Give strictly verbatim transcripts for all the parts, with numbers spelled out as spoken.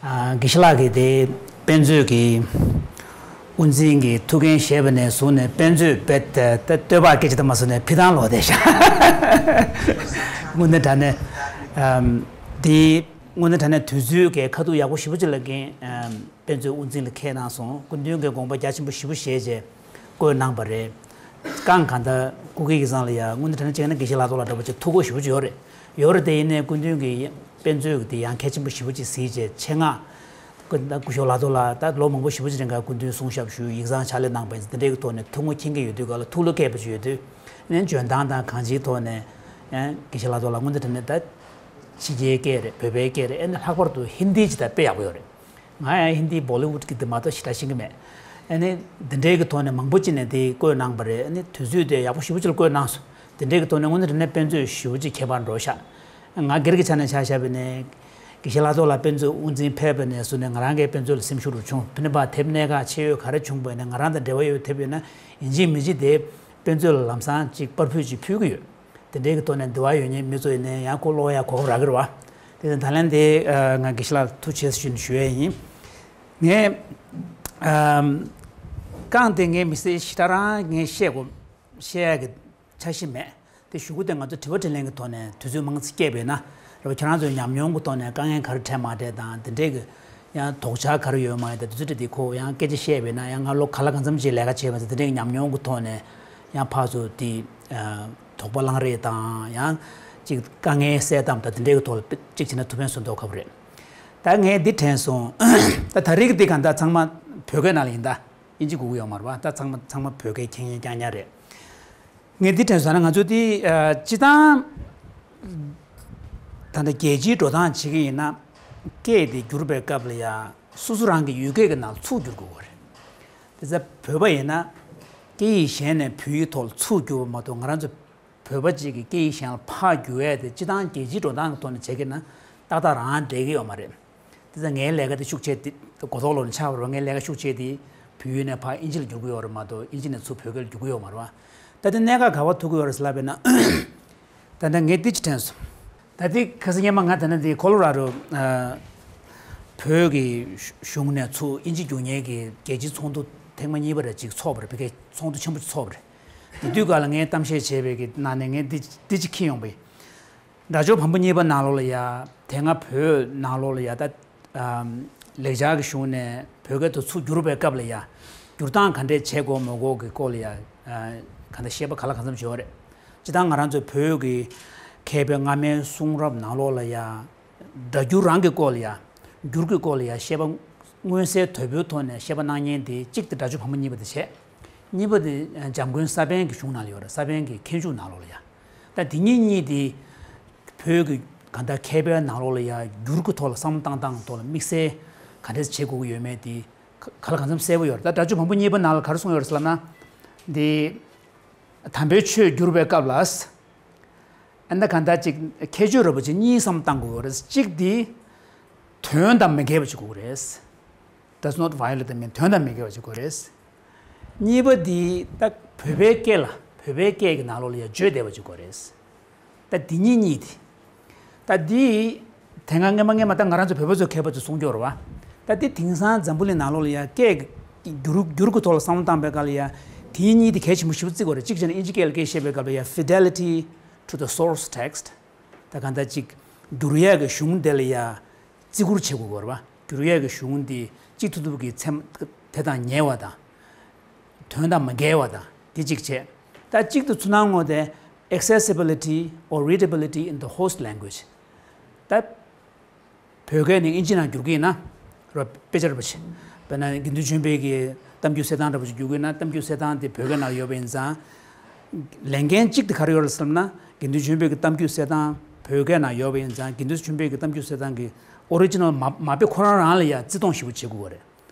ཨ། དགེ་བཤེས་ལགས་ཀྱིས་དེ་དཔེ་མཛོད་ཀྱི་དབུ་འཛིན་གྱི་ཐུགས་འགན་བཞེས་པ་ནས་བཟུང་ནས། དཔེ་མཛོད་རྦད་དེ་བསྟོད་པ་སྐད་ཆ་དེ་མ་བཟོས་ནས་ཕྱིར་འཐེན་ལོག་བསྡད་ཤག་དངོས་གནས་དྲང་གནས། ཨམ། དེ་དངོས་གནས་དྲང་གནས་དུས་ཚོད་ཀྱི་ཁ་ཐུག་ཡག་པོ་ཞེ་པོ་ཅིག་ལ་འགན། ཨམ། དཔེ་མཛོད་དབུ་འཛིན་ལ་འཁྱེར་གནང་སོང་། སྐུ་མདུན་གྱིས་དགོངས་པ་རྒྱ་ཆེན་པོ་ཞེ་པོ་བཞེས་བྱས་བསྐོས་གནང་པ་རེད། རྐང་གང་ལྟར་སྐུ་སྒེར་གྱི་སང་ལ་ཡ་དངོས་གནས་དྲང་གནས་བྱས་ན་དགེ་བཤེས་ལགས་ཐོག་ལ་འདྲ་པོ་ཅིག་ཐུགས་ཁུར་ཞེ་པོ་ཅིག་ཡོད་རེད། ཡོད་རེད་དེ། ཡིན་ནའི་སྐུ་མདུན་གྱིས་དཔེ་མཛོད་ཀྱི་དེ་ཡང་གལ་ཆེན་པོ་ཞེ་པོ་ཅིག་གཟིགས་བྱས་ཆེད་མངགས། སྐུ་སྐུ་ཞབས་ལགས་ཐོག་ལ་ད་ལོ་མང་པོ་ཞེ་པོ་ཅིག་རིང་ག་སྐུ་མདུན་གསུང་ཞབས་ཞུས། ཡིག་ཚང་ཕྱག་ལས་གནང་པ་ཡིན་ཙང་། དེ་འདྲའི་གི་ཐོག་ནས་ཐུགས་ངོ་མཁྱེན་གྱི་ཡོད་དུས་ག་ལ་ཐུགས་བློ་སྐྱེས་པ་ཅིག་ཡོད་དུས། ཨ་ནི་འཇོན་ཐང་དང་གང་ཅིའི་ཐོག་ནས་ཡང་དགེ་བཤེས་ལགས་ཐོག་ལ་དངོས་གནས་དྲང་གནས་ད་ཕྱི་རྒྱལ་སྐད་རེད། བོད་པའི་སྐད་རེད། ཨ་ནི་ལྷག་པར་དུ་ཧིན་དི་ཅིག་ད་དཔེ་ཡག་པོ་ཡོད་རེད། ང་ཡང་ཧིན་དི་བོ་ལི་ཝུད་ཀྱི་འདི་མ་གཏོགས་ཞེ་དྲག་ཤེས་ཀྱི་མེད། ཨ་ནི་འདི་འདྲའི་གི་ཐོག་ནས་མང་པོ་ཅིག་ནས་དེ་བཀོད་གནང་པ་རེད། ཨ་ནི་དུས་ཚོད་དེ་ཡག་པོ་ཞེ་པོ་ཅིག་ལ་བཀོད་གནང་སོང་། དེ་འདྲའི་གི་ཐོག་ནས་དངོས་གནས་དྲང་གནས་དཔེ་མཛོད་ཞེ་པོ་ཅིག་ཁྱད་པར་འགྲོ་ཤག་ང་སྒེར་གྱི་ཆ་ནས་ཆ་བཞག་པ་ཡིན་ན། དགེ་བཤེས་ལགས་ཐོག་ལ་དཔེ་མཛོད་དབུ་འཛིན་ཕེབས་པ་ནས་བཟུང་ནས་ང་རང་གིས་དཔེ་མཛོད་ལ་སེམས་ཤུགས་རུ་བྱུང་། ཕི་ནི་པ་དེབ་གནད་འགག་ཆེ་ཡོད་ག་རེ་བྱུང་པ་ཡིན་ན། ང་རང་དང་འབྲེལ་བ་ཡོད་དེབ་ཡོད་ན་ཡིན་གཅིག་མིན་གཅིག་དེ་དཔེ་མཛོད་ལ་ལམ་སང་ཅིག་པར་ཕུད་ཅིག་ཕུལ་གྱི་ཡོད། དེ་འདྲའི་གི་ཐོག་ནས་འདི་བ་ཡོད་མཁན་མི་ཚོ་ཡིན་ནའི་ཡང་ཁོ་ཀློག་ཡ་གོ་སྐབས་རག་གི་རེད་བ། དེ་ནས་ད་ལན་དེ་ང་དགེ་བཤེས་ལགས་ཐུགས་རྗེ་ཆེ་ཞུ་ཞུ་ཡས་ཡིན། ངས་ཨམ། རྐང་དེ་ངའི་མི་ཚེ་ཞེ་དྲག་རང་ངས་བཤད་དགོས། བཤད་ཡ་གི་འཆར་གཞི་མེད། དེ་ཞུ་གི་དེ་ང་ཚོ་དྲི་བ་དྲིས་ལན་གྱི་ཐོག་ནས་དུས་ཚོད་མང་ཙམ་བསྐྱལ་བས་ན་རེད་བ། ཁྱེད་རང་ཚོའི་ཉམས་མྱོང་གི་ཐོག་ནས་དཀའ་ངལ་ག་རེ་འཕྲད་མ་འཕྲད་དང་། དེ་འདྲའི་གི་ཡང་དོགས་འཆར་ག་རེ་ཡོད་མ་ཡོད་དང་། དེ་ཚོ་དྲིས་དེ་ཁོ་ཡང་སྐད་ཆ་བཤད་བས་ན། ཡང་ང་ལོ་ག་ལ་གང་འཚམ་ཅིག་ལས་ཀ་བྱས་པ་ཚོ་དེ་འདྲའི་ཉམས་མྱོང་གི་ཐོག་ནས་ཡང་ཕར་ཚུར་དེ་དོགས་པ་གླེང་རེས་དང་། ཡང་ཅིག་དཀའ་ངལ་སེལ་སྟངས་དང་དེ་འདྲའི་གི་ཐོག་ལ་ཅིག་བྱས་ན་ཐུགས་ཕན་གསོས་མདོག་ཁ་པོ་རེད། ད་ངས་འདི་དྲན་སོང་། ད་ད་རེས་ཀྱི་འདི་གང་ལྟར་ཚང་མ་བོད་སྐད་ནང་ལ་ཡིན། ད་ཨིན་ཇི་དགོས་ཀྱི་ཡོད་མ་རེད་བ། ད་ཚང་མ་ཚང་མ་བོད་སྐད་མཁྱེན་མཁན་རྐྱང་རྐྱང་རེད། ངས་འདི་དྲན་སོང་ན། ང་ཚོ་འདི་ཨ་སྤྱི་བཏང་ད་ལྟ་རྒྱལ་སྤྱིའི་འགྲོ་སྟངས་བྱེད་ཀྱི་ཡིན་ན། སྐད་དེ་བསྒྱུར་བའི་སྐབས་ལ་ཡ་སོ་སོ་རང་གི་ཡུལ་སྐད་ཀྱི་ནང་ལ་ཚུར་བསྒྱུར་དགོས་པ་རེད། དེ་ཚེ་བོད་པ་ཡིན་ན་སྐད་ཡིག་གཞན་ནས་བོད་ཡིག་ཐོག་ལ་ཚུར་བསྒྱུར་བ་མ་གཏོགས། ང་རང་ཚོ་བོད་པ་གཅིག་གིས་སྐད་ཡིག་གཞན་ལ་ཕར་བསྒྱུར་ཡས་དེ་སྤྱི་བཏང་རྒྱལ་སྤྱིའི་འགྲོ་སྟངས་ཀྱི་ཐོག་ནས་བྱེད་ཀྱི་ན་ཏག་ཏག་རང་འགྲིག་གི་ཡོད་མ་རེད། དེ་ཚེ་ངའི་ལས་ཀ་དེ་ཤུགས་ཆེ་དེ་གོ་ཐོག་ལོག་ནས་ཆགས་པ་རེད། ངའི་ལས་ཀ་ཤུགས་ཆེ་དེ་བོད་ཡིག་ནས་ཕར་ཨིན་ཇི་ལ་བསྒྱུར་གྱི་ཡོད་རེད་མ་གཏོགས། ཨིན་ཇི་ནས་ཚུར་བོད་སྐད་ལ་བསྒྱུར་གྱི་ཡོད་མ་རེད་བ། ད་དེ་གནད་འགག་ག་པར་ཐུག་གི་ཡོད་རེད་ཟེར་ལབ་པས་ན། ད་ལྟ་ངས་འདི་ཅིག་དྲན་སོང་། ད་ལྟའི་ཁ་སང་སྔོན་མ་ང་ད་ལྟ་འདི་ཁོ་ལོ་ར་རོ། ཨ། བོད་ཀྱི་གཞུང་ནས་ཚུར་ཨིན་ཇི་བསྒྱུར་མཁན་གྱི་རྒྱལ་སྤྱིའི་ཚོགས་འདུ་ཐེངས་མ་གཉིས་པ་རེ་ཅིག་ཚོགས་པ་རེད། ཕ་གིའི་ཚོགས་འདུ་ཆེན་པོ་ཅིག་ཚོགས་པ་རེད། དེ་དུས་སྐབས་ལ་ངས་གཏམ་བཤད་བྱས་པའི་གི་ནང་ནས་ངས་འདི་འདི་ཅིག་འཁྱེར་ཡོང་པ་ཡིན། སྒྲ་སྦྱོར་བམ་པོ་གཉིས་པ་ནང་ལོགས་ལ་ཡ། དེ་སྔ་བོད་ནང་ལོགས་ལ་ཡ། ད་ཨམ། ལེགས་སྦྱར་གྱི་གཞུང་ནས་བོད་སྐད་དུ་ཚུར་བསྒྱུར་བའི་སྐབས་ལ་ཡ། བསྒྱུར་སྟངས་ག་འདྲས་བྱེད་དགོས་མི་དགོས་ཀྱི་སྐོར་ལ་ཡ། ཨ། ག་འདྲ་བཤད་པ་ག་ལ་གང་འཚམ་ཡོད་རེད། སྤྱིར་བཏང་ང་རང་ཚོའི་བོད་ཀྱི་མཁས་པའི་སྔ་མའི་གསུང་རབ་ནང་ལོགས་ལ་ཡ། སྒྲ་སྒྱུར་རང་གི་སྐོར་ལ་ཡ། འགྱུར་གྱི་སྐོར་ལ་ཡ་བཤད་པ། མངོན་གསལ་དོད་པོའི་ཐོག་ནས་བཤད་པ་གནང་མཁན་དེ་གཅིག་དེ་སྒྲ་སྦྱོར་བམ་པོ་གཉིས་པ་དེ་བྱས། གཉིས་པ་དེ་འཇམ་མགོན་ས་པཎ་གྱི་གཞུང་ནང་ལ་ཡོད་རེད། ས་པཎ་གྱི་མཁས་འཇུག་ནང་ལོགས་ལ་ཡ། ད་དེ་གཉིས་གཉིས་དེ་བོད་ཀྱི་གང་ལྟར་མཁས་པའི་ནང་ལོགས་ལ་ཡ་འགྱུར་གྱི་ཐོག་ལ་བསམ་བློ་བཏང་སྟངས་ཐོག་ལ་དམིགས་བསལ་ག་འདྲས་བྱེད་དགོས་ཀྱི་ཡོད་མེད་དེ་ག་ག་ལ་གང་འཚམ་གསལ་པོ་ཡོད་རེད། ད་སྒྲ་སྦྱོར་བམ་པོ་གཉིས་པ་ནང་ལ་ག་རེ་གསུངས་ཡོད་རེད་ཟེར་ལབ་ན། འདི་དམ་པའི་ཆོས་བསྒྱུར་བའི་སྐབས་ལ། ཨ་ནི་གང་ལྟར་ཅིག་ཁྱད་ཆོས་རིལ་པོ་ཆེ་གཉིས་བསམ་བློ་བཏང་དགོས་རེད། གཅིག་དེ་དོན་དང་མི་འགལ་བ་ཅིག་དགོས་རེད། Does not violate the meaning. དོན་དང་མི་འགལ་བ་ཅིག་དགོས་རེད། གཉིས་པ་དེ་ད་བོད་པའི་སྐད་ལ། བོད་པའི་སྐད་ཀྱི་ནང་ལོགས་ལ་ཡང་བརྗོད་བདེ་བ་ཅིག་དགོས་རེད། ད་དེ་གཉིས་གཉིས་དེ། ད་དེ་དེ་སྔ་སྔོན་མ་སྔོན་མ་ད་ང་རང་ཚོ་བོད་པ་ཚོ་མཁས་པ་ཚོས་གསུང་གི་ཡོད་རེད་བ། ད་དེ་དེང་སང་འཛམ་བུ་གླིང་ནང་ལོགས་ལ་ཡང་སྐད་ཀྱི་འགྱུར་འགྱུར་གྱི་ཐོག་ལ་བསམ་བློ་བཏང་པའི་སྐབས་ལ་ཡང་དེ་གཉིས་དེ་གལ་ཆེན་པོ་ཞེ་པོ་བརྩི་དགོས་རེད། གཅིག་བྱས་ན་ཨིན་ཇི་སྐད་ལ་སྐད་བཤད་པའི་སྐབས་ལ་ཡང་fidelity to the source text། ད་གང་ལྟར་ཅིག་བསྒྱུར་ཡས་ཀྱི་གཞུང་དེ་ལ་ཡ་བརྩི་བཀུར་བྱེད་དགོས་ཀྱི་ཡོད་རེད་བ། བསྒྱུར་ཡས་ཀྱི་གཞུང་དེ་གཅིག་ཐུབ་ཐུབ་ཀྱི་ཚད་དེ་དང་ཉེ་བ་དང་། དོན་དང་མ་འགལ་བ་དང་དེ་གཅིག་བྱས། ད་གཅིག་ཏུ་ཚུར་སྣང་ངོ་དེ་accessibility or readability in the host language། ད་བོད་སྐད་ནས་ཨིན་ཇི་ནང་བསྒྱུར་གྱི་ཡིན་ན། རོ། དཔེ་ཆ་ར་བ་ཆེ། དཔེར་ན་དགེ་འདུན་ཆོས་འཕེལ་གྱི་གཏམ་རྒྱུད་གསེར་ཐང་འདྲ་པོ་ཞིག་བསྒྱུར་གྱི་ཡིན་ན། གཏམ་རྒྱུད་གསེར་ཐང་དེ་བོད་སྐད་ནང་ཡོད་པ་ཡིན་ཙང་། ལས་འགན་གཅིག་དེ་ག་རེ་ཡོད་རེད་ཟེར་ན། དགེ་འདུན་ཆོས་འཕེལ་གྱི་གཏམ་རྒྱུད་གསེར་ཐང་བོད་སྐད་ནང་ཡོད་པ་ཡིན་ཙང་། དགེ་འདུན་ཆོས་འཕེལ་གྱི་གཏམ་རྒྱུད་གསེར་ཐང་གི་ཨོ་རི་ཇི་ནལ་མ་མ་དཔེ་ཁོ་རང་རང་ལ་ཡང་བརྩི་མཐོང་ཞེ་པོ་བྱེད་དགོས་པ་རེད།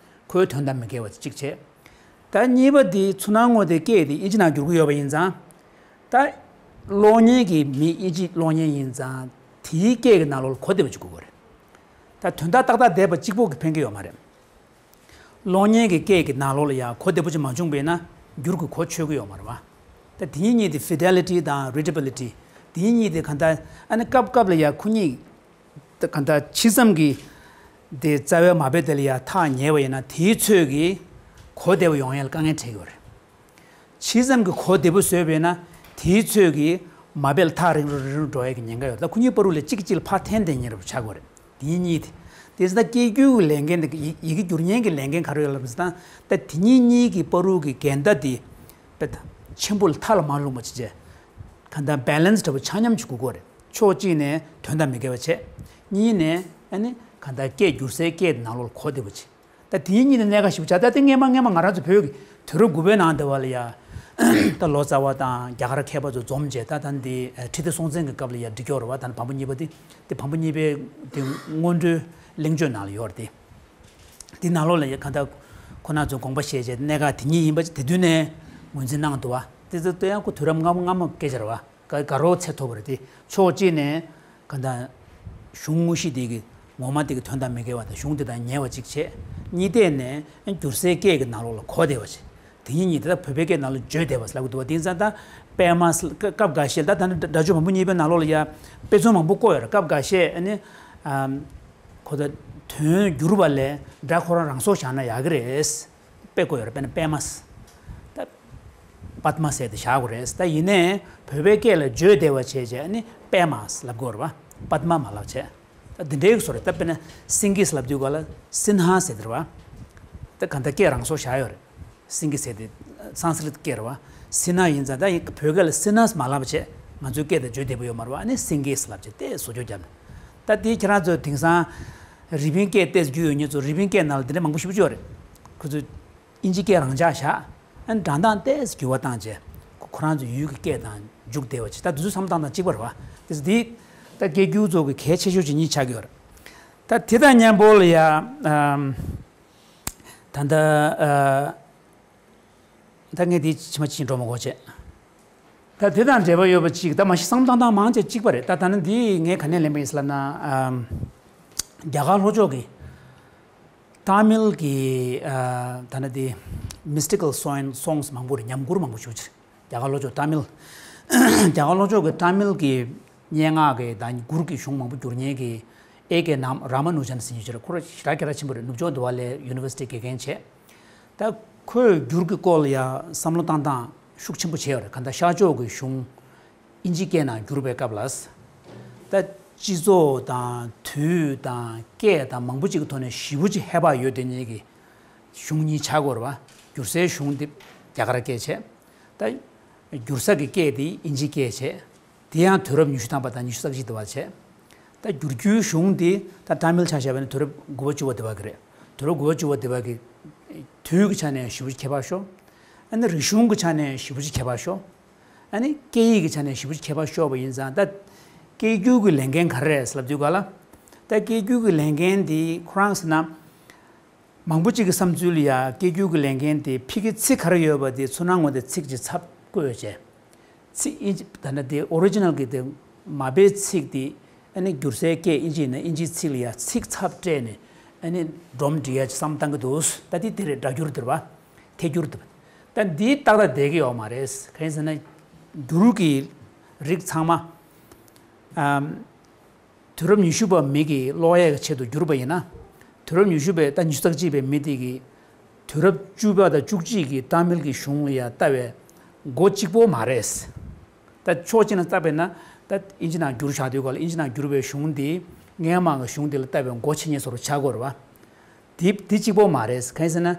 ཁོའི་དོན་དང་མི་འགལ་བ་གཅིག་བྱས། ད་གཉིས་པ་དེ་ཚུར་སྣང་ངོ་དེ་སྐད་དེ་ཨིན་ཇི་ནང་བསྒྱུར་གྱི་ཡོད་པ་ཡིན་ཙང་། ད་ཀློག་མཁན་གྱི་མི་ཨིན་ཇི་ཀློག་མཁན་ཡིན་ཙང་། དེའི་སྐད་ཀྱི་ནང་ལོགས་ལ་གོ་བདེ་བ་ཅིག་དགོས་ཀྱི་རེད། ད་དོན་དག་ཏག་ཏག་བསྡད་པ་གཅིག་པོ་གིས་ཕན་གྱི་ཡོད་མ་རེད། ཀློག་མཁན་གྱི་སྐད་ཀྱི་ནང་ལོགས་ལ་ཡང་གོ་བདེ་པོ་ཅིག་མ་བྱུང་བ་ཡིན་ན། འགྱུར་གྱི་གོ་ཆོད་ཀྱི་ཡོད་མ་རེད་བ། ད་དེ་གཉིས་གཉིས་དེ་fidelity དང་readability། དེ་གཉིས་གཉིས་དེ་གང་ལྟར་ཨ་ནི་སྐབས་སྐབས་ལ་ཡང་ཁོ་གཉིས་གང་ལྟར་ཇི་ཙམ་གྱིས་ དེ་རྩ་བའི་མ་དཔེ་དེ་ལ་ཡ་ཐག་ཉེ་བ་ཡིན་ན་དེའི་ཚོད་ཀྱིས་གོ་བདེ་བོ་ཡོང་ཡ་ལ་དཀའ་ངལ་འཕྲད་ཀྱི་ཡོད་རེད། ཇི་ཙམ་གྱིས་གོ་བདེ་པོ་བཟོས་པ་ཡིན་ན་དེའི་ཚོད་ཀྱིས་མ་དཔེ་ལ་ཐག་རིང་རུ་རིང་རུ་འགྲོ་ཡ་གི་ཉེན་ཁ་ཡོད། ད་ཁོ་གཉིས་བར་དུ་ལ་གཅིག་གིས་གཅིག་ལ་ཕར་འཐེན་འཐེན་ཉེ་རུ་ཆགས་ཀྱི་ཡོད་རེད། དེ་གཉིས་དེ། དེ་ཙང་ད་སྐད་སྒྱུར་གྱི་ལས་འགན་དེ་ཡི་ཡི་གེ་སྒྱུར་མཁན་གྱི་ལས་འགན་ག་རེ་ཡོད་ལབ་ཙང་ད་དེ་གཉིས་གཉིས་ཀྱི་བར་དུ་གི་འགལ་ཟླ་དེ་དཔེ་ཆེན་པོ་ལ་མཐའ་ལ་མ་ལྷུང་བ་བྱས་བྱས། གང་ལྟར་བེ་ལན་སི་འདྲ་པོ་ཆ་མཉམ་ཅིག་དགོས་ཀྱི་ཡོད་རེད། ཕྱོགས་གཅིག་ནས་དོན་དང་མི་འགལ་བ་བྱས། གཉིས་ནས་ཨ་ནི་གང་ལྟར་སྐད་སྒྱུར་སའི་སྐད་དེ་ནང་ལོགས་ལ་གོ་བདེ་པོ་བྱས། ད་དེ་གཉིས་ནི་གནད་འགག་ཞེ་པོ་ཆགས། ད་དེ་སྔས་མ་སྔས་མ་ང་རང་ཚོ་བོད་ཀྱི་དུས་རབས་དགུ་པའི་ནང་དེ་བ་ལ་ཡ། ད་ལོ་ཙཱ་བ་དང་རྒྱ་གར་མཁས་པ་ཚོ་འཛོམས་བྱས་ད་ད་འདི་ཁྲི་ལྡེ་སྲོང་བཙན་གྱི་སྐབས་ལ་ཡ་འབྲི་ཀྱོག་རེད་བ། ད་བམ་པོ་གཉིས་པ་དེ་དེ་བམ་པོ་གཉིས་པའི་དེ་སྔོན་འགྲོའི་གླེང་བརྗོད་ནང་ལ་ཡོད་རེད་དེ། དེ་ནང་ལོགས་ལ་ཡ་གང་ལྟར་ཁོ་ན་ཚོ་དགོངས་པ་བཞེས་བྱས་གནད་འགག་དེ་གཉིས་ཡིན་པ་དེ་དུས་ནས་ངོས་འཛིན་གནང་འདུག་བ། དེ་ཚོ་ལྟོས་ཡང་ཁོ་དུས་རབས་སྔ་མ་སྔ་མ་སྐད་ཆ་རེད་བ། ག་ག་རོ་ཚད་མཐོ་བ་རེད་དེ། ཕྱོགས་གཅིག་ནས་ག་ད་གཞུང་དངོས་གཞི་དེ་གི་ངོ་མ་དེ་གི་དོན་དང་མི་འགལ་བ་དང་གཞུང་དེ་དང་ཉེ་བ་གཅིག་བྱས། གཉིས་ཐད་ནས་སྒྱུར་སའི་སྐད་ཀྱི་ནང་ལོགས་ལ་གོ་བདེ་བ་བྱས། དེ་གཉིས་གཉིས་དེ་ད་བོད་པའི་སྐད་ནང་ལ་བརྗོད་བདེ་བ་ལབ་གི་འདུག་བ། དེ་ཡིན་ཙང་ད་པད་མ་སྐབས་འགའ་ཤས་ད་ད་ནི་སྒྲ་སྒྱུར་བམ་པོ་གཉིས་པའི་ནང་ལོགས་ལ་ཡ་དཔེ་མཚོན་མང་པོ་བཀོད་ཡོད་རེད། སྐབས་འགའ་ཤས་ཨ་ནི་ཁོ་ད་དོན་བསྒྱུར་བ་ལས་སྒྲ་ཁོ་རང་རང་སོར་བཞག་ན་ཡག་གི་རེད། དཔེ་བཀོད་ཡོད་རེད། དཔེར་ན་པད་མ། ད་པདྨ་ཟེར་ཏེ་བཞག་དགོས་རེད། ད་ཡིན་ནའི་བོད་པའི་སྐད་ལ་བརྗོད་བདེ་བ་བྱས་བྱས་ནི་པད་མ་ལབ་དགོས་རེད་བ། པདྨ་མ་ལབ་བྱས། ད་འདི་འདྲའི་བཟོ་རེད། ད་དཔེར་ན་སིང་གེ་ལབ་དུས་ག་ལ་སིན་ཧ་ཟེར་དེ་རེད་བ། ད་ག་ད་སྐད་རང་སོར་བཞག་ཡོད་རེད། སིང་གེ་ཟེར་དེ་སཾ་སྐྲྀཏ་སྐད་རེད་བ། སིན་ཧ་ཡིན་ཙང་ད་བོད་སྐད་ལ་སིན་ཧ་མ་ལབ་བྱས་ང་ཚོའི་སྐད་དང་བརྗོད་བདེ་པོ་ཡོད་མ་རེད་བ། ཨ་ནི་སིང་གེ་ལབ་བྱས་དེ་བཟོ་བཅོས་བརྒྱབ་ནས། ད་དེ་ཁྱེད་རང་ཚོ་དེང་སང་རི་པིན་སྐད་ཏོག་ཙམ་རྒྱུས་ཡོད་མཁན་ཚོ་རི་པིན་སྐད་ནང་ལ་དེ་འདྲ་མང་པོ་ཞེ་པོ་ཅིག་ཡོད་རེད། ཁོ་ཚོས་ཨིན་ཇི་སྐད་རང་འཇགས་བཞག་ཨ་ནི་སྒྲ་གདངས་ཏོག་ཙམ་འགྱུར་བ་བཏང་བྱས་ཁོ་ཁོ་རང་ཚོའི་ཡུལ་གྱི་སྐད་དང་འཇུག་བདེ་བ་བྱས། ད་དེ་ཚོ་བསམ་བློ་བཏང་སྟངས་གཅིག་པ་རེད་བ། དེ་ཚོ་དེ་ད་སྐད་སྒྱུར་ཚོ་གི་གལ་ཆེ་ཤོས་ཅིག་གཉིས་ཆགས་ཀྱི་ཡོད་རེད། ད་དེ་དང་མཉམ་པོ་ལ་ཡ་ཨམ། ད་ལྟ་ཨ། ད་ངས་འདི་ཕྱི་མ་ཕྱིན་འགྲོ་མ་དགོས་བྱས། ད་དེ་དང་འབྲེལ་བ་ཡོད་པ་ཅིག་ད་མ་གཞི་བསམ་བཏང་སྟངས་མང་ཆེ་གཅིག་པ་རེད། ད་ད་ནི་འདི་ངས་ག་ནས་ལེན་པ་ཡིན་ཟེར་ལབ་ན། ཨམ། རྒྱ་གར་ལྷོ་ཕྱོགས་ཀྱི་ཏཱ་མིལ་གྱི་ཨ། ད་ནི་འདི་Mystical Soin- Songs མང་པོ་རེད། ཉམས་མགུར་མང་པོ་ཞེ་པོ་ཅིག་རེད། རྒྱ་གར་ལྷོ་ཕྱོགས་ཏཱ་མིལ། རྒྱ་གར་ལྷོ་ཕྱོགས་ཀྱི་ཏཱ་མིལ་གྱི་སྙན་ངག་གི་དང་མགུར་གྱི་གཞུང་མང་པོ་བསྒྱུར་མཁན་གྱི་ཨེ་ཀེ་ནམ་ར་མ་ནུ་ཇན་ཟེར་མཁན་ཅིག་རེད། ཁོ་རང་ཞེ་དྲག་སྐད་གྲགས་ཆེན་པོ་རེད། ནུབ་ཕྱོགས་འདི་བ་ལའི་ཡུ་ནི་ཝར་སི་ཊི་དགེ་རྒན་བྱས། ད་ཁོས་འགྱུར་གྱི་སྐོར་ལ་ཡང་བསམ་བློ་བཏང་སྟངས་ཤུགས་ཆེན་པོ་བྱས་ཡོད་རེད། གང་ལྟར་ཤར་ཕྱོགས་ཀྱི་གཞུང་ཨིན་ཇི་སྐད་ནང་བསྒྱུར་བའི་སྐབས་ལ། ད་སྤྱི་ཚོགས་དང་དུས་དང་སྐད་དང་མང་པོ་ཅིག་གི་ཐོག་ནས་ཞེ་པོ་ཅིག་ཧེ་བག་ཡོད་དེ་ཉིད་ཀྱི་གཞུང་གཉིས་ཆགས་ཀྱི་ཡོད་རེད་བ། བསྒྱུར་སའི་གཞུང་འདི་རྒྱ་གར་སྐད་བྱས། ད་བསྒྱུར་ས་གི་སྐད་དེ་ཨིན་ཇི་སྐད་བྱས། དེ་ཡང་དུས་རབས་ཉི་ཤུ་ཐམ་པ་དང་ཉི་ཤུ་རྩ་གཅིག་དུ་བ་བྱས། ད་བསྒྱུར་རྒྱུའི་གཞུང་འདི་ད་ཏཱ་མིལ་ཆ་བཞག་པ་ཡིན་ན་དུས་རབས་དགུ་པ་བཅུ་པ་དུ་བ་གི་རེད། དུས་རབས་དགུ་པ་བཅུ་པ་དུ་བ་གི་དུས་ཀྱི་ཆ་ནས་ཞེ་པོ་ཅིག་ཁྱད་པར་ཤོར། ཨ་ནི་རིག་གཞུང་གི་ཆ་ནས་ཞེ་པོ་ཅིག་ཁྱད་པར་ཤོར། ཨ་ནི་སྐད་ཡིག་གི་ཆ་ནས་ཞེ་པོ་ཅིག་ཁྱད་པར་ཤོར་བ་ཡིན་ཙང་ད་སྐད་སྒྱུར་གྱི་ལས་འགན་ག་རེ་རེད་ལབ་དུས་ག་ལ། ད་སྐད་སྒྱུར་གྱི་ལས་འགན་འདི་ཁོ་རང་ཟེར་ན། མང་པོ་ཅིག་གི་བསམ་ཚུལ་ལ་ཡ་སྐད་སྒྱུར་གྱི་ལས་འགན་དེ་ཕ་གི་ཚིག་ག་རེ་ཡོད་པ་དེ་ཚུར་ནང་ངོས་དེ་ཚིག་ཅིག་ཚབ་བཀོད་བྱས། ཚིག་ཨིན་ཇི་ད་ནི་དེ་ཨོ་རི་ཇི་ནལ་གྱི་དེ་མ་དཔེའི་ཚིག་དེ་ཨ་ནི་བསྒྱུར་སའི་སྐད་ཨིན་ཇི་ཡིན་ན་ཨིན་ཇིའི་ཚིག་ལ་ཡ་ཚིག་ཚབ་སྤྲད་ནས་ཨ་ནི་སྒྲོམ་སྒྲིག་ཡ་ཅིག་བསམ་བཏང་གི་འདུག་ད་དེ་དེ་རེད། སྒྲ་སྒྱུར་དེ་རེད་བ། ཐད་སྒྱུར་དེ་རེད། ད་འདི་ཏག་ཏག་བསྡད་ཀྱི་ཡོད་མ་རེད། གང་ཡིན་ཟེར་ན་སྒྱུར་གྱི་རིགས་ཚང་མ། ཨམ། དུས་རབས་ཉི་ཤུ་པ་མི་གི་ཀློག་ཡས་ཀྱི་ཆེད་དུ་བསྒྱུར་པ་ཡིན་ན། དུས་རབས་ཉི་ཤུ་པའི་ད་ཉི་ཤུ་རྩ་གཅིག་པའི་མི་དེ་གིས་དུས་རབས་བཅུ་པ་དང་བཅུ་གཅིག་གི་ཏཱ་མིལ་གྱི་གཞུང་ལ་ཡང་ལྟ་བའི་མགོ་གཅིག་པོ་མ་རེད། ད་ཕྱོགས་གཅིག་ནས་བལྟས་པས་ན་ད་ཨིན་ཇི་ནང་བསྒྱུར་བཞག་དུས་སྐབས་ལ་ཨིན་ཇི་ནང་བསྒྱུར་བའི་གཞུང་དེ་སྔས་མ་གི་གཞུང་དེ་ལ་ལྟ་བའི་མགོ་ཆེ་ཉེ་སོར་ཆགས་ཀྱི་ཡོད་རེད་བ། དེ་དེ་གཅིག་པོ་མ་རེད། གང་ཡིན་ཟེར་ན།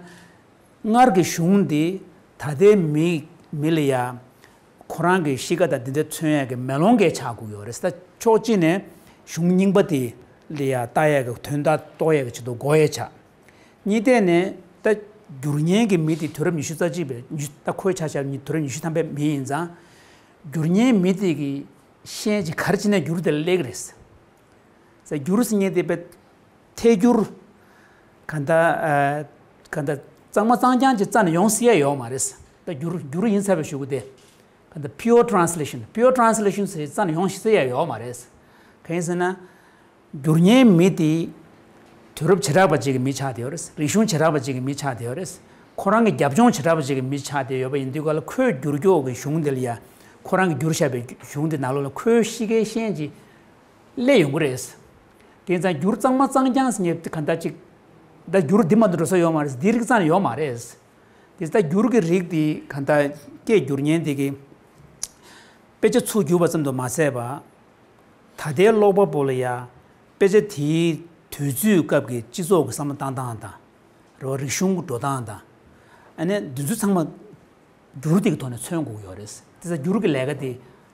སྔར་གྱི་གཞུང་འདི་ད་ལྟའི་མི་མི་ལ་ཡ། ཁོ་རང་གི་གཤིས་ཀ་དང་འདི་འདྲ་མཚོན་ཡས་ཀྱི་མེ་ལོང་གས་ཆགས་དགོས་ཡོད་རེད། ད་ཕྱོགས་གཅིག་ནས་གཞུང་རྙིང་པ་དེ་ལ་ཡ་ལྟ་ཡས་ཀྱི་དོན་དག་རྟོགས་ཡས་ཀྱི་ཆེད་དུ་དགོས་ཡས་ཆགས། གཉིས་ཐད་ནས་ད་བསྒྱུར་མཁན་གྱི་མི་དེ་དུས་རབས་ཉི་ཤུ་རྩ་གཅིག་པའི་ཉི་ཤུ་ད་ཁོའི་ཆ་བཞག་ནི་དུས་རབས་ཉི་ཤུ་ཐམ་པའི་མི་ཡིན་ཙང་། བསྒྱུར་མཁན་མི་དེ་གི་ཤེས་ཀྱི་ག་རེ་བྱས་ནས་བསྒྱུར་དེ་ལ་སླེབས་ཀྱི་རེད། ཟེར་བསྒྱུར་ཟེར་མཁན་དེ་དཔེ་ཐད་སྒྱུར། ག་འདྲ་ཨ། ག་འདྲ་གཙང་མ་གཙང་རྐྱང་ཅིག་རྩ་ནས་ཡོང་སྲིད་ཡ་ཡོད་མ་རེད། ད་བསྒྱུར་བསྒྱུར་ཡིན་ཚར་བའི་གཞུག་གུ་དེ། ག་འདྲ་pure translation pure translation ཟེར་རྩ་ནས་ཡོང་སྲིད་ཡ་ཡོད་མ་རེད། གང་ཡིན་ཟེར་ན། བསྒྱུར་མཁན་མི་དེ་དུས་རབས་བྱེ་བྲག་པ་ཅིག་གི་མི་ཆགས་བསྡད་ཡོད་རེད། རིག་གཞུང་བྱེ་བྲག་པ་ཅིག་གི་མི་ཆགས་བསྡད་ཡོད་རེད། ཁོ་རང་གི་རྒྱབ་ལྗོངས་བྱེ་བྲག་པ་ཅིག་གི་མི་ཆགས་བསྡད་ཡོད་པ་ཡིན་དུས་ག་ལ་ཁོས་བསྒྱུར་རྒྱུ་གི་གཞུང་དེ་ལ་ཡ། ཁོ་རང་གིས་བསྒྱུར་བཞག་པའི་གཞུང་དེ་ནང་ལོགས་ལ་ཁོའི་གཤིས་ཀའི་ཤན་ཅིག་སླེབས་ཡོང་གི་རེད། དེ་ཙང་འགྱུར་གཙང་མ་གཙང་རྐྱང་ཟེར་མཁན་དེ་ག་འདྲ་ཅིག་ད་འགྱུར་འདི་མ་གཏོགས་འགྲོ་ས་ཡོད་མ་རེད། འདི་རིགས་ཙམ་ཡོད་མ་རེད། དེ་ད་འགྱུར་གྱི་རིགས་དེ་ག་འདྲ་སྐད་འགྱུར་མཁན་དེ་གི་དཔེ་ཆ་ཚུར་བསྒྱུར་བ་ཙམ་དུ་མ་ཟད་པ། ད་ལྟའི་ཀློག་པ་པོ་ལ་ཡ་དཔེ་ཆ་དེའི་དུས་ཚོད་སྐབས་ཀྱི་སྤྱི་ཚོགས་ཀྱི་བསམ་བློ་བཏང་སྟངས་དང་། རེད་བ། རིག་གཞུང་གི་འགྲོ་སྟངས་དང་། ཨ་ནི་འདི་ཚོ་ཚང་མ་འགྱུར་དེ་གི་ཐོག་ནས་མཚོན་དགོས་ཀྱི་ཡོད་རེད། དེ་ཚོ་འགྱུར་གྱི་ལས་ཀ་དེ་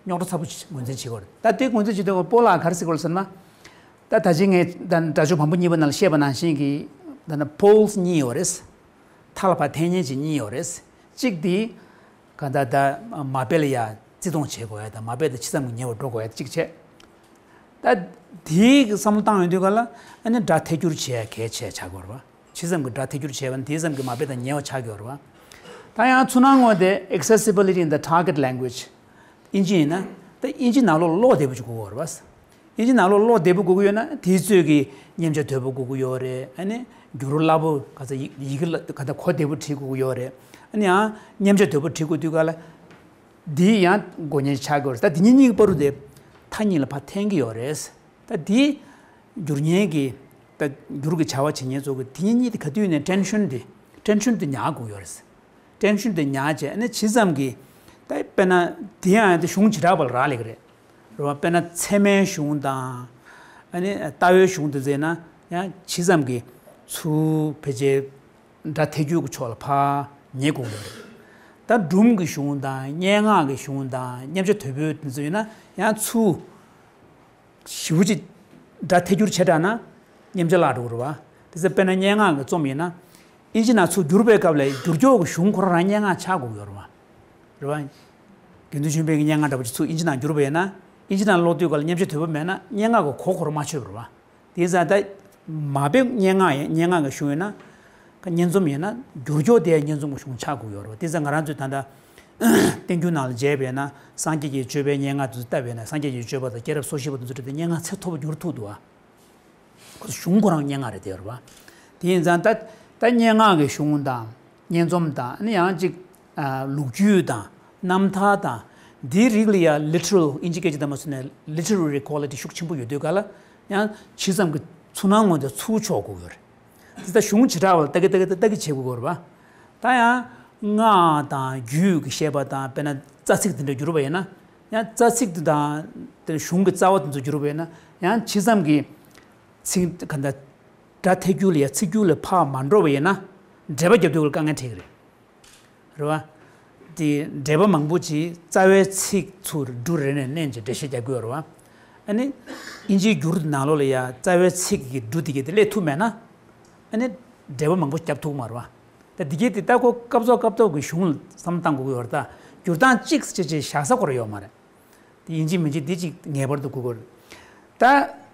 རྙོག་དྲ་ཚ་པོ་ཞིག་ངོས་འཛིན་བྱེད་ཀྱི་ཡོད་རེད། ད་དེ་ངོས་འཛིན་བྱེད་དུས་སྤོ་ལགས་ག་རེ་ཟེར་གྱི་ཡོད་རེད་ཟེར་ན། ད་ད་ཅི་ངས་ད་སྒྲ་སྦྱོར་བམ་པོ་གཉིས་པ་ནང་ལ་བཤད་པ་ནང་བཞིན་གྱི་ད་ནི་poles གཉིས་ཡོད་རེད། མཐའ་ལ་ཕར་འཐེན་མཁན་ཅིག་གཉིས་ཡོད་རེད། གཅིག་དེ་ག་ད་ད་མ་དཔེ་ལ་ཡ་བརྩི་མཐོང་བྱེད་དགོས་ཡ་དང་། མ་དཔེ་དང་ཕྱི་མཚམས་ཀྱི་ཉེ་བར་འགྲོ་དགོས་ཡ་གཅིག་བྱས། ད་དེའི་བསམ་བློ་བཏང་ཡོང་དུས་ག་ལ་ཨ་ནི་སྒྲ་ཐད་སྒྱུར་བྱེད་ཡ་གལ་ཆེ་ཆགས་ཀྱི་ཡོད་རེད་བ། ཕྱི་མཚམས་ཀྱི་སྒྲ་ཐད་སྒྱུར་བྱས་པ་ནི་དེའི་མཚམས་ཀྱི་མ་དཔེ་དང་ཉེ་བ་ཆགས་ཀྱི་ཡོད་རེད་བ། ད་ཡང་ཚུར་སྣང་ངོས་དེ་accessibility in the target language ཨིན་ཇི་ཡིན་ན། ད་ཨིན་ཇི་ནང་ལོགས་ཀློག་བདེ་པོ་ཅིག་དགོས་ཀྱི་ཡོད་རེད་བ། ཨིན་ཇི་ནང་ལོགས་ཀློག་བདེ་པོ་དགོས་ཀྱི་ཡོད་ན་དེའི་ཚོད་ཀྱི་མཉེན་ཆས་དོད་པོ་དགོས་ཀྱི་ཡོད་རེད། ཨ་ནི་འགྱུར་སླ་པོ་ག་ཚ་ཡི་ཡི་གེ་ལ་ག་ད་གོ་བདེ་པོ་བྲིས་དགོས་ཀྱི་ཡོད་རེད། ཨ་ནི་ཡང་མཉེན་ཆས་དོད་པོ་བྲིས་དགོས་དུས་ག་ལ་འདི་ཡང་དགོས་ངེས་ཆགས་ཀྱི་ཡོད་རེད། ད་འདི་གཉིས་གཉིས་ཀྱི་བར་དུ་དེ་མཐའ་གཉིས་ལ་ཕར་འཐེན་གྱི་ཡོད་རེད། ད་འདི་སྒྱུར་མཁན་གྱི་ད་སྒྱུར་གྱི་བྱ་བ་བྱེད་མཁན་ཚོ་གི་དེ་གཉིས་གཉིས་དེ་ག་དུས་ནས་tension དེ་tension དེ་ཉར་དགོས་ཡོད་རེད། tension དེ་ཉར་བྱས་ཨ་ནི་ཇི་ཙམ་གྱི་ད་དཔེར་ན་དེ་ཡང་དེ་གཞུང་བྱེ་བྲག་པ་ལ་རག་ལས་ཀྱི་རེད། རེད་བ། དཔེར་ན་ཚད་མའི་གཞུང་དང་། ཨ་ནི་ལྟ་བའི་གཞུང་དེ་ཚོ་ཡིན་ན་ཡང་ཇི་ཙམ་གྱི་ཚུར་ཕལ་ཆེར་སྒྲ་ཐད་སྒྱུར་གྱི་ཕྱོགས་ལ་ཕར་ཉེ་དགོས་ཀྱི་རེད། ད་སྒྲུང་གི་གཞུང་དང་སྙན་ངག་གི་གཞུང་དང་མཉམ་བྱ་དོད་པོའི་དེ་ཚོ་ཡིན་ན་ཡང་ཚུར་ཞེ་པོ་ཅིག་སྒྲ་ཐད་སྒྱུར་བྱས་དྲགས་ན་མཉམ་བྱ་བརླག་འགྲོ་གི་རེད་བ། དེ་ཚོ་དཔེར་ན་སྙན་ངག་གི་རྩོམ་ཡིན་ན་ཨིན་ཇི་ནང་ཚུར་བསྒྱུར་བའི་སྐབས་ལ་བསྒྱུར་ཕྱོགས་ཀྱི་གཞུང་ཁོ་རང་རང་སྙན་ངག་ཆགས་དགོས་ཀྱི་ཡོད་རེད་བ། རེད་བ། དགེ་འདུན་ཆོས་འཕེལ་གྱི་སྙན་ངག་འདྲ་པོ་ཅིག་ཚུར་ཨིན་ཇི་ནང་བསྒྱུར་བ་ཡིན་ན་ཨིན་ཇི་ནང་ཀློག་དུས་སྐབས་ལ་མཉམ་བྱ་དོད་པོ་མེད་ན་སྙན་ངག་གི་གོ་ཁོ་རང་མ་ཆོད་པ་རེད་བ། དེ་ཙང་ད་མ་དཔེ་སྙན་ངག་ཡིན། སྙན་ངག་གི་གཞུང་ཡིན་ན། ཁ་སྙན་རྩོམ་ཡིན་ན་བསྒྱུར་ཕྱོགས་དེ་སྙན་རྩོམ་གྱི་གཞུང་ཆགས་དགོས་ཡོད་རེད་བ། དེ་ཙང་ང་རང་ཚོས་ད་ལྟ་བསྟན་འགྱུར་ནང་ལ་མཇལ་བས་ན་སངས་རྒྱས་ཀྱི་སྤྱོད་པའི་སྙན་ངག་དེ་ཚོ་ལྟ་བས་ན་སངས་རྒྱས་ཀྱི་སྤྱོད་པ་དང་སྐྱེས་རབས་སོ་བཞི་པ་དེ་ཚོ་བྲིས་ཏེ་སྙན་ངག་ཚད་མཐོ་པོ་བསྒྱུར་ཐུབ་འདུག་བ། ཁོ་ཚོ་གཞུང་ཁོ་རང་སྙན་ངག་རེད་དེ་རེད་བ། དེ་ཡིན་ཙང་ད་ད་སྙན་ངག་གི་གཞུང་དང་སྙན་རྩོམ་དང་ནི་ཡང་ཅིག་ལོ་རྒྱུས་དང་རྣམ་ཐར་དང་འདིའི་རིགས་ལ་ཡང་literal ཨིན་ཇི་སྐད་ཆ་དང་མ་སོང་ནས་literary quality ཤུགས་ཆེན་པོ་ཡོད་དུས་ག་ལ་ཡང་ཇི་ཙམ་གྱི་ཚུར་སྣང་ངོས་ནས་ཚུར་ཕྱོགས་དགོས་ཀྱི་ཡོད་རེད། དེ་ལྟར་གཞུང་བྱེ་བྲག་པ་ལ་ལྟ་གི་ལྟ་གི་ལྟ་གི་བྱེད་དགོས་ཀྱི་ཡོད་རེད་བ། ད་ཡང་སྔགས་དང་རྒྱུད་ཀྱི་བཤད་པ་དང་དཔེར་ན་རྩ་ཚིག་དེ་འདྲ་བསྒྱུར་བ་ཡིན་ན་ཡང་རྩ་ཚིག་དེ་དང་དེ་གཞུང་གི་རྩ་བ་དེ་ཚོ་བསྒྱུར་བ་ཡིན་ན་ཡང་ཇི་ཙམ་གྱི་ཚིག་ག་འདྲ་སྒྲ་ཐད་སྒྱུར་ལ་ཡང་ཚིག་སྒྱུར་ལ་ཕར་མ་འགྲོ་བ་ཡིན་ན་འགྲེལ་པ་རྒྱབ་དུས་ལ་དཀའ་ངལ་འཕྲད་ཀྱི་རེད། རེད་བ། དེ་འགྲེལ་པ་མང་པོ་ཅིག་རྩ་བའི་ཚིག་ཚུར་འབྲུ་རེ་ནས་བསྣན་ཅིག་འགྲེལ་བཤད་རྒྱག་དགོས་རེད་བ། ཨ་ནི་ཨིན་ཇིའི་འགྱུར་ནང་ལོགས་ལ་ཡང་རྩ་བའི་ཚིག་གི་འབྲུ་དེ་གས་དེ་སླེབས་ཐུབ་མེད་ན། ཨ་ནི་འགྲེལ་པ་མང་པོ་རྒྱབ་ཐུབ་མ་རེད་བ། ད་དེ་གས་དེ་ལྟ་ཁོ་སྐབས་ཐོག་སྐབས་ཐོག་གི་གཞུང་ལ་བསམ་བློ་བཏང་དགོས་ཀྱི་ཡོད་རེད། ད་འགྱུར་སྟངས་གཅིག་ཅིག་ཅིག་བཞག་ས་ཁོ་རང་ཡོད་མ་རེད། དེ་ཡིན་གཅིག་མིན་གཅིག་དེ་གཅིག་ངེས་པར་དུ་དགོས་ཀྱི་རེད། ད།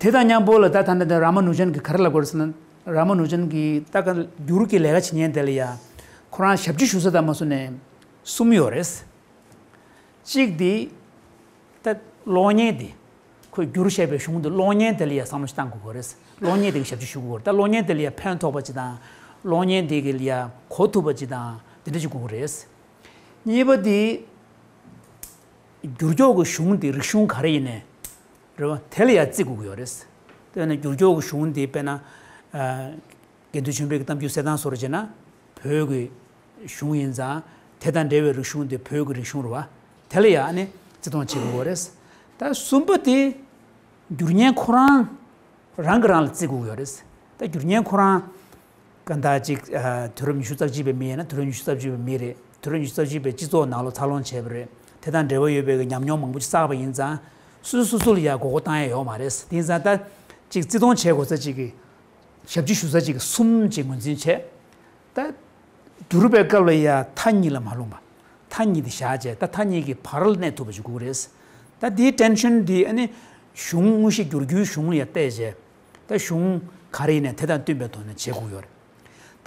དེ་དང་མཉམ་པོ་ལ་ད་ད་ལྟ་ར་མ་ནུ་ཇན་གྱིས་ག་རེ་ལབ་དགོས་རེད་ཟེར་ན། ར་མ་ནུ་ཇན་གྱིས་ད་ག་འགྱུར་གྱི་ལས་ཀ་བྱེད་མཁན་དེ་ལ་ཡ་ཁོ་རང་ཞབས་ཕྱི་ཞུ་ས་དང་མ་སོང་ནས་གསུམ་ཡོད་རེད། གཅིག་དེ་ད་ཀློག་མཁན་དེ། ཁོས་བསྒྱུར་བཞག་པའི་གཞུང་དེ་ཀློག་མཁན་དེ་ལ་ཡ་བསམ་བློ་ཞིག་བཏང་དགོས་ཀྱི་རེད། ཀློག་མཁན་དེ་གི་ཞབས་ཕྱི་ཞུ་དགོས་རེད། ད་ཀློག་མཁན་དེ་ལ་ཡ་ཕན་ཐོགས་པ་ཅིག་དང་། ཀློག་མཁན་དེ་གི་ལ་ཡ་གོ་ཐུབ་པ་ཅིག་དང་དེ་འདྲ་ཅིག་དགོས་ཀྱི་རེད། གཉིས་པ་དེ། བསྒྱུར་ཕྱོགས་ཀྱི་གཞུང་དེ་རིག་གཞུང་ག་རེ་ཡིན་ནའི་རེད་བ། དེ་ལ་ཡང་བརྩི་དགོས་ཀྱི་ཡོད་རེད། དེ་ནས་བསྒྱུར་ཕྱོགས་ཀྱི་གཞུང་དེ་དཔེར་ན། ཨ། དགེ་འདུན་ཆོས་འཕེལ་གྱི་གཏམ་རྒྱུད་གསེར་ཐང་སོགས་བྱས་ན་བོད་ཀྱི་གཞུང་ཡིན་ཙང་དེ་དང་འབྲེལ་བའི་རིག་གཞུང་དེ་བོད་ཀྱི་རིག་གཞུང་རེད་བ། དེ་ལ་ཡང་ཨ་ནི་བརྩི་མཐོང་བྱེད་དགོས་ཀྱི་ཡོད་རེད། ད་གསུམ་པ་དེ་བསྒྱུར་མཁན་ཁོ་རང་རང་གིས་རང་ལ་བརྩི་དགོས་ཀྱི་ཡོད་རེད། ད་བསྒྱུར་མཁན་ཁོ་རང་གང་ལྟར་ཅིག་ཨ། དུས་རབས་ཉི་ཤུ་རྩ་གཅིག་པའི་མི་ཡིན་ན་དུས་རབས་ཉི་ཤུ་རྩ་གཅིག་པའི་མི་རེད། དུས་རབས་ཉི་ཤུ་རྩ་གཅིག་པའི་སྤྱི་ཚོགས་ནང་ལོགས་འཚར་ལོངས་བྱས་པ་རེད། དེ་དང་འབྲེལ་བ་ཡོད་པའི་ཉམས་མྱོང་མང་པོ་ཅིག་བསགས་པ་ཡིན་ཙང་། སོ་སོ་སོ་སོ་ལ་ཡང་མགོ་སྐོར་བཏང་ཡ་ཡོད་མ་རེད། དེ་ཡིན་ཙང་ད་ཅིག་བརྩི་མཐོང་བྱེད་དགོས་ས་ཅིག་གི་ཞབས་ཕྱི་ཞུ་ས་ཅིག་གི་གསུམ་ཅིག་ངོས་འཛིན་བྱས། ད་བསྒྱུར་བའི་སྐབས་ལ་ཡང་མཐའ་གཉིས་ལ་མ་ལྷུང་བ། མཐའ་གཉིས་དེ་བཞག་བྱས་ད་མཐའ་གཉིས་ཀྱི་བར་ལ་གནས་ཐུབ་པ་ཞིག་དགོས་ཀྱི་རེད། ད་དེའི་ཊེན་ཤན་འདི་ཨ་ནི་གཞུང་དངོས་གཞི་བསྒྱུར་རྒྱུའི་གཞུང་ལ་ཡང་བལྟས་བྱས། ད་གཞུང་ག་རེ་ཡིན་ནའི་དེ་དང་བསྟུན་པའི་ཐོག་ནས་བྱེད་དགོས་ཀྱི་ཡོད་རེད།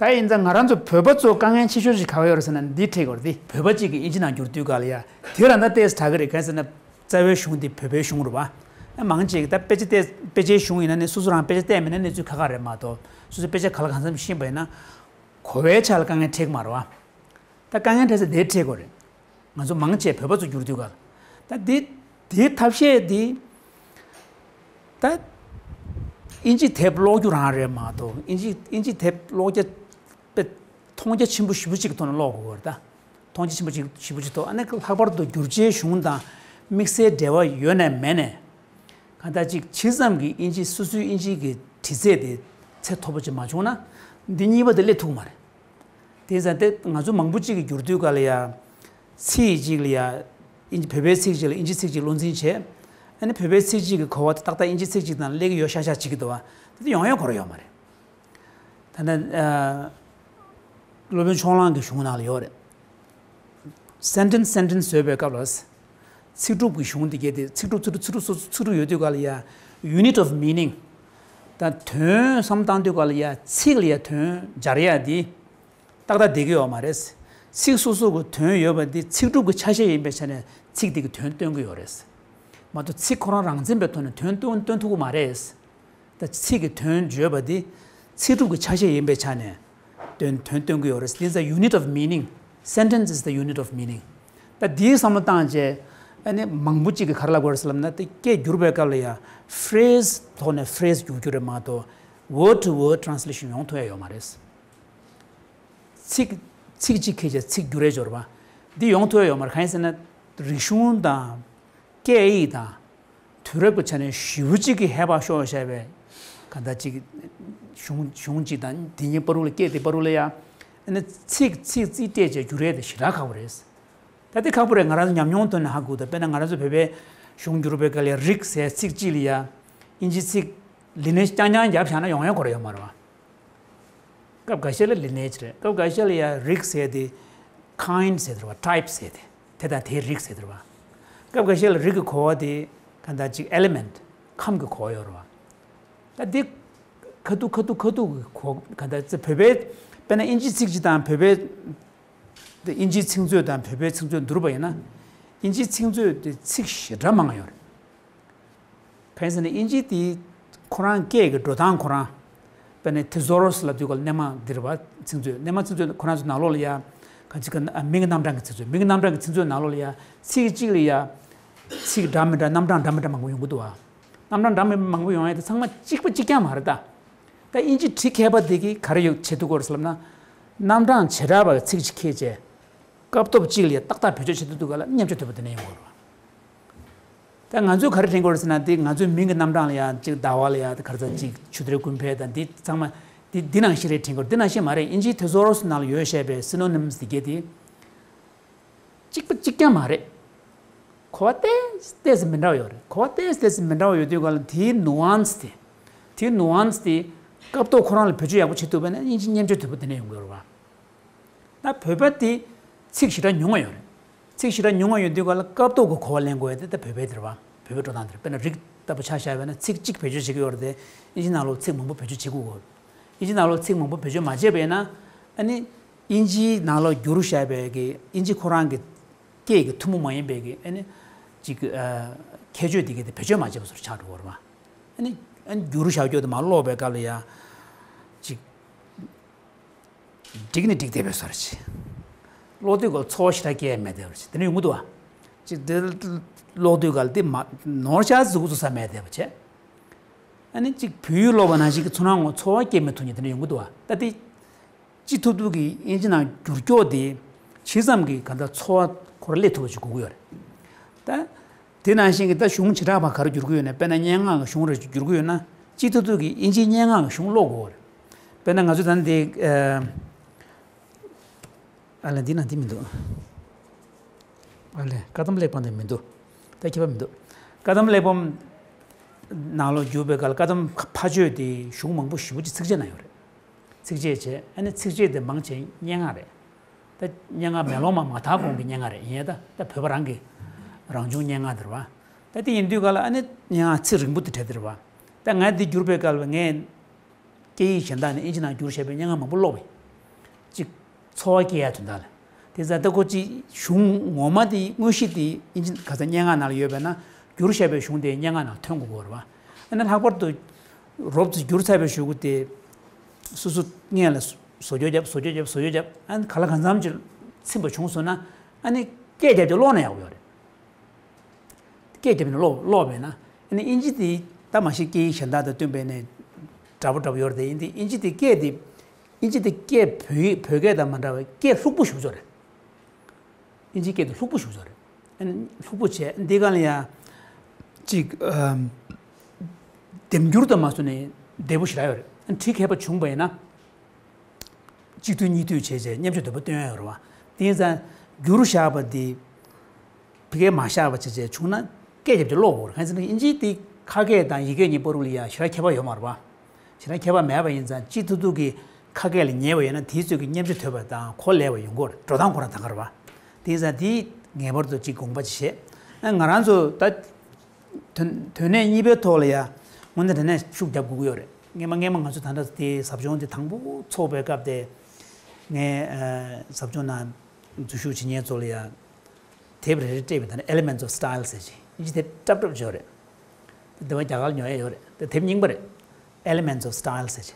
ད་ཡིན་ཙང་ང་རང་ཚོ་བོད་པ་ཚོ་དཀའ་ངལ་ཆེ་ཤོས་ཤིག་ག་བ་ཡོད་རེད་ཟེར་ན་འདི་འཕྲད་ཀྱི་ཡོད་རེད་དེ། བོད་པ་གཅིག་གིས་ཨིན་ཇི་ནང་བསྒྱུར་དུས་ག་ལ་ཡ་དེ་རང་ད་ཏོག་ཙམ་དྲག་གི་རེད། གང་ཟེར་ན་རྩ་བའི་གཞུང་འདི་བོད་པའི་གཞུང་རེད་བ། མང་ཆེ་གིས་ད་དཔེ་ཆ་བལྟས། དཔེ་ཆའི་གཞུང་ཡིན་ན་ནི་སོ་སོ་རང་དཔེ་ཆ་བལྟས་མེད་ན་གནས་ཚུལ་ཁག་ཁག་རེད་མ་གཏོགས། སོ་སོ་དཔེ་ཆ་ག་ལ་གང་འཚམ་ཤེས་པ་ཡིན་ན། གོ་བའི་ཆ་ལ་དཀའ་ངལ་འཕྲད་ཀྱི་མ་རེད་བ། ད་དཀའ་ངལ་འཕྲད་ས་དེ་འཕྲད་དགོས་རེད། ང་ཚོ་མང་ཆེ་བོད་པ་ཚོ་བསྒྱུར་དུས་ག་ལ། ད་དེ་དེའི་ཐབས་ཤེས་དེ། ད་ ཨིན་ཇི་དེབ་ཀློག་རྒྱུ་རང་རེད་མ་གཏོགས། ཨིན་ཇི་ཨིན་ཇི་དེབ་ཀློག་རྒྱུ་དཔེ་མཐོང་རྒྱ་ཆེན་པོ་ཞེ་པོ་ཅིག་གི་ཐོག་ནས་ཀློག་དགོས་ཀྱི་རེད་ད། མཐོང་རྒྱ་ཆེན་པོ་ཅིག་ཞེ་པོ་ཅིག་ཐོག་ཨ་ནི་ལྷག་པར་དུ་བསྒྱུར་བྱའི་གཞུང་དང་དམིགས་བསལ་འབྲེལ་བ་ཡོད་ནས་མེད་ནས། གང་ལྟར་ཅིག་ཇི་ཙམ་གྱི་ཨིན་ཇི་སོ་སོའི་ཨིན་ཇི་གི་དྲི་རྩད་དེ་ཚད་མཐོ་པོ་ཅིག་མ་བྱུང་ན། འདི་གཉིས་པ་དེ་སླེབས་ཐུབ་ཀྱི་མ་རེད། དེ་ཙང་དེ་ང་ཚོ་མང་པོ་ཅིག་གིས་བསྒྱུར་དུས་ག་ལ་ཡ། ཚིག་གཅིག་ལ་ཡ། ཨིན་བོད་པའི་ཚིག་གཅིག་ལ་ཨིན་ཇི་ཚིག་གཅིག་བློ་འཛིན་བྱས། ཨ་ནི་བོད་པའི་ཚིག་གཅིག་གི་གོ་བ་དེ་ཏག་ཏག་ཨིན་ཇི་ཚིག་གཅིག་དང་སླེབས་ཀྱི་ཡོད་ཤག་ཤག་བྱེད་ཀྱི་འདུག་བ། དེ་དེ་ཡོང་ཡ་ཁོ་རང་ཡོད་མ་རེད། ད་ནི་ཨ། སློབ་དཔོན་ཕྱོགས་གླང་གི་གཞུང་ནང་ལ་ཡོད་རེད། སེན་ཊེན་སི་སེན་ཊེན་སི་བཟོས་པའི་སྐབས་ལ། ཚིག་གྲུབ་ཀྱི་གཞུང་དེ་གས་དེ་ཚིག་གྲུབ་ཚིག་གྲུབ་ཚིག་གྲུབ་ཚིག་གྲུབ་ཡོད་དུས་ག་ལ་ཡ། unit of meaning། ད་དོན་བསམ་བཏང་དུས་ག་ལ་ཡ་ཚིག་ལ་ཡ་དོན་སྦྱར་ཡ་དེ། ཏག་ཏག་བསྡད་ཀྱི་ཡོད་མ་རེད། ཚིག་སོ་སོ་གི་དོན་ཡོད་པ་འདི་ཚིག་གྲུབ་ཀྱི་ཆ་ཤས་ཡིན་པའི་ཆ་ནས་ཚིག་དེ་གི་དོན་སྟོན་གྱི་ཡོད་རེད། མ་གཏོགས་ཚིག་ཁོ་རང་རང་མཚན་པའི་ཐོག་ནས་དོན་སྟོན་སྟོན་ཐུབ་ཀྱི་མ་རེད། ད་ཚིག་གི་དོན་བརྗོད་པ་འདི་ཚིག་གྲུབ་ཀྱི་ཆ་ཤས་ཡིན་པའི་ཆ་ནས་དོན་དོན་སྟོན་གྱི་ཡོད་རེད། This is the unit of meaning. Sentence is the unit of meaning. ད་འདིའི་བསམ་བློ་བཏང་རྗེས་ཨ་ནི་མང་པོ་གཅིག་གིས་ག་རེ་ལབ་དགོས་རེད་ཟེར་ལབ་ན། དེ་སྐད་བསྒྱུར་བའི་སྐབས་ལ་ཡང་ཕི་རེ་སི་ཐོག་ནས་ཕི་རེ་སི་བསྒྱུར་རྒྱུ་རེད་མ་གཏོགས་word to word translation ཡོང་ཐུབ་ཡ་ཡོད་མ་རེད། ཚིག་ཚིག་གཅིག་ཁྱེར་བྱས་ཚིག་བསྒྱུར་རེ་འབྱོར་བ་འདི་ཡོང་ཐུབ་ཡ་ཡོད་མ་རེད། གང་ཡིན་ཟེར་ན་རིག་གཞུང་དང་སྐད་ཡིག་དང་དུས་རབས་ཀྱི་ཆ་ནས་ཞེ་པོ་གཅིག་གི་ཧེ་བག་ཤོར་བཞག་པའི་གང་ལྟར་གཅིག་གཞུང་གཞུང་གཅིག་དང་དེ་གཉིས་བར་དུ་ལ་སྐད་དེ་བར་དུ་ལ་ཡ་ཨ་ནི་ཚིག་ཚིག་རྩིས་སྤྲད་བྱས་བསྒྱུར་ཡས་དེ་ཞེ་དྲག་ཁག་པོ་རེད། ད་དེ་ཁག་པོ་རེད། ང་རང་ཚོ་ཉམས་མྱོང་ཐོག་ནས་ཧ་གོ་ད། དཔེར་ན་ང་རང་ཚོ་བོད་པའི་གཞུང་བསྒྱུར་བའི་སྐབས་ལ་རིགས་ཟེར་ཚིག་གཅིག་ལ་ཡ་ཨིན་ཇི་ཚིག་ལི་ནེ་ཇི་རྐྱང་རྐྱང་བརྒྱབ་བཞག་ན་ཡོང་ཡ་ཁོ་རང་ཡོད་མ་རེད་བ། སྐབས་འགའ་ཤས་ལ་ལི་ནེ་ཇི་རེད། སྐབས་འགའ་ཤས་ལ་ཡ་རིགས་ཟེར་དེ་ཁའིན་ཌི་ཟེར་དེ་རེད་བ། ཊའིབ་ཟེར་དེ་དེ་དང་དེའི་རིགས་ཟེར་དེ་རེད་བ། སྐབས་འགའ་ཤས་ལ་རིགས་ཀྱི་གོ་བ་དེ་གང་ལྟར་ཅིག་ཨེ་ལི་མེན་ཊི་ཁམས་ཀྱི་གོ་བ་ཡོད་རེད་བ། ད་འདི་ཁ་ཐུག་ཁ་ཐུག་ཁ་ཐུག་གི་གོ་གང་ལྟར་ཚེ་བོད་པའི་དཔེར་ན་ཨིན་ཇི་ཚིག་གཅིག་དང་བོད་པའི་དེ་ཨིན་ཇིའི་ཚིག་མཛོད་དང་བོད་པའི་ཚིག་མཛོད་བསྡུར་བ་ཡིན་ན། ཨིན་ཇིའི་ཚིག་མཛོད་དེ་ཚིག་ཞེ་དྲག་མང་ཡོད་རེད། གང་ཡིན་ཟེར་ན་ཨིན་ཇི་དེ་ཁོ་རང་སྐད་ཀྱི་འགྲོ་སྟངས་ཁོ་རང་། དཔེར་ན་ཐི་ཟོ་རོ་སི་ལབ་དུས་སྐབས་ལ་སྣེ་མང་འདི་རེད་བ། ཚིག་མཛོད་སྣེ་མང་ཚིག་མཛོད་ཁོ་རང་ཚོ་ནང་ལོགས་ལ་ཡ། གང་ཅི་ག་མིང་གི་རྣམ་གྲངས་ཀྱི་ཚིག་མཛོད། མིང་གི་རྣམ་གྲངས་ཀྱི་ཚིག་མཛོད་ནང་ལོགས་ལ་ཡ་ཚིག་གཅིག་ལ་ཡ། ཚིག་འདྲ་མི་འདྲ་རྣམ་གྲངས་འདྲ་མི་འདྲ་མང་པོ་ཡོང་གི་འདུག་བ། རྣམ་གྲངས་འདྲ་མི་མང་པོ་ཡོང་ཡ་དེ་ཚང་མ་གཅིག་པ་གཅིག་རྐྱང་མ་རེད་ད། ད་ཨིན་ཇི་བྲིས་མཁས་པ་དེ་གིས་ག་རེ་ཡོད་བྱེད་ཐུབ་ཀྱི་ཡོད་རེད་ཟེར་ལབ་ན། རྣམ་གྲངས་བྱེ་བྲག་པ་གི་ཚིག་གཅིག་ཁྱེར་བྱས། སྐབས་ཐོབ་གཅིག་ལ་ཏག་ཏག་བེད་སྤྱོད་བྱེད་ཐུབ་འདུག་ག་ལ་མཉམ་སྤྱོད་ཐུབ་པ་དེ་ནས་ཡོང་དགོས་རེད་བ། ད་ང་ཚོས་ག་རེ་དྲན་དགོས་རེད་ཟེར་ན། དེ་ང་ཚོའི་མིང་གི་རྣམ་གྲངས་ལ་ཡ་གཅིག་ཟླ་བ་ལ་ཡ་དེ་ག་རེ་ཟེར་གཅིག་ཆུ་ཚོད་ཀུན་ཕེབས་དང་འདི་ཚང་མ་འདི་འདི་ནང་བཞིན་རེད་དྲན་དགོས། འདི་ནང་བཞིན་མ་རེད། ཨིན་ཇིའི་ཐེ་ཟོ་རོ་སི་ནང་ལ་ཡོད་བཤད་པའི་སི་ནོ་ནིམ་སི་དེ་གས་དེ། གཅིག་པ་གཅིག་རྐྱང་མ་རེད། གོ་བ་ཏོག་ཙམ་ཏོག་ཙམ་མི་འདྲ་བ་ཡོད་རེད། གོ་བ་ཏོག་ཙམ་ཏོག་ཙམ་མི་འདྲ་བ་ཡོད་དུས་ག་ལ་དེའི་ནུ་ཨན་སི་དེ། དེའི་ནུ་ཨན་སི་དེ་སྐབས་ཐོག་ཁོ་རང་ལ་བེད་སྤྱོད་ཡག་པོ་བྱེད་ཐུབ་པ་ན་དབྱིན་ཇི་མཉམ་སྤྱོད་ཐུབ་པ་དེ་ནས་ཡོང་གི་ཡོད་རེད་བ། ད་བོད་པ་དེ་ཚིག་ཞེ་དྲག་ཉུང་བ་ཡོད་རེད། ཚིག་ཞེ་དྲག་ཉུང་བ་ཡོད་དུས་ག་ལ་སྐབས་ཐོག་གི་གོ་བ་ལེན་དགོས་ཡ་དེ་ད་བོད་པའི་དེ་རེད་བ། བོད་པའི་འགྲོ་སྟངས་དེ་རེད། དཔེར་ན་རིགས་ལྟ་བུ་ཆ་བཞག་པ་ན་ཚིག་གཅིག་བེད་སྤྱོད་བྱེད་ཀྱི་ཡོད་རེད་དེ། དབྱིན་ཇི་ནང་ལོགས་ཚིག་མང་པོ་བེད་སྤྱོད་བྱེད་དགོས་གོ། དབྱིན་ཇི་ནང་ལོགས་ཚིག་མང་པོ་བེད་སྤྱོད་མ་བྱས་པ་ཡིན་ན། ཨ་ནི་དབྱིན་ཇིའི་ནང་ལོགས་བསྒྱུར་བཞག་པའི་གི་དབྱིན་ཇི་ཁོ་རང་གི་སྐད་ཀྱི་ཐུན་མོང་མ་ཡིན་པའི་གི་ཨ་ནི་ཅིག་ཨ་ཁྱད་ཆོས་དེ་གི་དེ་བེད་སྤྱོད་མ་བྱས་པ་བཟོ་འདྲ་ཆགས་འགྲོ་གི་རེད་བ། ཨ་ནི་ཨ་ནི་བསྒྱུར་བཞག་རྒྱུ་དེ་མར་ཀློག་པའི་སྐབས་ལ་ཡ་ཅིག་འགྲིག་ནི་འགྲིག་བསྡད་པའི་བཟོ་འདྲ་ཅིག་ཀློག་དུས་སྐབས་ཚོར་བ་ཞེ་དྲག་སྐྱེ་ཡ་མེད་བསྡད་པ་ཅིག་དེ་འདྲ་ཡོང་གི་འདུག་བ། ཅིག་དེ་ཀློག་དུས་སྐབས་ལ་དེ་མ་ནོར་ཤག་གཟུགས་གཟུགས་ས་མེད་བསྡད་པ་བྱས། ཨ་ནི་ཅིག་བོད་ཡིག་ཀློག་པ་ནང་བཞིན་གྱི་ཚོར་སྣང་ངོ་ཚོར་བ་སྐྱེ་མི་ཐུབ་མཁན་དེ་འདྲ་ཡོང་གི་འདུག་བ། ད་དེ་ཅི་ཐུབ་ཐུབ་ཀྱིས་དབྱིན་ཇི་ནང་བསྒྱུར་ཀྱོག་དེ་ཇི་ཙམ་གྱིས་ག་འདྲ་ཚོར་བ་ཁོ་རང་སླེབས་ཐུབ་པ་ཞིག་དགོས་ཀྱི་ཡོད་རེད། ད་དེ་ནང་བཞིན་གྱི་ད་གཞུང་བྱེ་བྲག་པ་ག་རེ་བསྒྱུར་གྱི་ཡོད་ན། དཔེར་ན་སྙན་ངག་གི་གཞུང་རེ་བསྒྱུར་གྱི་ཡོད་ན། ཅི་ཐུབ་ཐུབ་ཀྱིས་དབྱིན་ཇིའི་སྙན་ངག་གི་གཞུང་ཀློག་དགོས་རེད། དཔེར་ན་ང་ཚོ་ད་ནི་དེ་ཨ་ལས་འདི་ན་འདི་མི་འདུག་ཨ་ལས་བཀའ་གདམས་གླེགས་བམ་དེ་མི་འདུག་ད་ཁྱད་པར་མི་འདུག་བཀའ་གདམས་གླེགས་བམ་ནང་ལོགས་བསྒྱུར་བའི་སྐབས་ལ་བཀའ་གདམས་ཕ་ཆོས་དེ་གཞུང་མང་པོ་ཞེ་པོ་ཅིག་ཚིགས་བཅད་ནང་ཡོད་རེད། ཚིགས་བཅད་བྱས། ཨ་ནི་ཚིགས་བཅད་དེ་མང་ཆེ་སྙན་ངག་རེད། ད་སྙན་ངག་མེ་ལོང་མ་མ་དག་གོང་གི་སྙན་ངག་རེད། ཡིན་ཡང་ད་ད་བོད་པ་རང་གི་རང་བྱུང་སྙན་ངག་དེ་རེད་བ། ད་དེ་ཡིན་དུས་ག་ལ་ཨ་ནི་སྙན་ངག་ཚིག་རིང་པོ་དེ་གྲས་དེ་རེད་བ། ད་ང་འདི་བསྒྱུར་བའི་སྐབས་ལ་ངས་སྐད་ཡིག་གཞན་དག་ནས་དབྱིན་ཇི་ནང་བསྒྱུར་བྱས་པའི་སྙན་ངག་མང་པོ་ཀློག་པ་ཡིན། གཅིག་ཚོར་བ་སྐྱེ་ཡ་དོན་དག་ལ། དེ་ཙང་ད་ཁོ་གཅིག་གཞུང་ངོ་མ་དེ་དངོས་གཞི་དེ་དབྱིན་ཇི་ག་ས་སྙན་ངག་ནང་ལ་ཡོད་པས་ན། བསྒྱུར་བྱས་པའི་གཞུང་དེ་སྙན་ངག་ནང་ཐོན་དགོས་ཀྱི་ཡོད་རེད་བ། ཨ་ནི་ལྷག་པར་དུ་རོབ་ཙམ་བསྒྱུར་ཚར་བའི་གཞུག་གུ་དེ་སོ་སོ་སྔོན་ལ་བཟོ་བཅོས་བརྒྱབ། བཟོ་བཅོས་བརྒྱབ། བཟོ་བཅོས་བརྒྱབ། ཨ་ནི་ག་ལ་གང་འཚམ་ཅིག་ཚིམ་པ་བྱུང་སོང་ན། ཨ་ནི་སྐད་རྒྱབ་སྟེ་ཀློག་ན་ཡག་པོ་ཡོད་རེད། སྐད་རྒྱབ་ནས་ཀློག་ཀློག་པས་ན། ཨ་ནི་དབྱིན་ཇི་དེ་ད་མ་གཞི་སྐད་ཡིག་གཞན་དག་དང་བསྟུན་པའི་ནས་ འདྲ་པོ་འདྲ་པོ་ཡོད་རེད་དེ། ཡིན་དེ་ཨིན་ཇི་དེ་སྐད་དེ་ཨིན་ཇི་དེ་སྐད་བོད་བོད་སྐད་དང་མ་འདྲ་བའི་སྐད་ལྷུག་པོ་ཞེ་པོ་ཅིག་རེད། ཨིན་ཇི་སྐད་དེ་ལྷུག་པོ་ཞེ་པོ་ཅིག་རེད། ཨ་ནི་ལྷུག་པོ་བྱས་འདི་ག་ལ་ཡ་ཅིག་ཨམ། ལྡེམ་འགྱུར་དང་མ་སོང་ནས་བདེ་པོ་ཞེ་དྲག་ཡོད་རེད། ཨ་ནི་བྲིས་མཁས་པ་བྱུང་བ་ཡིན་ན། གཅིག་ཐུག་གཉིས་ཐུག་བྱས་བྱས་སྙན་ཆ་དོད་པོ་སྟོན་ཡ་ཡོད་རེད་བ། དེ་ཡིན་ཙང་བསྒྱུར་བཞག་པ་འདི་ཕ་གིར་མ་བཞག་པ་བྱས་བྱས་བྱུང་ན་སྐད་རྒྱབ་བྱས་ཀློག་དགོས་རེད། གང་ཡིན་ཟེར་ན་ཨིན་ཇིའི་དེ་ཁ་སྐད་དང་ཡིག་སྐད་གཉིས་བར་ལ་ཡ་ཞེ་དྲག་ཁྱད་པར་ཡོད་མ་རེད་བ། ཞེ་དྲག་ཁྱད་པར་མེད་པ་ཡིན་ཙང་གཅིག་ཐུག་ཐུག་གི་ཁ་སྐད་ལ་ཉེ་བ་ཡོད་ན་དེའི་ཚོད་ཀྱི་སྙན་ཆ་དོད་པ་དང་གོ་ལེགས་པ་ཡོང་གི་ཡོད་རེད། འགྲོ་སྟངས་ཁོ་རང་ད་ག་རེད་བ། དེ་ཡིན་ཙང་དེ་ངེས་པར་དུ་གཅིག་དགོངས་པ་ཅིག་བཞེས། ཨ་ང་རང་ཚོ་ད། དོན་དོན་གནད་གཉིས་པའི་ཐོག་ལ་ཡ་དངོས་གནས་དྲང་གནས་ཤུགས་རྒྱབ་དགོས་ཀྱི་ཡོད་རེད། སྔན་མ་སྔན་མ་ང་ཚོ་ད་ལྟ་དེ་ཟབ་སྦྱོང་དེ་དང་པོ་ཚོགས་པའི་སྐབས་དེ་ངས་ཨ་ཟབ་སྦྱོང་ནང་འཛུལ་ཞུགས་བྱེད་མཁན་ཚོ་ལ་ཡ་དེབ་རེ་རེ་སྤྲད་པའི་ད་ནི་Elements of Style ཟེར་ཅིག་ཨིན་ཇི་དེབ་སྲབ་སྲབ་ཅིག་ཡོད་རེད། དེ་བ་རྒྱ་གར་ཉོ་ཡས་ཡོད་རེད། དེ་དེབ་རྙིང་པ་རེད། Elements of Style ཟེར་ཅིག་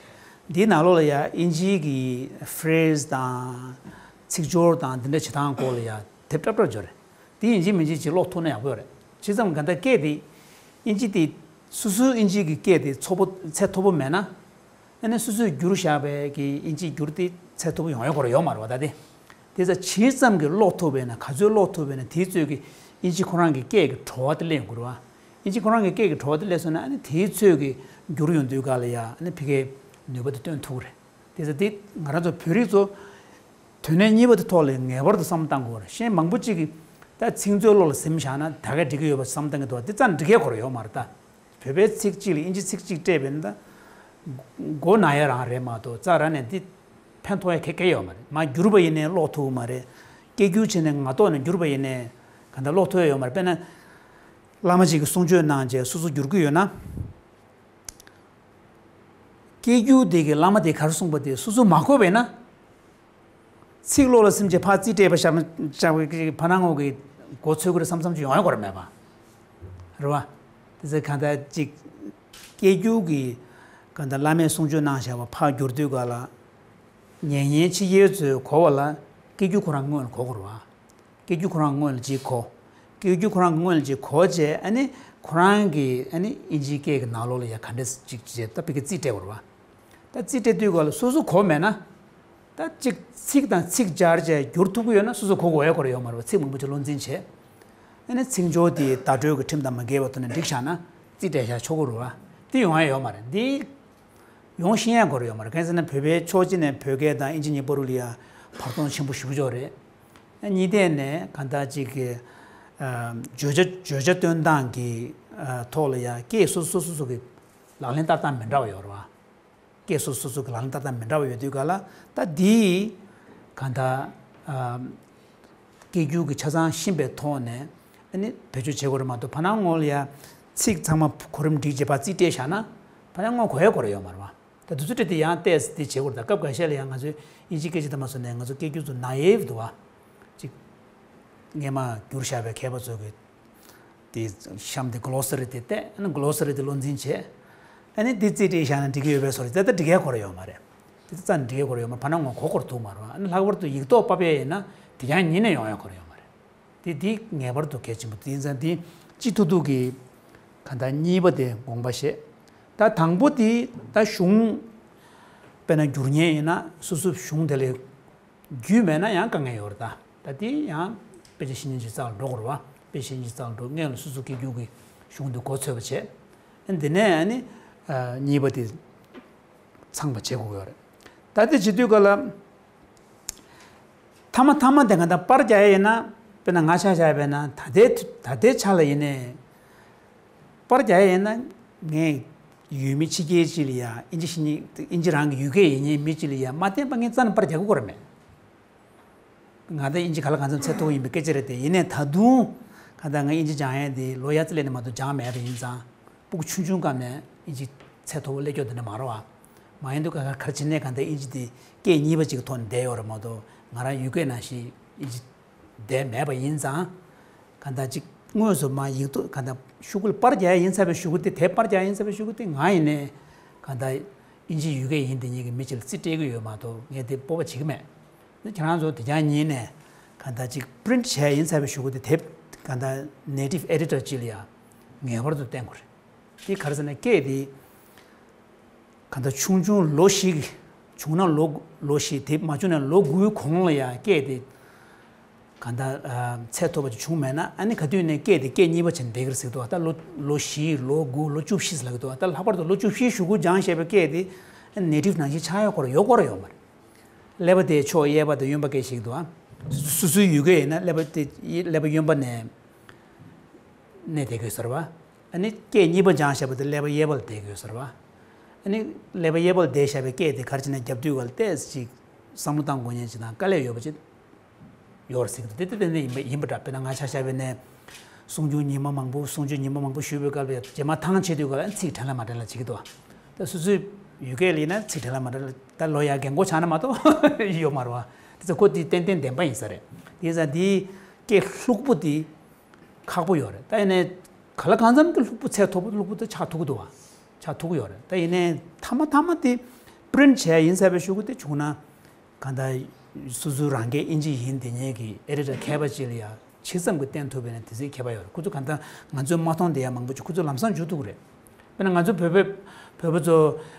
འདིའི་ནང་ལོགས་ལ་ཡ་ཨིན་ཇིའི་གི་phrase དང་ཚིག་སྦྱོར་དང་འདི་འདྲ་བྱེད་སྟངས་སྐོར་ལ་ཡ་དེབ་སྲབ་སྲབ་ཅིག་ཡོད་རེད། དེ་ཡིན་གཅིག་མིན་གཅིག་ཅིག་ཀློག་ཐུབ་ན་ཡག་པོ་ཡོད་རེད། ཇི་ཙམ་ག་འདྲ་སྐད་དེ་ཨིན་ཇི་དེ་སོ་སོའི་ཨིན་ཇི་གི་སྐད་དེ་ཚོ་པོ་ཚད་མཐོ་པོ་མེད་ན། ཨ་ནི་སོ་སོས་བསྒྱུར་བཞག་པའི་གི་ཨིན་ཇི་བསྒྱུར་དེ་ཚད་མཐོ་པོ་ཡོང་ཡ་ཁོ་རང་ཡོད་མ་རེད་བ། ད་དེ་དེ་ཚ་ཇི་ཙམ་གི་ཀློག་ཐུབ་པས་ན་ག་ཚོད་ཀློག་ཐུབ་པས་ན་དེའི་ཚོད་ཀྱི་ཨིན་ཇི་ཁོ་རང་གི་སྐད་ཀྱི་བྲོ་བ་དེ་སླེབས་ཡོང་གི་རེད་བ། ཨིན་ཇི་ཁོ་རང་གི་སྐད་ཀྱི་བྲོ་བ་དེ་སླེབས་སོང་ན་ཨ་ནི་དེའི་ཚོད་ཀྱི་བསྒྱུར་ཡོང་དུས་ག་ལ་ཡ་ཨ་ནི་ཕ་གིའི་ནུས་པ་དེ་སྟོན་ཐུབ་ཀྱི་རེད། དེ་ཚ་དེ་ང་རང་ཚོ་བོད་རིགས་ཚོ། དོན་གནད་གཉིས་པ་དེ་ཐོག་ལ་ངེས་པར་དུ་བསམ་བློ་གཏང་དགོས་རེད། གཞན་མང་པོ་གཅིག་གིས་ད་ཚིག་མཛོད་ཀློག་ལ་ཟིན་བཞག་ན་ད་ག་འགྲིག་གི་ཡོད་པ་བསམ་བཏང་གི་འདུག་དེ་རྩ་འགྲིག་ཡ་ཁོ་རང་ཡོད་མ་རེད་ད། བོད་པའི་ཚིག་གཅིག་ལ་ཨིན་ཇི་ཚིག་གཅིག་སྤྲད་པས་ན་ད། མགོ་ན་ཡ་རང་རེད་མ་གཏོགས་རྩ་རང་ནས་འདི་ཕན་ཐོགས་ཡ་ག་གེ་ཡོད་མ་རེད། མ་བསྒྱུར་བ་ཡིན་ནའི་ཀློག་ཐུབ་ཀྱི་མ་རེད། སྐད་སྒྱུར་བྱས་ནས་ངག་ཐོག་ནས་བསྒྱུར་བ་ཡིན་ནའི་ག་འདྲ་ཀློག་ཐུབ་ཡ་ཡོད་མ་རེད། དཔེར་ན། བླ་མ་ཅིག་གིས་གསུང་ཆོས་གནང་བྱས་སོ་སོ་བསྒྱུར་གྱི་ཡོད་ན། སྐད་སྒྱུར་དེ་གིས་བླ་མ་དེས་ག་རེ་གསུངས་པ་དེ་སོ་སོས་མ་གོ་བས་ན། ཚིག་ཀློག་ལ་སིམ་བྱས་ཕར་རྩིས་སྤྲད་པ་བཞག་ན་བཞག་པའི་ཕར་ནང་ངོ་གི་མགོ་ཚོས་ཀྱི་རེད་བསམ་བསམ་ཅིག་ཡོང་ཡ་ཁོ་རང་མེད་པ། རེད་བ། དེ་ཚེ་གང་ལྟར་ཅིག་སྐད་སྒྱུར་གྱི་གང་ལྟར་བླ་མས་གསུང་ཆོས་གནང་བཞག་པ་ཕར་བསྒྱུར་དུས་ག་ལ། ཉན་མཁན་ཕྱི་རྒྱལ་ཚོས་གོ་བ་ལ་སྐད་སྒྱུར་ཁོ་རང་སྔོན་ལ་གོ་དགོས་རེད་བ། སྐད་སྒྱུར་ཁོ་རང་སྔོན་ལ་ཅིག་གོ། སྐད་སྒྱུར་ཁོ་རང་སྔོན་ལ་ཅིག་གོ་བྱས་ཨ་ནི་ཁོ་རང་གི་ཨ་ནི་ཨིན་ཇིའི་སྐད་ཀྱི་ནང་ལོགས་ལ་ཡ་ག་འདྲས་ཅིག་བྱས་ད་ཕ་གི་རྩིས་སྤྲད་དགོས་རེད་བ། ད་རྩིས་སྤྲད་དུས་ག་ལ་སོ་སོ་གོ་མེད་ན། ད་ཅིག་ཚིག་དང་ཚིག་སྦྱར་བྱས་བསྒྱུར་ཐུབ་ཀྱི་ཡོད་ན་སོ་སོ་གོ་དགོས་ཡ་ཁོ་རང་ཡོད་མ་རེད་བ། ཚིག་མང་པོ་ཅིག་བློ་འཛིན་བྱས། ཨ་ནི་ཚིག་སྦྱོར་དེ་བརྡ་སྤྲོད་ཀྱི་ཁྲིམས་དང་མ་འགལ་བའི་ཐོག་ནས་འགྲིག་བཞག་ན་རྩིས་སྤྲད་བཞག་ཆོག་གི་རེད་བ། དེ་ཡོང་ཡ་ཡོད་མ་རེད་འདི། ཡོང་ཤེས་ཡ་ཁོ་རང་ཡོད་མ་རེད། གང་ཡིན་ཟེར་ན་བོད་པའི་ཕྱོགས་གཅིག་ནས་བོད་སྐད་དང་ཨིན་ཇི་གཉིས་བར་ལ་ཡ་བར་སྟོང་ཆེན་པོ་ཞེ་པོ་ཅིག་ཡོད་རེད། གཉིས་ཐད་ནས་གང་ལྟར་ཅིག་གི་ཨ་བརྗོད་བྱ་བརྗོད་བྱ་སྟོན་སྟངས་ཀྱི་ཨ་ཐོག་ལ་ཡ་སྐད་སོ་སོ་སོ་སོ་གི་ལག་ལེན་བསྟར་སྟངས་མི་འདྲ་བ་ཡོད་རེད་བ། སྐད་སོ་སོ་སོ་གི་ལག་ལེན་བསྟར་སྟངས་མི་འདྲ་བ་ཡོད་དུས་ག་ལ་ད་འདིའི་གང་ལྟར་ཨ་སྐད་སྒྱུར་གྱི་ཆ་ཚང་ཤེས་པའི་ཐོག་ནས་ཨ་ནི་བེད་སྤྱོད་བྱེད་དགོས་རེད་མ་གཏོགས་ཕར་ནང་ངོ་ལ་ཡ་ཚིག་ཚང་མ་གོ་རིམ་སྒྲིག་བྱས་ཕར་རྩིས་སྤྲད་བཞག་ན་ཕར་ནང་ངོ་གོ་ཡ་ཁོ་རང་ཡོད་མ་རེད་བ། ད་དུས་ཚོད་སྤྲད་དེ་ཡང་ཏོག་ཙམ་དེ་བྱེད་དགོས་རེད། ད་སྐབས་འགའ་ཤས་ལ་ཡང་ང་ཚོའི་ཨིན་ཇི་སྐད་ཆ་དེ་མ་སོང་ནས་ང་ཚོ་སྐད་སྒྱུར་ཚོ་ནཱ་ཨེབ་འདུག་བ། ཅིག་སྔས་མ་བསྒྱུར་བཞག་པའི་མཁས་པ་ཚོ་གི་དེ་གཤམ་དེ་གློ་ས་རི་དེ་བལྟས། ཨ་ནི་གློ་ས་རི་དེ་བློ་འཛིན་བྱས། ཨ་ནི་དེ་རྩིས་སྤྲད་བཞག་ན་འགྲིག་གི་ཡོད་པའི་བཟོ་འདྲ་ད་ལྟ་འགྲིག་ཡ་ཁོ་རང་ཡོད་མ་རེད། དེ་ད་རྩ་ནས་འགྲིག་ཡ་ཁོ་རང་ཡོད་མ་རེད། ཕར་ནང་ངོ་གོ་ཁོ་རང་ཐུབ་མ་རེད་བ། ཨ་ནི་ལྷག་པར་དུ་ཡིག་ཐོག་ཕབ་ཡ་ཡིན་ན་དེ་ཡང་ཉིད་ནས་ཡོང་ཡ་ཁོ་རང་ཡོད་མ་རེད། དེ་དེ་ངེས་པར་དུ་གལ་ཆེན་པོ་དེ་ཡིན་ཙང་དེ་སྤྱི་ཐུབ་ཐུབ་ཀྱི་གང་ལྟར་གཉིས་པ་དེ་དགོངས་པ་བཞེས། ད་དང་པོ་དེ་ད་གཞུང་དཔེར་ན་བསྒྱུར་མཁན་ཡིན་ན་སོ་སོ་གཞུང་དེ་ལ་རྒྱུས་མེད་ན་ཡང་དཀའ་ངལ་ཡོད་རེད་ད། ད་དེ་ཡང་དཔེ་ཆ་ཤེས་མཁན་ཅིག་རྩ་ལ་འགྲོ་དགོས་རེད་བ། དཔེ་ཤེས་མཁན་ཅིག་རྩ་ལ་འགྲོ། སྔོན་ལ་སོ་སོ་སྐད་སྒྱུར་གྱི་གཞུང་དེ་མགོ་ཚོད་པ་བྱས། འདི་ནས་ཨ་ནི་གཉིས་པ་དེ་ཚང་བ་བྱེད་དགོས་ཡོད་རེད། ད་དེ་བྱེད་དུས་ག་ལ། མཐའ་མ་མཐའ་མ་དེ་ག་ད་པར་རྒྱག་ཡ་ཡིན་ན། དཔེར་ན་ང་ཆ་བཞག་པས་ན་ད་ལྟའི་ད་ལྟའི་ཆ་ལ་ཡིན་ནའི། པར་རྒྱག་ཡ་ཡིན་ན་ངས་ཡུལ་མི་ཕྱི་རྒྱལ་ཅིག་ལ་ཡ་ཨིན་ཇི་ཤེས་མཁན་ཨིན་ཇི་རང་གི་ཡུལ་སྐད་ཡིན་མཁན་མི་ཅིག་ལ་ཡ་མ་བསྟན་པ་ངས་རྩ་ནས་པར་རྒྱག་གི་ཡོད་མ་རེད། ང་ད་ཨིན་ཇི་ག་ལ་གང་འཚམ་ཚད་མཐོ་པོ་ཡིན་པའི་སྐད་ཆ་རེད་དེ། ཡིན་ནའི་ད་དུང་ག་ད་ང་ཨིན་ཇི་སྦྱང་ཡ་དེ་ལོ་ཡ་རྩི་ལས་ནས་མ་གཏོགས་སྦྱང་མེད་པ་ཡིན་ཙང་། སྤུ་གུ་ཆུང་ཆུང་སྐབས་ནས་ཨིན་ཇི་ཚད་མཐོ་པོ་སླེབས་ཀྱོག་དེ་འདྲ་མ་རེད་བ། མ་ཡིན་དུས་ག་ག་ག་རེ་བྱས་ནའི་ག་ད་ཨིན་ཇི་དེ་སྐད་གཉིས་པ་ཅིག་གི་ཐོག་ནས་བསྡད་ཡོད་རེད་མ་གཏོགས་ང་རང་ཡུལ་སྐད་ནང་བཞིན་ཨིན་ཇི་བསྡད་མེད་པ་ཡིན་ཙང་། ག་ད་ཅིག་དངོས་སུ་མ་ཡིག་ཐོག་ག་ད་ཤོག་གུ་ལ་པར་རྒྱག་ཡ་ཡིན་ཚར་བའི་གཞུག་གུ་དེ་དེབ་པར་རྒྱག་ཡ་ཡིན་ཚར་བའི་གཞུག་གུ་དེ་ང་ཡིན་ནའི་ག་ད་ཨིན་ཇི་ཡུལ་སྐད་ཡིན་དེ་ཉིད་ཀྱི་མི་ཅིག་ལ་རྩིས་སྤྲད་ཀྱི་ཡོད་མ་གཏོགས་ངས་དེ་སྤོབས་པ་བྱེད་ཀྱི་མེད། ཁྱེད་རང་ཚོ་དེ་རྐྱང་ཉིད་ནས་གང་ལྟར་ཅིག་པི་རིན་ཊི་བྱས་ཡིན་ཚར་བའི་གཞུག་གུ་དེ་དེབ་གང་ལྟར་ནེ་ཊིབ་ཨེ་ཌི་ཊར་ཅིག་ལ་ཡང་ངེས་པར་དུ་བསྟན་དགོས་རེད། དེ་ག་རེ་ཟེར་ན་སྐད་དེ་ གང་ལྟར་ཆུང་ཆུང་ལོ་བཞི། བྱུང་ན་ལོ་ལོ་བཞི། དེ་མ་བྱུང་ན་ལོ་དགུའི་གོང་ལ་ཡང་སྐད་དེ་གང་ལྟར་ཚད་མཐོ་བ་ཅིག་བྱུང་མེད་ན། ཨ་ནི་ག་དུས་ནས་སྐད་དེ་སྐད་གཉིས་པ་བྱས་ནས་བསྡད་ཀྱི་རེད་ཟེར་གྱི་འདུག་ད་ལོ་ལོ་བཞི། ལོ་དགུ། ལོ་བཅུ་བཞི་ཟེར་ལབ་ཀྱི་འདུག་ད་ལྷག་པར་དུ་ལོ་བཅུ་བཞི་གཞུག་གུ་སྦྱངས་བཞག་པའི་སྐད་དེ་ནེ་ཊིབ་ནང་བཞིན་ཆགས་ཡོད་སྐོར་ཡོད་སྐོར་ཡོད་མ་རེད། ཀླད་པ་དེ་ཕྱོགས་གཡས་པ་དང་གཡོན་པ་སྐད་ཤིག་འདུག་ཨ། སོ་སོའི་ཡུལ་སྐད་ཡིན་ན་ཀླད་པ་དེ་ཀླད་པ་གཡོན་པ་ནས་གནས་བསྡད་ཀྱི་ཡོད་ས་རེད་བ། ཨ་ནི་སྐད་གཉིས་པ་སྦྱངས་བཞག་པ་དེ་ཀླད་པ་གཡས་པ་ལ་བསྡད་ཀྱི་ཡོད་ས་རེད་བ། ཨ་ནི་ཀླད་པ་གཡས་པ་ལ་བསྡད་བཞག་པའི་སྐད་དེ་ག་རེ་བྱས་ནས་རྒྱབ་དུས་ག་ལ་ཏོག་ཙམ་ཅིག་བསམ་བློ་བཏང་དགོས་མཁན་ཅིག་དང་དཀའ་ལས་ཡོད་པ་ཅིག་ཡོད་རེད་ཟེར་གྱི་འདུག་དེ་དེ་ཏན་ཏན་ཡིན་པ་ཡིན་པ་འདྲ། དཔེར་ན་ང་ཆ་བཞག་པ་ཡིན་ན། གསུང་ཆོས་ཉི་མ་མང་པོ་གསུང་ཆོས་ཉི་མ་མང་པོ་ཞུས་པའི་སྐབས་ལ་རྗེས་མ་ཐང་ཆད་དུས་ག་ལ་ཚིག་དྲན་ལ་མ་དྲན་ལ་བྱེད་ཀྱི་འདུག་ད་སོ་སོའི་ཡུལ་སྐད་ལ་ཡིན་ན་ཚིག་དྲན་ལ་མ་དྲན་ལ། ད་ལོ་ཡར་རྒན་གོག་ཆགས་ན་མ་གཏོགས་ཡོད་མ་རེད་བ། དེ་ཚོ་ཁོ་དེ་ཏན་ཏན་བདེན་པ་ཡིན་ས་རེད། དེ་ཡིན་ཙང་དེའི་སྐད་ལྷུག་པོ་དེ་ཁག་པོ་ཡོད་རེད། ད་ཡིན་ནའི་ག་ལ་གང་འཚམ་གྱི་ལྷུག་པོ་ཚད་མཐོ་པོ་ལྷུག་པོ་དེ་ཆགས་ཐུབ་ཀྱི་འདུག་བ། ཆགས་ཐུབ་ཀྱི་ཡོད་རེད། ད་ཡིན་ནའི་མཐའ་མ་མཐའ་མ་དེ་པི་རིན་ཊི་བྱས་ཡིན་ཟེར་བའི་གཞུག་གུ་དེ་བྱུང་ན། གང་ལྟར་སོ་སོའི་རང་སྐད་དབྱིན་ཇི་ཡིན་དེ་ཉིད་ཀྱི་ཨེ་རི་ཊ་མཁས་པ་ཅིག་ལ་ཡང་ཇི་ཙམ་གྱིས་བསྟན་ཐུབ་པ་ཡིན་ན་དེ་ཙམ་ཁྱད་པར་ཡོད་རེད། ཁོ་ཚོ་གང་ལྟར་ང་ཚོས་མ་མཐོང་དེ་ཡང་མང་པོ་ཅིག་ཁོ་ཚོ་ལམ་སང་འཇུ་ཐུབ་ཀྱི་རེད། དཔེར་ན་ང་ཚོ་བོད་པའི་བོད་པ་ཚོ་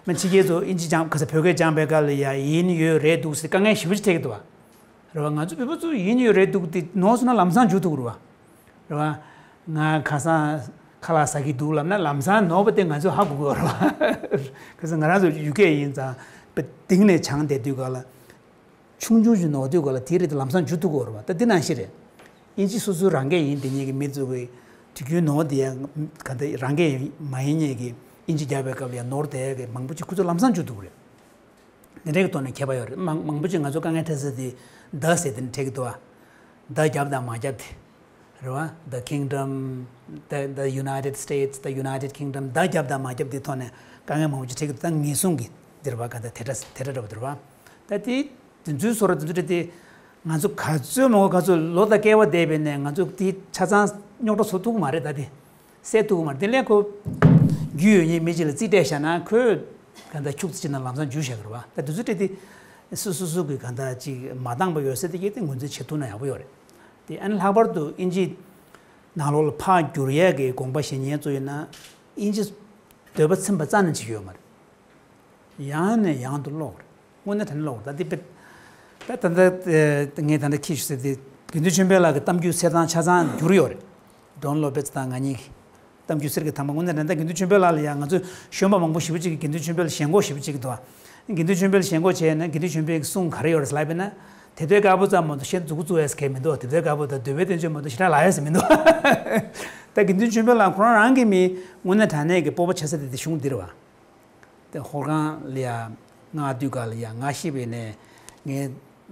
མི་ཕྱི་རྒྱལ་ཚོ་དབྱིན་ཇི་སྦྱང་ག་ས་བོད་སྐད་སྦྱངས་པའི་སྐབས་ལ་ཡང་ཡིན་ཡོད་རེད་འདུག་ཟེར་དཀའ་ངལ་ཞེ་པོ་ཅིག་འཕྲད་ཀྱི་འདུག་བ། རེད་བ། ང་ཚོ་བོད་པ་ཚོ་ཡིན་ཡོད་རེད་འདུག་དེ་ནོར་སོང་ན་ལམ་སང་འཇུ་ཐུབ་ཀྱི་རེད་བ། རེད་བ། ང་ཁ་སང་ཁ་ལག་ཟ་གི་འདུག་ལབ་ན་ལམ་སང་ནོར་བ་དེ་ང་ཚོས་ཧ་གོ་གི་ཡོད་རེད་བ། ཁ་སང་ང་རང་ཚོ་ཡུལ་སྐད་ཡིན་ཙང་དཔེ་གཏིང་ནས་སྦྱངས་བསྡད་དུས་ག་ལ། ཆུང་ཆུང་ཞིག་ནོར་དུས་ག་ལ་དེའི་རིགས་དེ་ལམ་སང་འཇུ་ཐུབ་ཀྱི་ཡོད་རེད་བ། ད་འདི་ནང་བཞིན་རེད། དབྱིན་ཇི་སོ་སོའི་རང་སྐད་ཡིན་དེ་ཉིད་ཀྱི་མི་ཚོ་གིས་དུས་རྒྱུན་ནོར་དེ་ཡང་ག་འདྲ་རང་སྐད་མ་ཡིན་མཁན་གྱི་དབྱིན་ཇི་རྒྱབ་པའི་སྐབས་ལ་ཡང་ནོར་བསྡད་ཡག་གི་མང་པོ་ཅིག་ཁོ་ཚོ་ལམ་སང་འཇུ་ཐུབ་ཀྱི་རེད། འདི་འདྲའི་ཐོག་ནས་ཁྱད་པར་ཡོད་རེད། མང་མང་པོ་ཅིག་ང་ཚོ་དཀའ་ངལ་འཕྲད་ས་དེ་the ཟེར་དེ་འཕྲད་ཀྱི་འདུག་བ། the རྒྱབ་དང་མ་རྒྱབ་དེ། རེད་བ། the kingdom, the the United States, the United Kingdom, the རྒྱབ་དང་མ་རྒྱབ་དེ་ཐོག་ནས་དཀའ་ངལ་མང་པོ་ཅིག་འཕྲད་ཀྱི་འདུག་ད་ངེས་བཟུང་གི་འདིར་བ་ག་ད་དེ་འདྲ་དེ་འདྲ་འདྲ་བ་འདིར་བ། ད་དེ་དེ་ཚོའི་བཟོ་འདྲ་དེ་ཚོ་དེ་དེ་ང་ཚོ་ག་ཚོད་མང་པོ་ག་ཚོད་ལོ་དང་བསྐལ་བ་བསྡད་པས་ནས་ང་ཚོ་དེ་ཆ་ཚང་རྙོག་དྲ་བཟོ་ཐུབ་ཀྱི་མ་རེད། ད་དེ་སེལ་ཐུབ་ཀྱི་མ་རེད། དེ་ལས་ཁོ་རྒྱུས་ཡོད་མཁན་མི་གཅིག་ལ་རྩིས་སྤྲད་བཞག་ན་ཁོས་ག་འདྲ་ཁྱུག་ཙམ་ཅིག་ན་ལམ་སང་འཇུ་བཞག་གི་རེད་བ། ད་དེ་ཚོ་སྤྲད་དེ་སོ་སོ་སོ་གི་ག་འདྲ་ཅིག་མ་འདང་པ་ཡོད་ས་དེ་གས་དེ་ངོས་འཛིན་བྱེད་ཐུབ་ན་ཡག་པོ་ཡོད་རེད། དེ་ཨ་ནི་ལྷག་པར་དུ་དབྱིན་ཇི་ནང་ལོགས་ལ་ཕར་བསྒྱུར་ཡས་ཀྱི་དགོངས་པ་བཞེས་མཁན་ཚོ་ཡིན་ན་དབྱིན་ཇི་འདོད་པ་ཚིམ་པ་རྩ་ནས་བྱེད་ཀྱི་ཡོད་མ་རེད། ཡང་ནས་ཡང་དུ་ཀློག་རེད། དངོས་གནས་དྲང་གནས་ཀློག་རེད། ད་འདི་དཔེ་ད་ད་ལྟ་ངས་ད་ལྟ་ཁྱེད་ཞུ་ཟེར་དེ་དགེ་འདུན་ཆོས་འཕེལ་ལགས་ཀྱི་གཏམ་རྒྱུད་གསེར་ཐང་ཆ་ཚང་བསྒྱུར་ཡོད་རེད། ཌོན་ལོ་པེ་ཙི་དང་ང་གཉིས་ཀྱིས་གཏམ་རྒྱུད་གསེར་གྱི་ཐང་པ། དངོས་གནས་དྲང་གནས་དགེ་འདུན་ཆོས་འཕེལ་ལགས་ལ་ཡང་ང་ཚོ་གཞོན་པ་མང་པོ་ཞེ་པོ་ཅིག་གིས་དགེ་འདུན་ཆོས་འཕེལ་ལ་ཞེན་ཁོག་ཞེ་པོ་ཅིག་འདུག་དགེ་འདུན་ཆོས་འཕེལ་ལ་ཞེན་ཁོག་བྱས་ན་དགེ་འདུན་ཆོས་འཕེལ་གྱི་གསུང་ག་རེ་ཡོད་རེད་ལབ་པ་ཡིན་ན། དེ་ལྟའི་དཀར་པོ་ཙམ་མ་གཏོགས་གཞན་མཛུབ་གུ་བཙུགས་ཡས་གང་ཡང་མི་འདུག་དེ་ལྟའི་དཀར་པོ་དང་འདོད་པའི་བསྟན་བཅོས་མ་གཏོགས་ཞེ་དྲག་ལབ་ཡས་མི་འདུག་ད་དགེ་འདུན་ཆོས་འཕེལ་ལགས་ཁོ་རང་རང་གི་མི་དངོས་གནས་དྲང་གནས་ཀྱི་སྤོབས་པ་ཆགས་ས་དེ་དེ་གཞུང་འདི་རེད་བ། དེ་ཧོར་ཁང་ལ་ཡ་སྔགས་བཏུས་སྒར་ལ་ཡ་ང་ཤི་བའི་ནས་ངའི་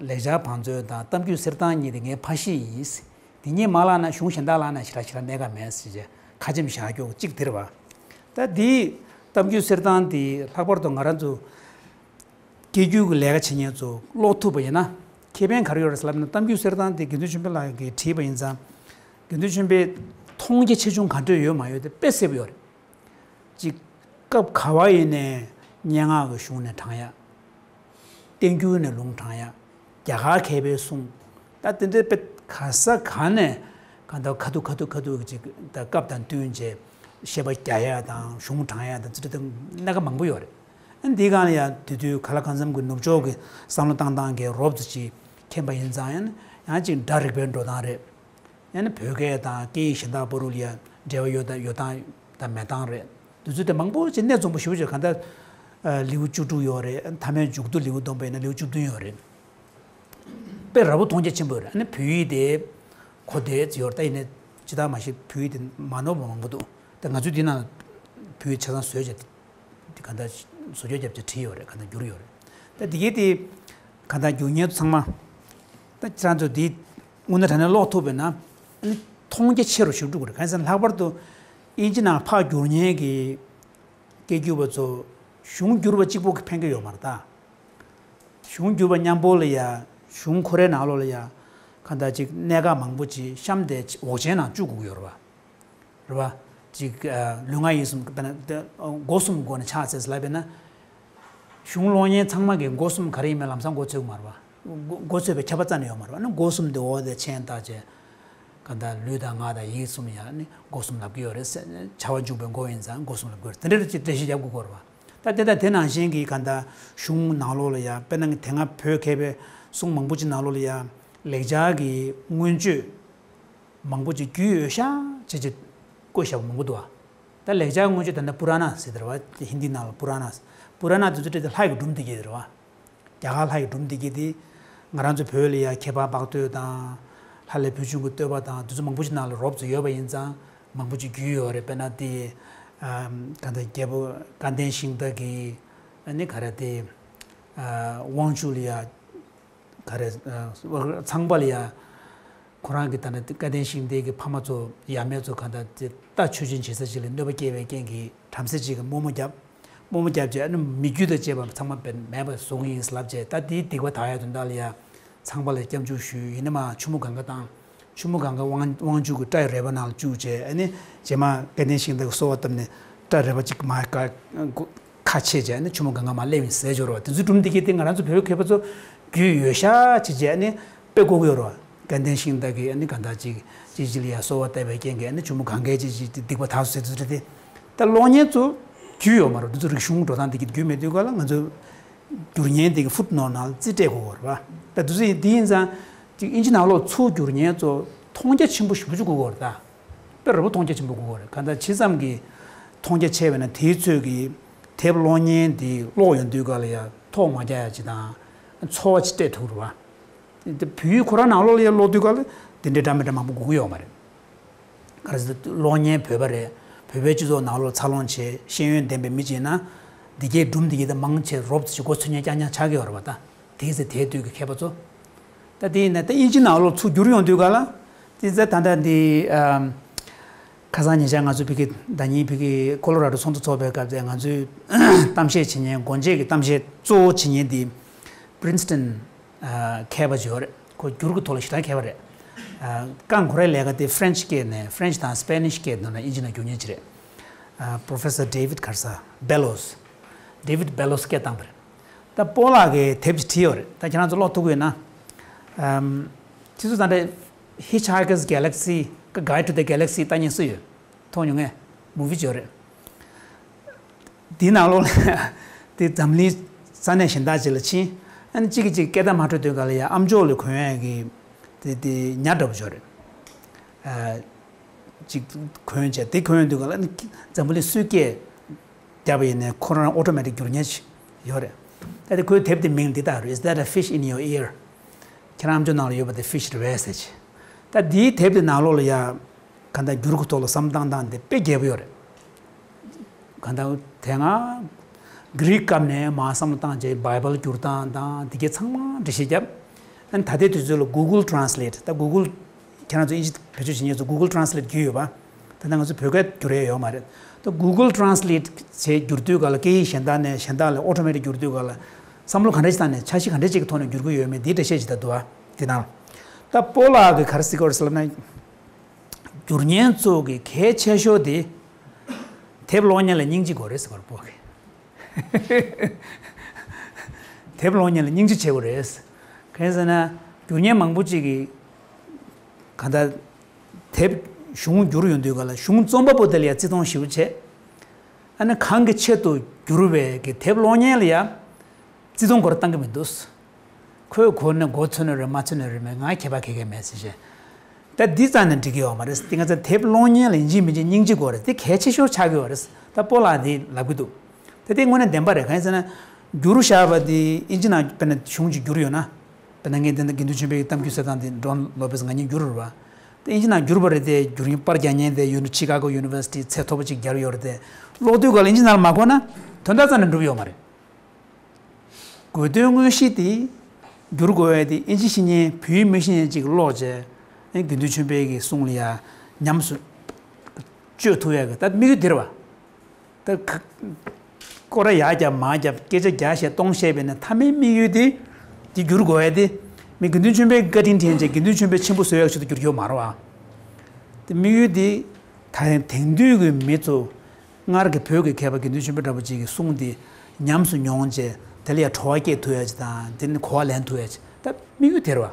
ལེགས་སྦྱར་བང་མཛོད་དང་གཏམ་རྒྱུད་གསེར་ཐང་གཉིས་དེ་ངའི་ཕ་གཞིས་ཡིན། དེ་གཉིས་མ་བརླག་ན་གཞུང་གཞན་དག་བརླག་ན་ཞེ་དྲག་ཞེ་དྲག་གནད་འགག་མེད་ཟེར་བྱས་ཁ་ཆེམས་བཞག་རྒྱུ་གཅིག་དེ་རེད་བ། ད་དེའི་གཏམ་རྒྱུད་གསེར་ཐང་དེ་ལྷག་པར་དུ་ང་རང་ཚོ་སྐད་སྒྱུར་གྱི་ལས་ཀ་བྱེད་མཁན་ཚོ་ཀློག་ཐུབ་པ་ཡིན་ན་ཁེ་ཕན་ག་རེ་ཡོད་རེད་ཟེར་ལབ་ན། གཏམ་རྒྱུད་གསེར་ཐང་དེ་དགེ་འདུན་ཆོས་འཕེལ་ལགས་ཀྱིས་བྲིས་པ་ཡིན་ཙང་། དགེ་འདུན་ཆོས་འཕེལ་མཐོང་རྒྱ་ཆེ་ཆུང་ག་འདྲ་ཡོད་མ་ཡོད་དེ་དཔེ་གསལ་པོ་ཡོད་རེད། གཅིག་སྐབས་ག་བ་ཡིན་ནའི་སྙན་ངག་གི་གཞུང་ནས་དྲངས་ཡ། བསྟན་འགྱུར་ནས་ལུང་དྲངས་ཡ། རྒྱ་གར་མཁས་པའི་གསུང་། ད་དེ་འདྲའི་དཔེ་ག་ས་ག་ནས་གང་ལྟར་ཁ་ཐུག་ཁ་ཐུག་ཁ་ཐུག་ཅིག་ད་སྐབས་དང་བསྟུན་བྱས་བཤད་པ་རྒྱག་ཡ་དང་གཞུང་དྲངས་ཡ་དང་ཅི་འདྲ་དང་སྣ་ཁ་མང་པོ་ཡོད་རེད། ཨ་འདི་སྒང་ལ་ཡང་དེ་དུས་ག་ལ་གང་འཚམ་གྱི་ནུབ་ཕྱོགས་ཀྱི་བསམ་བློ་བཏང་སྟངས་ཀྱི་རོབ་ཙམ་ཅིག་མཁྱེན་པ་ཡིན་ཙང་ཡང་ཡང་ཅིག་སྒྲ་རིག་པའི་འགྲོ་སྟངས་རེད། ཡང་ན་བོད་སྐད་དང་སྐད་ཡིག་གཞན་དག་བར་ལ་ཡང་འབྲེལ་བ་ཡོད་དང་ཡོད་སྟངས་དང་མེད་སྟངས་རེད། འདི་ཚོ་དེ་མང་པོ་ཅིག་གནད་འཛོམས་པོ་ཞེ་པོ་ཅིག་གང་ལྟར་ཨ་ལེའུ་བཅུ་དྲུག་ཡོད་རེད། མཐའ་མའི་མཇུག་བསྡུ་ལེའུ་བསྡོམས་པ་ཡིན་ན་ལེའུ་བཅུ་བདུན་ཡོད་རེད། དཔེ་ར་བོ་མཐོང་རྒྱ་ཆེན་པོ་ཡོད་རེད། ཨ་ནི་བོད་ཡིག་དེ་གོ་བདེ་ཡོད་རེད། ད་ཡིན་ནའི་ཇི་ལྟར་མ་ཤེས་བོད་ཡིག་དེ་མ་ནོར་བ་མང་པོ་འདུག་ད་ང་ཚོས་འདི་ནང་བོད་ཡིག་ཆ་ཚང་བཟོས་བྱས་དེ་གང་ལྟར་བཟོ་བཅོས་བརྒྱབ་བྱས་བྲིས་ཡོད་རེད། གང་ལྟར་བསྒྱུར་ཡོད་རེད། ད་འདི་གའི་དེ་གང་ལྟར་བསྒྱུར་མཁན་ཚང་མ་ད་ཁྱེད་རང་ཚོ་འདི་དངོས་གནས་དྲང་གནས་ཀློག་ཐུབ་པས་ན་ཨ་ནི་མཐོང་རྒྱ་ཆེ་རུ་ཞིག་འགྲོ་གི་རེད། གང་ཡིན་ཟེར་ན་ལྷག་པར་དུ་དབྱིན་ཇི་ནང་ཕར་བསྒྱུར་མཁན་གྱི་སྐད་སྒྱུར་བ་ཚོ་གཞུང་བསྒྱུར་བ་གཅིག་པོ་གིས་ཕན་གྱི་ཡོད་མ་རེད་ད། གཞུང་བསྒྱུར་བ་མཉམ་པོ་ལ་ཡ་གཞུང་ཁོ་རའི་ནང་ལོགས་ལ་ཡ་གང་ལྟར་ཅིག་གནད་འགག་མང་པོ་ཅིག་གཤམ་དེ་འོག་ཆེན་ནང་བཅུག་དགོས་ཀྱི་ཡོད་རེད་བ། རེད་བ། ཅིག་ཨ་ལུས་ངག་ཡིད་གསུམ་དཔེར་ན་དེ་སྒོ་གསུམ་སྒོ་ནས་ཕྱག་འཚལ་ལབ་པས་ན། གཞུང་ཀློག་མཁན་ཚང་མ་གིས་སྒོ་གསུམ་ག་རེ་ཡིན་མིན་ལམ་སང་མགོ་ཚོས་ཀྱི་མ་རེད་བ། མགོ་མགོ་ཚོས་པའི་ཁྱབ་པ་རྩ་ནས་ཡོད་མ་རེད་བ། ཨ་ནི་སྒོ་གསུམ་དེ་འོག་དེ་མཆན་བཏགས་བྱས། གང་ལྟར་ལུས་དང་ངག་དང་ཡིད་གསུམ་ཡང་ནི་སྒོ་གསུམ་ལབ་ཀྱི་ཡོད་རེད་ཟེར། བྱ་བ་འཇུག་པའི་སྒོ་ཡིན་ཙང་སྒོ་གསུམ་ལབ་ཀྱི་ཡོད་རེད། དེ་འདྲ་ཅིག་འགྲེལ་བཤད་རྒྱབ་དགོས་ཀྱི་ཡོད་རེད་བ། ད་དེ་ད་དེ་ནང་བཞིན་གྱི་ག་ད་གཞུང་ནང་ལོགས་ལ་ཡ་དཔེར་ན་དེ་སྔ་བོད་མཁས་པའི་གསུང་མང་པོ་ཅིག་ནང་ལོགས་ལ་ཡ་ལེགས་སྦྱར་གྱི་མངོན་བརྗོད་མང་པོ་ཅིག་རྒྱུས་ཡོད་ཤག་ཅེས་ཅིག་བཀོད་བཞག་པ་མང་པོ་འདུག་བ། ད་ལེགས་སྦྱར་མངོན་བརྗོད་ད་ལྟ་པུ་ར་ན་ཟེར་དེ་རེད་བ། ཧིན་དི་ནང་ལ་པུ་ར་ན། པུ་ར་ན་དེ་ཚོ་སྤྲད་དེ་ལྷ་ཡི་སྒྲུང་འདི་གྱད་རེད་བ། རྒྱ་གར་ལྷ་ཡི་སྒྲུང་འདི་གྱད་དེ་ང་རང་ཚོ་བོད་ལ་ཡ་ཁྱད་འཕགས་འཕགས་བསྟོད་དང་། ལྷ་ལས་ཕུལ་བྱུང་གི་བསྟོད་པ་དང་དེ་ཚོ་མང་པོ་ཅིག་ནང་ལ་རོབ་ཙམ་ཡོད་པ་ཡིན་ཙང་མང་པོ་ཅིག་རྒྱུས་ཡོད་རེད། དཔེར་ན་དེ་ཨམ་ག་ད་རྒྱལ་པོ་སྐལ་ལྡན་ཤིང་རྟ་གི་ཨ་ནི་ག་རེ་དེ་ཨ་དབང་ཕྱུག་ལ་ཡ་ག་རེ་ཨ་ཚངས་པ་ལ་ཡ་ཁོ་རང་གི་ད་ནི་སྐལ་ལྡན་ཤིང་རྟའི་གི་ཕ་མ་ཚོ་ཡབ་མེས་ཚོ་ག་ད་དེ་རྟ་མཆོད་སྦྱིན་བྱེད་ས་ཅིག་ལ་གནོད་པ་སྐྱེལ་བའི་རྐྱེན་གྱིས་བྲམ་ཟེ་ཅིག་གིས་དམོད་མོ་བརྒྱབ། དམོད་མོ་བརྒྱབ་རྗེས་ཨ་ནི་མི་རྒྱུད་དང་བཅས་པ་ཚང་མ་བེད་མེད་པ་བཟོ་གི་ཡིན་ལབ་རྗེས་ད་དེའི་སྡིག་པ་དག་ཡ་དོན་དག་ལ་ཡ་ཚངས་པ་ལ་སྐྱབས་འཇུག་ཞུས། ཡིན་ན་མ་ཆུ་མོ་གངྒཱ་བཏང་། ཆུ་མོ་གངྒཱ་དབང་དབང་ཕྱུག་གི་སྐྲ་ཡི་རལ་པ་ནང་ལ་བཅུག་བྱས་ཨ་ནི་རྗེས་མ་སྐལ་ལྡན་ཤིང་རྟ་གིས་གསོལ་བ་བཏབ་ནས་སྐྲ་རལ་པ་གཅིག་མར་ཁ་ཁ་ཕྱེ་བྱས་ཨ་ནི་ཆུ་མོ་གངྒཱ་མར་སླེབས་ཡིན་ཟེར་འབྱོར་བ་དེ་ཚོའི་སྒྲུང་འདི་གྱད་དེ་ང་རང་ཚོ་བོད་མཁས་པ་ཚོ་རྒྱུས་ཡོད་ཤག་ཅེས་བྱས་ཨ་ནི་དཔེ་བཀོད་ཀྱི་ཡོད་རེད་བ། སྐལ་ལྡན་ཤིང་རྟ་གིས་ཨ་ནི་ག་ད་ཅིག་ཅིག་ཅིག་ལ་ཡ་གསོལ་བ་བཏབ་པའི་རྐྱེན་གྱིས་ཨ་ནི་ཆུ་མོ་གངྒཱའི་ཅིག་ཅིག་སྡིག་པ་དག་སོང་ཟེར་དུས་དེ་ད་གློག་བརྙན་ཚོ་རྒྱུས་ཡོད་མ་རེད། འདི་ཚོ་རིག་གཞུང་འགྲོ་སྟངས་འདི་གྱད་རྒྱུས་མེད་དུས་ག་ལ་ང་ཚོ་སྒྱུར་བརྙན་འདི་གི་ཕུཊ་ནོཊ་ནང་ལ་རྩིས་སྤྲད་དགོས་ཀྱི་རེད་བ། ད་དུས་ཚོད་འདི་ཡིན་ཙང་ཅིག་དབྱིན་ཇི་ནང་ལོགས་ཚུར་སྒྱུར་བརྙན་ཚོ་མཐོང་རྒྱ་ཆེན་པོ་ཞེ་པོ་ཅིག་དགོས་ཀྱི་རེད་ད། དཔེ་ར་བོ་མཐོང་རྒྱ་ཆེན་པོ་དགོས་ཀྱི་རེད། གང་ལྟར་ཇི་ཙམ་གྱིས་མཐོང་རྒྱ་ཆེ་བས་ན་དེའི་ཚོད་ཀྱིས་དེབ་གློག་བརྙན་འདི་ཀློག་ཡོང་དུས་ག་ལ་ཡ་ཐོག་མ་རྒྱག་ཡ་ཅིག་དང་ཚོར་བ་ཅིག་སྤྲད་ཐུབ་རེད་བ། དེ་བོད་ཡིག་ཁོ་རང་ནང་ལོགས་ལ་ཡ་ཀློག་དུས་ག་ལ་དེ་འདྲའི་འདྲ་མི་འདྲ་མང་པོ་དགོས་ཀྱི་ཡོད་མ་རེད། ག་རེ་ཟེར་གློག་བརྙན་བོད་པ་རེད། བོད་པའི་སྤྱི་ཚོགས་ནང་ལོགས་འཚར་ལོངས་བྱས་ཤེས་ཡོན་ལྡན་པའི་མི་ཅིག་ཡིན་ན། འདི་གའི་སྒྲུང་འདི་གའི་ད་མང་ཆེ་རོབ་ཙམ་ཞིག་མགོ་ཚོད་མཁན་རྐྱང་རྐྱང་ཆགས་ཀྱི་ཡོད་རེད་བ་ད། དེའི་ཚེ་དེའི་དུས་ཀྱི་མཁས་པ་ཚོ། ད་དེ་ཡིན་ན་ད་དབྱིན་ཇི་ནང་ལོགས་ཚུར་བསྒྱུར་ཡོང་དུས་ག་ལ། དེ་ཚེ་ད་ལྟ་འདི་ཨམ། ཁ་སང་ཉེ་ཆར་ང་ཚོ་ཕ་གི་ཟླ་ཉིན་ཕ་གི་ཁོ་ལོ་ར་ཌོ་ཚོགས་འདུ་ཚོགས་པའི་སྐབས་དེ་ང་ཚོའི་གཏམ་བཤད་བྱེད་མཁན་སྒོ་འབྱེད་ཀྱི་གཏམ་བཤད་གཙོ་བོ་བྱེད་མཁན་དེ་Princeton མཁས་པ་ཅིག་ཡོད་རེད། ཁོ་སྒྱུར་གྱི་ཐོག་ལ་ཞེ་དྲག་མཁས་པ་རེད། རྐང་ཁོ་རའི་ལས་ཀ་དེ་French་སྐད་ནས་French་དང་Spanish་སྐད་ནང་ནས་དབྱིན་ཇི་ནང་བསྒྱུར་མཁན་ཅིག་རེད། Professor David་ག་རེ་ཟེར་Bellos། David Bellos་སྐད་བཏང་བ་རེད། ད་སྤོ་ལགས་ཀྱིས་དེབ་ཅིག་བྲིས་ཡོད་རེད། ད་ཁྱེད་རང་ཚོ་ཀློག་ཐུབ་ཀྱི་ཡོད་ན། ཨམ། དེ་ཚོ་ད་ལྟ་Hitchhiker's Galaxy་ཀ་Guide to the Galaxy་ལྟ་མཁན་སུ་ཡོད། མཐོང་མྱོང་ངས། མུ་བི་ཅིག་ཡོད་རེད། འདི་ནང་ལོགས་ལ་དེ་འཛམ་གླིང་ས་གནས་གཞན་དག་ཅིག་ལ་ཕྱིན། ཨ་ནི་གཅིག་གིས་གཅིག་སྐད་བརྡ་མ་འཕྲོད་དུས་ག་ལ་ཡ་ཨམ་ཅོག་ལ་གོན་ཡ་གི་དེ་དེ་ཉ་འདྲ་པོ་ཅིག་ཡོད་རེད། ཨ། ཅིག་གོན་བྱས་དེ་གོན་དུས་ག་ལ་ཨ་ནི་འཛམ་བུ་གླིང་སུའི་སྐད་བརྒྱབ་པ་ཡིན་ནའི་ཁོ་རང་ཨོ་ཊོ་མེ་ཊིག་བསྒྱུར་མཁན་ཅིག་ཡོད་རེད། ད་དེ་ཁོའི་དེབ་དེ་མིང་འདི་ལྟར་རེད། Is that a fish in your ear? ཁྱེད་རང་ཨམ་ཅོག་ནང་ལ་ཡོད་པ་དེ་ཕི་ཤི་རེད་པས་ཟེར་ཅིག་ད་དེའི་དེབ་དེ་ནང་ལོགས་ལ་ཡ། གང་ལྟར་འགྱུར་གྱི་ཐོག་ལ་བསམ་བློ་བཏང་སྟངས་དེ་དཔེ་རྒྱས་པོ་ཡོད་རེད། གང་ལྟར་དེ་སྔ་གྷི་རིག་སྐབས་ནས་མར་བསམ་བློ་བཏང་རྗེས་བྷའི་བལ་བསྒྱུར་སྟངས་དང་དེ་གའི་ཚང་མ་འགྲེལ་བཤད་བརྒྱབ། ཨ་ནི་ད་ལྟའི་དུས་ཚོད་ལ་Google Translate་ད་Google་ཁྱེད་རང་ཚོ་དབྱིན་ཇི་བེད་སྤྱོད་བྱེད་མཁན་ཚོ་Google Translate་བརྒྱུད་ཡོད་པ། ད་ལྟ་ང་ཚོ་བོད་སྐད་བསྒྱུར་ཡས་ཡོད་མ་རེད། ད་Google Translate་བྱས་བསྒྱུར་དུས་ག་ལ་སྐད་ཡིག་གཞན་དག་ནས་གཞན་དག་ལ་ཨོ་ཊོ་མེ་ཊིག་བསྒྱུར་དུས་ག་ལ་བསམ་བློ་ག་འདྲ་ཞིག་བཏང་ནས་འཆར་གཞི་ག་འདྲ་ཞིག་གི་ཐོག་ནས་བསྒྱུར་གྱི་ཡོད་མེད་འདིའི་འགྲེལ་བཤད་ཅིག་ད་འདུག་ཨ། དེ་ནང་ད་སྤོ་ལགས་ཀྱིས་ག་རེ་ཟེར་གྱི་ཡོད་རེད་ཟེར་ལབ་ན། བསྒྱུར་མཁན་ཚོ་གི་གལ་ཆེ་ཤོས་དེ། དེབ་ཀློག་མཁན་ལ་སྙིང་རྗེ་དགོས་རེད་ཟེར་བ་རེད་སྤོ་གིས། དེབ་ཀློག་མཁན་ལ་སྙིང་རྗེ་བྱེད་དགོས་རེད། གང་ཡིན་ཟེར་ན། བསྒྱུར་མཁན་མང་པོ་ཅིག་གིས། གང་ལྟར། དེབ་གཞུང་བསྒྱུར་ཡོང་དུས་ག་ལ་གཞུང་རྩོམ་པ་པོ་དེ་ལ་ཡང་བརྩི་མཐོང་ཞེ་པོ་བྱེད། ཨ་ནི་གང་གི་ཆེད་དུ་བསྒྱུར་བའི་གི་དེབ་ཀློག་མཁན་ལ་ཡང་བརྩི་མཐོང་ཁོ་རང་བཏང་གི་མི་འདུག་ཁོས་གོ་ནས་མགོ་ཚོས་ནའི་རེད་མ་ཚོས་ནའི་རེད་མེད་ང་ཁྱད་པར་ག་གེ་མེད་ཟེར་བྱས། ད་འདི་རྩ་ནས་འགྲིག་གི་ཡོད་མ་རེད། དེ་ང་ཚོ་དེབ་ཀློག་མཁན་ལ་ཡིན་གཅིག་མིན་གཅིག་སྙིང་རྗེ་དགོས་རེད། དེ་གལ་ཆེ་ཤོས་ཆགས་ཀྱི་ཡོད་རེད། ད་སྤོ་ལགས་འདི་ལབ་ཀྱི་འདུག་ད་དེ་དངོས་གནས་བདེན་པ་རེད། གང་ཡིན་ཟེར་ན། བསྒྱུར་བཞག་པ་འདི་དབྱིན་ཇི་ནང་དཔེར་ན་གཞུང་ཅིག་བསྒྱུར་ཡོད་ན། དཔེར་ན་ངས་འདི་ནས་དགེ་འདུན་ཆོས་འཕེལ་གྱི་གཏམ་རྒྱུད་ཟེར་སྟངས་འདི་ཌོན་ལོ་པེས་ང་གཉིས་བསྒྱུར་རེད་བ། དེ་དབྱིན་ཇི་ནང་བསྒྱུར་པ་རེད་དེ་བསྒྱུར་ཡིན་པར་རྒྱག་མཁན་དེ་ཡུ་ནི་ཆི་ཀ་གོ་ཡུ་ནི་ཝར་སི་ཊི་ཚད་མཐོ་པོ་ཅིག་བརྒྱབ་ཡོད་རེད་དེ། ཀློག་དུས་ག་ལ་དབྱིན་ཇི་ནང་ལ་མ་གོ་ན་དོན་དག་རྩ་ནས་འགྲུབ་ཡོད་མ་རེད། དགོས་དོན་དངོས་གཞི་དེ་བསྒྱུར་དགོས་ཡ་དེ་དབྱིན་ཇི་ཤེས་མཁན་བོད་ཡིག་མི་ཤེས་མཁན་ཅིག་ཀློག་བྱས་ཨེ་དགེ་འདུན་ཆོས་འཕེལ་གྱི་གསུང་ལ་ཡ་ཉམས་སུ་བཅོས་ཐུབ་ཡ་གི་ད་དམིགས་ཡུལ་དེ་རེད་བ། ད་ཁ་སྐོར་ར་ཡར་བརྒྱབ་མར་བརྒྱབ་སྐད་ཆ་རྒྱག་བཤད་གཏོང་བཤད་པས་ན་མཐའ་མའི་དམིགས་ཡུལ་དེ་དེ་བསྒྱུར་དགོས་ཡ་དེ་མི་དགེ་འདུན་ཆོས་འཕེལ་གྱི་བཀའ་དྲིན་དྲན་བྱས་དགེ་འདུན་ཆོས་འཕེལ་ཆེན་པོ་བཟོ་ཡག་ཆེད་དུ་བསྒྱུར་རྒྱུ་མ་རེད་བ། དེ་དམིགས་ཡུལ་དེ་ད་དེང་དུས་ཀྱི་མི་ཚོ་སྔར་གྱི་བོད་ཀྱི་མཁས་པ་དགེ་འདུན་ཆོས་འཕེལ་འདྲ་པོ་ཅིག་གི་གསུང་དེ་ཉམས་སུ་མྱོང་བྱས་དེ་ལ་ཡ་བྲོ་བ་སྐྱེད་ཐུབ་ཡ་ཅིག་དང་དེ་ནི་གོ་བ་ལེན་ཐུབ་ཡ་ཅིག་ད་དམིགས་ཡུལ་དེ་རེད་བ།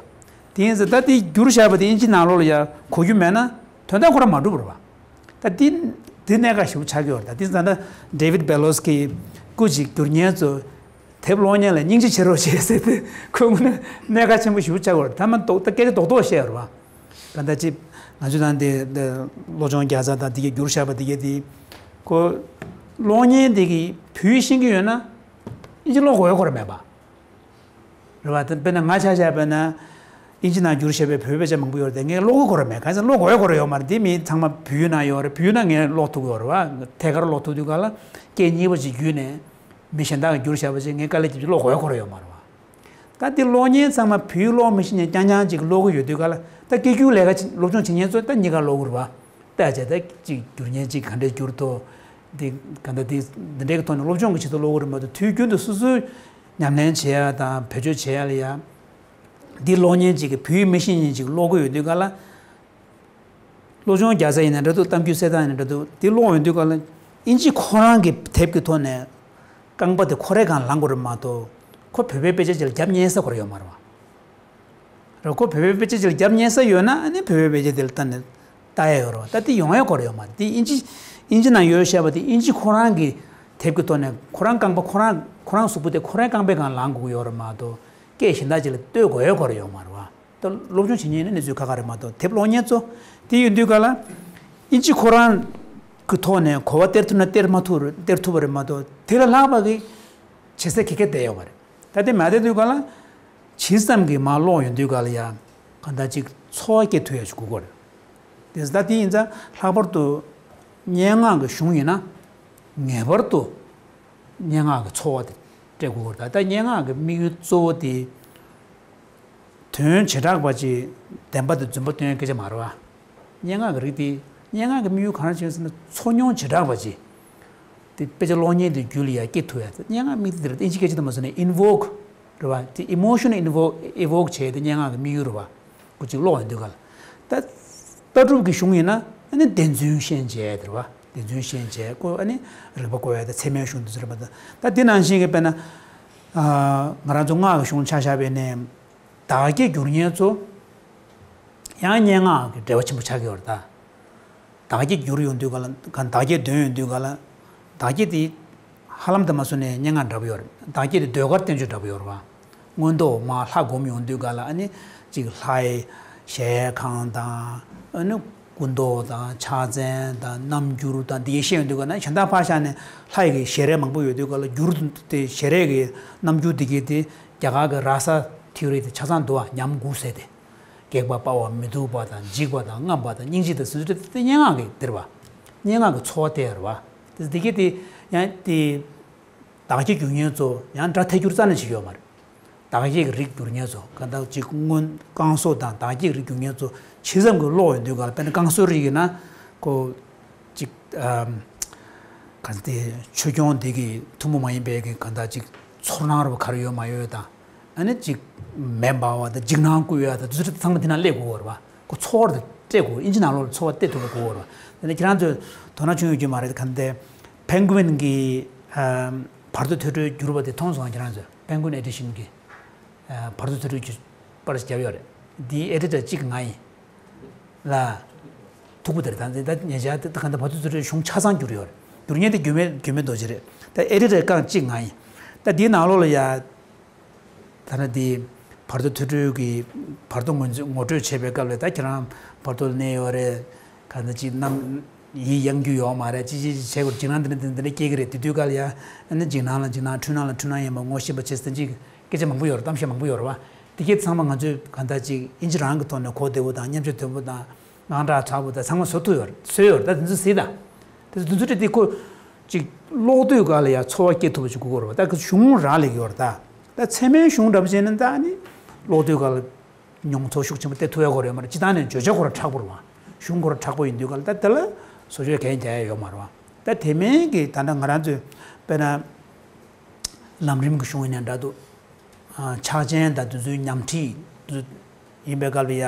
དེ་ཡིན་ཙང་ད་དེ་བསྒྱུར་བཞག་པ་དེ་དབྱིན་ཇི་ནང་ལོགས་ལ་ཡ་གོ་རྒྱུ་མེད་ན་དོན་དག་ཁོ་རང་མ་འགྲུབ་པ་རེད་བ། ད་འདི་འདི་གནད་འགག་ཞེ་པོ་ཆགས་ཀྱི་ཡོད་རེད། ད་འདི་ད་ལྟ་David Bellos་གིས་ ཕྲུ་གུ་ཅིག་སྒྱུར་མཁན་ཚོ་དེབ་ཀློག་མཁན་ལ་སྙིང་རྗེ་བྱེད་རོགས་བྱེད་ཟེར་ཏེ་ཁོས་དངོས་གནས་གནད་འགག་ཆེན་པོ་ཞིག་ཆགས་ཡོད་རེད། ད་མ་གཏོགས་ད་སྐད་ཆ་རྡོག་རྡོག་བཤད་ཡོད་རེད་བ། ག་འདྲ་ཅིག་ང་ཚོ་དང་དེ་སློབ་སྦྱོང་རྒྱག་ས་དང་དེ་གའི་བསྒྱུར་བཞག་པ་དེ་གའི་དེ་ཁོ་ཀློག་མཁན་དེ་གིས་བོད་ཡིག་ཤེས་ཀྱི་ཡོད་ན་ཨིན་ཇི་ཀློག་དགོས་ཡ་ཁོ་རང་མེད་པ། རེད་བ། དཔེར་ན་ང་ཆ་བཞག་པ་ན་ཨིན་ཇི་ནང་བསྒྱུར་བཞག་པའི་བོད་དཔེ་ཆ་མང་པོ་ཡོད་རེད་དེ་ངས་ཀློག་གི་ཁོ་རང་མེད། གང་ཟེར་ཀློག་དགོས་ཡ་ཁོ་རང་ཡོད་མ་རེད། དེ་མི་ཚང་མ་བོད་ཡིག་ནང་ཡོད་རེད། བོད་ཡིག་ནང་ངས་ཀློག་ཐུབ་ཀྱི་ཡོད་རེད་བ། ཐད་ཀར་ཀློག་ཐུབ་དུས་ག་ལ་སྐད་གཉིས་པ་ཅིག་བརྒྱུད་ནས་མི་གཞན་དག་གིས་བསྒྱུར་བཞག་པ་ཅིག་ངས་དཀའ་ལས་བརྒྱབ་ཅིག་ཀློག་དགོས་ཡ་ཁོ་རང་ཡོད་མ་རེད་བ། ད་དེ་ཀློག་མཁན་ཚང་མ་བོད་ཡིག་ཀློག་མི་ཤེས་མཁན་རྐྱང་རྐྱང་ཅིག་ཀློག་གི་ཡོད་དུས་ག་ལ་ད་སྐད་སྒྱུར་ལས་ཀ་བྱེད་སློབ་སྦྱོང་བྱེད་མཁན་ཚོ་ད་གཉིས་ཀ་ཀློག་གི་རེད་བ། ལྟ་བྱས་ད་ཅིག་སྒྱུར་མཁན་ཅིག་ག་འདྲས་བསྒྱུར་ཐུབ། འདི་ག་འདྲ་འདི་འདི་འདྲའི་ཐོག་ནས་སློབ་སྦྱོང་གི་ཆེད་དུ་ཀློག་གི་རེད་མ་གཏོགས་དུས་རྒྱུན་དུ་སོ་སོའི་ཉམས་ལེན་བྱེད་ཡ་དང་བེད་སྤྱོད་བྱེད་ཡ་ལ་ཡ། འདི་ཀློག་མཁན་ཅིག་གིས་བོད་ཡིག་མི་ཤེས་མཁན་ཅིག་ཀློག་གི་ཡོད་དུས་ག་ལ། སློབ་སྦྱོང་རྒྱག་ས་ཡིན་ན་འདྲ་འདུག་གཏམ་རྒྱུད་གསལ་བསྒྲགས་ཡིན་ན་འདྲ་འདུག་འདི་ཀློག་ཡོང་དུས་ག་ལ་ཨིན་ཇི་ཁོ་རང་གི་དེབ་ཀྱི་ཐོག་ནས་རྐང་པ་དེ་ཁོ་རའི་སྒང་ལངས་དགོས་རེད་མ་གཏོགས་ཁོ་བོད་པའི་དཔེ་ཆ་ཅིག་ལ་རྒྱབ་བསྙེས་ས་ཁོ་རང་ཡོད་མ་རེད་བ། རེད། ཁོ་བོད་པའི་དཔེ་ཆ་ཅིག་ལ་རྒྱབ་བསྙེས་ས་ཡོད་ན་ཨ་ནི་བོད་པའི་དཔེ་ཆ་དེ་ལ་ལྟ་ནས་ལྟ་ཡ་ཡོད་རེད་བ། ད་དེ་ཡོང་ཡ་ཁོ་རང་ཡོད་མ་རེད། དེ་ཨིན་ཇི་ཨིན་ཇི་ནང་ཡོད་བཤད་པ་དེ་ཨིན་ཇི་ཁོ་རང་གི་དེབ་ཀྱི་ཐོག་ནས་ཁོ་རང་རྐང་པ་ཁོ་རང་ཁོ་རང་གཟུགས་པོ་དེ་ཁོ་རང་རྐང་པའི་སྒང་ལངས་དགོས་ཀྱི་ཡོད་རེད་མ་གཏོགས་སྐད་གཞན་དག་ཅིག་ལ་ལྟོས་དགོས་ཡ་ཁོ་རང་ཡོད་མ་རེད་བ། ད་སློབ་སྦྱོང་བྱེད་མཁན་ནི་གནས་ཚུལ་ཁག་ཁག་རེད་མ་གཏོགས་དེབ་ཀློག་མཁན་ཚོ་དེ་ཡིན་དུས་ག་ལ་ཨིན་ཇི་ཁོ་རང་གི་ཐོག་ནས་གོ་བ་སྟེར་ཐུབ་ན་སྟེར་མ་ཐུབ་རེད། སྟེར་ཐུབ་པ་རེད་མ་གཏོགས་དེ་ལས་ལྷག་པ་གི་བྱེད་ས་ག་གེ་བསྡད་ཡོད་མ་རེད། ད་དེ་མ་བསྡད་དུས་ག་ལ་ཇི་ཙམ་གྱིས་མར་ཀློག་ཡོང་དུས་ག་ལ་ཡ་གང་ལྟར་ཅིག་ཚོར་བ་སྐྱེ་ཐུབ་ཡ་ཞིག་དགོས་ཀྱི་རེད། དེ་ད་དེ་ཡིན་ཙང་ལྷག་པར་དུ་སྙན་ངག་གི་གཞུང་ཡིན་ན་ངེས་པར་དུ་སྙན་ངག་གི་ཚོར་བ་དེ་སྤྲད་དགོས་ཀྱི་རེད། ད་ད་སྙན་ངག་གི་དམིགས་ཡུལ་གཙོ་བོ་དེ། དོན་བྱེ་བྲག་པ་ཅིག་བདེན་པ་དང་རྫུན་པ་སྟོན་ཡ་སྐད་ཆ་མ་རེད་བ། སྙན་ངག་གི་རིགས་དེ་སྙན་ངག་གི་དམིགས་ཡུལ་གང་རེད་ཟེར་ན་ཚོར་མྱོང་བྱེ་བྲག་པ་ཅིག་དེ་དཔེ་ཆ་ཀློག་མཁན་དེ་རྒྱུད་ལ་ཡ་སྐྱེ་ཐུབ་ཡ། སྙན་ངག་དམིགས་དེ་རེད། ཨིན་ཇི་སྐད་ཆ་དུ་མ་སོང་ནས་invoke་རེད་བ། དེ་emotion invoke evoke་བྱས་ཏེ་སྙན་ངག་གི་དམིགས་ཡུལ་རེད་བ། ཁོ་ཅིག་ཀློག་ཡོང་དུས་ག་ལ་ད་ལྟ་གྲུབ་ཀྱི་གཞུང་ཡིན་ན་ཨ་ནི་བདེན་རྫུན་ཤན་འབྱེད་དེ་རེད་བ། བདེན་རྫུན་ཤན་འབྱེད་ཁོ་ཨ་ནི་རིགས་པ་བཀོད་ཡ་དང་ཚད་མའི་གཞུང་དེ་ཚོ་རེད་བ། ད་དེ་ནང་བཞིན་གྱི་དཔེར་ན་ང་རང་ཚོ་སྔགས་ཀྱི་གཞུང་ཆ་བཞག་པ་ཡིན་ན། བདག་བསྐྱེད་བསྒྱུར་མཁན་ཚོ་ཡང་སྙན་ངག་གི་འབྲེལ་བ་ཆེན་པོ་ཆགས་ཀྱི་ཡོད་རེད་ད། བདག་བསྐྱེད་བསྒྱུར་ཡོང་དུས་ག་ལ་ག་བདག་བསྐྱེད་འདོན་ཡོང་དུས་ག་ལ་བདག་བསྐྱེད་དེ་ཧ་ལམ་དུ་མ་སོང་ནས་སྙན་ངག་འདྲ་པོ་ཡོད་རེད། བདག་བསྐྱེད་དེ་ཟློས་གར་བསྟན་བཅོས་འདྲ་པོ་ཡོད་རེད་བ། མངོན་རྟོགས་མར་ལྷ་སྒོམ་ཡོང་དུས་ག་ལ་ཨ་ནི་གཅིག་ལྷའི་གཞལ་ཡས་ཁང་དང་ཨ་ནི་སྐུ་མདོག་དང་ཕྱག་མཚན་དང་རྣམ་འགྱུར་དང་འདི་གའི་བཤད་ཡོང་དུས་ག་ལ་གཞན་དག་ཕར་བཞག་ནས་ལྷ་ཡི་གི་ཞལ་རས་མང་པོ་ཡོད་དུས་ག་ལ་འགྱུར་དེ་ཞལ་རས་ཀྱི་རྣམ་འགྱུར་འདི་གའི་དེ་རྒྱ་གར་གྱི་ར་ས་ཐིའོ་རི་དེ་ཆ་ཚང་འདུག་བ། ཉམས་དགུ་ཟེར་ཏེ། སྒེག་པ་དཔའ་བ་མི་སྡུག་པ་དང་འཇིགས་པ་དང་རྔམ་པ་དང་སྙིང་རྗེ་དང་ཟེར་ཚུལ་དེ་སྙན་ངག་གི་འདིར་བ། སྙན་ངག་གི་ཚོར་བ་སྟེར་བ། དེ་དེ་གས་དེ་ཡང་དེ་བདག་བསྐྱེད་བསྒྱུར་མཁན་ཚོ་ཡང་སྒྲ་ཐལ་འགྱུར་རྩ་ནས་བྱེད་ཀྱི་ཡོད་མ་རེད། བདག་བསྐྱེད་ཀྱི་རིགས་བསྒྱུར་མཁན་ཚོ་ག་འདྲ་ཅིག་སྔོན་བསྐང་གསོ་དང་བདག་བསྐྱེད་ཀྱི་རིགས་བསྒྱུར་མཁན་ཚོ་ཇི་ཙམ་གྱིས་ཀློག་ཡོང་དུས་ག་ལ་དཔེར་ན་བསྐང་གསོའི་རིགས་ཡིན་ན་ཁོ་ཅིག་ཨམ། ག་ཚོད་དེ་ཆོས་སྐྱོང་དེ་གི་ཐུན་མོང་མ་ཡིན་པའི་གི་ག་འདྲ་ཅིག་ཚོར་སྣང་རུ་ག་རེ་ཡོད་མ་ཡོད་དང་། ཨ་ནི་ཅིག་མེ་འབར་བ་དང་འཇིགས་སྣང་བསྐུལ་ཡ་དང་དེ་ཚོ་ཚང་མ་དེ་ན་སླེབས་དགོས་པ་རེད་བ། ཁོ་ཚོར་བ་དེ་སྤྲད་དགོས། ཨིན་ཇི་ནང་ལོགས་ལ་ཚོར་བ་སྟེར་ཐུབ་པ་དགོས་པ་རེད་བ། དེ་ནས་ཁྱེད་རང་ཚོས་དོ་སྣང་བྱུང་ཡོད་ཀྱི་མ་རེད། ག་འདྲ་Penguin་གི་ཨམ། བར་དོ་ཐོས་གྲོལ་བསྒྱུར་བ་དེ་མཐོང་སོང་ང་། ཁྱེད་རང་ཚོས་Penguin Edition་གི་ཨ། བར་དོ་ཐོས་གྲོལ་གྱི་པར་ཞིག་བརྒྱབ་ཡོད་རེད། འདིའི་editor་གཅིག་ང་ཡིན། ལ། ཐུག་པོ་དེར་ད་འཛིན་ད་ཉེ་ཆར་ད་ག་འདྲ་བར་དོ་ཐོས་གྲོལ་གཞུང་ཆ་ཚང་བསྒྱུར་ཡོད་རེད། བསྒྱུར་མཁན་དེ་འགྱུར་མེད་འགྱུར་མེད་རྡོ་རྗེ་རེད། ད་editor་རྐང་གཅིག་ང་ཡིན། ད་འདིའི་ནང་ལོགས་ལ་ཡ། ད་ནི་འདི་བར་དོ་ཐོས་གྲོལ་གྱི་བར་དོ་ངོས་འཛིན་ངོ་སྤྲོད་བྱེད་པའི་སྐབས་ལ་ད་ཁྱེད་རང་བར་དོ་ལ་གནས་ཡོད་རེད། ག་འདྲ་ཅིག་རྣམ་ཡིད་གཡེང་རྒྱུ་ཡོད་མ་རེད། ཅི་ཅི་ཅི་བྱེད་དགོས་འཇིགས་སྣང་འདི་འདྲ་འདི་འདྲ་སྐྱེ་གི་རེད། དེ་དུས་སྐབས་ལ་ཡ་ཨ་ནི་འཇིགས་སྣང་ལ་འཇིགས་སྣང་འཁྲུལ་སྣང་ལ་འཁྲུལ་སྣང་ཡིན་པ་ངོ་ཤེས་པ་བྱེད་ཟིན་ཅིག་སྐད་ཆ་མང་པོ་ཡོད་རེད། གཏམ་བཤད་མང་པོ་ཡོད་རེད་བ། དེ་གས་ཚང་མ་ང་ཚོས་གང་ལྟར་ཅིག་ཨིན་ཇི་རང་གི་ཐོག་ནས་གོ་བདེ་པོ་དང་སྙན་ཆ་དོད་པོ་དང་དངངས་སྐྲག་ཚ་པོ་དང་ཚང་མ་བཟོ་ཐུབ་ཡོད་རེད། བཟོས་ཡོད་རེད། ད་དེ་ཚོ་གཟིགས་དང་། དེ་ཚོ་དེ་ཚོ་དེ་ཁོ་ཅིག་ཀློག་དུས་ག་ལ་ཡ་ཚོར་བ་སྐྱེ་ཐུབ་པ་ཅིག་དགོས་ཀྱི་རེད་བ། ད་གཞུང་རག་ལས་ཀྱི་ཡོད་རེད་ད། ད་ཚད་མའི་གཞུང་འདྲ་པོ་བྱས་ན་ད་ནི་ཀློག་དུས་ག་ལ་མྱོང་ཚོར་ཤུགས་ཆེན་པོ་སྟེར་ཐུབ་ཡ་ཁོ་རེད་མ་རེད། སྤྱིར་བཏང་ནས་བརྗོད་བྱ་ཁོ་རང་མཁྲེགས་པོ་རེད་བ། གཞུང་ཁོ་རང་མཁྲེགས་པོ་ཡིན་དུས་ག་ལ་ད་དེ་ལ་བཟོ་བཅོས་གང་ཡང་རྒྱག་ཡ་ཡོད་མ་རེད་བ། ད་དེ་མིན་གྱི་ད་ལྟ་ང་རང་ཚོས་དཔེར་ན་ལམ་རིམ་གྱི་གཞུང་ཡིན་ན་འདྲ་འདུག་ཕྱག་ཆེན་དང་དེ་ཚོའི་ཉམས་ཁྲིད་ཡིན་པའི་སྐབས་ལ་ཡ།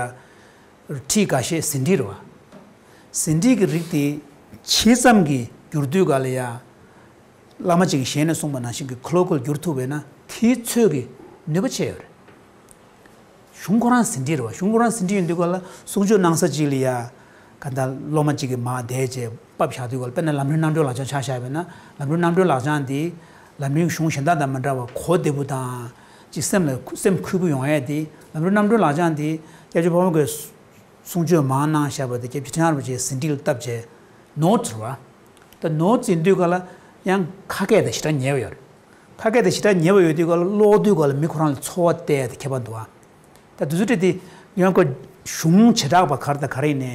ཁྲིད་འགའ་ཤས་ཟིན་བྲིས་རེད་བ། ཟིན་བྲིས་ཀྱི་རིགས་དེ་ཇི་ཙམ་གྱིས་བསྒྱུར་དུས་ག་ལ་ཡ། བླ་མ་གཅིག་གིས་ཞལ་ནས་གསུངས་པ་ནང་བཞིན་གྱི་ཁོ་ལོ་ཀལ་བསྒྱུར་ཐུབ་པས་ན་དེའི་ཚོད་ཀྱི་ནུས་པ་ཆེ་ཡོད་རེད། གཞུང་ཁོ་རང་ཟིན་བྲིས་རེད་བ། གཞུང་ཁོ་རང་ཟིན་བྲིས་ཡིན་དུས་ག་ལ་གསུང་ཆོས་གནང་ས་གཅིག་ལ་ཡ། ག་འདྲ་སློབ་མ་གཅིག་གིས་མར་བསྡད་བྱས་ཕབ་བཞག་དུས་ག་ལ་དཔེར་ན་ལམ་རིམ་རྣམ་གྲོལ་ལག་བཅངས་ཆ་བཞག་པས་ན་ལམ་རིམ་རྣམ་གྲོལ་ལག་བཅངས་དེ་ ལམ་རིམ་གཞུང་གཞན་དག་དང་མི་འདྲ་བར་གོ་བདེ་པོ་དང་། ཅིག་སེམས་ལ་སེམས་འཁུལ་པོ་ཡོང་ཡས་དེ། ལམ་རིམ་རྣམ་གྲོལ་ལག་བཅངས་དེ་སྐྱབས་རྗེ་ཕོ་མོ་གིས་གསུང་ཆོས་མང་གནང་བཞག་པ་དེ་སྐྱབས་རྗེ་ཁྲི་བྱང་རིན་པོ་ཆེས་ཟིན་བྲིས་ལ་བཏབ་བྱས་ནོ་ཊི་སི་རེད་བ། ད་ནོ་ཊི་སི་ཡིན་དུས་ག་ལ་ཡང་ཁ་སྐད་དང་ཞེ་དྲག་ཉེ་བ་ཡོད་རེད། ཁ་སྐད་དང་ཞེ་དྲག་ཉེ་བ་ཡོད་དུས་ག་ལ་ཀློག་དུས་ག་ལ་མི་ཁོ་རང་ལ་ཚོར་བ་སྟེར་ཡས་དེ་ཁྱད་པར་འདུག་བ། ད་དུས་ཚོད་དེ་ཡང་ཁོ་གཞུང་བྱེ་བྲག་པ་ག་རེ་དང་ག་རེ་ཡིན་ནའི་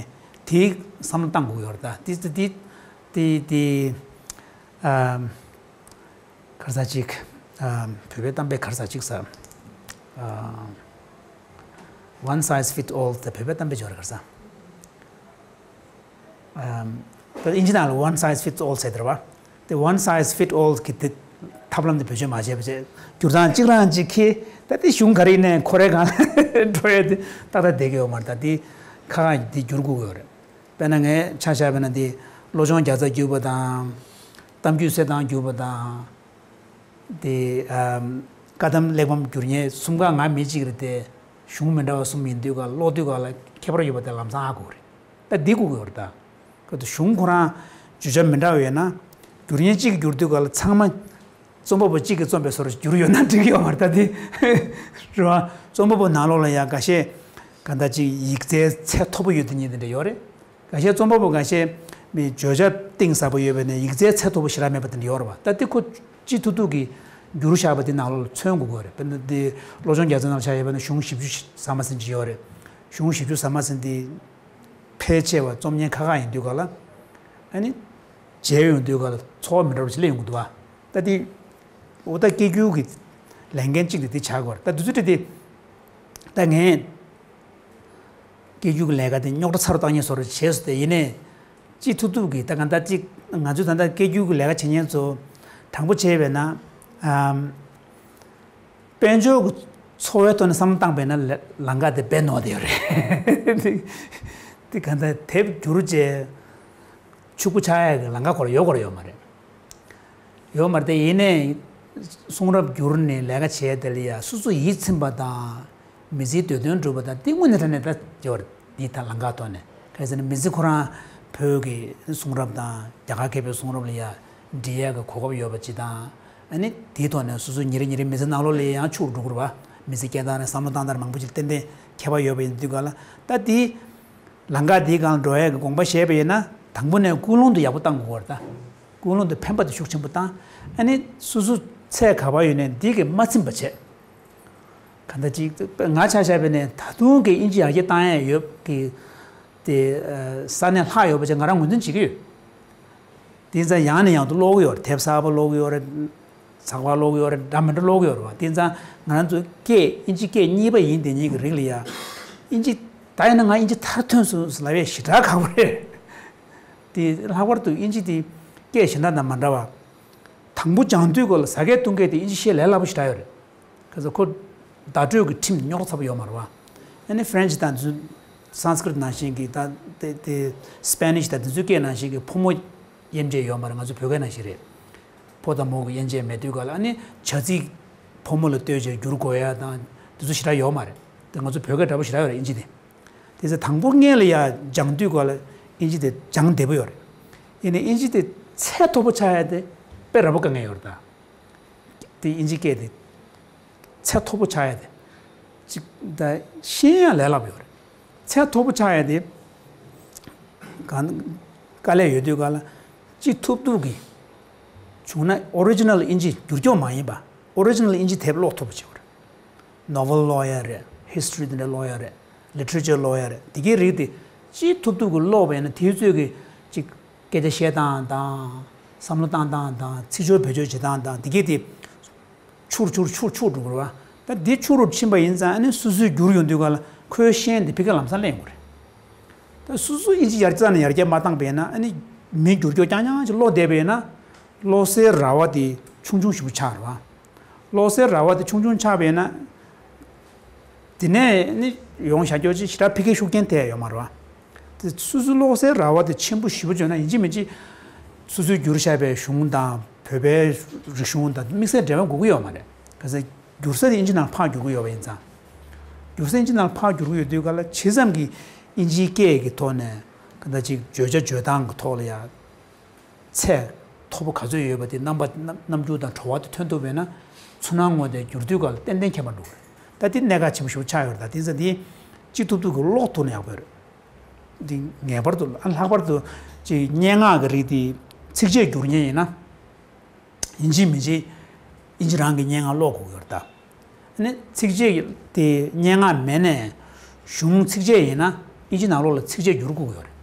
དེའི་བསམ་བློ་བཏང་དགོས་ཡོད་རེད། ད་དེ་དེ་དེ་དེ་དེ་ཨམ། ག་རེ་ཟེར་ཅིག་ཨམ། བོད་པའི་གཏམ་དཔེ་ག་རེ་ཟེར་ཅིག་ཟེར། ཨམ། One size fit all དེ་བོད་པའི་གཏམ་དཔེ་ཅིག་ཡོད་རེད། ག་རེ་ཟེར། ཨམ། ད་ཨིན་ཇི་ནང་ལ་one size fits all ཟེར་དེ་རེད་བ། དེ་one size fit all གི་དེ་ཐབས་ལམ་དེ་བེད་སྤྱོད་མ་བྱས་པ་བྱས། བསྒྱུར་སྟངས་གཅིག་རང་གཅིག་ཁེ། ད་དེ་གཞུང་ག་རེ་ཡིན་ནའི་ཁོ་རའི་སྒང་ལ་འགྲོ་ཡས་དེ་ཏག་ཏག་བསྡད་ཀྱི་ཡོད་མ་རེད། ད་དེ་ཁ་ཁ་དེ་བསྒྱུར་དགོས་ཀྱི་ཡོད་རེད། དཔེར་ན་ངས་ཆ་བཞག་པ་ཡིན་ན་དེ་བློ་སྦྱོང་བརྒྱ་རྩ་བསྒྱུར་བ་དང་། གཏམ་རྒྱུད་གསེར་ཐང་བསྒྱུར་བ་དང་། དེ་ཨམ། བཀའ་གདམས་གླེགས་བམ་བསྒྱུར་མཁན་གསུམ་ཀ་ང་མི་གཅིག་རེད་དེ། གཞུང་མི་འདྲ་བ་གསུམ་ཡིན་དུས་ག་ལ་ཀློག་དུས་ག་ལ་ཁྱད་པར་ཡོད་པ་དེ་ལམ་སང་ཧ་གོ་གི་རེད། ད་འདི་དགོས་ཀྱི་ཡོད་རེད་ད། ཁོ་ཚོ་གཞུང་ཁོ་རང་བརྗོད་བྱ་མི་འདྲ་བ་ཡོད་ན། བསྒྱུར་མཁན་གཅིག་གིས་བསྒྱུར་དུས་ག་ལ་ཚང་མ་རྩོམ་པ་པོ་གཅིག་གིས་རྩོམ་པའི་བཟོ་འདྲ་བསྒྱུར་ཡོད་ན་འགྲིག་གི་ཡོད་མ་རེད་ད་དེ། རེད་བ། རྩོམ་པ་པོ་ནང་ལོགས་ལ་ཡང་འགའ་ཤས་ག་འདྲ་ཅིག་ཡིག་རྩལ་ཚད་མཐོ་པོ་ཡོད་དེ་ཉིད་དེ་འདྲ་ཡོད་རེད། འགའ་ཤས་རྩོམ་པ་པོ་འགའ་ཤས་མི་བརྗོད་བྱ་གཏིང་ཟབ་པོ་ཡོད་པ་ནས་ཡིག་རྩལ་ཚད་མཐོ་པོ་ཞེ་དྲག་མེད་པ་དེ་འདྲ་ཡོད་རེད་བ། ད་དེ་ཁོ་ཅི་ཐུབ་ཐུབ་ཀྱིས་བསྒྱུར་བཞག་པ་དེ་ནང་ལོགས་ལ་མཚོན་དགོས་ཀྱི་ཡོད་རེད། དཔེར་ན་དེ་བློ་སྦྱོང་རྒྱལ་མཚན་ནང་ཆ་ཡོད་པ་ན་གཞུང་བཞི་བཅུ་ཟ་མ་ཟིན་ཅིག་ཡོད་རེད། གཞུང་བཞི་བཅུ་ཟ་མ་ཟིན་དེ་ཕལ་ཆེ་བ་རྩོམ་མཁན་ཁ་ཁ་ཡིན་དུས་ག་ལ། ཨ་ནི། མཇལ་ཡོང་དུས་ག་ལ་ཚོར་བ་མི་འདྲ་བ་ཞིག་སླེབས་ཡོང་གི་འདུག་བ། ད་དེ། འོ་ད་སྐད་སྒྱུར་གྱི་ལས་འགན་གཅིག་དེ་དེ་བྱ་དགོས་རེད། ད་དུས་ཚོད་དེ་དེ། ད་ངས། སྐད་སྒྱུར་གྱི་ལས་ཀ་དེ་རྙོག་དྲ་ཚ་རུ་བཏང་མཁན་བཟོ་འདྲ་བྱས་སོང་སྟེ་ཡིན་ནའི། ཅི་ཐུབ་ཐུབ་ཀྱིས་ད་གང་ལྟར་ཅིག་ང་ཚོས་ད་ལྟ་སྐད་སྒྱུར་གྱི་ལས་ཀ་བྱེད་མཁན་ཚོ་དྲང་པོ་བྱས་པས་ན། ཨམ། དཔལ་འབྱོར་གྱི་འཚོ་བའི་ཐོག་ནས་བསམ་བློ་བཏང་པས་ན་ལ་ལམ་ཁ་དེ་རྦད་ནོར་དེ་ཡོད་རེད། དེ་གང་ལྟར་དེབ་བསྒྱུར་བྱས་ཕྱུག་པོ་ཆགས་ཡག་གི་ལམ་ཁ་ཁོ་རང་ཡོད་ཁོ་རང་ཡོད་མ་རེད། ཡོད་མ་རེད་དེ་ཡིན་ནའི། གསུང་རབ་བསྒྱུར་ནས་ལས་ཀ་བྱས་དེ་ལ་ཡ་སོ་སོ་ཡིད་ཚིམ་པ་དང་། མི་ཚེའི་འདོད་དོན་འགྲུབ་པ་དང་དེ་དངོས་གནས་དྲང་གནས་ད་དེ་བར་འདི་ད་ལམ་ཁ་ཐོག་ནས་ག་རེ་ཟེར་ན་མི་ཚེ་ཁོ་རང་བོད་ཀྱི་གསུང་རབ་དང་རྒྱ་གར་མཁས་པའི་གསུང་རབ་ལ་ཡ་འབྲི་ཡག་གི་གོ་སྐབས་ཡོད་པ་ཅིག་དང་། ཨ་ནི་དེའི་ཐོག་ནས་སོ་སོའི་ཉིན་རེ་ཉིན་རེ་མི་ཚེ་ནང་ལོགས་ལ་ཡང་ཕྱུག་འགྲོ་གི་རེད་བ། མི་ཚེ་སྐྱེལ་སྟངས་རེད། བསམ་བློ་བཏང་སྟངས་རེད། མང་པོ་ཅིག་ཏན་ཏན་ཁྱད་པར་ཡོད་པ་ཡིན་དུས་ག་ལ་ད་དེ། ལམ་ཁ་འདིའི་སྒང་ལ་འགྲོ་ཡས་ཀྱི་དགོངས་པ་བཞེས་པ་ཡིན་ན་དང་པོ་ནས་ཀུན་སློང་དེ་ཡག་པོ་བཏང་དགོས་པ་རེད་ད། ཀུན་སློང་དེ་འཕེན་པ་དེ་ཤུགས་ཆེན་པོ་བཏང་། ཨ་ནི་སོ་སོ་ཚད་ག་པར་ཡོད་ནའི་འདི་གིས་མ་ཚིམ་པ་བྱས། ག་འདྲ་ཅིག་ང་ཆ་བཞག་པ་ཡིན་ནའི་ད་དུང་གི་དབྱིན་ཇི་ཡར་རྒྱས་བཏང་ཡས་ཡོད་ཀྱི་དེ་ས་གནས་ལྷག་ཡོད་པ་ཅིག་ང་རང་ངོས་འཛིན་བྱེད་ཀྱི་ཡོད། དེ་ཙང་ཡང་ནས་ཡང་དུ་ཀློག་གི་ཡོད་རེད། དེབ་གསར་པ་ཀློག་གི་ཡོད་རེད། ཚགས་པར་ཀློག་གི་ཡོད་རེད། འདྲ་མི་འདྲ་ཀློག་གི་ཡོད་རེད་བ། དེ་ཙང་ང་རང་ཚོ་སྐད་དབྱིན་ཇི་སྐད་གཉིས་པ་ཡིན་དེ་ཉིད་ཀྱི་རིང་ལ་ཡ། དབྱིན་ཇི། ད་ཡིན་ན་ང་དབྱིན་ཇི་མཐར་ཐོན་སོང་ཟེར་ལབ་ཡས་ཞེ་དྲག་ཁག་པོ་རེད། དེ་ལྷག་པར་དུ་དབྱིན་ཇི་དེ་སྐད་གཞན་དག་དང་མ་འདྲ་བ། དང་པོ་སྦྱང་དུས་སྐོར་ལ་ཟ་སྐད་བཏུང་སྐད་དེ་དབྱིན་ཇི་བཤད་ལས་སླ་པོ་ཞེ་དྲག་ཡོད་རེད། ག་ཚོད་ཁོ་བརྡ་སྤྲོད་ཀྱི་ཁྲིམས་རྙོག་དྲ་ཚ་པོ་ཡོད་མ་རེད་བ། ཨ་ནི་French དང་དེ་ཚོ་Sanskrit ནང་བཞིན་གྱི་ད་དེ་དེ་Spanish དང་དེ་ཚོའི་སྐད་ནང་བཞིན་གྱི་ཕོ་མོ་དབྱེ་འབྱེད་ཡོད་མ་རེད། ང་ཚོ་བོད་སྐད་ནང་བཞིན་རེད། ཕོ་དང་མོ་གི་དབྱེ་འབྱེད་མེད་དུས་ག་ལ་ཨ་ནི་བྱ་ཚིག་ཕོ་མོ་ལ་ལྟོས་བྱས་བསྒྱུར་དགོས་ཡ་དང་དེ་ཚོ་ཞེ་དྲག་ཡོད་མ་རེད། དེ་ང་ཚོ་བོད་སྐད་འདྲ་པོ་ཞེ་དྲག་ཡོད་རེད་དབྱིན་ཇི་དེ། དེ་ཚོ་དང་པོ་སྔོན་ལ་ཡ་སྦྱང་དུས་ག་ལ་དབྱིན་ཇི་དེ་སྦྱང་བདེ་པོ་ཡོད་རེད། ཡིན་ནའི་དབྱིན་ཇི་དེ་ཚད་མཐོ་པོ་ཆགས་ཡ་དེ་དཔེ་ར་པོ་དཀའ་ངལ་ཡོད་རེད་ད། དེ་དབྱིན་ཇི་སྐད་དེ་ཚད་མཐོ་པོ་ཆགས་ཡ་དེ། ཅིག་ད་ཤེས་ཡ་ལས་སླ་པོ་ཡོད་རེད། ཚད་མཐོ་པོ་ཆགས་ཡ་དེ་གང་དཀའ་ལས་ཡོད་དུས་ག་ལ་ཅི་ཐུབ་ཐུབ་ཀྱིས་བྱུང་ན་ཨོ་རི་ཇི་ནལ་དབྱིན་ཇི་བསྒྱུར་བཅོས་མ་ཡིན་པ་ཨོ་རི་ཇི་ནལ་དབྱིན་ཇི་དེབ་ཀློག་ཐུབ་པ་བྱེད་དགོས་རེད། ནོ་ཝེལ་ཀློག་ཡ་རེད། ཧི་སི་ཊོ་རི་དེ་འདྲ་ཀློག་ཡ་རེད། ལི་ཊི་རེ་ཅར་ཀློག་ཡ་རེད། དེ་གའི་རིགས་དེ་ཅི་ཐུབ་ཐུབ་ཀྱིས་ཀློག་པ་ཡིན་ན་དེའི་ཚོད་ཀྱི་ཅིག་སྐད་ཆ་བཤད་སྟངས་དང་། བསམ་བློ་བཏང་སྟངས་དང་། ཚིག་སྦྱོར་བེད་སྤྱོད་བྱེད་སྟངས་དང་། དེ་གའི་དེ་འཕྱུར་འཕྱུར་འཕྱུར་འཕྱུར་འགྲོ་གི་རེད་བ། ད་འདི་འཕྱུར་རུ་ཕྱིན་པ་ཡིན་ཙང་ཨ་ནི་སོ་སོས་བསྒྱུར་ཡོང་དུས་ག་ལ་ཁོའི་ཤན་དེ་ཕ་གིར་ལམ་སང་སླེབས་ཡོང་གི་རེད། ད་སོ་སོ་དབྱིན་ཇི་ཡར་རྩ་ནས་ཡར་རྒྱས་མ་བཏང་པ་ཡིན་ན་ཨ་ནི་མི་འགྱུར་སྐྱོ་རྐྱང་རྐྱང་ཅིག་ཀློག་བསྡད་པ་ཡིན་ན་ཀློག་སའི་ར་བ་དེ་ཆུང་ཆུང་ཞེ་པོ་ཆགས་རེད་བ། ཀློག་སའི་ར་བ་དེ་ཆུང་ཆུང་ཆགས་པ་ཡིན་ན། དེ་ནས་ནི་ཡོང་བཞག་རྒྱུ་ཅིག་ཞེ་དྲག་ཕ་གིར་ཤུགས་རྐྱེན་ཐེབས་ཡོད་མ་རེད་བ། དེ་སོ་སོའི་ཀློག་སའི་ར་བ་དེ་ཆེན་པོ་ཞེ་པོ་བྱུང་ན་ཡིན་གཅིག་མིན་གཅིག་སོ་སོས་བསྒྱུར་བཞག་པའི་གཞུང་དང་བོད་པའི་རིག་གཞུང་དང་དམིགས་བསལ་འབྲེལ་བ་དགོས་ཀྱི་ཡོད་མ་རེད། ག་ཚོད་བསྒྱུར་ས་དེ་དབྱིན་ཇི་ནང་ཕར་བསྒྱུར་གྱི་ཡོད་པ་ཡིན་ཙང་། བསྒྱུར་ས་དབྱིན་ཇི་ནང་ཕར་བསྒྱུར་གྱི་ཡོད་དུས་ག་ལ་ཇི་ཙམ་གྱིས་དབྱིན་ཇིའི་སྐད་ཀྱི་ཐོག་ནས་ག་འདྲ་ཅིག་བརྗོད་བྱ་བརྗོད་སྟངས་ཀྱི་ཐོག་ལ་ཡང་ཚད་ མཐོ་པོ་ག་ཚོད་ཡོད་པ་དེ་རྣམ་པ་རྣམ་རྣམ་འགྱུར་དང་བྲོ་བ་དེ་ཐོན་ཐུབ་པས་ན། ཚུར་སྣང་ངོ་དེ་བསྒྱུར་དུས་སྐབས་ལ་ཏན་ཏན་ཁྱད་པར་འགྲོ་གི་རེད། ད་དེ་གནད་འགག་ཆེན་པོ་ཞིག་ཆགས་ཡོད་རེད། ད་དེ་ཚོ་དེ་ཅི་ཐུབ་ཐུབ་ཀྱིས་ཀློག་ཐུབ་ན་ཡག་པོ་རེད། འདི་ངེས་པར་དུ། ཨ། ལྷག་པར་དུ་ཅིག་སྙན་ངག་གི་རིགས་དེ་ཚིགས་བཅད་བསྒྱུར་མཁན་ཡིན་ན། ཡིན་གཅིག་མིན་གཅིག་ཨིན་ཇི་རང་གི་སྙན་ངག་ཀློག་དགོས་ཀྱི་ཡོད་རེད་ད། ཨ་ནི་ཚིགས་བཅད་དེ་སྙན་ངག་མིན་ནའི་གཞུང་ཚིགས་བཅད་ཡིན་ན་ཨིན་ཇི་ནང་ལོགས་ལ་ཚིགས་བཅད་བསྒྱུར་དགོས་ཀྱི་ཡོད་རེད།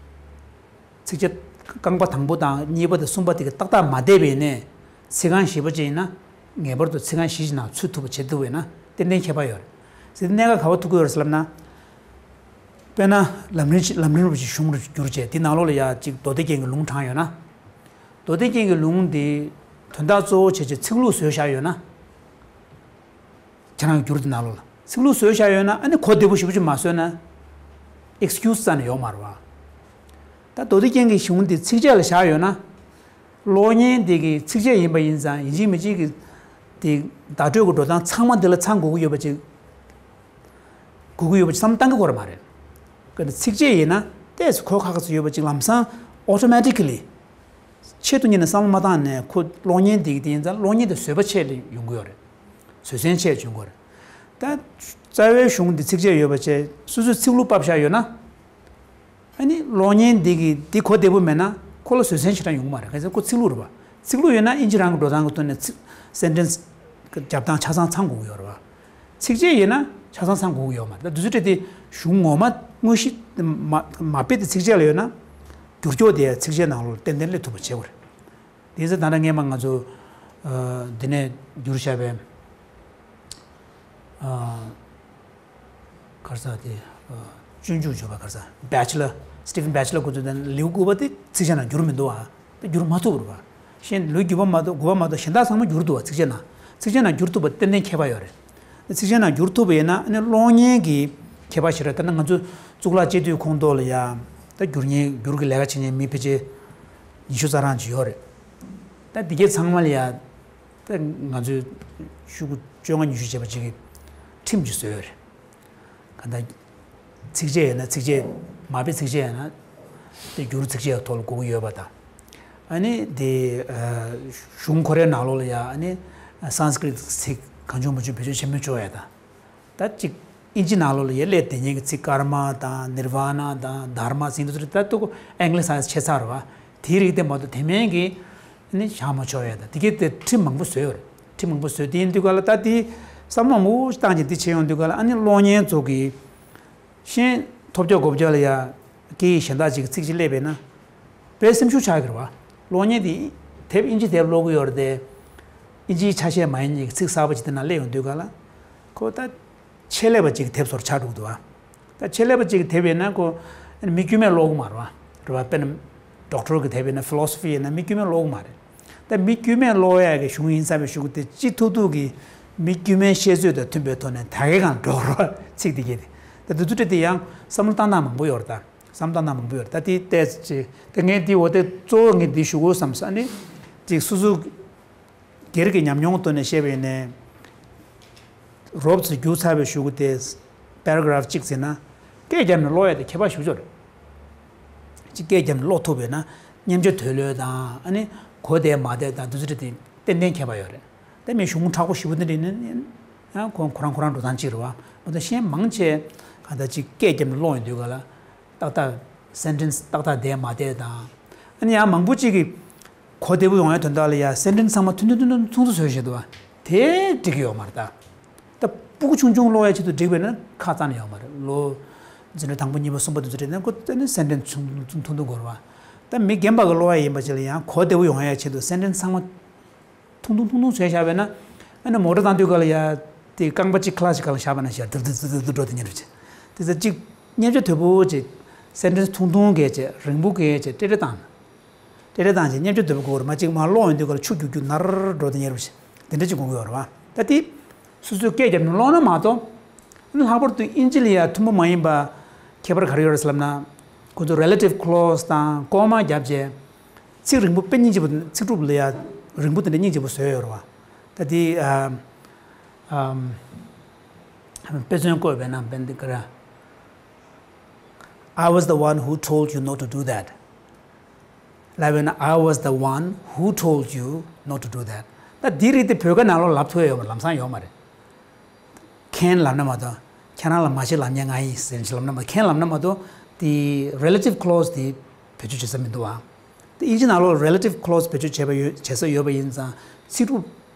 ཚིགས་བཅད་རྐང་པ་དང་པོ་དང་གཉིས་པ་དང་གསུམ་པ་དེ་གི་ཏག་ཏག་མ་བསྡད་པ་ཡིན་ནའི་ཚིག་རྐང་བཞི་པ་ཅིག་ཡིན་ན་ངེས་པར་དུ་ཚིག་རྐང་བཞི་ཅིག་ནང་ཚུད་ཐུབ་པ་བྱེད་ཐུབ་པ་ཡིན་ན་ཏན་ཏན་ཁྱད་པར་ཡོད་རེད། ཟེར་ཏེ་གནད་འགག་ག་པར་ཐུག་གི་ཡོད་རེད་ཟེར་ལབ་ན། དཔེར་ན་ལམ་རིམ་ལམ་རིམ་རིན་པོ་ཆེའི་གཞུང་རུ་བསྒྱུར་བྱས་དེ་ནང་ལོགས་ལ་ཡ་གཅིག་མདོ་སྡེ་རྒྱན་གྱི་ལུང་དྲངས་ཡོད་ན། མདོ་སྡེ་རྒྱན་གྱི་ལུང་དེ་དོན་དག་གཙོ་བོ་བྱས་བྱས་ཚིག་ལྷུག་བཟོས་བཞག་ཡོད་ན། ཁྱེད་རང་གི་འགྱུར་དེ་ནང་ལོགས་ལ་ཚིག་ལྷུག་བཟོས་བཞག་ཡོད་ན། ཨ་ནི་གོ་བདེ་པོ་ཞེ་པོ་ཅིག་མ་བཟོས་ན་ཨེག་སི་ཀིའུ་སི་རྩ་ནས་ཡོད་མ་རེད་བ། ད་མདོ་སྡེ་རྒྱན་གྱི་གཞུང་དེ་ཚིགས་བཅད་ལ་བཞག་ཡོད་ན། གློག་བརྙན་དེ་གི་ཚིགས་བཅད་ཡིན་པ་ཡིན་ཙང་ཡིན་གཅིག་མིན་གཅིག་གི་དེ་བརྡ་སྤྲོད་ཀྱི་འགྲོ་སྟངས་ཚང་མ་དེ་ལ་ཚང་དགོས་ཀྱི་ཡོད་པ་ཅིག་དགོས་ཀྱི་ཡོད་པ་ཅིག་བསམ་བློ་བཏང་གི་ཡོད་མ་རེད། གལ་ཏེ་ཚིགས་བཅད་ཡིན་ན་ཏོག་ཙམ་གོ་ཁག་ཁག་ཅིག་ཡོད་པ་ཅིག་ལམ་སང་ཨོ་ཊོ་མེ་ཊི་ཀ་ལི་ཆེད་དུ་གཉེར་ནས་བསམ་བློ་མ་བཏང་ནས་ཁོ་གློག་བརྙན་དེ་གི་དེ་ཡིན་ཙང་གློག་བརྙན་དེ་བཟོད་པ་ཆེ་ལ་ཡོང་གི་ཡོད་རེད། བཟོད་བསྲན་ཆེ་བྱུང་གི་ཡོད་རེད། ད་རྩ་བའི་གཞུང་འདི་ཚིགས་བཅད་ཡོད་པ་བྱས་སོ་སོའི་ཚིག་ལྷུག་ཕབ་བཞག་ཡོད་ན། ཨ་ནི་གློག་བརྙན་འདི་གི་འདི་གོ་བདེ་པོ་མེད་ན་ཁོ་ལ་བཟོད་བསྲན་ཞེ་དྲག་ཡོང་གི་མ་རེད། གལ་སྲིད་ཁོ་ཚིག་ལྷུག་རེད་པ། ཚིག་ལྷུག་ཡོད་ན་ཨིན་ཇི་རང་གི་འགྲོ་སྟངས་ཀྱི་ཐོག་ནས་ཚིག་སེན་ཊེན་སི་རྒྱབ་སྟངས་ཆ་ཚང་ཚང་དགོས་ཀྱི་ཡོད་རེད་པ། ཚིགས་བཅད་ཡིན་ན་ཆ་ཚང་ཚང་དགོས་ཀྱི་ཡོད་མ་རེད། ད་དུས་ཚོད་སྤྲད་དེ་གཞུང་ངོ་མ་དངོས་གཞི་མ་མ་དཔེ་དེ་ཚིགས་བཅད་ལ་ཡོད་ན། བསྒྱུར་ཀྱོག་དེ་ཚིགས་བཅད་ནང་ལོགས་ཏན་ཏན་སླེབས་ཐུབ་པ་བྱེད་དགོས་རེད། དེ་ཚེ་ད་ལྟ་སྔས་མ་ང་ཚོ་ཨ་འདི་ནས་བསྒྱུར་བཞག་པའི་ཨ་ག་རེ་ཟེར་དེ། ཨ་སྤྱོད་འཇུག་བརྗོད་པ་ག་རེ་ཟེར། བེ་ཆི་ལར། སི་ཊི་ཕན་བེ་ཆི་ལར་ཁོ་ཚོས་ད་ལེའུ་དགུ་པ་དེ་ཚིགས་བཅད་ནང་བསྒྱུར་མི་འདུག་ཨ། དེ་བསྒྱུར་མ་ཐུབ་རེད་པ། གཞན་ལེའུ་བརྒྱད་པ་མ་གཏོགས་དགུ་པ་མ་གཏོགས་གཞན་དག་ཚང་མ་བསྒྱུར་འདུག་པ། ཚིགས་བཅད་ནང་། ཚིགས་བཅད་ནང་བསྒྱུར་ཐུབ་པ་ཏན་ཏན་ཁྱད་པར་ཡོད་རེད། ཚིགས་བཅད་ནང་བསྒྱུར་ཐུབ་པ་ཡིན་ན་ཨ་ནི་གློག་བརྙན་གྱི་ཁྱད་པར་ཞིག་རེད། ད་ནི་ང་ཚོ་གཙུག་ལག་སྤྱི་འཐུས་ཁོངས་གཏོགས་ལ་ཡ་ད་བསྒྱུར་མཁན་བསྒྱུར་གྱི་ལས་ཀ་བྱེད་མཁན་མི་ཕལ་ཆེར་ཉི་ཤུ་རྩ་གྲངས་ཅིག་ཡོད་རེད། ད་འདི་གའི་ཚང་མ་ལ་ཡ་ད་ང་ཚོས་ཤོག་གུ་བཅོ་ལྔ་ཉི་ཤུ་བྱས་པ་ཅིག་གི་ཁྲིམས་ཅིག་བཟོས་ཡོད་རེད། གང་ལྟར་ཚིགས་བཅད་ཡིན་ན་ཚིགས་བཅད། མ་དཔེ་ཚིགས་བཅད་ཡིན་ན་དེ་བསྒྱུར་ཚིགས་བཅད་ཐོག་ལ་དགོས་ཀྱི་ཡོད་པ་དང་། ཨ་ནི་དེ་ཨ་གཞུང་ཁོ་རའི་ནང་ལོགས་ལ་ཡ་ཨ་ནི་སཾ་སྐྲྀཏ་ཚིག་གང་བྱུང་མང་བྱུང་བེད་སྤྱོད་བྱེད་མི་ཆོག་ཡ་དང་། ད་ཅིག་ཨིན་ཇི་ནང་ལོགས་ལ་ཡ་སླེབས་བསྡད་མཁན་གྱི་ཚིག་ཀརྨ་དང་ནིར་ཝཱ་ཎ་དང་དྷརྨ་ཟེར་འདི་ཚོ་རེད། ད་ཏོག་ཙམ་ཨེང་གི་ལི་སའིཛ་བྱས་ཚར་བ། དེའི་རིགས་དེ་མ་གཏོགས་དེ་མིན་གྱི་ཨ་ནི་བཞག་མ་ཆོག་ཡ་དང་། དེ་གའི་དེ་ཁྲིམས་མང་པོ་བཟོས་ཡོད་རེད། ཁྲིམས་མང་པོ་བཟོས། དེ་ཡིན་དུས་ག་ལ་ད་དེ་བསམ་བློ་མང་པོ་བཏང་བྱས་འདི་བྱས་ཡོང་དུས་ག་ལ་ཨ་ནི་གློག་བརྙན་ཚོ་གི་གཞན་ཐོབ་རྒྱག་གོ་རྒྱག་ལ་ཡ་སྐད་ཡིག་གཞན་དག་ཅིག་གི་ཚིག་ཅིག་སླེབས་པས་ན་དཔེ་སེམས་ཤུགས་ཆག་གི་རེད་བ། གློག་བརྙན་དེ་དེབ་ཨིན་ཇི་དེབ་ཀློག་གི་ཡོད་རེད་དེ། ཨིན་ཇིའི་ཆ་ཤས་མ་ཡིན་མཁན་གྱི་ཚིག་གསར་པ་ཅིག་དེ་ན་སླེབས་ཡོང་དུས་ག་ལ་ཁོ་ད་ཆེད་ལས་པ་ཅིག་གི་དེབ་བཟོ་འདྲ་ཆགས་འགྲོ་གི་འདུག་བ། ད་ཆེད་ལས་པ་ཅིག་གི་དེབ་ཡིན་ན་ཁོ་མི་དཀྱུས་མས་ཀློག་གི་མ་རེད་བ། རེད་བ། དཔེར་ན་ཌོག་ཊར་གྱི་དེབ་ཡིན་ན། ཕི་ལོ་སོ་ཕི་ཡིན་ན་མི་དཀྱུས་མས་ཀློག་གི་མ་རེད། ད་མི་དཀྱུས་མས་ཀློག་ཡག་གི་གཞུང་ཡིན་བསམ་པའི་གཞུག་གུ་དེ་ཅི་ཐུབ་ཐུབ་ཀྱིས་མི་དཀྱུས་མའི་བཤད་ཚོད་དང་མཐུན་པའི་ཐོག་ནས་དག་གི་གང་འགྲོ་རོགས་ཚིག་དེ་གས་དེ། ད་དུས་ཚོད་དེ་ཡང་བསམ་བློ་བཏང་སྟངས་མང་པོ་ཡོད་རེད་ད། བསམ་བློ་བཏང་སྟངས་མང་པོ་ཡོད་རེད་ད། དེ་ལྟས་ཅི་ད་ངས་འདི་འོ་དེ་གཙོ་བོ་ངས་འདི་ཞུ་དགོས་བསམ་ས་ནི། ཅིག་སོ་སོ་སྒེར་གྱི་ཉམས་མྱོང་ཐོག་ནས་བཤད་པ་ཡིན་ནའི། རོབ་ཙམ་བསྒྱུར་ཚར་བའི་གཞུག་གུ་དེ་པེ་ར་གྷ་རཕ་གཅིག་ཟེར་ན། སྐད་བརྒྱབ་ནས་ཀློག་ཡ་དེ་ཁྱད་པར་ཞེ་པོ་ཅིག་རེད། གཅིག་སྐད་བརྒྱབ་ནས་ཀློག་ཐུབ་པས་ན་སྙན་བརྒྱུད་འདོད་བློ་དང་ཨ་ནི་གོ་བདེ་མ་བདེ་དང་དེ་ཚོ་དེ་ཏན་ཏན་ཁྱད་པར་ཡོད་རེད། དེ་མིན་གཞུང་མཁྲེགས་པོ་ཞེ་པོ་དེ་འདྲ་ཡིན་ན་ཡང་ཁོ་ཁོ་རང་ཁོ་རང་འགྲོ་སྟངས་གཅིག་རེད་བ། མ་གཏོགས་གཞན་མང་ཆེ་གང་ལྟར་གཅིག་སྐད་བརྒྱབ་ནས་ཀློག་ཡོང་དུས་ག་ལ་ཏག་ཏག་སེན་ཊེན་སི་ཏག་ཏག་བདེ་མ་བདེ་དང་། ཨ་ནི་ཡང་མང་པོ་གཅིག་གིས་གོ་བདེ་པོ་ཡོང་ཡ་དོན་དག་ལ་ཡ་སེན་ཊེན་སི་ཚང་མ་ཐུང་ཐུང་ཐུང་ཐུང་ཐུང་ཐུང་བཟོས་བཞག་འདུག་བ། དེ་འགྲིག་གི་ཡོད་མ་རེད་ད། ད་སྤུ་གུ་ཆུང་ཆུང་ཀློག་ཡ་ཆེད་དུ་འགྲིག་པས་ན་ཁག་རྩ་ནས་ཡོད་མ་རེད། ལོ་འཛིན་གྲྭ་དང་པོ་གཉིས་པ་གསུམ་པ་དེ་ཚོ་རེད་ན་ཁོ་ད་ནི་སེན་ཊེན་སི་ཆུང་ཐུང་ཐུང་ཐུང་དགོས་རེད་བ། ད་མི་རྒན་པ་གི་ཀློག་ཡ་ཡིན་པ་ཅིག་ལ་ཡང་གོ་བདེ་པོ་ཡོང་ཡ་ཆེད་དུ་སེན་ཊེན་སི་ཚང་མ་ཐུང་ཐུང་ཐུང་ཐུང་བཟོས་བཞག་པས་ན། ཨ་ནི་མོ་ཊ་བཏང་དུས་ག་ལ་ཡ་དེ་རྐང་པ་གཅིག་ཁ་ལག་གཅིག་སྒང་ལ་བཞག་པ་ན་ཞག་དུ་དུ་དུ་དུ་འགྲོ་དེ་ཉེར་བྱས། དེ་ཚོ་གཅིག་སྙན་བརྒྱུད་དོད་པོ་ཅིག་སེན་ཊེན་སི་ཐུང་ཐུང་གས་བྱས་རིང་པོ་གས་བྱས་ཏྲེ་ཏྲེ་བཏང་། ཏྲེ་ཏྲེ་བཏང་བྱས་སྙན་བརྒྱུད་དོད་པོ་དགོས་རེད། མ་གཅིག་མར་ཀློག་ཡོང་དུས་ག་ལ་ཆུ་རྒྱུག་རྒྱུག་ནར་འགྲོ་དེ་ཉེར་བྱས། དེ་འདྲ་ཅིག་དགོས་ཀྱི་ཡོད་རེད་བ། ད་དེ་སོ་སོས་སྐད་བརྒྱབ་ནས་ཀློག་ན་མ་གཏོགས། ཨ་ནི་ལྷག་པར་དུ་ཨིན་ཇི་ལ་ཡ་མཐུན་པོ་མ་ཡིན་པ་ཁྱད་པར་ག་རེ་ཡོད་རེད་ཟེར་ལབ་ན། ཁོ་ཚོ་རེ་ལེ་ཊིབ་ཁོ་ལོ་སི་དང་ཀོ་མ་བརྒྱབ་བྱས། ཚིག་རིང་པོ་དཔེ་སྙིང་རྗེ་པོ། ཚིག་གྲུབ་ལ་ཡ་རིང་པོ་དེ་འདྲ་སྙིང་རྗེ་པོ་བཟོས་ཡོད་རེད་བ། ད་དེ་ཨ་ཨམ་དཔེ་མཚོན་བཀོད་པས་ན་བན་དེ་ག་ར། I was the one who told you not to do that. ལབ་པས་ན། I was the one who told you not to do that. ད་འདི་རིགས་དེ་བོད་སྐད་ནང་ལོགས་ལབ་ཐུབ་ཡ་ཡོད་མ་རེད། ལམ་སང་ཡོད་མ་རེད། མཁན་ལབ་ན་མ་གཏོགས་ཁྱེད་རང་ལ་མ་བྱེད་ལབ་མཁན་ང་ཡིན་ཟེར་ནས་ལབ་ན་མ། མཁན་ལབ་ན་མ་གཏོགས་དེ་relative clause དེ་བེད་སྤྱོད་བྱེད་ས་མི་འདུག་ཨ། དེ་དབྱིན་ཇི་ནང་ལོགས་relative clause བེད་སྤྱོད་བྱས་པ་ཡོད། བྱེད་ས་ཡོད་པ་ཡིན་ཙང་ཚིག་གྲུབ་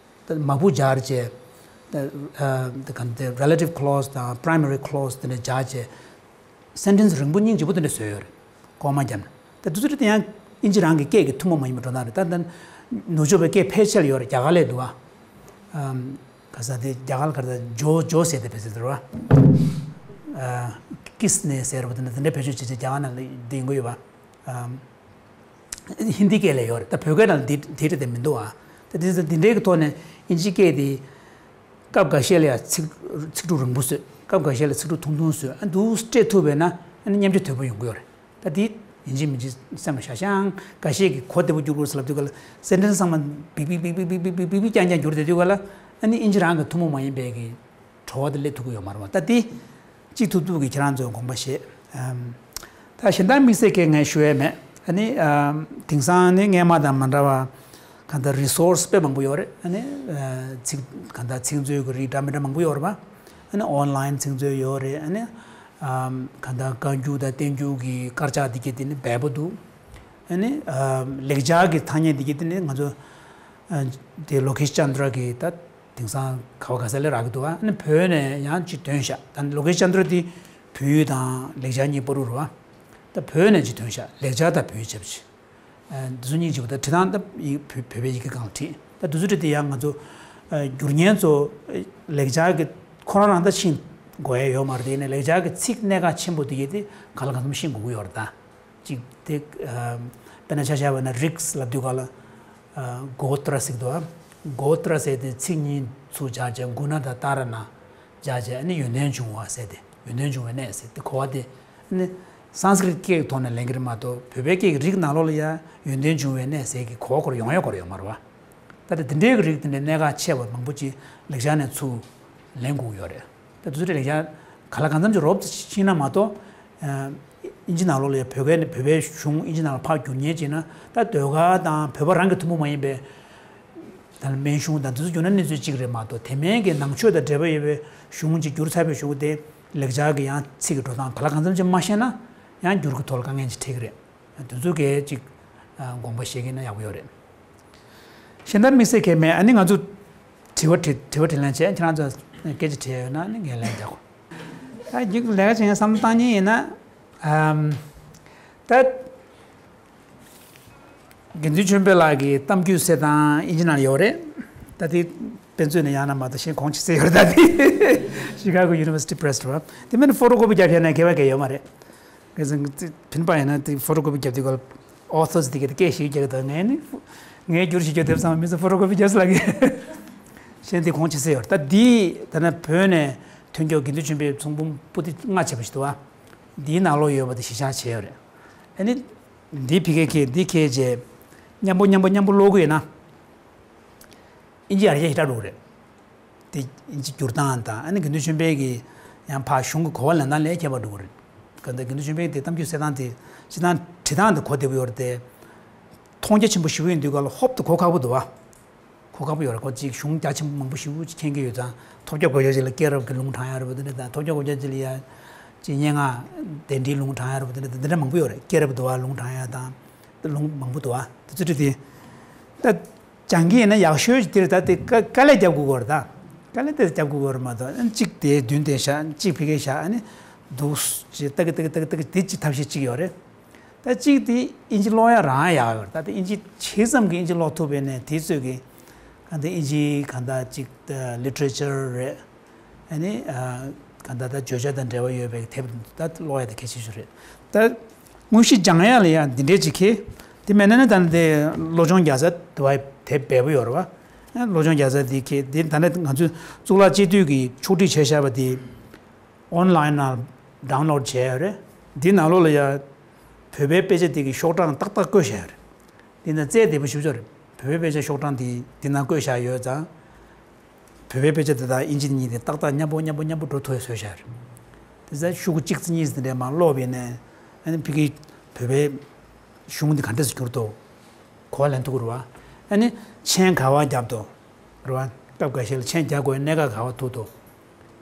མང་པོ་སྦྱར་བྱས། ད་ཨ་ད་ག་དེ་relative clause དང་primary clause དེ་འདྲ་སྦྱར་བྱས། སེན་ཊེན་སི་རིང་པོ་སྙིང་རྗེ་པོ་དེ་འདྲ་བཟོས་ཡོད་རེད། ལྐོག་མ་བརྒྱབ་ན། ད་དེ་ཚོ་དེ་ཡང་དབྱིན་ཇི་རང་གི་སྐད་ཀྱི་ཐུན་མོང་མ་ཡིན་པའི་འགྲོ་སྟངས་རེད། ད་ད་ནུབ་ཕྱོགས་པའི་སྐད་ཕལ་ཆེར་ཡོད་རེད། རྒྱ་གར་ལ་འདུག་ཨ། ཨམ། ག་ས་དེ་རྒྱ་གར་ལ་ག་རེ་ད་ཇོ་ཇོ་ཟེར་དེ་ཕལ་ཆེར་རེད་བ། ཨ། ཀིས་ནེ་ཟེར་བ་དེ་འདྲ་དེ་འདྲ་བེད་སྤྱོད་བྱེད་བྱེད་རྒྱ་གར་ནང་ལ་དེ་ཡིན་གྱི་ཡོད་པ། ཨམ། ཧིན་དི་སྐད་ལ་ཡོད་རེད། ད་བོད་སྐད་ནང་ལ་དེ་དེ་འདྲ་དེ་མི་འདུག་ཨ། ད་དེ་ཚོ་དེ་འདྲའི་གི་ཐོག་ནས་དབྱིན་ཇི་སྐད་དེ། སྐབས་འགའ་ཤས་ལ་ཡང་ཚིག་ཚིག་གྲུབ་རིང་པོ་བཟོས། སྐབས་འགའ་ཤས་ལ་ཚིག་གྲུབ་ཐུང་ཐུང་བཟོས། ཨ་འདུག་སྤྲད་ཐུབ་པས་ན་ཨ་ནི་མཉམ་སྤྱོད་དོད་པོ་ཡོང་གི་ཡོད་རེད། ད་དེ་ཡིན་གཅིག་མིན་གཅིག་སེམས་ལ་བཞག་ཤག་འགའ་ཤས་ཀྱིས་གོ་བདེ་པོ་འགྱུར་དགོས་ཟེར་ལབ་དུས་ག་ལ་སེན་ཊེན་སི་ཚང་མ་བིག་བིག་རྐྱང་རྐྱང་བསྒྱུར་བསྡད་དུས་ག་ལ་ཨ་ནི་དབྱིན་ཇི་རང་གི་ཐུན་མོང་མ་ཡིན་པའི་གི་བྲོ་བ་དེ་སླེབས་ཐུབ་ཀྱི་ཡོད་མ་རེད་བ། ད་དེ་གཅིག་ཐུབ་ཐུབ་ཀྱིས་ཁྱེད་རང་ཚོས་དགོངས་པ་བཞེས། ཨམ། ད་གཞན་དག་དམིགས་བསལ་གྱི་ངས་ཞུ་ཡས་མེད། ཨ་ནི་ཨམ། དེང་སང་ནི་སྔས་མ་དང་མ་འདྲ་བ་གང་ལྟར་རི་སོར་སི་དཔེ་མང་པོ་ཡོད་རེད། ཨ་ནི་ཨ་ཚིག་གང་ལྟར་ཚིག་མཛོད་ཀྱི་རིགས་འདྲ་མི་འདྲ་མང་པོ་ཡོད་རེད་པ། ཨ་ནི་ཨོན་ལའིན་ཚིག་མཛོད་ཡོད་རེད། ཨ་ནི་ཨམ། གང་ལྟར་བཀའ་འགྱུར་དང་བསྟན་འགྱུར་གྱི་དཀར་ཆག་འདི་གྱད་དེ་ནི་འབེལ་པོ་འདུག་ཨ་ནི་ཨམ། ལེགས་སྦྱར་གྱི་ཐ་སྙད་འདི་གྱད་དེ་ནི་ང་ཚོ་ཨ་དེ་ལོ་ཀེ་ཤ་ཅན་དྲ་གི་ད་དེང་སང་ག་བ་ག་ས་ལ་རག་གི་འདུག་ཨ་ནི་བོད་ནས་ཡང་ཅིག་ཐོན་ཤག་ད་ལོ་ཀེ་ཤ་ཅན་དྲ་དེ་བོད་ཡིག་དང་ལེགས་སྦྱར་གཉིས་པོ་རུ་རུ་བ། ད་བོད་ནས་ཅིག་ཐོན་ཤག་ལེགས་སྦྱར་དང་བོད་ཡིག་བྱབ་ཅིག་འདི་ཚོ་གཉིས་ཅིག་པ་ད་བྲིས་སྟངས་ད་ཡིག་བོད་བོད་པའི་ཡི་གེ་སྒང་ལ་བྲིས། ད་འདི་ཚོ་བྲིས་དེ་ཡང་ང་ཚོ་ཨ་སྒྱུར་མཁན་ཚོ་ཨ་ལེགས་སྦྱར་གྱི་ཁོ་རང་རང་ད་ཤེས་དགོས་ཡ་ཡོད་མ་རེད། དེ་ནས་ལེགས་སྦྱར་གྱི་ཚིག་གནད་འགག་ཆེན་པོ་དེ་གྱད་དེ་གང་ལ་གང་འཚམ་ཤེས་དགོས་ཀྱི་ཡོད་རེད་ད། གཅིག་དེ་ཨ་དཔེར་ན་ཆ་བཞག་པ་ན་རིགས་ལབ་དུས་ག་ལ་ཨ་གོ་ཏྲ་ཟེར་གྱི་འདུག་ཨ། གོ་ཏྲ་ཟེར་དེ་ཚིག་གཉིས་ཚུར་སྦྱར་བྱས་གུ་ཎ་དང་ཏཱ་ར་ཎ་སྦྱར་བྱས་ཨ་ནི་ཡོན་ཏན་འབྱུང་བ་ཟེར་དེ་ཡོན་ཏན་འབྱུང་བའི་གནས་ཟེར་དེ་གོ་བ་དེ་ཨ་ནི་སཾ་སྐྲྀཏ་སྐད་ཀྱི་ཐོག་ནས་ལེན་གྱི་རེད་མ་གཏོགས་བོད་པའི་སྐད་ཀྱི་རིགས་ནང་ལོགས་ལ་ཡང་ཡོན་ཏན་འབྱུང་བའི་གནས་ཟེར་གྱི་གོ་བ་སྐོར་ཡོང་ཡ་སྐོར་ཡོད་མ་རེད་བ། ད་ལྟ་དེ་འདྲའི་གི་རིགས་དེ་འདྲའི་གནད་འགག་ཆེ་བ་མང་པོ་ཅིག་ལེགས་སྦྱར་ནས་ཚུར་ལེན་དགོས་ཀྱི་ཡོད་རེད། ད་དེ་ཚོ་རེད་ལེགས་སྦྱར་ག་ལ་གང་འཚམ་ཅིག་རོབ་ཙམ་ཤེས་ན་མ་གཏོགས། ཨ་དབྱིན་ཇི་ནང་ལོགས་ལ་ཡ་བོད་སྐད་ནས་བོད་པའི་གཞུང་དབྱིན་ཇི་ནང་ལ་ཕར་བསྒྱུར་མཁན་ཅིག་ན་ད་ཟློས་གར་དང་བོད་པ་རང་གི་ཐུན་མོང་མ་ཡིན་པའི་ད་སྨན་གཞུང་དང་དེ་ཚོ་བསྒྱུར་ན་གནས་ཚུལ་གཅིག་རེད་མ་གཏོགས་དེ་མིན་གྱི་ནང་ཆོས་དང་འབྲེལ་བ་ཡོད་པའི་གཞུང་ཅིག་བསྒྱུར་ཚར་བའི་གཞུག་གུ་དེ་ལེགས་སྦྱར་གྱི་ཡང་ཚིག་གི་འགྲོ་སྟངས་ག་ལ་གང་འཚམ་ཅིག་མ་ཤེས་ན་ཡང་བསྒྱུར་གྱི་ཐོག་ལ་དཀའ་ངལ་ཅིག་འཕྲད་ཀྱི་རེད། དེ་ཚོ་གས་ཅིག་ཨ་དགོངས་པ་བཞེས་ཀྱི་ན་ཡག་པོ་ཡོད་རེད། གཞན་དག་དམིགས་བསལ་གང་ཡང་མེད། ཨ་ནི་ང་ཚོ་དྲི་བ་དྲི་དྲི་བ་དྲིས་ལན་བྱས། ཁྱེད་རང་ཚོ་སྐད་ཆ་དྲིས་ཡོད་ན་ཨ་ནི་ངས་ལན་རྒྱག་གོ། ད་ཡིག་ལས་ཀ་བྱེད་མཁན་བསམ་བློ་བཏང་མཁན་ཡིན་ན་ཨམ་ད་དགེ་འདུན་ཆོས་འཕེལ་ལགས་ཀྱི་གཏམ་རྒྱུད་ཟེར་དང་དབྱིན་ཇི་ནང་ཡོད་རེད། ད་དེ་དཔེ་མཛོད་ནས་ཡང་ན་མ་གཏོགས་གཞན་གོང་ཆེ་ཟེར་ཡོད་རེད། ད་དེ་Chicago University Press རེད་བ། དེ་མིན་ཕོ་ཊོ་ཀོ་པི་རྒྱབ་བྱས་ན་འགལ་བ་གང་ཡང་ཡོད་མ་རེད། ངས་ཚང་ཕིན་པ་ཡིན་ན་དེ་ཕོ་ཊོ་ཀོ་པི་རྒྱབ་དུས་སྐབས་ཨོ་ཐར་སི་དེ་གས་དེ་སྐད་ཞིག་རྒྱག་གི་འདུག་ངས་ནི་ངས་བསྒྱུར་ཞིག་རྒྱག་དེབ་ཚང་མ་མི་ཚོ་ཕོ་ཊོ་ཀོ་པི་རྒྱབ་སོང་ལབ་གི། གཞན་དེ་གོང་ཆེ་ཟེར་ཡོད་རེད། ད་འདི་ད་ནི་བོད་ནས་ཐོན་སྐྱོར་དགེ་འདུན་ཆོས་འཕེལ་ཚོགས་འབུམ་པོ་ཏི་ལྔ་བྱས་པ་ཞིག་འདུག་བ། འདིའི་ནང་ལོགས་ཡོད་པ་དེ་གཞི་བཞག་བྱས་ཡོད་རེད། ཨ་ནི་འདི་ཕ་གིར་འཁྱེར་འདི་འཁྱེར་བྱས་མཉམ་པོ་མཉམ་པོ་མཉམ་པོ་ཀློག་གི་ཡོད་ན། ཨིན་ཇི་ཡར་རྒྱས་ཞེ་དྲག་འགྲོ་གི་རེད། དེ་ཨིན་ཇི་བསྒྱུར་སྟངས་དང་ཨ་ནི་དགེ་འདུན་ཆོས་འཕེལ་གྱི་ཡང་ཕར་གཞུང་གི་གོ་བ་ལེན་སྟངས་ལས་ཁྱད་པར་འགྲོ་གི་རེད། གང་ལྟར་དགེ་འདུན་ཆོས་འཕེལ་གྱི་དེ་གཏམ་རྒྱུད་གསལ་སྟངས་དེ་སྤྱིར་བཏང་བྲིས་སྟངས་དེ་གོ་བདེ་པོ་ཡོད་རེད་དེ། མཐོང་རྒྱ་ཆེན་པོ་ཞེ་པོ་ཡིན་དུས་ག་ལ་ཧོབ་ཏེ་གོ་ཁག་པོ་འདུག་བ། གོ་ཁག་པོ་ཡོད་རེད། ཁོ་གཅིག་གཞུང་རྒྱ་ཆེན་པོ་མང་པོ་ཞེ་པོ་ཅིག་མཁྱེན་གྱི་ཡོད་ཙང་ཐོབ་རྒྱ་དགོས་ཡ་ཅིག་ལ་སྐྱེས་རབས་ཀྱི་ལུང་དྲངས་ཡ་རེད་པ། དེ་འདྲ་དང་ཐོབ་རྒྱ་དགོས་ཡ་ཅིག་ལ་ཡ་ཅིག་སྙན་ངག་དེ་འདྲའི་ལུང་དྲངས་ཡ་རེད་པ། དེ་འདྲ་དེ་འདྲ་མང་པོ་ཡོད་རེད། སྐྱེས་རབས་འདུལ་བ་ལུང་དྲངས་ཡ་དང་། ལུང་མང་པོ་འདུག་བ། དེ་ཚོ་བྲིས་ཏེ། ད་སྦྱང་གི་ཡིན་ན་ཡག་ཤོས་ཅིག་དེ་རེད། ད་དེ་དཀའ་དཀའ་ལས་རྒྱབ་དགོས་ཀྱི་རེད། ད་དཀའ་ལས་དེ་རྒྱབ་དགོས་ཀྱི་རེད་མ་གཏོགས་ཨ་ནི་གཅིག་དེ་མདུན་དེ་བཞག་གཅིག་ཕ་གིར་བཞག་ཨ་ནི་འདུག་ཅེས་ལྟ་གི་ལྟ་གི་ལྟ་གི་ལྟ་གི་དེ་གཅིག་ཐབས་ཤེས་གཅིག་ཡོད་རེད། ད་གཅིག་དེ་ཨིན་ཇི་ཀློག་ཡ་རང་ཡག་ཡོད་རེད། ད་དེ་ཨིན་ཇི་ཇི་ཙམ་གྱི་ཨིན་ཇི་ཀློག་ཐུབ་པ་ཡིན་ནའི་དེ་ཚོད་ཀྱི་གང་ལྟར་ཨིན་ཇི་གང་ལྟར་གཅིག་ལི་ཊི་རེ་ཅར་རེད། ཨ་ནི་ཨ་གང་ལྟར་ད་བརྗོད་བྱ་དང་འབྲེལ་བ་ཡོད་པའི་དེབ་ད་ཀློག་ཡ་དེ་གལ་ཆེ་ཤོས་རེད། ད་དངོས་གཞི་སྦྱང་ཡ་ལ་ཡང་འདི་འདྲའི་ཅིག་གལ། དེ་མེད་ན་ནི་ད་ནི་དེ་བློ་སྦྱོང་རྒྱལ་མཚན་དེ་བ་དེབ་འབེལ་པོ་ཡོད་རེད་བ། ཨ་བློ་སྦྱོང་རྒྱལ་མཚན་དེ་གལ། དེ་ད་ནི་ང་ཚོས་གཙུག་ལག་སྤྱི་འཐུས་ཀྱིས་ཕྱོགས་སྒྲིག་བྱས་བཞག་པ་དེ་ཨོན་ལའིན་ནང་ཌའོན་ལོཌ་བྱས་ཡོད་རེད། འདི་ནང་ལོགས་ལ་ཡ་བོད་པའི་དཔེ་ཆ་དེ་གི་ཤོག་གྲངས་ཏག་ཏག་བཀོད་བཞག་ཡོད་རེད། འདི་ན་རྩལ་བདེ་པོ་ཞེ་པོ་ཅིག་རེད། བོད་པའི་དཔེ་ཆ་ཤོག་གྲངས་དེ་འདི་ན་བཀོད་བཞག་ཡོད་ཙང་། བོད་པའི་དཔེ་ཆ་དེ་དང་ཨིན་ཇི་གཉིས་དེ་ཏག་ཏག་མཉམ་པོ་མཉམ་པོ་མཉམ་པོ་འགྲོ་ཐུབ་པའི་བཟོས་བཞག་རེད། དེ་ཚོ་ཤོག་གུ་གཅིག་ཙམ་གཉིས་ཙམ་དེ་འདྲ་མར་ཀློག་པ་ཡིན་ནའི་ཨ་ནི་ཕ་གིའི་བོད་པའི་གཞུང་དེ་ག་འདྲས་སེ་གྱུར་འདུག་གོ་བ་ལེན་ཐུབ་ཀྱི་རེད་བ། ཨ་ནི་མཆན་ག་བ་བརྒྱབ་འདུག་རེད་བ། སྐབས་འགའ་ཤས་ལ་མཆན་རྒྱག་དགོས་གནད་འགག་ག་བ་ཐུག་འདུག་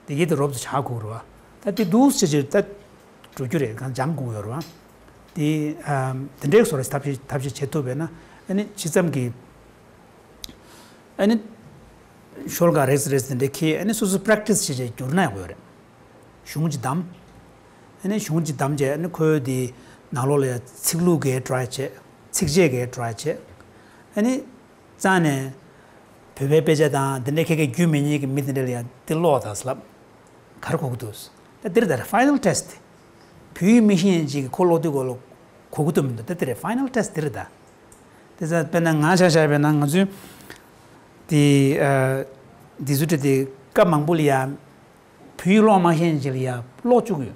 དེ་གའི་དེ་རོབ་ཙམ་ཧ་གོ་གི་རེད་བ། ད་དེ་འདུག་སེ་བྱས་ད་འགྲོ་རྒྱུ་རེད། གང་སྦྱང་དགོས་ཡོད་རེད་བ། དེ་ཨམ་དེ་འདྲའི་བཟོ་འདྲ་ཐབས་ཤེས་ཐབས་ཤེས་བྱེད་ཐུབ་པས་ན། ཨ་ནི་ཇི་ཙམ་གྱིས་ཨ་ནི་ཤོ་ལོ་ཀ་རེ་ཟིག་རེ་ཟིག་དེ་འདྲ་ཁྱེར། ཨ་ནི་སོ་སོ་པེ་རེག་ཊི་སི་བྱས་བྱས་བསྒྱུར་ན་ཡག་པོ་ཡོད་རེད། གཞུང་ཅིག་བདམས། ཨ་ནི་གཞུང་ཅིག་བདམས་བྱས། ཨ་ནི་ཁོའི་དེ་ནང་ལོགས་ལ་ཡ་ཚིག་ལྷུག་གི་ཊ་རའི་བྱས། ཚིགས་བཅད་ཀྱི་ཊ་རའི་བྱས། ཨ་ནི་རྩ་ནས་བོད་པའི་དཔེ་ཆ་དང་དེ་འདྲའི་ཁྱེད་ཀྱིས་བརྒྱུད་མི་ཉན་གྱི་མི་དེ་འདྲ་ལ་ཡང་དེ་ཀློག་དང་ཟེར་ལབ། ག་རེ་གོ་གི་འདུག་ད་འདིར་ད་ཕའི་ནལ་ཊེ་སི་ཊི། བོད་ཡིག་མི་ཤེས་མཁན་ཅིག་གིས་ཁོ་ཀློག་དུས་གོ་ལོ་གོ་གི་འདུག་མི་འདུག་ད་འདིར་ཕའི་ནལ་ཊེ་སི་ཊི་འདིར་ད། དེ་ཚ་དཔེར་ན་ང་ཆ་བཞག་པས་ན། ང་ཚོའི་དེ་ཨ་དེ་ཚོ་འདྲ་དེ་སྐབས་མང་པོ་ལ་ཡང་བོད་ཡིག་ཀློག་མ་ཤེས་མཁན་ཅིག་ལ་ཡང་ཀློག་བཅུག་གི་ཡོད།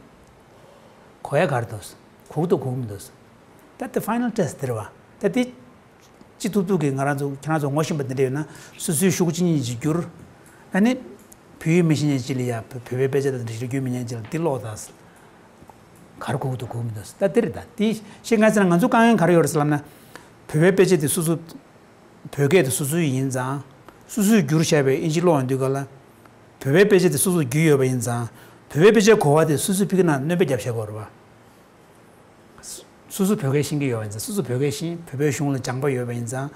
གོ་ཡ་ག་རེ་འདུག་གོ་གི་འདུག་གོ་གི་མི་འདུག་ད་དེ་ཕའི་ནལ་ཊེ་སི་ཊི་འདིར་བ། ད་དེ་ཅི་ཐུབ་ཐུབ་ཀྱིས་ང་རང་ཚོ་ཁྱེད་རང་ཚོ་ངོ་ཤེས་པ་འདི་འདྲ་ཡོད་ན་སོ་སོའི་ཤོག་གུ་གཅིག་གཉིས་ཅིག་བསྒྱུར། ཨ་ནི་བོད་ཡིག་མི་ཤེས་མཁན་ཅིག་ལ་ཡ་བོད་བོད་པའི་དཔེ་ཆ་དང་འདྲ་ཞིག་བརྒྱུད་མི་ཉན་ཅིག་ལ་འདི་ཀློག་དང་། ག་རེ་གོ་གི་འདུག་གོ་གི་མི་འདུག་ད་འདི་རེད། ད་དེ་བཤད་མཁན་ཚོ་ལ་ང་ཚོ་དཀའ་ངལ་ག་རེ་ཡོད་རེད་ཟེར་ལབ་ན། བོད་པའི་དཔེ་ཆ་དེ་སོ་སོ་བོད་སྐད་དེ་སོ་སོའི་ཡིན་ཙང་། སོ་སོས་བསྒྱུར་བཞག་པའི་ཨིན་ཇི་ཀློག་ཡོང་དུས་ག་ལ། བོད་པའི་དཔེ་ཆ་དེ་སོ་སོས་བསྒྱུར་ཡོད་པ་ཡིན་ཙང་། བོད་པའི་དཔེ་ཆའི་གོ་བ་དེ་སོ་སོའི་ཕ་གི་ནང་སྣོན་པ་བརྒྱབ་བཞག་དགོས་རེད་བ། སོ་སོ་བོད་སྐད་ཤེས་ཀྱི་ཡོད་པ་ཡིན་ཙང་། སོ་སོ་བོད་སྐད་ཤེས། བོད་པའི་གཞུང་ལ་སྦྱངས་པ་ཡོད་པ་ཡིན་ཙང་།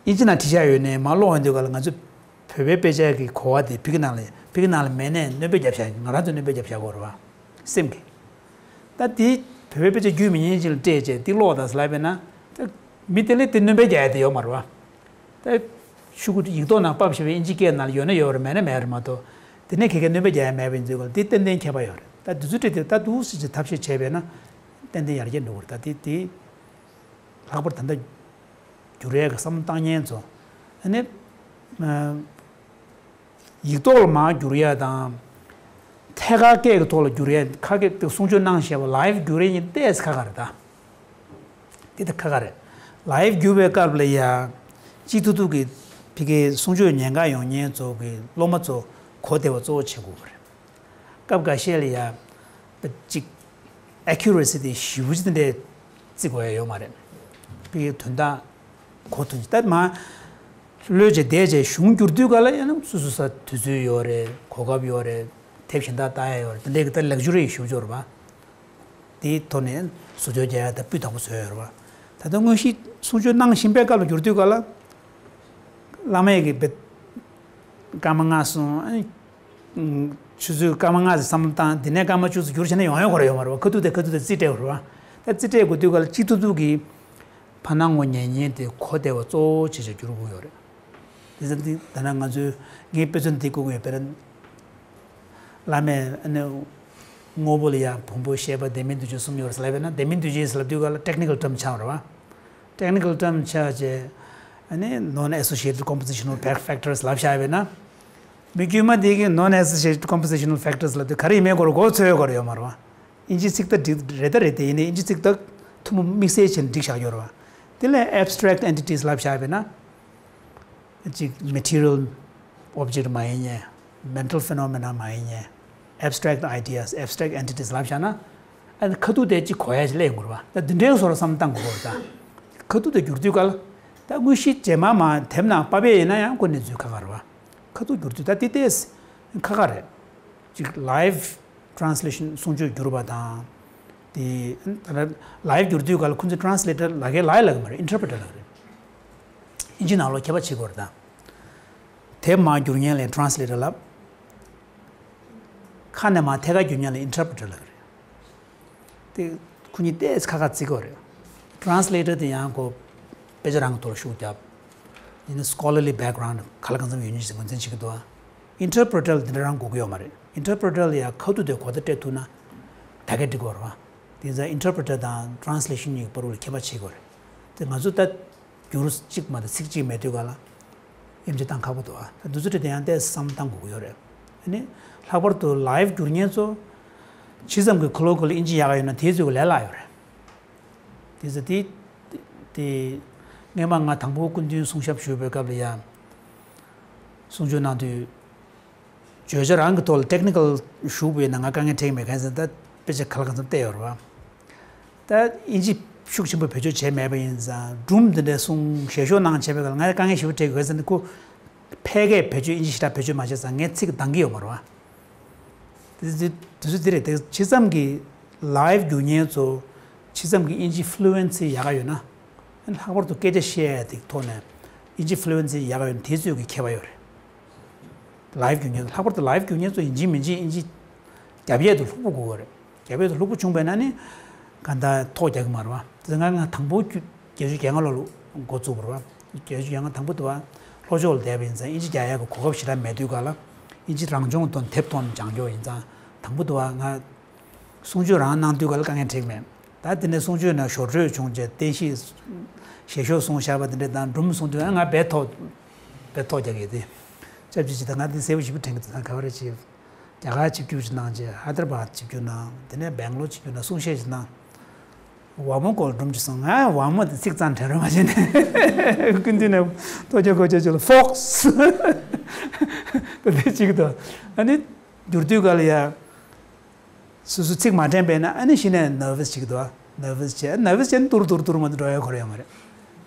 ཨིན་ཇི་ནང་བྲིས་བཞག་ཡོད་ནའི་མར་ཀློག་ཡོང་དུས་ག་ལ་ང་ཚོ་བོད་པའི་དཔེ་ཆ་གི་གོ་བ་དེ་ཕ་གི་ནང་ལ་ཕ་གི་ནང་ལ་མེད་ནའི་སྣོན་པ་བརྒྱབ་བཞག་ང་རང་ཚོས་སྣོན་པ་བརྒྱབ་བཞག་དགོས་རེད་བ། སེམས་ཀྱིས། ད་དེ་བོད་པའི་དཔེ་ཆ་བརྒྱུད་མི་ཉན་ཅིག་ལ་སྤྲད་བྱས་དེ་ཀློག་དང་ཟེར་ལབ་པས་ན། ད་མི་དེ་ལས་དེ་སྣོན་པ་རྒྱག་ཡ་དེ་ཡོད་མ་རེད་བ། ད་ཤོག་གུ་ཡིག་ཐོག་ནང་ཕབ་བྱས་པའི་ཨིན་ཇི་སྐད་ནང་ལ་ཡོད་ན་ཡོད་རེད། མེད་ན་མེད་རེད་མ་གཏོགས། དེ་ནས་ག་གེ་སྣོན་པ་རྒྱག་ཡ་མེད་པ་ཡིན་དུས་ག་ལ་དེ་ཏན་ཏན་ཁྱད་པར་ཡོད་རེད། ད་དེ་ཚོ་འདྲ་དེ་ད་འདུག་སེ་བྱས་ཐབས་ཤེས་བྱས་པས་ན་ཏན་ཏན་ཡར་རྒྱས་འགྲོ་གི་རེད། ད་དེ་དེ་ལྷག་པར་ད་ལྟ་བསྒྱུར་ཡས་ཀྱི་བསམ་བློ་བཏང་མཁན་ཚོ། ཨ་ནི་ཨ། ཡིག་ཐོག་ལ་མར་བསྒྱུར་ཡ་དང་། ཐད་ཀར་སྐད་ཀྱི་ཐོག་ལ་བསྒྱུར་ཡ། ཁ་སྐད་དེ་གསུང་ཆོས་གནང་བཞག་པ་ལའིབ་བསྒྱུར་ཡ་གཉིས་ཏོག་ཙམ་ཁག་ཁག་རེད་ད། དེ་ད་ཁག་ཁག་རེད། ལའིབ་བསྒྱུར་བའི་སྐབས་ལ་ཡ། སྤྱི་ཐུབ་ཐུབ་ཀྱི་ཕ་གིའི་གསུང་ཆོས་ཉན་ག་ཡོང་མཁན་ཚོ་གི་སློབ་མ་ཚོ་གོ་བདེ་བ་གཙོ་བོ་བྱེད་དགོས་པ་རེད། སྐབས་འགའ་ཤས་ལ་ཡ། ཅིག་ཨེ་ཁུ་རེ་སི་དེ་ཞེ་པོ་ཅིག་དེ་འདྲས་བརྩི་དགོས་ཡ་ཡོད་མ་རེད། དེ་གའི་དོན་དག་གོ་ཐུབ་ཅིག་ད་མ་ལྷོད་བྱས་བསྡད་བྱས་གཞུང་བསྒྱུར་དུས་ག་ལ་ཡང་ན་སོ་སོ་ས་དུས་ཚོད་ཡོད་རེད། གོ་སྐབས་ཡོད་རེད། དེབ་གཞན་དག་ལྟ་ཡ་ཡོད་རེད། དེ་འདྲས་ཀྱི་ད་ལེགས་སྒྱུར་ཡི་ཞེ་པོ་ཅིག་ཡོད་རེད་པ། དེའི་ཐོག་ནས་བཟོ་བཅོས་རྒྱག་ཡ་ད་སྤུས་དག་པོ་བཟོས་ཡོད་རེད་པ། ད་ལྟ་དངོས་གཞི་གསུང་ཆོས་གནང་བཞིན་པའི་སྐབས་ལ་བསྒྱུར་དུས་ག་ལ། བླ་མས་ཀྱི་བེ་སྐར་མ་ལྔ་སོང་། ཨ་ནི་ཆུ་ཚོད་སྐར་མ་ལྔ་ཙམ་བསམ་བློ་བཏང་། དེ་ནས་སྐར་མ་བཅུ་ཙམ་བསྒྱུར་བྱས་ན་ཡོང་ཡོང་ག་རེ་ཡོད་མ་རེད་པ། ཁ་ཐུག་དེ་ཁ་ཐུག་དེ་རྩིས་སྤྲད་དགོས་རེད་པ། ད་རྩིས་སྤྲད་དགོས་དུས་ག་ལ་སྤྱི་ཐུབ་ཐུབ་ཀྱི་ཕར་སྣང་ངོ་ཉན་མཁན་དེ་གོ་བདེ་བ་གཙོ་བོ་བྱས་བྱས་བསྒྱུར་དགོས་ཡོད་རེད། དེ་ཚོ་འདི་ད་ནང་ང་ཚོའི་ངའི་དཔེ་མཚོན་འདི་བཀོད་དགོས་ཡོད། དཔེར་ན། བླ་མས་ཨ་ནི་དངོས་པོ་ལ་ཡང་བོན་པོའི་བཤད་པ་ལྡན་མིན་འདུ་བྱེད་གསུམ་ཡོད་རེད་ཟེར་ལབ་པས་ན། ལྡན་མིན་འདུ་བྱེད་ཟེར་ལབ་དུས་ག་ལ་ཊེག་ནི་ཀལ་ཊརམ་ཆགས་རེད་པ། ཊེག་ནི་ཀལ་ཊརམ་ཆགས་བྱས་ཨ་ནི་non associated compositional fac- factors ལབ་བཞག་པས་ན། མི་དཀྱུས་མ་འདི་གི་non associated compositional factors ལབ་དུས་ག་རེ་ཡིན་མིན་སྐོར་གོ་ཚོད་ཡོད་ག་རེ་ཡོད་མ་རེད་པ། ཨིན་ཇི་ཚིག་ད་འགྲིག་རེད་ད་རེད་དེ། ཡིན་ནའི་ཨིན་ཇི་ཚིག་ད་ཐུན་མོང་དམིགས་བསལ་བྱས་ནས་སྒྲིག་བཞག་ཡོད་རེད་པ། དེ་ལས་abstract entities ལབ་བཞག་པས་ན། ཅིག་material object མ་ཡིན་ནའི། mental phenomena མ་ཡིན་ནའི། abstract ideas, abstract entities ལབ་བཞག་ན། ཨ་ནི་ཁ་ཐུག་དེ་ཅིག་གོ་ཡ་ཅིག་སླེབས་ཡོང་གི་རེད་པ། ད་འདི་འདྲའི་བཟོ་འདྲ་བསམ་བློ་བཏང་དགོས་རེད་ད། ཁ་ཐུག་དེ་བསྒྱུར་དུས་ག་ལ། ད་དངོས་གཞི་རྗེས་མ་མ་དེབ་ནང་ཕབ་ཡས་ཡིན་ན་ཡང་ཁོ་གནས་ཚུལ་ཁག་ཁག་རེད་པ། ཁ་ཐུག་བསྒྱུར་དུས་ད་དེ་ཏོག་ཙམ་ཁག་ཁག་རེད། ཅིག་live translation གསུང་ཆོས་བསྒྱུར་བ་དང་། དེ་ད་ལྟ་live བསྒྱུར་དུས་ག་ལ་ཁོ་ཚོས་translator ལབ་མཁན་ལབ་ཡ་ལབ་ཀྱི་མ་རེད། interpreter ལབ་ཀྱི་རེད། ཨིན་ཇི་ནང་ལོགས་ཁྱད་པར་ཕྱེ་དགོས་རེད་ད། དེབ་མར་བསྒྱུར་མཁན་ལ་translator ལབ། ཁ་ནས་མར་ཐད་ཀར་བསྒྱུར་མཁན་ལ་interpreter ལབ་ཀྱི་རེད། དེ་ཁོ་གཉིས་ཏོག་ཙམ་ཁག་ཁག་བརྩི་དགོས་རེད། translator དེ་ཡང་ཁོ་དཔེ་ཆ་རང་གི་ཐོག་ལ་ཤུགས་རྒྱབ། ཡིན་ན་scholarly background ག་ལ་གང་འཚམ་ཡོད་མཁན་ཞིག་ངོས་འཛིན་བྱེད་ཀྱི་འདུག་ཨ། interpreter ལ་དེ་འདྲ་རང་དགོས་ཀྱི་ཡོད་མ་རེད། interpreter ལ་ཡང་ཁ་ཐུག་དེ་གོ་བརྡ་སྤྲད་ཐུབ་ན་ད་གས་འགྲིག་གི་རེད་པ། དེ་ཚོ་interpreter དང་translation གཉིས་ཀྱི་བར་ལ་ཁྱད་པར་ཕྱེ་དགོས་རེད། དེ་ང་ཚོ་ད་བསྒྱུར་གཅིག་མ་གཏོགས་ཚིག་གཅིག་མེད་དུས་ག་ལ་དབྱེ་འབྱེད་བཏང་ཁག་པོ་འདུག་ཨ། ད་འདི་ཚོ་དེ་ཡང་ཏོག་ཙམ་བསམ་བློ་བཏང་དགོས་ཀྱི་ཡོད་རེད། ཨ་ནི་ལྷག་པར་དུ་live བསྒྱུར་མཁན་ཚོ་ཇི་ཙམ་གྱིས་colloquial ཨིན་ཇི་ཡག་ག་ཡོད་ན་དེ་ཚོ་གི་ལས་སླ་ཡོད་རེད། དེ་ཚོ་དེ་དེ་སྔོན་མ་ང་དང་པོ་སྐུ་མདུན་གསུང་ཞབས་ཞུ་བའི་སྐབས་ལ་ཡང་གསུང་ཆོས་གནང་དུས། བརྗོད་བྱ་རང་གི་ཐོག་ལ་technical ཞུགས་པ་ཡིན་ན་ང་དཀའ་ངལ་འཕྲད་ཀྱི་མེད། གང་ཡིན་ཟེར་ན་ད་དཔེ་ཆ་ག་ལ་གང་འཚམ་བལྟས་ཡོད་རེད་པ། ད་ཨིན་ཇི་ ཤུགས་ཆེན་པོ་བེད་སྤྱོད་བྱས་མེད་པ་ཡིན་ཙང་སྒྲུང་འདི་འདྲ་གསུང་ཞལ་ཤོག་ནང་བྱས་པའི་སྐབས་ལ་ང་དཀའ་ངལ་ཞེ་པོ་འཕྲད་ཀྱི་ཡོད་ཟེར་ནས་ཁོ་ཕལ་སྐད་བེད་སྤྱོད་དབྱིན་ཇི་ཞེ་དྲག་བེད་སྤྱོད་མ་བྱས་ཙང་ངས་ཚིག་འདང་གི་ཡོད་མ་རེད་བ། དེ་དེ་དུས་ཚོད་འདི་རེད་དེ་ཇི་ཙམ་གྱི་live་རྒྱུག་མཁན་ཚོ་ཇི་ཙམ་གྱི་དབྱིན་ཇི་fluency་ཡག་ག་ཡོད་ན། ལྷག་པར་དུ་སྐད་ཆ་བཤད་ཡ་དེ་ཐོག་ནས་དབྱིན་ཇི་fluency་ཡག་ག་ཡོད་ན་དེ་ཚོས་ཀྱི་ཁྱད་པར་ཡོད་རེད། live་རྒྱུག་མཁན་ལྷག་པར་དུ་live་རྒྱུག་མཁན་ཚོ་ཡིན་གཅིག་མིན་གཅིག་དབྱིན་ཇི་རྒྱབ་ཡས་དེ་ལྷུག་པོ་དགོས་ཀྱི་རེད། རྒྱབ་ཡས་དེ་ལྷུག་པོ་བྱུང་བས་ན་ནི་ག་འདྲ་ཐོག་རྒྱག་གི་མ་རེད་བ། དེ་ང་ང་དང་པོ་བརྒྱད་ཅུ་གྱ་ལྔ་ལོ་ལ་འགོ་བཙུགས་པ་རེད་བ། བརྒྱད་ཅུ་གྱ་ལྔ་དང་པོ་དུ་བ་ལྷོ་ཕྱོགས་ལ་བསྡད་པ་ཡིན་ཙང་དབྱིན་ཇི་རྒྱག་ཡས་ཀྱི་གོ་སྐབས་ཞེ་དྲག་མེད་དུས་ག་ལ་དབྱིན་ཇི་རང་སྦྱོང་དང་དེབ་ཐོག་ནས་སྦྱང་རྒྱུ་ཡིན་ཙང་དང་པོ་དུ་བ་ང་གསུང་ཆོས་རང་གནང་དུས་ག་ལ་དཀའ་ངལ་འཕྲད་མེད། ད་དེ་ནས་གསུང་ཆོས་ནང་ཞོར་འཕྲོས་བྱུང་རྗེས་བསྟན་བཤིག་ཞལ་ཤོག་གསུང་བཞག་པ་དེ་འདྲ་དང་སྒྲུང་གསུང་དུས་ང་རྦད་ཐོག་རྦད་ཐོག་རྒྱག་གི་དེ། སྐྱབས་ཀྱི་ཇི་ལྟར་ང་དེ་གསལ་པོ་ཞིབ་པོ་དྲན་གི་འདུག་ད་ག་བ་རེ་བྱེད། རྒྱ་གར་ཆིབས་བསྒྱུར་ཅིག་གནང་རྗེས་ཧའི་དར་བཱད་ཆིབས་བསྒྱུར་གནང་། དེ་ནས་སྦེང་ལོར་ཆིབས་བསྒྱུར་གནང་། གསུང་བཤད་ཅིག་གནང་། ཝ་མོ་སྐོར་སྒྲུང་ཅིག་གསུངས། ང་ཝ་མོ་དེ་ཚིག་གཙང་དྲན་རོགས་མ་བྱས་ནས་ཀུན་འདུས་ནས་ཐོ་ཅོ་ཁོ་ཅོ་ཅོ་ལ་ཕོགས་ད་དེ་གཅིག་ཏུ་ཨ་ནི་བསྒྱུར་དུས་ག་ལ་ཡ། སོ་སོ་ཚིག་མ་དྲན་པས་ན་ཨ་ནི་གཞི་ནས་nervous་ཅིག་འདུག nervous་བྱས་nervous་བྱས་ནས་ཏུར་ཏུར་ཏུར་མ་འགྲོ་ཡ་ཁོ་ར་ཡོད་མ་རེད།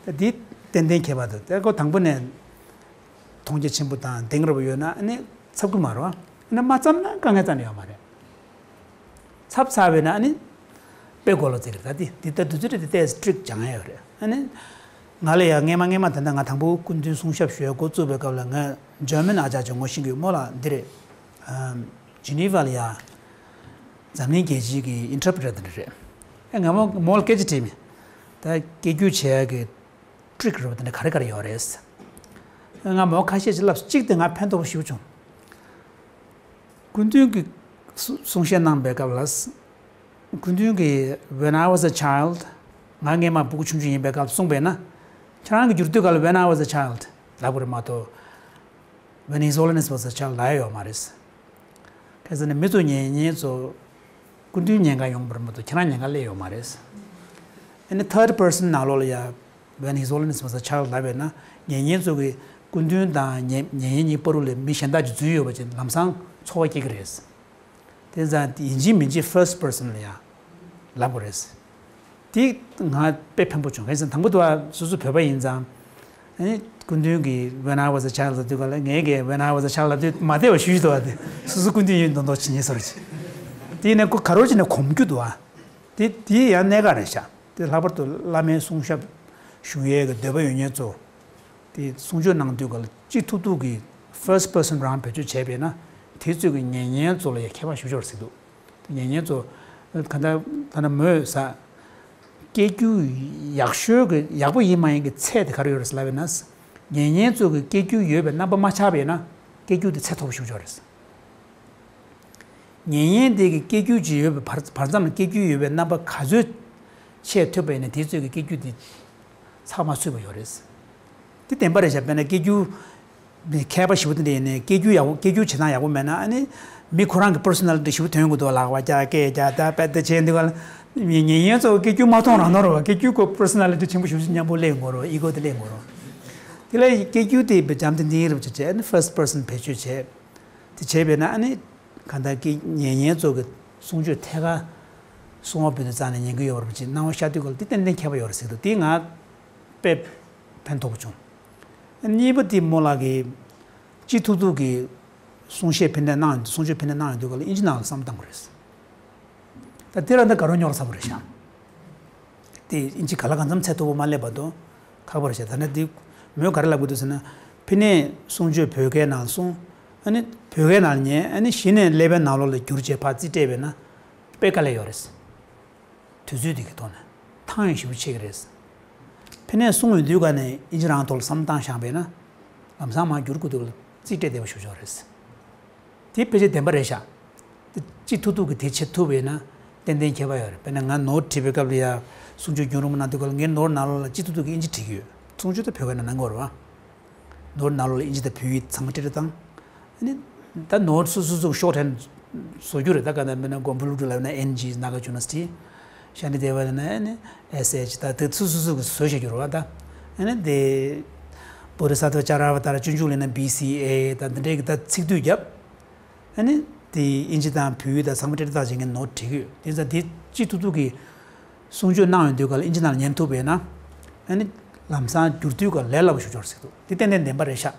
ད་འདི་ཏན་ཏན་ཁྱད་པར་འདུག་ད་ཁོ་དང་པོ་ནས་མཐོང་རྒྱ་ཆེན་པོ་དང་གདེང་རབ་ཡོད་ན་ཨ་ནི་འཚབ་ཀྱི་མ་རེད་བ། ཨ་ནི་མ་འཚབ་ན་དཀའ་ངལ་རྩ་ནས་ཡོད་མ་རེད། འཚབ་ཚར་བས་ན་ཨ་ནི་དཔེ་གོ་ལོ་ཙེ་རེད། ད་འདི་འདི་ད་དུས་ཚོད་རེད། འདི་ཏོག་ཙམ་ཊིག་སྦྱང་ཡ་ཡོད་རེད། ཨ་ནི་ང་ལ་ཡང་སྔས་མ་སྔས་མ་ད་ལྟ་ང་དང་པོ་སྐུ་མདུན་གསུང་ཞབས་ཞུ་ཡ་འགོ་བཙུགས་པའི་སྐབས་ལ་ང་German་ཨ་ཅག་ཅིག་ངོ་ཤེས་ཀྱི་ཡོད། མོ་ལ་འདི་རེད། ཨམ། Geneva་ལ་ཡ། འཛམ་གླིང་རྒྱལ་སྤྱིའི་གི་interpreter་དེ་འདྲ་རེད། ཨེ་ང་མོ་མོ་ལ་སྐད་ཆ་དྲིས་མེད། ད་སྐད་སྒྱུར་བྱེད་ཡ་གི་ཊིག་རེད་པ་དེ་འདྲ་ག་རེ་ག་རེ་ཡོད་རེད། ཨེ་ང་མོ་ཁ་ཤས་ཅིག་ལབ་སོང་། གཅིག་དེ་ང་ཕན་ཐོགས་པོ་ཞེ་པོ་བྱུང་། སྐུ་མདུན་གྱི་གསུ- གསུང་བཤད་གནང་པའི་སྐབས་ལ། སྐུ་མདུན་གྱིས་When I was a child། ང་སྔས་མ་ཕྲུ་གུ་ཆུང་ཆུང་ཡིན་པའི་སྐབས་གསུངས་པས་ན། ཁྱེད་རང་གིས་བསྒྱུར་དུས་ག་ལ་When I was a child་ལབ་དགོས་རེད་མ་གཏོགས། When His Holiness was a child་ལབ་ཡ་ཡོད་མ་རེད། གལ་སྲིད་ནི་མི་ཚོ་ཉན་མཁན་ཚོ་སྐུ་མདུན་ཉན་ག་ཡོང་བ་རེད་མ་གཏོགས་ཁྱེད་རང་ཉན་ག་སླེབས་ཡོད་མ་རེད། ཨ་ནི་third person་ནང་ལོགས་ལ་ཡ་When His Holiness was a child་ལབ་པས་ན་ཉན་མཁན་ཚོ་གིས་སྐུ་མདུན་དང་ཉན- ཉན་མཁན་གཉིས་བར་ལ་མི་གཞན་དག་ཅིག་འཛུལ་ཡོད་པ་ཅིག་ལམ་སང་ཚོར་བ་སྐྱེ་གི་རེད། དེ་ཙང་ཡིན་གཅིག་མིན་གཅིག་first person་ལ་ཡ་ལབ་དགོས་རེད། དེ་ང་དཔེ་ཕན་པོ་བྱུང་། གང་ཡིན་ཟེར་ན་དང་པོ་དུ་བ་སོ་སོ་བོད་པ་ཡིན་ཙང་། ཨ་ནི་སྐུ་མདུན་གྱིས་When I was a child་ལབ་དུས་ག་ལ་ངས་ཀྱིས་When I was a child་ལབ་དུས་མ་བདེ་བ་ཞུ་ཞུ་འདུག་བ། དེ་སོ་སོ་སྐུ་མདུན་ཡིན་མདོག་མདོག་བྱེད་མཁན་བཟོ་འདྲ་ཅིག་དེ་ནས་ཁོ་ག་རེ་བྱས་ནས་གོམས་རྒྱུ་འདུག་བ། དེ་དེ་ཡང་གནད་འགག་རེད་ཤག་དེ་ལྷག་པར་དུ་བླ་མའི་གསུང་ཞབས་ཞུ་ཡས་ཀྱི་འདོད་པ་ཡོད་མཁན་ཚོ། དེ་གསུང་ཆོས་གནང་དུས་ག་ལ་ཅི་ཐུབ་ཐུབ་ཀྱིས་first person་རང་བེད་སྤྱོད་བྱས་པས་ན་དེ་ཚོས་ཀྱི་ཉན་མཁན་ཚོ་ལ་ཡང་ཁྱད་པར་ཞེ་པོ་ཅིག་ཡོད་རེད་ཟེར་འདུག་ཉན་མཁན་ཚོ་ག་འདྲ་ད་ནི་མོས་ས་སྐད་སྒྱུར་ཡག་ཤོས་ཀྱི་ཡག་པོ་ཡིན་མ་ཡིན་གྱི་ཚད་དེ་ག་རེ་ཡོད་རེད་ཟེར་ལབ་པས་ན། ཉན་མཁན་ཚོ་གི་སྐད་སྒྱུར་ཡོད་པའི་རྣམ་པ་མ་ཆགས་པས་ན་སྐད་སྒྱུར་དེ་ཚད་མཐོ་པོ་ཞེ་པོ་ཅིག་ཡོད་རེད། ཉན་མཁན་དེ་གི་སྐད་སྒྱུར་ཅིག་ཡོད་པའི་བར- བར་མཚམས་ལ་སྐད་སྒྱུར་ཡོད་པའི་རྣམ་པ་ག་ཚོད་ཆེས་ཐོབ་པ་ཡིན་ན་དེ་ཚོད་ཀྱི་སྐད་སྒྱུར་དེ་ཚགས་མ་ཚུད་པ་ཡོད་རེད། དེ་བདེན་པ་རེད་ཤག་དཔེར་ན་སྐད་སྒྱུར་མཁས་པ་ཞེ་པོ་དེ་འདྲ་ཡིན་ནའི་སྐད་སྒྱུར་ཡག་པོ- སྐད་སྒྱུར་བྱེད་སྟངས་ཡག་པོ་མེད་ན་ཨ་ནི་མི་ཁོ་རང་གི་personality་ཞེ་པོ་ཐོན་གི་འདུག་ལག་པ་རྒྱག་སྐད་རྒྱག་ད་དཔེ་དེ་བྱས་འདུག་ག་ཉན- ཉན་མཁན་ཚོ་སྐད་སྒྱུར་མ་མཐོང་རང་མཐོང་རེད་བ། སྐད་སྒྱུར་ཁོ་personality་ཆེན་པོ་ཞེ་པོ་ཅིག་མཉམ་པོ་སླེབས་ཡོང་གི་རེད་བ། ego་དེ་སླེབས་ཡོང་གི་རེད་བ། དེ་ལ་སྐད་སྒྱུར་དེ་བྱམས་བརྩེ་འདི་ཡིན་རབས་བྱས་བྱས་ཨ་ནི་first person་བེད་སྤྱོད་བྱས། དེ་བྱས་པས་ན་ཨ་ནི་གང་ལྟར་གྱི་ཉན་མཁན་ཚོ་གི་གསུང་ཆོས་ཐད་ཀར་གསུང་བ་བོད་དུ་བཙལ་ནས་ཉན་གྱི་ཡོད་པ་ཅིག་སྣང་བ་ཤར་དུས་ག་ལ་དེ་ཏན་ཏན་ཁྱད་པར་ཡོད་རེད་ཟེར་འདུག་དེ་ང་དཔེ་ཕན་ཐོགས་པོ་བྱུང་། གཉིས་པ་དེ་རྨོ་ལགས་ཀྱིས་ཅི་ཐུབ་ཐུབ་ཀྱིས་གསུང་བཤད་ཕན་བདེ་གནང་གསུང་ཆོས་ཕན་བདེ་གནང་ཡོང་དུས་ག་ལ་དབྱིན་ཇི་ནང་ལ་བསམ་བློ་བཏང་དགོས་རེད། ད་དེ་རང་ད་དགའ་རབ་རྙོག་དྲ་ཚ་པོ་རེད་ཤག་དེ་དབྱིན་ཇི་ག་ལ་གང་འཚམ་ཚད་མཐོ་པོ་མ་སླེབས་བར་དུ་ཁག་པོ་རེད་ཤག་ད་ནི་དེ་མོས་ག་རེ་ལབ་ཀྱི་འདུག་ཟེར་ན། ཕ་ནས་གསུང་ཆོས་བོད་སྐད་ནང་གསུང་། ཨ་ནི་བོད་སྐད་ནང་ཉན། ཨ་ནི་གཞི་ནས་ཀླད་པའི་ནང་ལོགས་ལ་བསྒྱུར་བྱས་ཕར་རྩིས་སྤྲད་པས་ན་དཔེ་དཀའ་ལས་ཡོད་རེད། དུས་ཚོད་དེ་གི་ཐོག་ནས་ཐང་ཡང་ཞེ་པོ་ཆད་ཀྱི་རེད། ཕ་ནས་གསུང་ཡོང་དུས་ག་ནས་དབྱིན་ཇི་རང་ཐོག་ལ་བསམ་བློ་བཏང་བཞག་པས་ན་ལམ་སང་མར་བསྒྱུར་དགོས་དུས་ལ་རྩིས་སྤྲད་བདེ་པོ་ཞེ་པོ་ཅིག་རེད། དེ་ཕལ་ཆེར་བདེན་པ་རེད་ཤག་དེ་ཅི་ཐུབ་ཐུབ་ཀྱིས་དེ་བྱེད་ཐུབ་པས་ན་ཏན་ཏན་ཁྱད་པར་ཡོད་རེད། དཔེར་ན་ང་ནོར་བྲིས་པའི་སྐབས་ལ་ཡ་གསུང་ཆོས་རྒྱུན་རིང་པོ་གནང་དུས་སྐབས་ལ་ངའི་ནོར་ནང་ལོགས་ལ་ཅི་ཐུབ་ཐུབ་ཀྱིས་དབྱིན་ཇི་བྲིས་ཀྱི་ཡོད། གསུང་ཆོས་ད་བོད་སྐད་ནང་གནང་གི་ཡོད་རེད་བ། ནོར་ནང་ལོགས་ལ་དབྱིན་ཇི་དང་བོད་ཡིག་ཚང་མ་འབྲི་འབྲི་བཏང་། ཨ་ནི་ད་ནོར་སོ་སོ་སོ་ཤོག་ཕྲན་བཟོ་རྒྱུ་རེད། ད་ག་ནང་མིན་ན་མགོན་པོ་ཀླུ་སྒྲུབ་ལབ་ན་N G Nagarjuna Sri། ཤཱནྟི་དེ་བ་ལབ་ན་ཨ་ནི་S H། ད་དེ་སོ་སོ་སོ་གིས་བཟོས་བཞག་རྒྱུ་རེད་བ། ད་ཨ་ནི་དེ་བོ་དྷི་ས་ཏྭ་ཙ་ར་བ་ཏ་ར་སྤྱོད་འཇུག་ལབ་ན་B C A། ད་འདི་འདྲའི་གི་ད་ཚིག་སྡུད་བརྒྱབ། ཨ་ནི་དེ་དབྱིན་ཇི་དང་བོད་ཡིག་དང་ཚང་མ་འབྲི་འབྲི་བཏང་བྱས་ངས་ནོར་བྲིས་ཀྱི་ཡོད། དེ་ཙང་དེ་ཅི་ཐུབ་ཐུབ་ཀྱིས་ གསུང་ཆོས་གནང་ཡོང་དུས་ག་ལ་ཨིན་ཇི་ནང་ལ་ཉན་ཐུབ་པས་ན། ཨ་ནི་ལམ་སང་བསྒྱུར་དུས་ག་ལ་ལས་སླ་པོ་ཞིག་འབྱོར་སྲིད་འདུག་དེ་ཏན་ཏན་བདེན་པ་རེད་ཤག་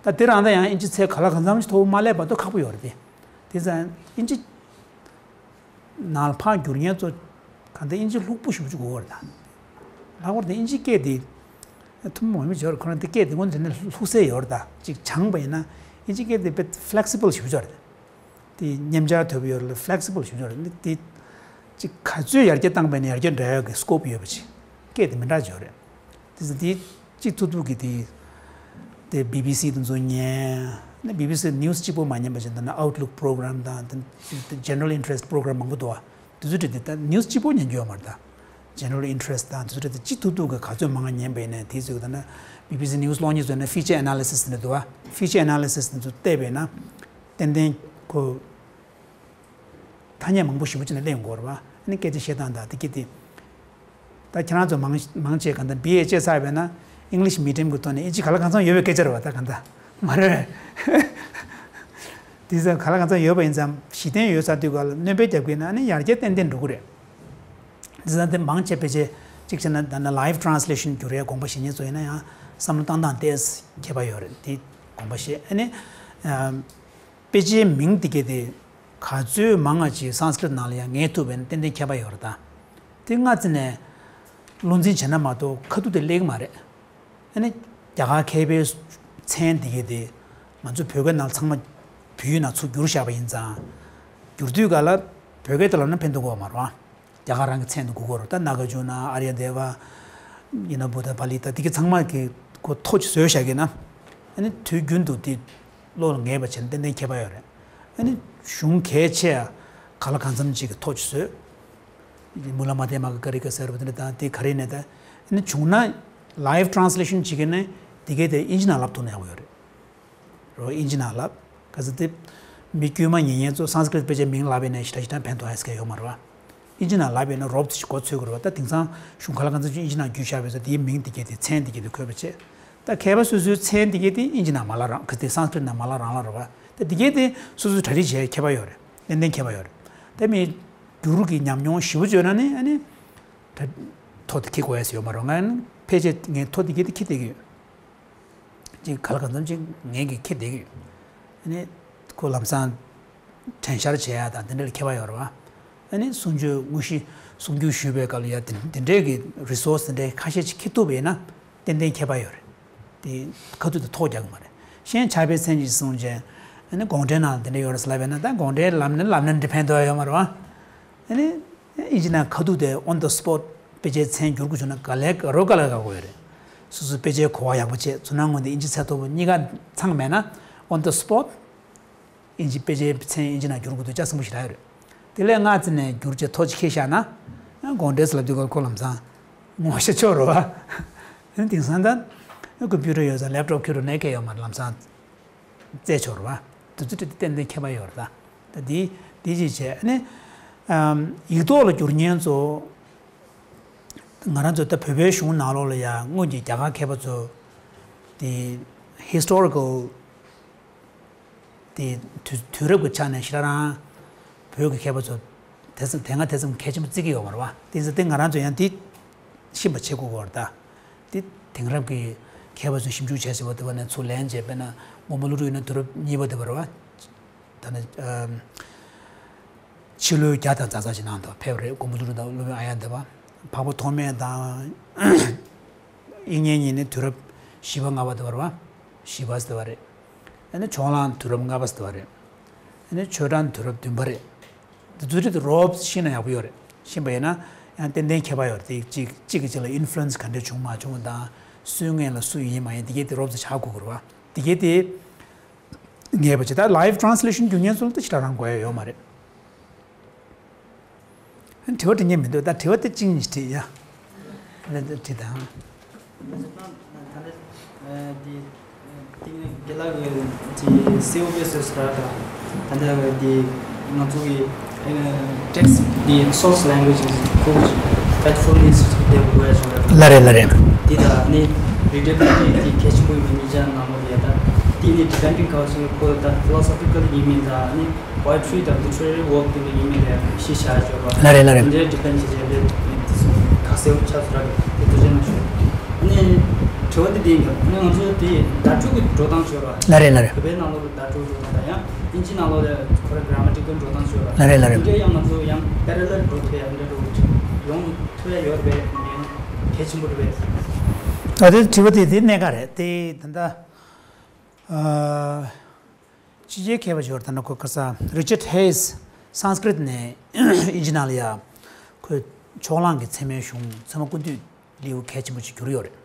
ད་དེ་རང་ད་ཡང་ཨིན་ཇི་ཚད་ག་ལ་གང་འཚམ་ཞིག་མཐོ་པོ་མ་སླེབས་བར་དུ་ཁག་པོ་ཡོད་རེད་དེ། དེ་ཙང་ཨིན་ཇི་ནང་ལ་ཕར་བསྒྱུར་མཁན་ཚོ་གང་ལྟར་ཨིན་ཇི་ལྷུག་པོ་ཞེ་པོ་ཅིག་དགོས་པ་རེད་ད། ལྷག་པར་དུ་ཨིན་ཇི་སྐད་དེ་ཐུན་མོང་མ་ཡིན་པ་ཅིག་ཡོད་རེད། ཁོ་རང་དེ་སྐད་དེ་ངོ་འཛིན་ནས་ལྷུག་སེ་ཡོད་རེད་ད། ཅིག་སྦྱངས་པ་ཡིན་ན་ཨིན་ཇི་སྐད་དེ་དཔེ་ཕི་ལེག་སི་བལ་ཞེ་པོ་ཅིག་ཡོད་རེད། དེ་མཉམ་སྦྱར་ཐོབ་ཡོད་ལ་ཕི་ལེག་སི་བལ་ཞེ་པོ་ཅིག་ཡོད་རེད། དེ་ཅིག་ག་ཚོད་ཡར་རྒྱས་བཏང་པ་ཡིན་ན་ཡར་རྒྱས་འགྲོ་ཡག་གི་སི་ཀོབ་ཡོད་པ་ཅིག་སྐད་དེ་མི་འདྲ་ཅིག་ཡོད་རེད། དེ་ཚོ་དེ་གཅིག་ཐུབ་ཐུབ་ཀྱི་དེ། དེ་བི་བི་སི་དེ་ཚོ་ཉན། ནི་བི་བི་སི་ནིའུ་སི་གཅིག་པོ་མ་ཉན་པ་བྱས་ན་ད་ནི་Outlook program་དང་དེ་General Interest program་མང་པོ་འདུག་བ། དེ་ཚོ་བྲིས་ཏེ་ད་ནིའུ་སི་གཅིག་པོ་ཉན་རྒྱུ་ཡོད་མ་རེད་ད། General Interest་དང་དེ་ཚོ་བྲིས་ཏེ་གཅིག་ཐུབ་ཐུབ་ཀྱི་ག་ཚོད་མང་ང་ཉན་པ་ཡིན་ན་དེ་ཚོ་ད་ནི་བི་བི་སི་ནིའུ་སི་ཀློག་མཁན་ཚོ་ནི་Feature Analysis་དེ་འདུག་བ། Feature Analysis་དེ་ཚོ་བལྟས་པ་ཡིན་ན་ཏན་ཏན་ཁོ། ཐ་སྙད་མང་པོ་ཞེ་པོ་ཅིག་ནས་གླེང་དགོས་རེད་བ། ཨ་ནི་སྐད་ཆ་བཤད་སྟངས་དང་དེ་གི་དེ། ད་ཁྱེད་རང་ཚོ་མང་མང་ཆེ་ག་འདྲ་བི་ཨེ་བྱས་ཚར་བས་ན་English medium་གི་ཐོག་ནས་ཨིན་ཇི་ག་ལ་གང་འཚམ་ཡོད་པའི་སྐད་ཆ་རེད་བ། ད་ག་འདྲ་མ་རེད། དེ་ཚོ་ག་ལ་གང་འཚམ་ཡོད་པ་ཡིན་ཙང་གཞི་རྟེན་ཡོད་ཚར་དུས་ག་ལ་སྣོན་པ་རྒྱབ་དགོས་ན་ཨ་ནི་ཡར་རྒྱས་ཏན་ཏན་འགྲོ་གི་རེད། དེ་ཚོ་དེ་མང་ཆེ་ཕལ་ཆེར་གཅིག་བྱས་ན་ད་ནི་Live Translation་བསྒྱུར་ཡའི་དགོངས་པ་བཞེས་མཁན་ཚོ་ཡིན་ན་ཡང་བསམ་བློ་བཏང་སྟངས་ཏོག་ཙམ་ཁྱད་པར་ཡོད་རེད། དེ་དགོངས་པ་བཞེས། ཨ་ནི། དཔེ་ཆའི་མིང་དེ་གས་དེ་ག་ཚོད་མང་ང་ཅིག་སཾ་སྐྲྀཏ་ནང་ལ་ཡང་ངེས་ཐུབ་པ་ཡིན་ན་ཏན་ཏན་ཁྱད་པར་ཡོད་རེད་ད། དེ་སྔ་ཙམ་ནས་བློ་འཛིན་བྱས་ན་མ་གཏོགས་ཁ་ཐུག་དེ་སླེབས་ཀྱི་མ་རེད། ཨ་ནི་རྒྱ་གར་མཁས་པའི་མཚན་དེ་གས་དེ་ང་ཚོ་བོད་སྐད་ནང་ཚང་མ་བོད་ཡིག་ནང་ཚུར་བསྒྱུར་བཞག་པ་ཡིན་ཙང་། བསྒྱུར་དུས་ག་ལ་བོད་སྐད་དེ་ལབ་ན་ཕན་ཐོགས་ཀྱི་ཡོད་མ་རེད་བ། རྒྱ་གར་རང་གི་མཚན་དེ་དགོས་ཀྱི་ཡོད་རེད་ད། ནཱ་གཱ་ཇུ་ན་ཨཱརྱ་དེ་ཝ། ཡིན་ན་བུདྡྷ་པཱ་ལི་ཏ་དེ་གས་ཚང་མ་གི་ཁོ་ཐོ་ཅིག་བཟོས་བཞག་གི་ན། ཨ་ནི་དུས་རྒྱུན་དུ་དེ་བློ་ལ་ངེས་པ་བྱས་ན་ཏན་ཏན་ཁྱད་པར་ཡོད་རེད། ཨ་ནི་གཞུང་གལ་ཆེ་ཡ་ག་ལ་གང་འཚམ་ཅིག་གི་ཐོ་ཅིག་བཟོས། མུ་ལ་མ་དྷྱ་མ་ག་ག་རི་ཀ་ཟེར་བ་དེ་འདྲ་དང་དེ་ག་རེ་ནས་ད། ཨ་ནི་བྱུང་ན་Live Translation་བྱེད་ཀྱི་ནས་དེ་གས་དེ་ཨིན་ཇི་ནང་ལབ་ཐུབ་ན་ཡག་པོ་ཡོད་རེད། རོ་ཨིན་ཇི་ནང་ལབ། ག་ཚོད་དེ། མི་དཀྱུས་མ་ཉན་མཁན་ཚོ་སཾ་སྐྲྀཏ་དཔེ་ཆའི་མིང་ལབ་པ་ཡིན་ན་ཞེ་དྲག་ཞེ་དྲག་ཕན་ཐོགས་ཡ་ཟེར་མཁན་ཡོད་མ་རེད་བ། ཨིན་ཇི་ནང་ལབ་པ་ཡིན་ན་རོབ་ཙམ་ཞིག་གོ་ཚོད་ཀྱི་རེད་བ། ད་དེང་སང་གཞུང་ག་ལ་གང་འཚམ་ཅིག་ཨིན་ཇི་ནང་བསྒྱུར་བཞག་པ་ཡིན་ཙང་དེའི་མིང་དེ་གས་དེ་མཚན་དེ་གས་དེ་འཁོད་པ་བྱས། ད་མཁས་པ་སོ་སོའི་མཚན་དེ་གས་དེ་ཨིན་ཇི་ནང་མ་ལབ་རང་ག་དེ་སཾ་སྐྲྀཏ་ནང་མ་ལབ་རང་ལབ་རེད་བ། ད་དེ་གས་དེ་སོ་སོས་གྲ་སྒྲིག་བྱས་ཁྱད་པར་ཡོད་རེད། ཏན་ཏན་ཁྱད་པར་ཡོད་རེད། ད་མི་བསྒྱུར་གྱི་ཉམས་མྱོང་ཞེ་པོ་བརྗོད་ན་ནི་ཨ་ནི། ད་ཐོ་དེ་འཁྱེར་དགོས་ཡ་ཟེར་ཡོད་མ་རེད། ང་ཕལ་ཆེར་ངས་ཐོ་དེ་གས་དེ་འཁྱེར་བསྡད་ཀྱི་ཡོད། ཅིག་ག་ལ་གང་འཚམ་ཅིག་ངས་ཀྱིས་འཁྱེར་བསྡད་ཀྱི་ཡོད། ཨ་ནི་ཁོ་ལམ་སང་དྲན་བཤེར་བྱེད་ཡ་དང་དེ་འདྲ་ལ་ཁྱད་པར་ཡོད་རེད་བ། ཨ་ནི་གསུང་ཆོས་དངོས་གཞི་གསུང་བསྒྱུར་ཞུས་པའི་སྐབས་ལ་ཡ་དེ་དེ་འདྲའི་གི་རི་སོར་སི་དེ་འདྲའི་ཁ་ཤས་ཅིག་འཁྱེར་ཐུབ་པ་ཡིན་ན་ཏན་ཏན་ཁྱད་པར་ཡོད་རེད། དེ་ཁ་ཐུག་དེ་ཐོ་རྒྱག་གི་མ་རེད། གཞན་ཕྱག་དཔེ་མཚན་ཅིག་གསུངས་རྗེས་ཨ་ནི་དགོངས་འགྲེལ་ནང་ལ་དེ་འདྲ་ཡོད་རེད་ཟེར་ལབ་པ་ཡིན་ན་ད་དགོངས་འགྲེལ་ལབ་ན་ལབ་ན་འདྲ་ཕན་ཐོགས་ཡ་ཡོད་མ་རེད་བ། ཨ་ནི། ཨིན་ཇི་ནང་ཁ་ཐུག་དེ་on the spot་དཔེ་ཆའི་མཚན་བསྒྱུར་དགོས་བྱུང་ན་ག་ལེ་ག་རོ་ག་ལེ་ག་དགོས་ཡོད་རེད། སོ་སོའི་དཔེ་ཆའི་གོ་བ་ཡག་པོ་བྱས་ཚུར་ནང་ངོས་ནས་ཨིན་ཇི་ཚད་མཐོ་པོ་གཉིས་ཀ་ཚང་མེད་ན་on the spot་ཨིན་ཇི་དཔེ་ཆའི་མཚན་ཨིན་ཇི་ནང་བསྒྱུར་དགོས་དུས་ལྕགས་སྲིན་པོ་ཞེ་དྲག་ཡོད་རེད། དེ་ལས་སྔ་ཙམ་ནས་བསྒྱུར་བྱས་ཐོ་ཅིག་འཁྱེར་བཞག་ན་དགོངས་འགྲེལ་ཟེར་ལབ་དུས་ཁོ་ཁོ་ལམ་སང་ངོ་ཤེས་ཆོག་རེད་བ། དེང་སང་ད་ཀམ་པུ་ཊར་ཡོད་ཙང་ལེབ་ཊོབ་འཁྱེར་རུ་གནས་སྐལ་ཡོད་མ་རེད་ལམ་སང་། རྩེད་ཆོག་རེད་བ། དེ་ཚོ་ཏན་ཏན་ཁྱད་པར་ཡོད་རེད་ད། ད་འདི་འདི་ཅིག་བྱས་ཨ་ནི། ཨམ། ཡིག་ཐོག་ལ་བསྒྱུར་མཁན་ཚོ། ང་རང་ཚོ་ད་བོད་པའི་གཞུང་ནང་ལོགས་ལ་ཡང་སྔོན་གྱི་རྒྱ་གར་མཁས་པ་ཚོ། དེ་historical་དེ་དུས་དུས་རབས་ཀྱི་ཆ་ནས་ཞེ་དྲག་རང་བོད་ཀྱི་མཁས་པ་ཚོ་དེ་ཙམ་དེ་སྔ་དེ་ཙམ་གལ་ཆེན་པོ་བརྩི་གི་ཡོད་མ་རེད་བ། དེ་ཚོ་དེ་ང་རང་ཚོ་ཡང་དེ་ཤེས་པ་བྱེད་དགོས་ཀྱི་ཡོད་རེད་ད། དེ་དེང་རབས་ཀྱི་མཁས་པ་ཚོས་ཞིབ་འཇུག་བྱས་ཟེར་བ་དེ་བ་ནས་ཚུར་ལེན་བྱས་དཔེར་ན་མགོན་པོ་ཀླུ་སྒྲུབ་ཡིན་ན་དུས་རབས་གཉིས་པ་དེ་བ་རེད་བ། ད་ནི་ཨམ། ཕྱི་ལོའི་བརྒྱ་དང་ཙག་ཙག་ཅིག་ནང་དུ་ཕེབས་རེད། མགོན་པོ་ཀླུ་སྒྲུབ་དང་སློབ་དཔོན་ཨཱརྱ་དེ་བ། འཕགས་པ་ཐོགས་མེད་དང་། དབྱིག་གཉེན་གཉིས་ནི་དུས་རབས་བཞི་པ་ལྔ་པ་དེ་བ་རེད་བ། བཞི་པ་ཟེར་བ་རེད། ཨ་ནི་ཕྱོགས་གླང་དུས་རབས་ལྔ་པ་ཟེར་བ་རེད། ཨ་ནི་ཆོས་གྲགས་དུས་རབས་བདུན་པ་རེད། དེ་ཚོ་རིགས་དེ་རོབ་ཤེས་ན་ཡག་པོ་ཡོད་རེད། ཤེས་པ་ཡིན་ན་ཡང་ཏན་ཏན་ཁྱད་པར་ཡོད་རེད། དེ་གཅིག་གཅིག་གི་གཅིག་ལ་ཨིན་ཕུ་ལུ་ཨེན་སི་ག་འདྲ་བྱུང་མ་བྱུང་དང་སུའི་སྔོན་ལ་སུ་ཡིན་མ་ཡིན་དེ་གས་དེ་རོབ་ཙམ་ཧ་གོ་དགོས་རེད་བ། དེ་གས་དེ། ངེས་པ་ཅིག་ད་live translation་བསྒྱུར་མཁན་ཚོ་ལ་ད་ཞེ་དྲག་རང་དགོས་ཡ་ཡོད་མ་རེད། དྲི་བ་དྲི་མཁན་མི་འདུག་ད་དྲི་བ་དེ་གཅིག་གཉིས་དྲིས་ཡ། ད་དྲི་དང་། ད་ལྟ་དེ་དེ་དགེ་ལགས་ཀྱིས་གསལ་པོ་བཟོས་སོང་ད། ད་ལྟ་དེ་ང་ཚོ་གི་text་དེ་source language is good, faithfulness་དེ་དགོས་ཡ་ཞིག་རེད། ལགས་རེད་ལགས་རེད། དེ་ད་ནི་readability་དེ་གལ་ཆེན་པོ་ཡིན་པའི་ཉིན་ཞག་ནང་ལོགས་ལ་ཡ་ད་དེ་ནི་depending་ཁ་ཤས་ཁོ་ད་philosophical་ཡིན་མིན་ད་ནི། Poetry་དང་literary work་དེ་ལ་ཡིན་མིན་ལ་གཞི་བཞག་ཆོག་པ། ལགས་རེད་ལགས་རེད། འདིར་depend་བྱེད་བྱས་འདི་དེ་ཚོ་ གསལ་པོ་ཆགས་སོང་ར། དེ་ཐུགས་རྗེ་གནང་ཞུ། ཨ་ནི་དྲི་བ་འདི་འདི་ཡིན་ཀྱང་ཨ་ནི་ང་ཚོ་དེ་བརྡ་སྤྲོད་ཀྱི་འགྲོ་སྟངས་ཤོར་བ། ལ་རེད་ལ་རེད། བོད་པའི་ནང་ལོགས་ལ་བརྡ་སྤྲོད་འགྲོ་སྟངས་དང་ཡང་དབྱིན་ཇིའི་ནང་ལོགས་ལ་ཁོ་ར་གྷ་ར་མ་ཊི་ཀལ་འགྲོ་སྟངས་ཤོར་བ། ལ་རེད་ལ་རེད། འདི་འདྲ་ཡང་ང་ཚོ་ཡང་པེ་ར་ལལ་འགྲོ་ཐུབ་ཡ་འདི་འདྲ་འགྲོ་ཡོང་ཐུབ་ཡ་ཡོད་རེད་པས། གལ་ཆེན་པོ་རེད་པས། ཨ་དེ་དྲི་བ་དེ་དེ་གནད་འགག་རེད་དེ་ད་ལྟ། ཨ། ཕྱི་རྒྱལ་མཁས་པ་ཞིག་ཡོད་རེད། ད་ནི་ཁོ་ཁ་ས་རི་ཅར་ཌ་ཧེ་སི་སན་སྐྲིད་ནས་དབྱིན་ཇི་ནང་ལ་ཡ་ཁོས་ཕྱོགས་གླང་གི་ཚད་མའི་གཞུང་ཚད་མ་ཀུན་བཏུས་ལེའུ་གལ་ཆེན་པོ་ཞིག་བསྒྱུར་ཡོད་རེད།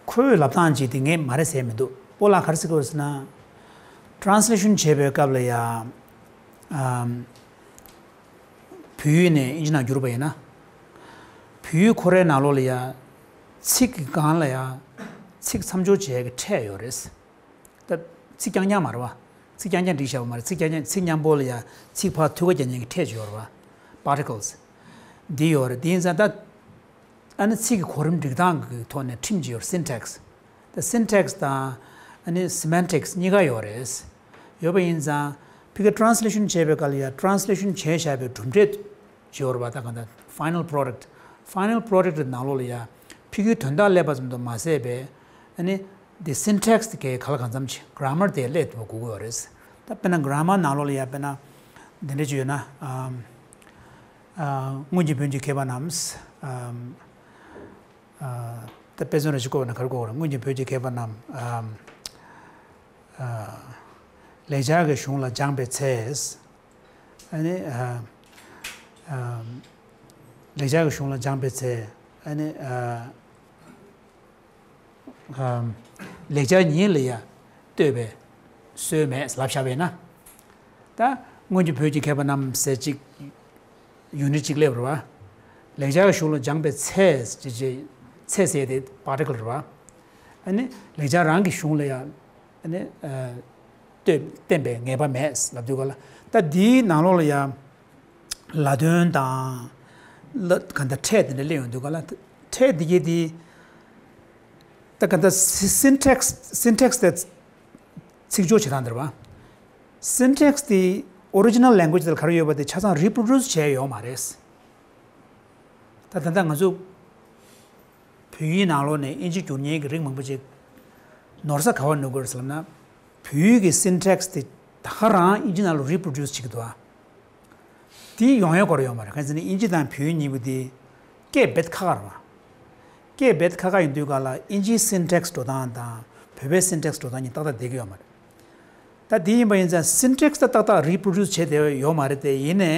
ཁོའི་ལབ་སྟངས་ཅིག་དེ་ངས་མ་རེད་ཟེར་མི་འདུག་སྤོ་ལགས་ག་རེ་ཟེར་གི་ཡོད་ཟེར་ན། ཊ་རན་སི་ལེ་ཤན་བྱེད་པའི་སྐབས་ལ་ཡ། ཨམ། བོད་ཡིག་ནས་དབྱིན་ཇི་ནང་བསྒྱུར་བ་ཡིན་ན། བོད་ཡིག་ཁོ་རའི་ནང་ལོགས་ལ་ཡ། ཚིག་གི་སྒང་ལ་ཡ། ཚིག་མཚམས་སྦྱོར་བྱེད་ཡག་གི་ཕྲད་ཡོད་རེད། ད་ཚིག་རྐྱང་རྐྱང་མ་རེད་བ། ཚིག་རྐྱང་རྐྱང་བསྒྲིགས་བཞག་པ་མ་རེད། ཚིག་རྐྱང་རྐྱང་ཚིག་མཉམ་པོ་ལ་ཡ་ཚིག་ཕར་ཐུག་ག་རྒྱག་མཁན་གྱི་ཕྲད་ཅིག་ཡོད་རེད་བ། པར་ཊི་ཀལ་སི། འདི་ཡོད་རེད། དེ་ཡིན་ཙང་ད། ཨ་ནི་ཚིག་གི་གོ་རིམ་སྒྲིག་སྟངས་ཀྱི་ཐོག་ནས་ཁྲིམས་ཅིག་ཡོད་རེད། སིན་ཊེག་སི། ད་སིན་ཊེག་སི་དང་ཨ་ནི་སི་མེན་ཊིག་སི་གཉིས་ཀ་ཡོད་རེད། ཡོད་པ་ཡིན་ཙང་ཕ་གིར་ཊ་རན་སི་ལེ་ཤན་བྱེད་པའི་སྐབས་ལ་ཡ་ཊ་རན་སི་ལེ་ཤན་བྱས་བཞག་པའི་གྲུབ་འབྲས་ཅིག་ཡོད་རེད་བ། ད་གང་ལྟར་ཕའི་ནལ་པོ་རོ་ཌག་ཊི། ཕའི་ནལ་པོ་རོ་ཌག་ཊི་ནང་ལོགས་ལ་ཡ་ཕ་གིའི་དོན་དག་སླེབས་པ་ཙམ་དུ་མ་ཟད་པའི་ཨ་ནི་དེ་སིན་ཊེག་སི་དེ་ག་ལ་གང་འཚམ་ཅིག་གྷི་ར་མར་དེ་སླེབས་ཐུབ་པ་དགོས་ཀྱི་ཡོད་རེད། ད་དཔེར་ན་གྷི་ར་མར་ནང་ལོགས་ལ་ཡ་དཔེར་ན་འདི་འདྲ་ཅིག་ཡོད་ན། ཨམ། ཨ། སྔོན་གྱི་བོད་ཀྱི་མཁས་པ་རྣམས། ཨམ། ཨ། ད་དཔེ་མཚོན་རེ་ཞིག་བཀོད་པ་ན་ག་རེ་བཀོད་དགོས་རེད། སྔོན་གྱི་བོད་ཀྱི་མཁས་པ་རྣམས། ཨམ། ཨ། ལེགས་སྦྱར་གྱི་གཞུང་ལ་སྦྱངས་པའི་ཚེ། ཨ་ནི། ཨ། ཨ། ལེགས་སྦྱར་གྱི་གཞུང་ལ་སྦྱངས་པའི་ཚེ། ཨ་ནི། ཨ། ཨམ། ལེགས་སྦྱར་ཉིད་ལ་ཡང་ལྟོས་པའི་སྲོལ་མེད་ལབ་བཞག་པས་ན། ད་སྔོན་གྱི་བོད་ཀྱི་མཁས་པ་རྣམས་ཟེར་གཅིག་ཡུ་ནིཊ་གཅིག་སླེབས་རེད་བ། ལེགས་སྦྱར་གཞུང་ལ་སྦྱངས་པའི་ཚེ་ཅེས་བྱས། ཚེ་ཟེར་དེ་པར་ཊི་ཀལ་རེད་བ། ཨ་ནི་ལེགས་སྦྱར་རང་གི་གཞུང་ལ་ཡང་ཨ་ནི་ལྟོས་བསྟན་པའི་ངེས་པ་མེད་ལབ་དུས་ག་ལ། ད་འདིའི་ནང་ལོགས་ལ་ཡང་ལ་དོན་དང་། ལ་ག་འདྲ་ཕྲད་དེ་འདྲ་སླེབས་ཡོང་དུས་ག་ལ། ཕྲད་འདི་གྱད་དེ། ད་ག་འདྲ་སི་སིན་ཊེག་སི་སིན་ཊེག་སི་དེ་ཚིག་སྦྱོར་བྱེད་སྟངས་འདི་རེད་བ། སིན་ཊེག་སི་དེ་ཨོ་རི་ཇི་ནལ་ལེང་གུ་ཨེ་ཇི་དེ་ལ་ག་རེ་ཡོད་པ་དེ་ཆ་ཚང་རི་པོ་རོ་ཌུ་སི་བྱས་ཡོད་མ་རེད། ད་ད་ལྟ་ང་ཚོ་བོད་ཡིག་ནང་ལོགས་ནས་དབྱིན་ཇི་བསྒྱུར་མཁན་གྱི་རིགས་མང་པོ་ཅིག་ནོར་ས་ག་པར་ནོར་གྱི་ཡོད་རེད་ཟེར་ལབ་ན། བོད་ཡིག་གི་སིན་ཊེག་སི་དེ་ད་ག་རང་དབྱིན་ཇི་ནང་ལ་རི་པོ་རོ་ཌུ་སི་བྱེད་ཀྱི་འདུག་ཨ། དེ་ཡོང་ཡ་སྐོར་ཡོད་མ་རེད། གང་ཟེར་ན་དབྱིན་ཇི་དང་བོད་ཡིག་གཉིས་པོ་དེ་སྐད་རྦད་ཁ་ཁ་རེད་བ། སྐད་རྦད་ཁ་ཁ་ཡིན་དུས་ག་ལ་དབྱིན་ཇིའི་སིན་ཊེག་སི་འགྲོ་སྟངས་དང་བོད་པའི་སིན་ཊེག་སི་འགྲོ་སྟངས་གཉིས་ཏག་ཏག་བསྡད་ཀྱི་ཡོད་མ་རེད། ད་དེ་ཡིན་པ་ཡིན་ཙང་སིན་ཊེག་སི་ད་ཏག་ཏག་རི་པོ་རོ་ཌུ་སི་བྱས་བསྡད་ཡོད་མ་རེད་དེ། ཡིན་ནའི་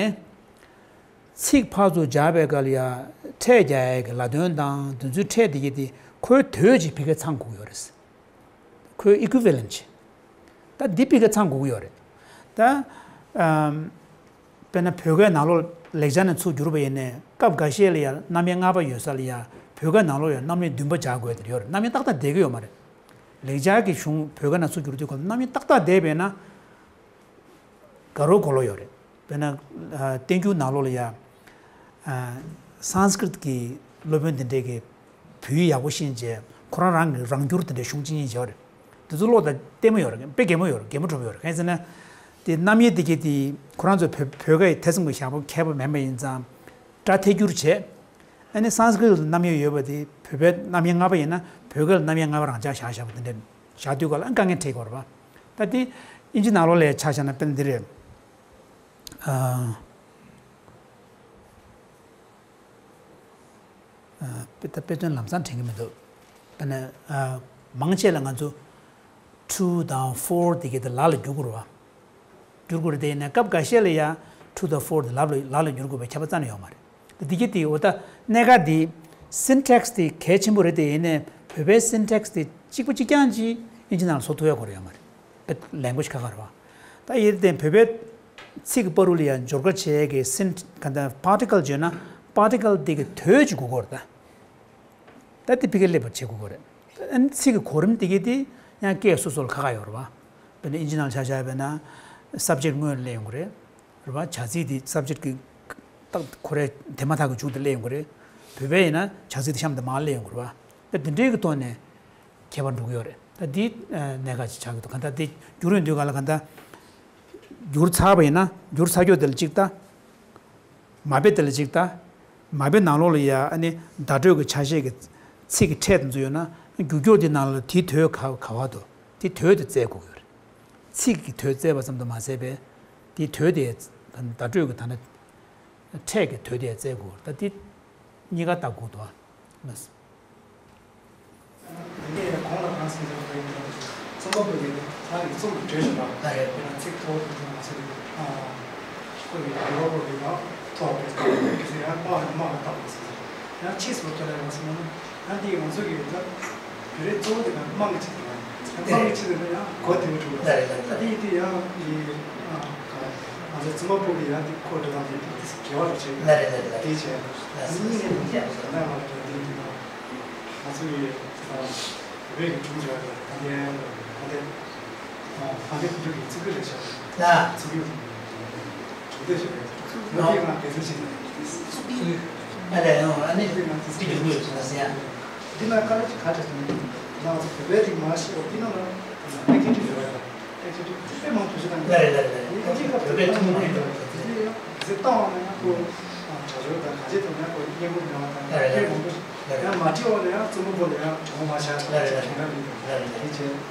ཚིག་ཕར་ཚུར་སྦྱར་བའི་སྐབས་ལ་ཡ་ཕྲད་རྒྱག་ཡ་གི་ལ་དོན་དང་དེ་ཚོའི་ཕྲད་དེ་གྱད་དེ་ཁོའི་དོད་ཅིག་ཕ་གིར་ཚང་དགོས་ཀྱི་ཡོད་རེད། ཁོའི་ཨི་ཀུའི་ཝེ་ལེན་ཊི། ད་འདི་ཕ་གིར་ཚང་དགོས་ཀྱི་ཡོད་རེད། ད། ཨམ། དཔེར་ན་བོད་སྐད་ནང་ལོགས་ལེགས་སྦྱར་ནས་ཚུར་བསྒྱུར་བ་ཡིན་ནའི་སྐབས་འགའ་ཤས་ལ་ཡང་རྣམ་དབྱེ་ལྔ་པ་ཡོད་ས་ལ་ཡང་བོད་སྐད་ནང་ལོགས་ཡང་རྣམ་དབྱེ་བདུན་པ་སྦྱར་དགོས་དེ་ཡོད་རེད། རྣམ་དབྱེ་ཏག་ཏག་བསྡད་ཀྱི་ཡོད་མ་རེད། ལེགས་སྦྱར་གྱི་གཞུང་བོད་སྐད་ནང་ཚུར་བསྒྱུར་དུས་སྐབས་རྣམ་དབྱེ་ཏག་ཏག་བསྡད་པས་ན། དགའ་རབ་གོ་ལོག་ཡོད་རེད། དཔེར་ན། ཨ། བསྟན་འགྱུར་ནང་ལོགས་ལ་ཡ། ཨ། སཾ་སྐྲྀཏ་གི་སློབ་དཔོན་དེ་འདྲས་ཀྱིས་བོད་ཡིག་ཡག་པོ་ཤེས་བྱས་ཁོ་རང་རང་གི་རང་སྒྱུར་དེ་འདྲའི་གཞུང་གཅིག་གཉིས་བྱས་པ་རེད། དེ་ཚོ་ཀློག་དང་ལྟད་མོ་ཡོད་རེད། དཔེ་གད་མོ་ཡོད་རེད། གད་མོ་འཕྲོ་པོ་ཡོད་རེད། གང་ཡིན་ཟེར་ན། དེ་རྣམ་དབྱེ་དེ་གྱད་དེ་ཁོ་རང་ཚོ་བོད་བོད་སྐད་ཐེ་ཚོམ་གྱི་བཞག་པ་མཁས་པོ་མེད་པ་ཡིན་ཙང་། སྒྲ་ཐད་སྒྱུར་བྱས། ཨ་ནི་སཾ་སྐྲྀཏ་ལ་རྣམ་དབྱེ་ཡོད་པ་དེ་བོད་པའི་རྣམ་དབྱེ་ལྔ་པ་ཡིན་ན་བོད་སྐད་ལ་རྣམ་དབྱེ་ལྔ་པ་རང་འཇགས་བཞག་བཞག་པ་དེ་འདྲ་བཞག་དུས་ག་ལ་དཀའ་ངལ་འཕྲད་ཀྱི་ཡོད་རེད་པ། ད་དེ་དབྱིན་ཇི་ནང་ལོགས་ལ་ཆ་བཞག་ན་དཔེར་ན་འདི་རེད། ཨ། ཨ། དཔེ་ད་དཔེ་དོན་ལམ་སང་དྲན་གྱི་མི་འདུག་དཔེར་ན། ཨ། མང་ཆེ་ལ་ང་ཚོ་ཊུ་དང་ཕོར་དེ་གྱད་དེ་ལ་ལ་བསྒྱུར་དགོས་རེད་པ། བསྒྱུར་དགོས་རེད་དེ། ཡིན་ནའི་སྐབས་འགའ་ཤས་ལ་ཡང་ཊུ་དང་ཕོར་དེ་ལ་ལ་ལ་ལ་བསྒྱུར་དགོས་པའི་ཁྱབ་པ་རྩ་ནས་ཡོད་མ་རེད། དེ་གྱད་དེ་འོ་ད་གནད་འགག་དེ་སིན་ཊེག་སི་དེ་གལ་ཆེན་པོ་རེད་དེ། ཡིན་ནའི་བོད་པའི་སིན་ཊེག་སི་དེ་གཅིག་པ་གཅིག་རྐྱང་གིས་དབྱིན་ཇི་ནང་ལ་བཟོ་ཐུབ་ཡ་སྐོར་ཡོད་མ་རེད། ལེང་གུ་ཨེ་ཇི་ཁ་ཁ་རེད་པ། ད་ཡིན་དེ་བོད་པའི་ཚིག་གི་བར་དུ་ལ་ཡང་སྦྱོར་ཀ་བྱེད་ཡས་ཀྱི་སིན་ག་འདྲ་པར་ཊི་ཀལ་བརྗོད་ན་པར་ཊི་ཀལ་དེ་གི་དོད་ཅིག་དགོས་ཀྱི་ཡོད་རེད་ད། ད་དེ་ཕ་གིར་སླེབས་པ་བྱེད་དགོས་ཀྱི་ཡོད་རེད། ཨ་ནི་ཚིག་གི་གོ་རིམ་དེ་གྱད་དེ་ཡང་སྐད་སོ་སོ་ལ་ཁ་ཁ་ཡོད་རེད་པ། དཔེར་ན་དབྱིན་ཇི་ནང་ཆ་བཞག་པ་ཡིན་ན་སབ་ཇེག་སྔོན་སླེབས་ཡོང་གི་རེད། རེད་པ། བྱ་ཚིག་དེ་སབ་ཇེག་གི་ད་ཁོ་རའི་དེ་མ་ཐག་གི་མཇུག་ཏུ་སླེབས་ཡོང་གི་རེད། བོད་པ་ཡིན་ན་བྱ་ཚིག་དེ་གཤམ་དུ་མར་སླེབས་ཡོང་གི་རེད་པ། ད་དེ་འདྲའི་གི་ཐོག་ནས་ཁྱད་པར་འགྲོ་གི་ཡོད་རེད། ད་འདི་གནད་འགག་ཅིག་ཆགས་ཀྱི་འདུག་གང་ལྟར་དེ་བསྒྱུར་ཡོང་དུས་ག་ལ་གང་ལྟར་བསྒྱུར་ཚར་བ་ཡིན་ན། བསྒྱུར་ཚར་ཀྱོག་དེ་ལ་གཅིག་ལྟ། མ་དཔེ་དེ་ལ་གཅིག་ལྟ། མ་དཔེ་ནང་ལོགས་ལ་ཡ་ཨ་ནི་བརྡ་སྤྲོད་ཀྱི་ཆ་ཤས་ཀྱི་ཚིག་གི་ཕྲད་དེ་ཚོ་ཡོད་ན། རྒྱུ་སྐྱོར་དེ་ནང་ལ་དེའི་དོད་ག་ག་བ་འདུག་དེ་དོད་དེ་བཙལ་དགོས་ཀྱི་ཡོད་རེད། ཚིག་གི་དོད་བཙལ་བ་ཙམ་དུ་མ་ཟད་པའི་དེའི་དོད་དེ། བརྡ་སྤྲོད་ཀྱི་ད་ནི་ཕྲད་ཀྱི་དོད་དེ་བཙལ་དགོས་ཀྱི་ཡོད་རེད། ད་དེ་གཉིས་ཀ་ལྟ་དགོས་འདུག་ཨ། དེ་ནས་གོང་ལ་གང་གསུངས་ཚུལ་ལྟར་ཡིན་ན། རྩོམ་པ་པོ་ཡིས་ད་རིག་རྩོམ་གྱི་གྲོས་ཤིག་དང་། ཨ་རེད། དཔེར་ན་ཚིག་ཐོག་ཏུ་ང་ཚོས་ཨ་ཁོ་ཡི་རིག་པ་པོ་ཡི་ད་ཐོག་པའི་ཚིག་གི་ཚིག་ཡང་དམའ་བ་ནས་དམའ་བ་བཏང་བ་ཟེར། ཡང་ཕྱིས་སུ་ཁྱེད་ལ་ཡང་གསུངས་ན། ཡང་འདི་ང་ཚོ་གི་ད་བོད་རིགས་གཙོ་བོ་དེ་ད་དམངས་ཀྱི་ཆེད་དུ་ཡང་དམངས་ཀྱི་ཆེད་དུ་ཡང་གོ་བདེ་བོ་བྱུང་བ། ད་དེ་ཡིན་དུས་ཡང་འདི་ང་ཚོ་རྩོམ་པ་པོ་གི་ཡང་འདི་ཁོ་འགྲོ་སྟངས་འདི་དེ་འགལ་བ་རུ་བྱས། ལ་རེད་ལ་རེད་ལ་རེད། དེ་བྱས་ཨ་ནི་གཉིས་ནས་ད་ལྟ་ང་ལ་དྲན་དེ་འདི་ད། ང་ཚོ་ཡི་ཨ་བོད་ཀྱི་ཁྲོམ་ར་ལ་ད་ལྟའི་ད་ལྟའི་ཨ་ད་ལྟའི་ཁོང་ཚོའི་ཁོང་ཚོའི་གི་ཚིག་གི་རེད་ཤག་ལ་ཚིག་གི་གྲུབ་འབྲས་ཞིག་རེད། ལོ་རྒྱུས་ནང་འགལ་འཛུལ་ཞིག་རེད། ཚུགས་ཀྱི་ཨ་ལས་ཡོང་ཨ་ནི་ཚིག་གི་རྒྱུ་ཡོད་ཟེར་ན་ཟེར་ཡ། འདི་ན་དཀའ་ལས་ཅིག་ག་འདྲ་ཞིག་ན་ང་ཚོ་བོད་པའི་རིགས་མ་ཤེས་པ་འདི་ན་ལ་ཨེག་ཊི་ཊི་རེད་བ། ཨེག་ཊི་ཊི་དཔེ་མང་པོ་ཞིག་དང་། ལ་རེད་ལ་རེད་ལ་རེད། ཨེག་ཊི་ཊི་བོད་པའི་ཐུན་མོང་མིན་འགྲོ་ཟེར་ཡ། ཟེར་བཏང་བ་ན་ཡང་ཁོ་དྲ་ཞོར་དང་ག་ཅི་དང་ཡང་ཁོ་སྙན་པོ་མེད་པ་དང་། ལ་རེད་ལ་དཔེ་མང་པོ་ཞིག་ཡང་མ་བྲིས་པ་ལ་ཡང་རྩོམ་པ་པོ་ལ་ཡང་དྲང་པོ་མ་བྱ་ལ་རེད་ལ་རེད། དྲན་པ་མི་འདུག་ལ་རེད་ལ་རེད། དེ་བྱས་ཡང་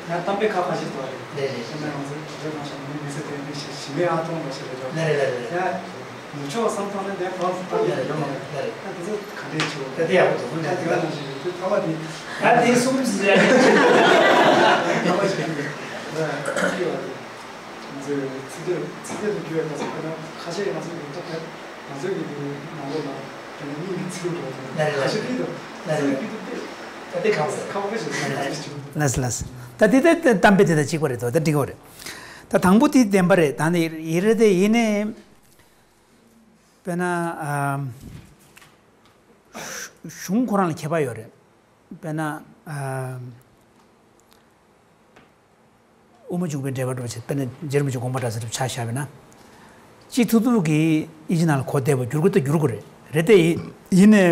གཏམ་དཔེ་ཁ་ཁ་ཞིག་འདུག་རེད། ལ་རེད། དེ་ནས་ང་ཚོ་དྲ་ཞོར་ནང་བཞིན་མི་མི་ཚེ་དེ་མི་ཞི་ཞི་མེད་ཨ་ཐོང་འདྲ་ཞིག་རེད། ལ་རེད་ལ་རེད། ཡང་ནུབ་ཕྱོགས་བསམ་བཏང་ན་དེ་གང་དུ་བཏང་ཡོད་ཡོད་མ་རེད། ལ་རེད། ད་དེ་ཚོ་ག་འདྲས་བྱུང་། ད་དེ་ཡག་པོ་འདུག་ད་དེ་ག་ནང་བཞིན་རེད། དེ་ཐ་མ་དེ། ད་དེ་གསུམ་ཟེར་ཡ། ཐ་མ་བྱས་ནས་ད་ཅི་ཡོད་རེད། ང་ཚོས་ཚིག་དོན་ཚིག་དོན་དུ་གྱུར་པའི་སྐབས་སུ་དཔེར་ན་ཁ་ཤས་ང་ཚོའི་ཡིག་ཐོག་དེ་ང་ཚོའི་ཡི་གེའི་ནང་ལོགས་ལ་དཔེར་ན་མིང་གི་ཚིག་ལྷུག་འགྲོ་བ་དང་། ལ་རེད་ལ་ཁ་ཤས་ཕུད་དུ་ལ་ཚིག་རེད། ཕུད་དུ་དཔེ་ད་དེ་ཁག་པོ་ཁག་པོ་ཞིག་རེད། ལགས་ལགས། ད་དེ་ད་གཏམ་དཔེ་དེ་དང་གཅིག་པ་རེད་དོ། ད་འགྲིག་གི་རེད། ད་དང་པོ་དེ་བདེན་པ་རེད། ད་ནི་ཡི་རེད་དེ་ཡིན་ནའི། དཔེར་ན་ཨ་གཞུང་ཁོ་རང་ལ་ཁྱད་པར་ཡོད་རེད། དཔེར་ན་ཨ་དབུ་མ་འཇུག་པའི་འགྲེལ་པ་འདྲ་བོ་ཅིག་དཔེར་ན་རྗེ་རིན་པོ་ཆེའི་དགོངས་པ་འདྲ་ཟེར་ཆ་བཞག་པ་ཡིན་ན། སྤྱི་ཐུབ་ཐུབ་ཀྱིས་དབྱིན་ཇི་ནང་ལ་གོ་བདེ་བོ་བསྒྱུར་དགོས་ད་བསྒྱུར་དགོས་རེད། རེད་དེ་ཡིན་ནའི་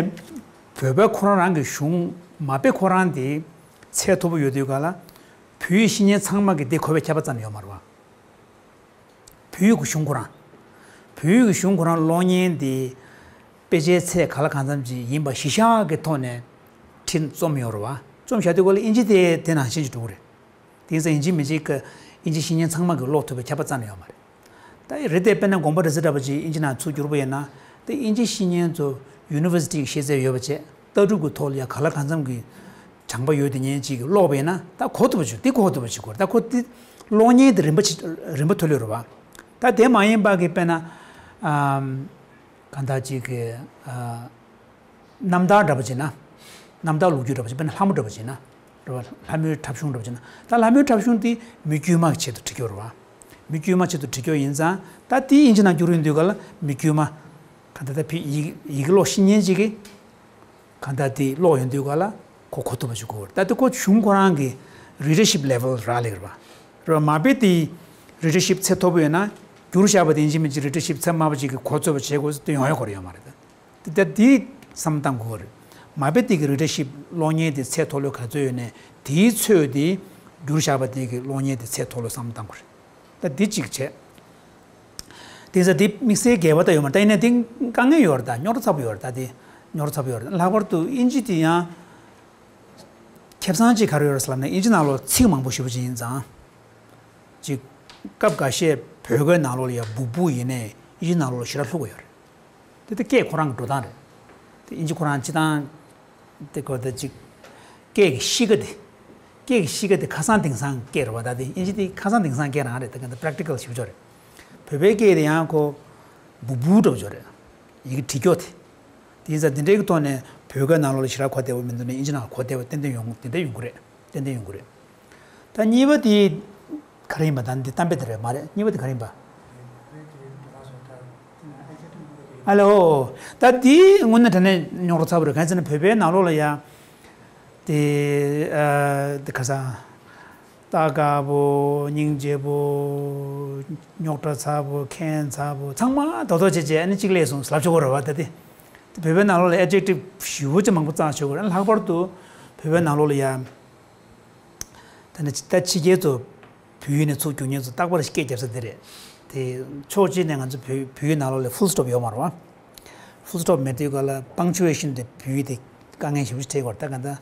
བོད་པ་ཁོ་རང་རང་གི་གཞུང་མ་དཔེ་ཁོ་རང་དེ་ཚད་མཐོ་པོ་ཡོད་དུས་ག་ལ་བོད་ཡིག་ཤེས་མཁན་ཚང་མ་གིས་དེ་གོ་བའི་ཁྱད་པར་རྩ་ནས་ཡོད་མ་རེད་བ། བོད་ཡིག་གི་གཞུང་ཁོ་རང་། བོད་ཡིག་གི་གཞུང་ཁོ་རང་ཀློག་མཁན་དེ་དཔེ་ཆའི་ཚད་ག་ལ་གང་འཚམ་ཅིག་ཡིན་པ་གཞི་བཞག་གི་ཐོག་ནས་ཁྲིད་རྩོམ་ཡོད་རེད་བ། རྩོམ་བཞག་དུས་སྐབས་ལ་དབྱིན་ཇི་དེ་དེ་ནང་བཞིན་ཅིག་འགྲོ་གི་རེད། དེང་སང་དབྱིན་ཇི་མི་གཅིག་གི་དབྱིན་ཇི་ཤེས་མཁན་ཚང་མ་གིས་ཀློག་ཐུབ་པའི་ཁྱད་པར་རྩ་ནས་ཡོད་མ་རེད། ད་རེད་དེ་དཔེར་ན་དགོངས་པ་རེ་ཟེར་འདྲ་པོ་ཅིག་དབྱིན་ཇི་ནང་ཚུར་བསྒྱུར་པ་ཡིན་ན། དེ་དབྱིན་ཇི་ཤེས་མཁན་ཚོ་ཡུ་ནི་ཝར་སི་ཊི་གི་ཤེས་ཚད་ཡོད་པ་བྱས། ལྟ་གྲུབ་ཀྱི་ཐོག་ལ་ཡང་ག་ལ་གང་འཚམ་གྱི་དྲང་པོ་ཡོད་དེ་ཉན་ཅིག་གིས་ཀློག་པ་ཡིན་ན་ད་གོ་ཐུབ་པ་ཅིག་དེ་གོ་ཐུབ་པ་ཅིག་དགོས་རེད། ད་ཁོ་དེ་ཀློག་མཁན་དེ་རིམ་པ་ཆེ་རིམ་པ་མཐོ་ལོས་རེད་བ། ད་དེ་མ་ཡིན་པ་གི་དཔེར་ན་ཨམ་གང་ལྟར་ཅིག་གི་ཨ་རྣམ་ཐར་འདྲ་པོ་བྱས་ན། རྣམ་ཐར་ལོ་རྒྱུས་འདྲ་པོ་བྱས། དཔེར་ན་ལྷ་མོ་འདྲ་པོ་བྱས་ན། རེད་བ། ལྷ་མོའི་འཁྲབ་གཞུང་འདྲ་པོ་བྱས་ན། ད་ལྷ་མོའི་འཁྲབ་གཞུང་དེ་མི་དཀྱུས་མ་གི་ཆེད་དུ་བྲིས་ཀྱི་ཡོད་རེད་བ། མི་དཀྱུས་མ་ཆེད་དུ་བྲིས་ཀྱི་ཡོད་ཡིན་ཙང་ད་དེ་དབྱིན་ཇི་ནང་བསྒྱུར་ཡོང་དུས་ག་ལ་མི་དཀྱུས་མ། གང་ལྟར་ད་ཕི་ཡི་ཡི་གེ་ཀློག་ཤེས་མཁན་ཅིག་གིས་གང་ལྟར་དེ་ཀློག་ཡོང་དུས་ག་ལ་ཁོ་གོ་ཐུབ་པ་ཞིག་དགོས་རེད། ད་དེ་ཁོ་གཞུང་ཁོ་རང་གི་རི་ཌར་ཤིབ་ལེ་ཝལ་རག་ལས་རེད་བ། རེད་བ། མ་དཔེ་དེ་རི་ཌར་ཤིབ་ཚད་མཐོ་པོ་ཡོད་ན། བསྒྱུར་བཞག་པ་དེ་ཡིན་གཅིག་མིན་གཅིག་རི་ཌར་ཤིབ་ཚད་དམའ་པོ་ཅིག་གིས་གོ་ཚོད་པ་བྱེད་དགོས་ཟེར་དེ་ཡོང་ཡ་ཁོ་རང་ཡོད་མ་རེད། ད་དེ་དེ་བསམ་བློ་བཏང་དགོས་རེད། མ་དཔེ་དེ་གི་རི་ཌར་ཤིབ་ཀློག་མཁན་དེ་ཚད་མཐོ་ལོས་ག་ཚོད་ཡོད་ནའི་དེའི་ཚོད་དེ་བསྒྱུར་བཞག་པ་དེ་གི་ཀློག་མཁན་དེ་ཚད་མཐོ་ལོས་བསམ་བློ་བཏང་དགོས་རེད། ད་འདི་གཅིག་བྱས། དེ་ཚོ་འདི་དམིགས་བསལ་འགལ་བ་ད་ཡོད་མ་རེད། ད་ཡིན་ནའི་དེ་དཀའ་ངལ་ཡོད་རེད། ད་རྙོག་དྲ་ཚ་པོ་ཡོད་རེད། ད་དེ་རྙོག་དྲ་ཚ་པོ་ཡོད་རེད། ལྷག་པར་དུ་དབྱིན་ཇི་དེ་ཡང་ཁེ་བཟང་ཅིག་ག་རེ་ཡོད་རེད་ཟེར་ལབ་ན། དབྱིན་ཇི་ནང་ལོགས་ཚིག་མང་པོ་ཞེ་པོ་ཅིག་ཡིན་ཙང་། ཅིག་སྐབས་འགའ་ཤས་བོད་སྐད་ནང་ལོགས་ལ་ཡ་སྦུག་སྦུག་ཡིན་ནའི་དབྱིན་ཇི་ནང་ལོགས་ལ་ཞེ་དྲག་ལྷུག་པོ་ཡོད་རེད། དེ་དེ་སྐད་ཁོ་རང་གི་འགྲོ་སྟངས་རེད། དེ་དབྱིན་ཇི་ཁོ་རང་སྤྱི་བཏང་དེ་གོ་ད་ཅིག་སྐད་ཀྱི་གཤིས་ཀ་དེ། སྐད་ཀྱི་གཤིས་ཀ་དེ་ཁ་སང་དེང་སང་སྐད་རེད་བ། ད་དེ་དབྱིན་ཇི་དེ་ཁ་སང་དེང་སང་སྐད་རང་རེད། ད་ག་ད་པ་རེག་ཊི་ཀལ་ཞེ་པོ་ཅིག་རེད། བོད་པའི་སྐད་དེ་ཡང་ཁོ་སྦུག་སྦུག་འདྲ་པོ་ཅིག་རེད། ཡི་གེ་བྲིས་སྐྱོ་དེ། དེ་ཡིན་ཙང་དེ་འདྲའི་གི་ཐོག་ནས་བོད་སྐད་ནང་ལོགས་ལ་ཞེ་དྲག་གོ་བདེ་པོ་མི་འདུག་ནའི་དབྱིན་ཇི་ནང་ལ་གོ་བདེ་པོ་ཏན་ཏན་ཡོང་དེ་འདྲ་ཡོང་གི་རེད། ཏན་ཏན་ཡོང་གི་རེད། ད་གཉིས་པ་དེ་ག་རེ་ཡིན་པ། ད་འདི་གཏམ་དཔེ་དེ་རེད་མ་རེད། གཉིས་པ་དེ་ག་རེ་ཡིན་པ། ཨ་ལེ་ཨོ། ད་འདི་དངོས་གནས་དྲང་གནས་རྙོག་དྲ་ཚ་པོ་རེད། གང་ཡིན་ཟེར་ན་བོད་པའི་ནང་ལོགས་ལ་ཡ། དེ་ཨ་དེ་ཁ་སང་། ལྟ་དཀའ་པོ། སྙིང་རྗེ་པོ། རྙོག་དྲ་ཚ་པོ། ཁྱད་མཚར་པོ། ཚང་མ་རྡོག་རྡོག་བྱས་བྱས་ཨ་ནི་གཅིག་ལས་སོང་ལབ་ཆོག་གི་རེད་བ། ད་དེ་དེ་བོད་པའི་ནང་ལོགས་ལ་ཨེ་ཌེག་ཊིབ་ཞེ་པོ་ཅིག་མང་པོ་བརྩམས་ཆོག་གི་རེད། ལྷག་པར་དུ་བོད་པའི་ནང་ལོགས་ལ་ཡ། ད་ནི་ད་ཕྱི་རྒྱལ་ཚོ་བོད་ཡིག་ནས་ཚུར་བསྒྱུར་མཁན་ཚོ་རྟག་པར་སྐད་རྒྱབ་ས་དེ་རེད། དེ་ཕྱོགས་གཅིག་ནས་ང་ཚོ་བོད་བོད་ཡིག་ནང་ལོགས་ལ་ཕུལ་སི་ཊོབ་ཡོད་མ་རེད་བ། ཕུལ་སི་ཊོབ་མེད་དུས་ག་ལ་པང་ཅུ་ཨེ་ཤན་དེ་བོད་ཡིག་དེ་དཀའ་ངལ་ཞེ་པོ་ཅིག་འཕྲད་ཀྱི་ཡོད་རེད། ད་ག་ད་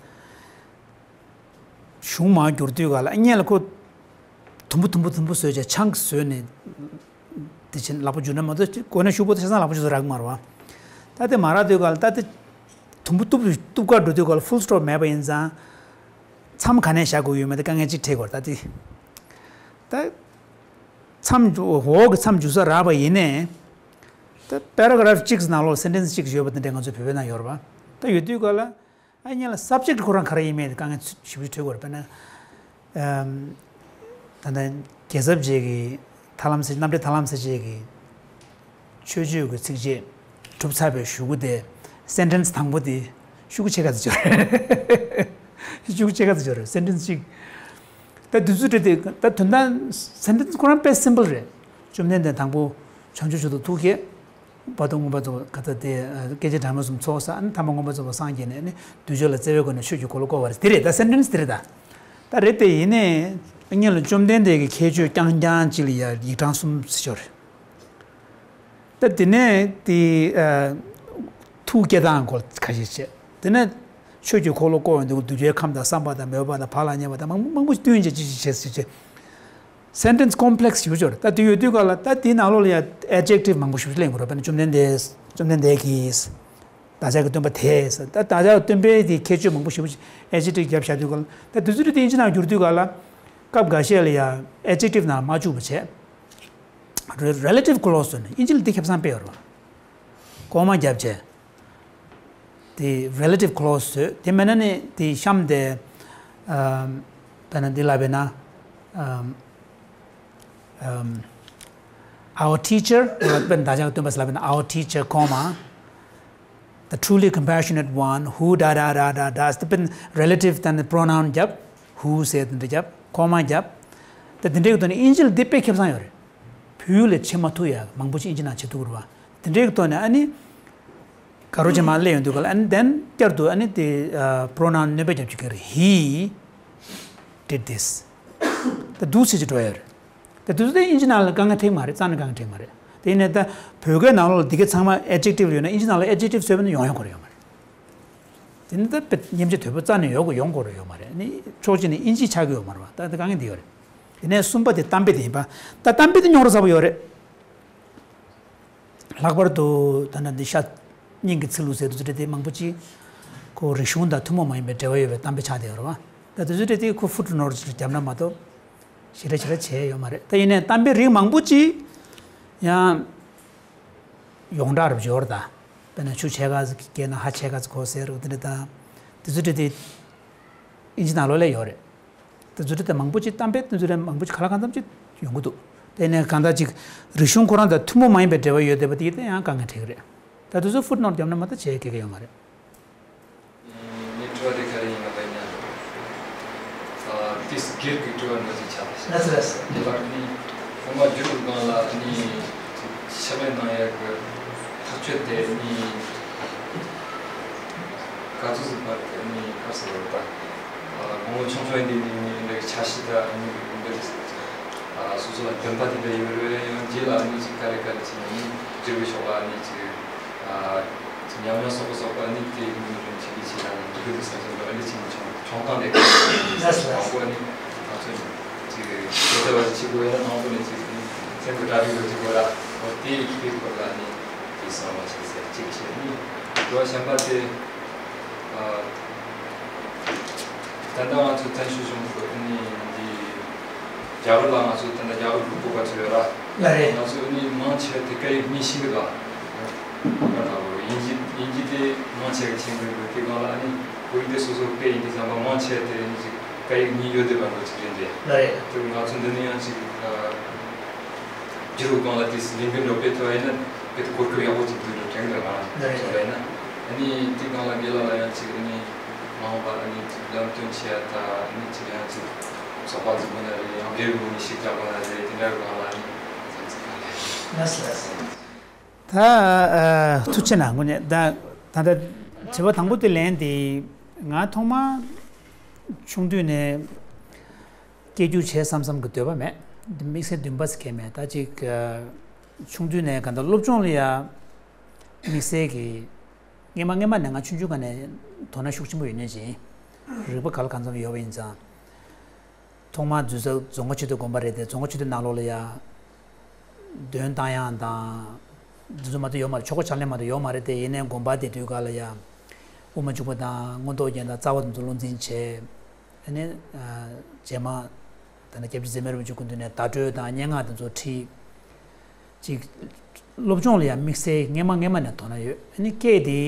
གཞུང་མར་བསྒྱུར་དུས་ག་ལ་སྔོན་ལ་ཁོ་དུམ་བུ་དུམ་བུ་དུམ་བུ་བཟོས་བྱས་ཆང་བཟོས་ནས་དེ་བཞིན་ལག་པ་འཇུ་ན་མ་གཏོགས་གོ་ན་ཤུགས་པོ་དེ་ཆ་ཚང་ལག་པ་འཇུ་ས་རག་གི་མ་རེད་བ། ད་དེ་མ་རག་དུས་ག་ལ་ད་དེ་དུམ་བུ་གཏུབ་གཏུབ་ག་འགྲོ་དུས་ག་ལ་ཕུལ་སི་ཊོབ་མེད་པ་ཡིན་ཙང་མཚམས་ག་ནས་བཞག་དགོས་ཡོད་མེད་དེ་དཀའ་ངལ་ཅིག་འཕྲད་ཀྱི་ཡོད་རེད། ད་དེ་ད། མཚམས་འོག་གི་མཚམས་འཇུག་ས་རག་པ་ཡིན་ནའི། ད་པེ་ར་གྷ་རབ་གཅིག་ནང་ལོགས་སེན་ཊེན་སི་གཅིག་ཡོད་པ་དེ་འདྲ་ང་ཚོའི་བོད་པའི་ནང་ཡོད་རེད་པ། ད་ཡོད་དུས་ག་ལ་ཨ་ཉེ་ལ་སབ་ཇེག་ཊི་ཁོ་རང་ག་རེ་ཡིན་མིན་དེ་དཀའ་ངལ་ཞེ་པོ་ཅིག་འཕྲད་ཀྱི་ཡོད་རེད། དཔེར་ན་ད་ལྟ་རྒྱལ་ཚབ་རྗེ་གི་ཐར་ལམ་སེ་རྣམ་འགྲེལ་ཐར་ལམ་སེ་བྱེས་ཀྱི་མཆོད་བརྗོད་ཀྱི་ཚིགས་བཅད་གྲུབ་ཚར་བའི་གཞུག་གུ་དེ་སེན་ཊེན་སི་དང་པོ་དེ་ཤོག་གུ་ཕྱེད་ཀ་ཙམ་ཅིག་ཡོད་རེད། ཤོག་གུ་ཕྱེད་ཀ་ཙམ་ཅིག་ཡོད་རེད། སེན་ཊེན་སི་གཅིག་ད་དུས་ཚོད་སྤྲད་དེ་ད་དོན་དག་སེན་ཊེན་སི་ཁོ་རང་དཔེ་སིམ་པལ་རེད། བཅོམ་ལྡན་འདས་དང་པོ་བྱང་ཆུབ་མཆོག་ཏུ་ཐུགས་བསྐྱེད། བར་དུ་མངོན་པར་རྫོགས་པ་ག་ཚ་དེ་སྐད་ཅིག་གྲངས་མེད་གསུམ་ཚོགས་བསགས། ཨ་ནི་ཐ་མ་མངོན་པར་རྫོགས་པར་སངས་རྒྱས་ནས་ནི་བདུད་གཅོད་ལ་བརྩེ་བའི་སྒོ་ནས་ཆོས་ཀྱི་འཁོར་ལོ་བསྐོར་བ་རེད། དེ་རེད། ད་སེན་ཊེན་སི་དེ་རེད། ད་ད་རེད་དེ་ཡིན་ནའི་སྔོན་ལ་བཅོམ་ལྡན་འདས་ཀྱི་ཁྱད་ཆོས་རྐྱང་རྐྱང་གཅིག་ལ་ཡ་ཡིག་གྲངས་གསུམ་ཟེར་ཆོག་རེད། ད་དེ་ནས་དེ་ཨ་ཐུགས་བསྐྱེད་སྟངས་སྐོར་ཁ་ཤས་བཤད། དེ་ནས་ཆོས་ཀྱི་འཁོར་ལོ་བསྐོར་བའི་འདུག་གདུལ་བྱའི་ཁམས་དང་བསམ་པ་དང་མོས་པ་དང་བག་ལ་ཉལ་བ་དང་མང་མང་པོ་བསྟུན་བྱས་ཅི་ཞིག་བྱས་ཟེར་བྱས། སེན་ཊེན་སི་ཀོམ་པི་ལེག་སི་ཞེ་པོ་ཅིག་ཡོད་རེད། ད་དེ་ཡོད་དུས་ག་ལ་ད་དེའི་ནང་ལོགས་ལ་ཡ་ཨེ་ཌི་ཇེག་ཊིབ་མང་པོ་ཞེ་པོ་ཅིག་གླེང་དགོས་རེད། དཔེར་ན་བཅོམ་ལྡན་འདས་བཅོམ་ལྡན་འདས་ཀྱིས། བདག་ཅག་གི་སྟོན་པ་དེས། ད་བདག་ཅག་གི་སྟོན་པའི་དེ་ཁྱད་ཆོས་མང་པོ་ཞེ་པོ་ཅིག་ཨེ་ཌི་ཇེག་ཊིབ་རྒྱབ་བཞག་དུས་ག་ལ་ད་དུས་ཚོད་དེ་དབྱིན་ཇི་ནང་བསྒྱུར་དུས་ག་ལ་སྐབས་འགའ་ཤས་ལ་ཡ་ཨེ་ཌི་ཇེག་ཊིབ་ནང་མ་བཅུག་པ་བྱས། རེ་རེ་ལེ་ཊིབ་ཀོ་ལོ་སི་ཟེར་ནས་དབྱིན་ཇི་ལ་འདི་ཁེ་བཟང་དཔེ་ཡོད་རེད་བ། ཀོ་མ་བརྒྱབ་བྱས། དེ་རེ་ལེ་ཊིབ་ཀོ་ལོ་སི་བཟོས། དེ་མེད་ན་ནི་དེ་གཤམ་དེ་ཨམ། དཔེར་ན་འདི་ལབ་པས་ན་ཨམ། ཨམ། our teacher དཔེར་ན་བདག་ཅག་གི་སྟོན་པ་ཟེར་ལབ་པས་ན། our teacher comma the truly compassionate one who ད་ད་ད་ད་ད་དཔེར་ན་རེ་ལེ་ཊིབ་དང་པོ་རོ་ནའུན་བརྒྱབ། ཧུ་ཟེར་དེ་འདྲ་བརྒྱབ། ཀོ་མ་བརྒྱབ། ད་དེ་འདྲའི་གི་ཐོག་ནས་དབྱིན་ཇི་ལ་འདི་དཔེ་ཁེ་བཟང་ཡོད་རེད། བོད་ཡིག་ལ་བྱེད་མ་ཐུབ་ཡ་མང་པོ་ཞིག་དབྱིན་ཇི་ནང་བྱེད་ཐུབ་ཀྱི་རེད་བ། དེ་འདྲའི་གི་ཐོག་ནས་ཨ་ནི། དགའ་རོགས་ཅན་མ་སླེབས་ཡོང་དུས་ག་ལ་ཨ་ནི་དེན་བསྐྱར་དུ་ཨ་ནི་དེ་པོ་རོ་ནའུན་སྣོན་པ་རྒྱབ་ཅིག་གི་རེད། He did this. ད་འདུག་སེ་ཅིག་འགྲོ་ཡ་རེད། ད་དུས་ཚོད་དེ་དབྱིན་ཇི་ནང་ལ་དཀའ་ངལ་འཕྲད་ཀྱི་མ་རེད། རྩ་ནས་དཀའ་ངལ་འཕྲད་ཀྱི་མ་རེད། དེ་ཡིན་ནའི་ད་བོད་སྐད་ནང་ལོགས་ལ་འདི་ག་ཚང་མ་ཨེ་ཌི་ཇེག་ཊིབ་ཡོད་ན་དབྱིན་ཇི་ནང་ལ་ཨེ་ཌི་ཇེག་ཊིབ་བཟོས་པ་ནི་ཡོང་ཡ་ཁོ་རང་ཡོད་མ་རེད། དེ་ནི་ད་དཔེ་མཉམ་བྱེད་དོད་པོ་རྩ་ནས་ཡོང་གི་ཡོང་གི་རེད་ཡོང་མ་རེད། ཨ་ནི་ཕྱོགས་གཅིག་ནས་དབྱིན་ཇི་ཆགས་ཀྱི་ཡོད་མ་རེད་བ། ད་དེ་དཀའ་ངལ་འདི་ཡོད་རེད། དེ་ནས་གསུམ་པ་དེ་གཏམ་དཔེ་དེ་ཡིན་པ། ད་གཏམ་དཔེ་དེ་རྙོག་དྲ་ཚ་པོ་ཡོད་རེད། ལྷག་པར་དུ་ད་ནི་འདི་ཤ་སྙིང་གི་ཚིག་ལྷུག་ཟེར་དུས་ཚོད་དེ་མང་པོ་ཅིག་ཁོ་རིག་གཞུང་དང་ཐུན་མོང་མ་ཡིན་པའི་འབྲེལ་བ་ཡོད་པའི་གཏམ་དཔེ་ཆགས་བསྡད་ཡོད་རེད་བ། ད་དུས་ཚོད་དེ་ཁོ་ཕུཊ་ནོ་ཊི་བརྒྱབ་ན་མ་གཏོགས་ཞེ་དྲག་ཞེ་དྲག་བྱས་ཡོད་མ་རེད། ད་ཡིན་ནའི་གཏམ་དཔེ་རིགས་མང་པོ་ཅིག་ཡང་ཡོངས་གྲགས་རུ་འབྱོར་ད། དཔེར་ན་ཆུ་ཕྱེད་ཀ་ཙམ་བསྐྱལ་ན་ཧ་ཕྱེད་ཀ་ཙམ་གོ་ཟེར་རུ་དེ་འདྲ་ད། དུས་ཚོད་དེ་དེ་དབྱིན་ཇི་ནང་ལོགས་ལ་ཡོད་རེད། དེ་ཚོ་དེ་མང་པོ་ཅིག་གཏམ་དཔེ་དེ་ཚོ་རེ་མང་པོ་ཅིག་ག་ལ་གང་འཚམ་ཅིག་ཡོང་གི་འདུག་དེ་ནས་གང་ལྟར་ཅིག་རིག་གཞུང་ཁོ་རང་དང་ཐུན་མོང་མ་ཡིན་པའི་འབྲེལ་བ་ཡོད་བསྡད་པ་དེ་ཡིན་ན་ཡང་དཀའ་ངལ་འཕྲད་ཀྱི་རེད། ད་དེ་ཚོ་ཕུཊ་ནོ་ཊི་བརྒྱབ་ན་མ་གཏོགས་བྱེད་མཁན་གྱི་ཡོད་མ་རེད། ངའི་དྲི་བ་དེ་ག་རེ་ཡིན་ལབ་པ་ཡིན་ན། ཨ། ཏིས་སྒེར་གྱི་དྲི་བ་འདྲ་ཅིག་ཆགས་པ་ཞིག་ལགས་སོ། ལགས་སོ། དེ་ལ་ནི་ཧོ་མ་བསྒྱུར་བའི་སྒང་ལ་ནི་ཕྱག་ལས་གནང་ཡག་གི་ཐག་གཅོད་དེ་ནི་ག་ཚོད་ཟིན་པ་དེ་ནི་ག་ཟེར་བ་ད། ཨ། དགུང་ལོ་ཆུང་ཆུང་ཡིན་དུས་ནི་འདི་འདྲའི་འཆར་གཞི་དང་ནི་འདི་འདྲའི་ཨ། སོ་སོ་ལ་འདུན་པ་དེ་འདྲ་ཡོད་རེད། ཡང་རྗེས་ལ་ནི་ཅིག་ག་རེ་ག་རེ་བྱས་ནས་ནི་བསྒྱུར་བའི་ཕྱོགས་ལ་ནི་ཅིག་ཨ། ཅིག་ཉམས་མྱོང་སོགས་པ་སོགས་པ་ནི་དེ་ནི་ཅིག་གི་ཅིག་ལ་ནི་འདུག་གི་འདུག་བསམ་བསམ་པ་འདི་ཅིག་ནི་ཆུང་ཆུང་སྟངས་དེ་ག་ལགས་སོ། མང་པོ་ནི་ང་ཚོ་ཅིག་དེ་ལྟ་བ་ཅིག་དགོས་ཡ་ན་མང་པོ་ནི་ཅིག་ནི་སེམས་ཀྱི་གྲ་སྒྲིག་ལ་ཅིག་དགོས་ར། འོ་དེ་ཡི་གི་སྐོར་ལ་ནི་ཅིག་གསར་བ་ཞིག་ཟེར་ཅིག་བྱས་ནི་འགྲོ་བ་གཞན་པ་དེ། ཨ། ད་ལྟ་ང་ཚོ་བཙན་བྱོལ་གཞུང་གི་ནི་འདི་རྒྱ་གར་ལ་ང་ཚོ་ད་ལྟ་རྒྱ་གར་གི་བོད་པ་ཚོ་ཡོད་ར། ལགས་རེད། ང་ཚོ་ནི་མང་ཆེ་བ་དེ་སྐད་ཡིག་གཉིས་ཤིག་ལ་ཡིན་གྱི་དེ་མང་ཆེ་བ་དེ་སྐད་ཡིག་གཉིས་ཤེས་ཀྱི་ཡོད་དེ་གང་ལ་ནི་བོད་ཡིག་དེ་སོ་སོ་སྐད་ཡིན་དུས་ཙམ་པ་མང་ཆེ་བ་དེ་ནི་ཅིག་སྐད་ཡིག་གཉིས་ཡོད་བསྡད་པ་འདྲ་ཅིག་རེད་འདི། ལགས་རེད། དེ་ང་ཚོ་འདི་ནི་ཡང་ཅིག་ཨ། བསྒྱུར་བའི་སྒང་ལ་དེ་ལས་འགུལ་འགྲོ་སྤེལ་ཐུབ་པ་ཡིན་ན་དཔེ་གོ་སྐབས་ཡག་པོ་ཅིག་འདུག་འགྲོ་དྲན་གི་ང་ཚོ་ལ་ཡིན་ན། ཨ་ནི་དེ་སྒང་ལ་རྒན་ལགས་ལ་ཡང་ཅིག་ཨ་ནི་མ་འོངས་པ་ཨ་ནི་ལམ་སྟོན་བྱེད་ཡ་ད་ཨ་ནི་ཅིག་ཡང་ཅིག་ཚོགས་པ་འཛུགས་དགོས་ན་རེད། ཡང་སྒེར་ངོས་ནས་ཞིག་རྒྱག་དགོས་ན་རེད། དེ་འདྲ་སྒང་ལ་ཨ་ནི་ཚིག་ཚིག་གང་ལ་ཡིན། ལགས་སོ་ལགས་སོ། ད་ཨ་ཐུགས་རྗེ་གནང་། དངོས་གནས་ད་ད་ལྟ་དྲི་བ་དང་པོ་དེ་ལན་དེ་ང་ཐོག་མ་ཆུང་དུས་ནས་སྐད་སྒྱུར་བྱེད་བསམ་བསམ་གྱི་འདོད་པ་མེད། དམིགས་བསལ་འདུན་པ་ཟེར་མཁན་མེད། ད་ཅིག་ཆུང་དུས་ནས་ག་འདྲ་སློབ་སྦྱོང་ལ་ཡ་དམིགས་བསལ་གྱི་སྔས་མ་སྔས་མ་ནས་ང་ཆུང་ཆུང་སྒང་ནས་དོ་སྣང་ཤུགས་ཆེན་པོ་ཡོད་མཁན་ཅིག་ཡིན། རིག་པ་ག་ལ་གང་འཚམ་ཡོད་པ་ཡིན་ཙང་། ཐོག་མར་འཛུལ་ས་རྫོང་དཀར་ཆོས་སྡེ་དགོན་པ་རེད་དེ། རྫོང་དཀར་ཆོས་སྡེ་ནང་ལོགས་ལ་ཡ་འདོན་བཏང་ཡག་དང་། འདི་ཚོ་མ་གཏོགས་ཡོད་མ་རེད། ཆོ་ག་ཕྱག་ལེན་མ་གཏོགས་ཡོད་མ་རེད་དེ། ཡིན་ནའི་དགོན་པ་དེ་དུས་སྐབས་ལ་ཡ་དབུ་མ་འཇུག་པ་དང་མངོན་རྟོགས་རྒྱན་དང་རྩ་བ་དེ་ཚོ་བློ་འཛིན་བྱས། ཨ་ནི་རྗེས་མ་ད་ནི་སྐྱབས་རྗེ་ཟེར་མེད་རིན་པོ་ཆེ་སྐུ་མདུན་ནས་བརྡ་སྤྲོད་དང་སྙན་ངག་དེ་ཚོ་ཁྲིད། ཅིག་སློབ་སྦྱོང་ལ་ཡང་དམིགས་བསལ་སྔས་མ་སྔས་མ་ནས་དོ་སྣང་ཡོད། ཨ་ནི་སྐད་དེ་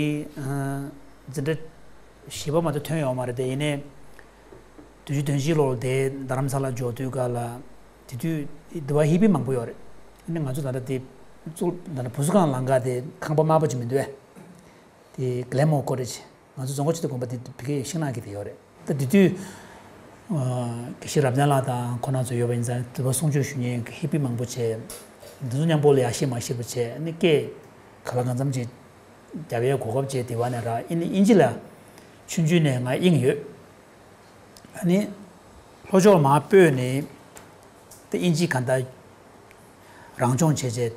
འཛིན་གྲྭ་བཞི་པ་མ་གཏོགས་ཐོན་ཡོད་མ་རེད་དེ། ཡིན་ནའི་དུས་ཅི་དོན་གཅིག་ལོར་དེ་རྡ་རམ་ས་ལ་འབྱོར་དུས་སྐབས་ལ། དེ་དུས་དེ་བ་ཧི་པི་མང་པོ་ཡོད་རེད། ཨ་ནི་ང་ཚོ་ད་ལྟ་དེ་གཙུག་ད་ལྟ་བུ་གསོ་ཁང་ལམ་ཁ་དེ་ཁང་པ་དམར་པོ་ཅིག་མི་འདུག་གས། དེ་གླེ་མོ་ཀོ་རེ་ཆེ། ང་ཚོ་རྫོང་དཀར་ཆོས་སྡེ་དགོན་པ་དེ་བི་ཀའི་ཤིང་ནགས་ཀྱི་དེ་ཡོད་རེད། ད་དེ་དུས་དགེ་བཤེས་རབ་བརྟན་ལགས་དང་ཁོང་རྣམ་ཚོ་ཡོད་པ་ཡིན་ཙང་། དེ་བ་གསུང་ཆོས་ཞུ་མཁན་གྱི་ཧི་པི་མང་པོ་བྱས། འདི་ཚོ་མཉམ་པོ་ལ་ཡ་ཤེས་མ་ཤེས་པ་བྱས། ཨ་ནི་སྐད་ག་ལ་གང་འཚམ་ཅིག་རྒྱབ་ཡའི་གོ་སྐབས་བྱས། དེ་བ་ནས་ར་ཨིན་ཨིན་ཇི་ལ་ཆུང་ཆུང་ནས་ང་དབྱིངས་ཡོད། ཨ་ནི་ལྷོ་ཕྱོགས་མར་སྤོས་ནས་ད་ཨིན་ཇི་ག་འདྲ་རང་སྦྱོང་བྱས་བྱས།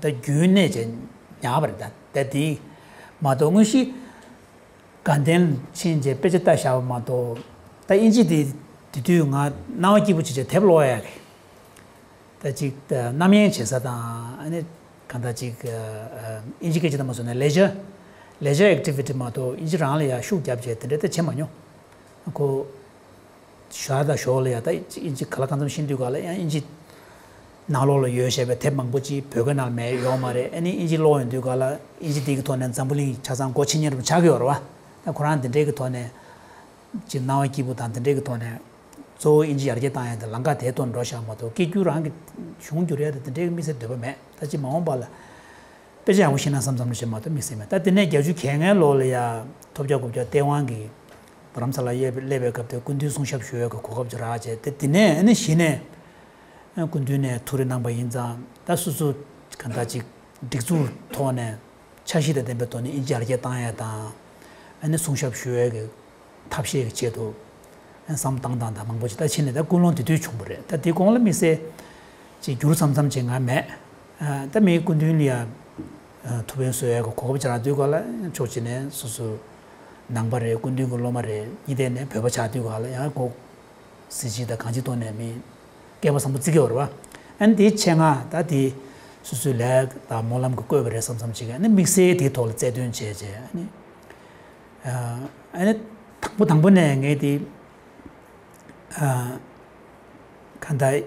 ད་རྒྱུན་གནས་བྱས་ཉར་བ་རེད། ད་ད་དེ་མ་གཏོགས་དངོས་གཞི་དགའ་ལྡན་ཕྱིན་བྱས་དཔེ་ཆ་ལྟ་བཞག་པ་མ་གཏོགས། ད་ཨིན་ཇི་དེ་དེ་དུས་ང་སྣང་བ་སྐྱིད་པོ་བྱས་བྱས་དེབ་ཀློག་ཡག་གི། ད་ཅིག་ད་རྣམ་གཡེང་བྱེད་ས་དང་། ཨ་ནི་གང་ལྟར་ཅིག་ཨ་ཨ་ཨིན་ཇི་སྐད་ཆ་དང་མ་སོང་ན་ལེ་ཇར་ལེ་ཇར་ཨེག་ཊི་བི་ཊི་མ་གཏོགས་ཨིན་ཇི་རང་ལ་ཡ་ཤུགས་རྒྱབ་བྱས་དེ་འདྲ་ད་བྱེད་མ་མྱོང་། ཁོ་ཞོགས་དང་ཞོགས་ལ་ཡ་ད་ཨིན་ཇི་ག་ལ་གང་འཚམ་ཤེས་དུས་སྐབས་ལ་ཡང་ཨིན་ཇི་ནང་ལོགས་ལ་ཡོད་བཞག་པའི་དེབ་མང་པོ་ཅིག་བོད་སྐད་ནང་ལ་མེད་ཡོད་མ་རེད། ཨ་ནི་ཨིན་ཇི་ཀློག་ཡོང་དུས་སྐབས་ལ་ཨིན་ཇི་དེ་གི་ཐོག་ནས་འཛམ་བུ་གླིང་ཆ་ཚང་སྒོ་ཕྱེ་མཁན་རུ་ཆགས་ཀྱི་ཡོད་རེད་བ། ད་ཁོ་རང་དེ་འདྲའི་གི་ཐོག་ནས་ཅིག་སྣང་བ་སྐྱིད་པོ་དང་དེ་འདྲའི་གི་ཐོག་ནས། གཙོ་བོ་ཨིན་ཇི་ཡར་རྒྱས་བཏང་ཡག་དེ་ལམ་ཁ་དེའི་ཐོག་འགྲོ་བཞག་མ་གཏོགས། སྐད་སྒྱུར་རང་གི་གཞུང་སྒྱུར་ཡག་དེ་དེ་འདྲའི་གི་དམིགས་བསལ་འདོད་པ་མེད། ད་ཅིག་མ་འོངས་པ་ལ་དཔེ་ཆ་ཡག་པོ་ཤེས་ན་བསམ་བསམ་བློ་བྱེད་མ་གཏོགས་དམིགས་བསལ་མེད། ད་དེ་ནས་བརྒྱད་ཅུ་གྱ་ལྔའི་ལོ་ལ་ཡ་ཐོབ་རྒྱག་དགུ་བརྒྱ་སྟེས་དབང་གིས་རྡ་རམ་ས་ལ་སླེབས་པའི་སྐབས་དེ་སྐུ་མདུན་གསུང་ཞབས་ཞུ་ཡག་གི་གོ་སྐབས་ཅིག་རག་བྱས། དེ་དེ་ནས་ཨ་ནི་གཞི་ནས་སྐུ་མདུན་ནས་ཐུགས་རེ་གནང་པ་ཡིན་ཙང་། ད་སོ་སོ་ག་འདྲ་ཅིག་སྒྲིག་འཛུགས་ཐོག་ནས་འཆར་གཞི་དང་ལྡན་པའི་ཐོག་ནས་ཨིན་ཇི་ཡར་རྒྱས་བཏང་ཡག་དང་། ཨ་ནི་གསུང་ཞབས་ཞུ་ཡག་གི་ཐབས་ཤེས་ཀྱི་ཆེད་དུ་བསམ་བཏང་སྟངས་དང་མང་པོ་ཅིག་ད་ཕྱིན་ནས་ད་ཀུན་སློང་དེ་དུས་བྱུང་བ་རེད། ད་དེ་གོང་ལ་དམིགས་བསལ་ཅིག་འགྱུར་མཚམས་མཚམས་ཅིག་ང་མེད། ད་མིའི་སྐུ་མདུན་ལ་ཡ་ཐུགས་ཕན་གསོས་ཡག་གི་གོ་སྐབས་ཅིག་རག་དུས་སྐབས་ལ་ཕྱོགས་གཅིག་ནས་སོ་སོ་ནང་པ་རེད། སྐུ་མདུན་གྱི་སློབ་མ་རེད། གཉིས་ཐད་ནས་བོད་པ་ཆགས་དུས་སྐབས་ལ་ཡང་གོ་གཟི་བརྗིད་དང་གང་ཅིའི་ཐོག་ནས་མི་སྐལ་པ་བཟང་པོ་བརྩི་གི་ཡོད་རེད་བ། ཨ་ནི་དེའི་ཆེད་མངགས་ད་དེ་སོ་སོའི་ལས་དང་སྨོན་ལམ་གྱི་བཀོད་པ་རེད་བསམ་བསམ་བྱེད་ཀྱི། ཨ་ནི་དམིགས་བསལ་དེའི་ཐོག་ལ་རྩལ་འདོན་བྱས་བྱས། ཨ་ནི་ཨ་ནི་དང་པོ་དང་པོ་ནས་ངས་དེ་ཨ་གང་ལྟར་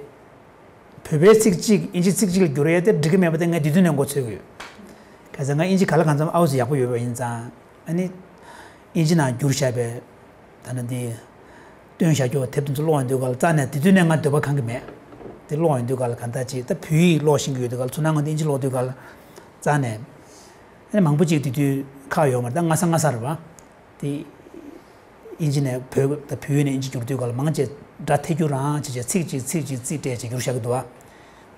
བོད་པའི་ཚིག་གཅིག་ཨིན་ཇི་ཚིག་གཅིག་ལ་བསྒྱུར་ཡས་དེ་འགྲིག་གི་མེད་པ་དེ་ངས་དེ་དུས་ནས་མགོ་ཚོད་ཀྱི་ཡོད། ག་ཚོད་ང་ཨིན་ཇི་ག་ལ་གང་འཚམ་ཨའུ་ཙི་ཡག་པོ་ཡོད་པ་ཡིན་ཙང་། ཨ་ནི་ཨིན་ཇི་ནང་བསྒྱུར་བཞག་པའི་ད་ནི་འདི་སྟོན་བཞག་རྒྱུ་དེབ་དེ་ཚོ་ཀློག་ཡོང་དུས་སྐབས་ལ་རྩ་ནས་དེ་དུས་ནས་ང་འདོད་པ་གང་གི་མེད། དེ་ཀློག་ཡོང་དུས་སྐབས་ལ་གང་ལྟར་ཅིག་ད་བོད་ཡིག་ཀློག་ཤེས་ཀྱི་ཡོད་དུས་སྐབས་ལ། ཚུར་ནང་ངོས་ནས་ཨིན་ཇི་ཀློག་དུས་སྐབས་ལ་རྩ་ནས་ཨ་ནི་མང་པོ་ཅིག་དེ་དུས་ཁག་ཡོད་མ་རེད། ད་སྔ་ས་སྔ་ས་རེད་བ། དེ་ཨིན་ཇི་ནས་བོད་ད་བོད་ཡིག་ནས་ཨིན་ཇི་བསྒྱུར་དུས་སྐབས་ལ་མང་ཆེ་སྒྲ་ཐད་སྒྱུར་རང་བྱས་བྱས་ཚིག་གཅིག་ཚིག་གཅིག་རྩིས་སྤྲད་བྱས་བསྒྱུར་བཞག་གི་འདུག་བ།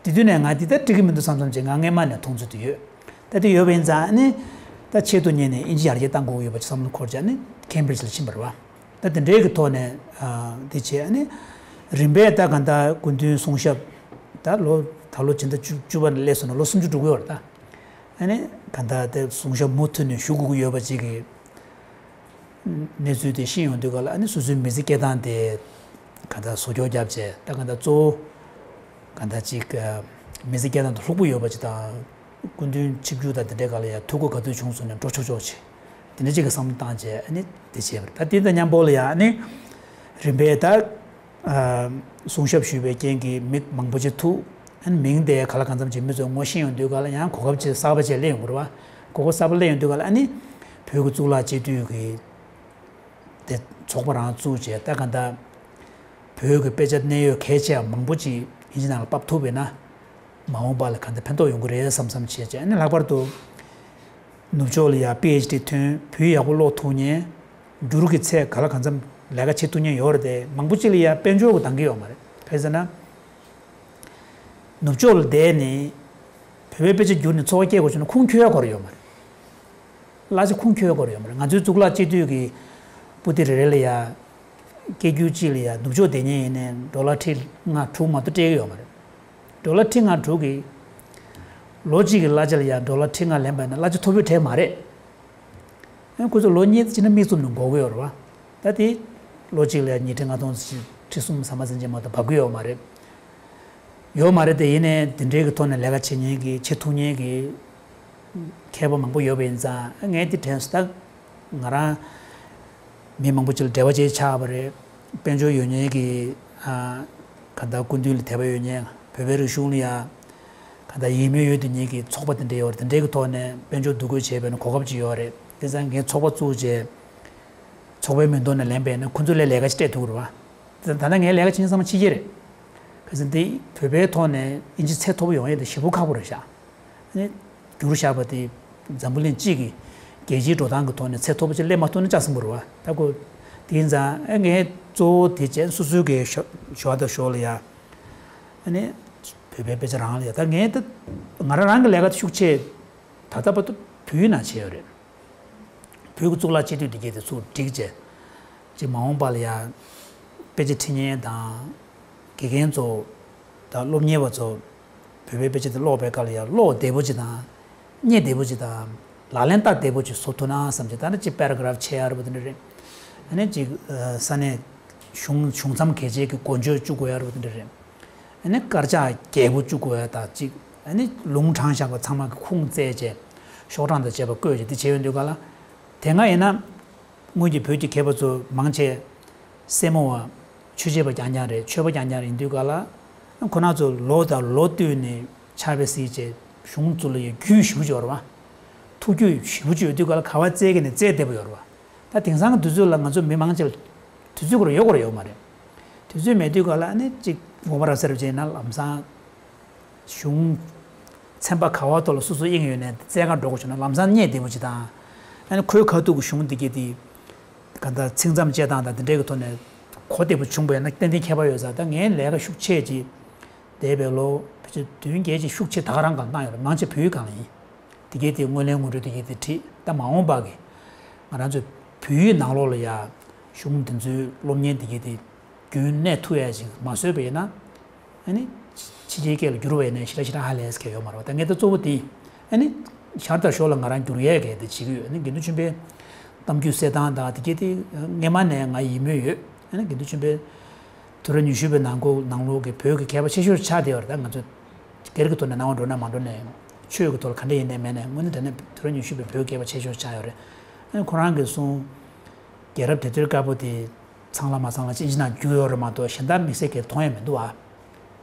དེ་དུས་ནས་ང་འདི་ལྟར་འགྲིག་གི་མི་འདུག་བསམ་བསམ་བྱས་ང་སྔས་མ་ནས་མཐོང་ཚུལ་དེ་ཡོད། ད་དེ་ཡོད་པ་ཡིན་ཙང་ནི་ད་ཆེད་དུ་གཉེར་ནས་ཨིན་ཇི་ཡར་རྒྱས་གཏང་དགོས་ཀྱི་ཡོད་པ་ཅིག་བསམ་བློ་འཁོར་བྱས་ནས་ཁེམ་བྷྲིཇ་ལ་ཕྱིན་པ་རེད་བ། ད་དེ་འདྲའི་གི་ཐོག་ནས་ཨ་དེ་བྱས་ནི་རིམ་པས་ད་ག་འདྲ་སྐུ་མདུན་གསུང་ཞབས་ད་ལོ་ད་ལོ་ཇི་འདྲ་བཅུ་བཅུ་པ་ནས་སླེབས་སོང་ན་ལོ་སུམ་ཅུ་འགྲོ་གི་ཡོད་རེད་ད། ཨ་ནི་ག་འདྲ་དེ་གསུང་ཞབས་མུ་མཐུད་ནས་ཞུ་དགོས་ཀྱི་ཡོད་པ་ཅིག་གི་གནས་ཚུལ་དེ་ཤེས་ཡོང་དུས་སྐབས་ལ། ཨ་ནི་སོ་སོའི་མི་ཚེ་སྐྱེལ་སྟངས་དེ་ག་འདྲ་བཟོ་བཅོས་བརྒྱབ་བྱས། ད་ག་འདྲ་གཙོ་བོ་ག་འདྲ་ཅིག་མི་ཚེ་སྐྱེལ་སྟངས་དེ་ལྷུག་པོ་ཡོད་པ་ཅིག་དང་། སྐུ་མདུན་ཆིབས་བསྒྱུར་དང་དེ་འདྲའི་སྐབས་ལ་ཡང་ཐུགས་དགོས་ག་དུས་བྱུང་སོང་ནས་འགྲོ་ཆོག་ཆོག་བྱས། དེ་འདྲ་ཅིག་གི་བསམ་བློ་བཏང་བྱས་ཨ་ནི་དེ་བྱས་པ་རེད། ད་དེ་དང་མཉམ་པོ་ལ་ཡང་ཨ་ནི་རིམ་པས་ད་ཨ་གསུང་ཞབས་ཞུས་པའི་རྐྱེན་གྱིས་མི་མང་པོ་ཅིག་ཐུག་ཨ་ནི་མིང་དེ་ག་ལ་གང་འཚམ་ཅིག་མི་ཚོས་ངོ་ཤེས་ཡོང་དུས་སྐབས་ལ་ཡང་གོ་སྐབས་ཅིག་གསར་པ་ཅིག་སླེབས་ཡོང་གི་རེད་བ། གོ་སྐབས་གསར་པ་སླེབས་ཡོང་དུས་སྐབས་ལ་ཨ་ནི་བོད་ཀྱི་གཙུག་ལག་སྤྱི་འཐུས་ཀྱི་དེ་ཚོགས་པ་རང་བཙུགས་བྱས། ད་ག་འདྲ་བོད་ཀྱི་དཔེ་ཆ་གནད་ཡོད་གལ་ཆེ་བ་མང་པོ་ཅིག་ཨིན་ཇི་ནང་ལ་ཕབ་ཐུབ་པས་ན། མ་འོངས་པ་ལ་གང་འདྲ་ཕན་ཐོགས་ཡོང་གི་རེད་བསམ་བསམ་བྱས་བྱས། ཨ་ནི་ལྷག་པར་དུ་ནུབ་ཕྱོགས་ལ་ཡ་པི་ཨེཆ་ཌི་ཐོན། བོད་ཡིག་ཡག་པོ་ཀློག་ཐུབ་མཁན། བསྒྱུར་གྱི་ཚད་ག་ལ་གང་འཚམ་ལས་ཀ་བྱེད་ཐུབ་མཁན་ཡོད་རེད་དེ། མང་པོ་ཅིག་ལ་ཡ་དཔལ་འབྱོར་གྱི་འདང་གི་ཡོད་མ་རེད། ག་རེ་ཟེར་ན། ནུབ་ཕྱོགས་ལ་བསྡད་ནས་བོད་པའི་དཔེ་ཆ་བསྒྱུར་ནས་འཚོ་བ་སྐྱེལ་དགོས་བྱུང་ན་ཁུངས་འཁྱོལ་ཡག་སྐོར་ཡོད་མ་རེད། གླ་ཆ་ཁུངས་འཁྱོལ་ཡག་སྐོར་ཡོད་མ་རེད། ང་ཚོའི་གཙུག་ལག་སྤྱི་འཐུས་ཀྱི་པུ་ཏི་རེ་རེ་ལ་ཡ་སྐྱེ་རྒྱུ་གཅིག་ལ་ཡ་ནུབ་ཕྱོགས་བསྡད་མཁན་ཡིན་ནའི་ཌོ་ལར་ཁྲི་ལྔ་དྲུག་མ་གཏོགས་སྤྲད་ཀྱི་ཡོད་མ་རེད། ཌོ་ལར་ཁྲི་ལྔ་དྲུག་གི་ལོ་གཅིག་གི་གླ་ཆ་ལ་ཡང་ཌོ་ལར་ཁྲི་ལྔ་ལེན་པ་ཡིན་ན་གླ་ཆ་མཐོ་པོའི་གྲས་མ་རེད། ཨ་ཁོ་ཚོ་ལོ་གཉིས་ཕྱིན་ན་མིག་བཙུམ་ནས་འགོར་གི་ཡོད་རེད་བ། ད་དེ་ལོ་གཅིག་ལ་ཉིས་ཁྲི་ལྔ་སྟོང་ཙམ་ཁྲི་གསུམ་ཟ་མ་ཟིན་ཅན་མ་གཏོགས་བབས་ཀྱི་ཡོད་མ་རེད། ཡོད་མ་རེད་དེ། ཡིན་ནའི་དེ་འདྲའི་གི་ཐོག་ནས་ལས་ཀ་བྱེད་མཁན་གྱི་བྱེད་ཐུབ་མཁན་གྱི་མཁས་པ་མང་པོ་ཡོད་པ་ཡིན་ཙང་ངས་འདི་དྲན་སོང་། ད་ང་རང་མི་མང་པོ་ཅིག་ལ་འབྲེལ་བ་བྱས་ཆགས་པ་རེད། དཔལ་འབྱོར་ཡོད་མཁན་གྱི་ཨ་ག་ད་སྐུ་མདུན་ལ་དད་པ་ཡོད་མཁན། བོད་པའི་རིག་གཞུང་ལ་ཡ་ག་ད་ཡིད་སྨོན་ཡོད་དེ་མཁན་གྱི་ཚོགས་པ་དེ་འདྲ་ཡོད་རེད། དེ་འདྲའི་གི་ཐོག་ནས་དཔལ་འབྱོར་བསྡུ་སྐོར་བྱས་པ་ཡིན་ན་གོ་སྐབས་ཅིག་ཡོད་རེད། དེ་ཙང་ངས་ཚོགས་པ་བཙུགས་བྱས་ཚོགས་པའི་མིང་ཐོག་ནས་ལེན་པ་ཡིན་ན་ཁོ་ཚོ་ལ་ལས་ཀ་ཅིག་སྤྲད་ཐུབ་ཀྱི་རེད་བ། ད་ལྟ་ངའི་ལས་ཀ་བྱེད་མཁན་ཚང་མ་ཕྱི་རྒྱལ་རེད། གལ་སྲིད་འདི་བོད་པའི་ཐོག་ནས་ཨིན་ཇི་ཚད་མཐོ་པོ་ཡོང་ཡས་དེ་ཞེ་པོ་ཁག་པོ་རེད་ཤག་ཨ་ནི་བསྒྱུར་བཞག་པ་དེ་འཛམ་བུ་གླིང་སྤྱི་གི་རྒྱལ་སྤྱིའི་འགྲོ་སྟངས་ཀྱི་ཐོག་ནས་ཚད་མཐོ་པོ་ཅིག་སླེབས་མ་ཐུབ་ན་ལྕགས་སྲིན་པོ་རེད་བ། ད་ཁོ་དེ་ཡིན་ཙང་ཨ་ངས་གཙོ་བོ་དེ་བྱས་སོ་སོའི་གི་ཞོ་ཞོར་དང་ཞོར་ལ་ཡ་ཨ་ནི་བོད་པའི་དཔེ་ཆ་རང་ལ་ཡ། ད་ངས་ད་ང་རང་རང་གི་ལས་ཀ་དེ་ཤུགས་ཆེ་ད་ལྟ་བར་དུ་བོད་ཡིག་ནང་བྱས་ཡོད་རེད། བོད་ཀྱི་གཙུག་ལག་སྤྱི་འཐུས་དེ་གས་དེ་ཚུར་བསྒྲིགས་བྱས། ཅིག་མ་འོངས་པ་ལ་ཡང་དཔེ་ཆ་ཁྲིད་མཁན་དང་། དགེ་རྒན་ཚོ་དང་སློབ་གཉེར་བ་ཚོ་བོད་པའི་དཔེ་ཆ་དེ་ཀློག་པའི་སྐབས་ལ་ཡང་ཀློག་བདེ་པོ་ཅིག་དང་། རྙེད་བདེ་པོ་ཅིག་དང་། ལག་ལེན་བསྟར་བདེ་པོ་ཅིག་བཟོ་ཐུབ་ན་བསམ་བྱས། ད་ནི་ཅིག་པེ་ར་གྷ་རབ་ཆེ་ཡ་ར་བོ་དེ་འདྲ་རེད། ཨ་ནི་ཅིག་ས་གནས་གཞུང་གཞུང་མཚམས་གལ་ཆེ་གི་འགོ་བརྗོད་བཅུག་དགོས་ཡ་ར་བོ་དེ་འདྲ་རེད། ཨ་ནི་དཀར་ཆག་རྒྱས་པོ་བཅུག་དགོས་ཡ་དང་གཅིག་ཨ་ནི་ལུང་དྲངས་བཞག་པ་ཚང་མ་གི་ཁུངས་བཙལ་བྱས་ཤོག་གྲངས་དང་བཅས་པ་བཀོད་བྱས་དེ་བྱས་ཡོང་དུས་ག་ལ། དེ་སྔ་ཡིན་ན་སྔོན་གྱི་བོད་ཀྱི་མཁས་པ་ཚོ་མང་ཆེ་སེར་མོ་བ་ཆོས་བྱེད་པ་རྐྱང་རྐྱང་རེད། ཆོས་པ་རྐྱང་རྐྱང་རེད། ཡིན་དུས་ག་ལ་ཁོ་རང་ཚོ་ལོ་དང་ལོ་བསྟུད་ནས་ཕྱག་དཔེ་གཟིགས་བྱས་གཞུང་བཙུགས་ལ་ཡ་རྒྱུས་ཞེ་པོ་ཅིག་ཡོད་རེད་བ། ཐུགས་རྒྱུས་ཞེ་པོ་ཅིག་ཡོད་དུས་ག་ལ་ག་བ་བཙལ་གི་ནས་བཙལ་བདེ་པོ་ཡོད་རེད་བ། ད་དེང་སང་གི་དུས་ཚོད་ལ་ང་ཚོ་མི་མང་ཆེ་ལ་དུས་ཚོད་ཁོ་རང་ཡོད་ཁོ་རང་ཡོད་མ་རེད། དུས་ཚོད་མེད་དུས་ག་ལ་ཨ་ནི་གཅིག་དགོངས་པ་རབ་གསལ་རབ་བྱས་ན་ལམ་སང་གཞུང་ཚན་པ་ག་བ་ཐོག་ལ་སོ་སོ་དབྱིངས་ཡོད་ནས་བཙལ་ག་འགྲོ་དགོས་བྱུང་ན་ལམ་སང་རྙེད་བདེ་པོ་ཅིག་དང་། ཨ་ནི་ཁོའི་ཁ་ཐུག་གི་གཞུང་འདི་གས་དེ་ག་ད་ཚིག་མཚམས་བཅད་སྟངས་དང་དེ་འདྲའི་གི་ཐོག་ནས་གོ་བདེ་པོ་བྱུང་བས་ན་ཏན་ཏན་ཁྱད་པར་ཡོད་ས། ད་ངའི་ལས་ཀ་ཤུགས་ཆེ་ཅིག་འདས་པའི་ལོ་ཕལ་ཆེར་བདུན་བརྒྱད་ཅིག་ཤུགས་ཆེ་ད་ག་རང་སྒང་བཏང་ཡོད་རེད། མང་ཆེ་བོད་ཡིག་སྒང་ལ་ཡིན། དེ་གས་དེ་དངོས་ལེན་ངོ་སྤྲོད་དེ་གས་དེ་བྲིས། ད་མ་འོངས་པ་གི་ང་རང་ཚོའི་བོད་ཡིག་ནང་ལོགས་ལ་ཡ་གཞུང་དེ་ཚོའི་སློབ་གཉེར་དེ་གས་དེ་རྒྱུན་གནས་ཐུབ་ཡ་ཞིག་མ་བཟོས་པ་ཡིན་ན། ཨ་ནི་ཕྱི་རྒྱལ་སྐད་ལ་བསྒྱུར་བ་ཡིན་ན་ཞེ་དྲག་ཞེ་དྲག་ཧ་ལས་ས་གལ་ཡོད་མ་རེད་བ། ད་ངས་ད་གཙོ་བོ་དེ་ཨ་ནི་ཞར་དང་ཞོར་ལ་ང་རང་བསྒྱུར་ཡས་གས་དེ་བྱེད་ཀྱི་ཡོད། ཨ་ནི་དགེ་འདུན་ཆོས་འཕེལ་གཏམ་རྒྱུད་གསེར་ཐང་དང་དེ་གས་དེ་སྔས་མ་ནས་ང་ཡིད་སྨོན་ཡོད། ཨ་ནི་དགེ་འདུན་ཆོས་འཕེལ་དུས་རབས་ཉི་ཤུ་པའི་ནང་ཁུལ་ནང་ལོགས་ཀྱི་བོད་ཀྱི་མཁས་པ་ཆེ་ཤོས་ཆགས་བསྡད་ཡོད་རེད། ད་ང་ཚོ་སྒེར་གྱི་ཐོག་ནས་སྣང་བ་འགྲོ་ན་མ་འགྲོ་ནས་ཆོས་ཀྱི་ཐོག་ལ་ག་འདྲ་ཡིན་ནའི་མེད་ནའི་དངོས་གནས་དྲང་གནས་དུས་རབས་ཉི་ཤུ་པའི་བོད་མཁས་པ་ཆེ་ཤོས་ཆགས་ཡོད་རེད། ཨ་ནི་ཁོ་རང་གིས་གསུངས། རྒྱལ་རབས་དེབ་ཐེར་དཀར་པོ་དེ་ཚང་ལ་མ་ཚང་ལ་ཅིག་ཨིན་ཇི་ནང་བསྒྱུར་ཡོད་རེད་མ་གཏོགས་གཞན་དག་དམིགས་བསལ་གྱི་མཐོང་ཡ་མི་འདུག་ཨ།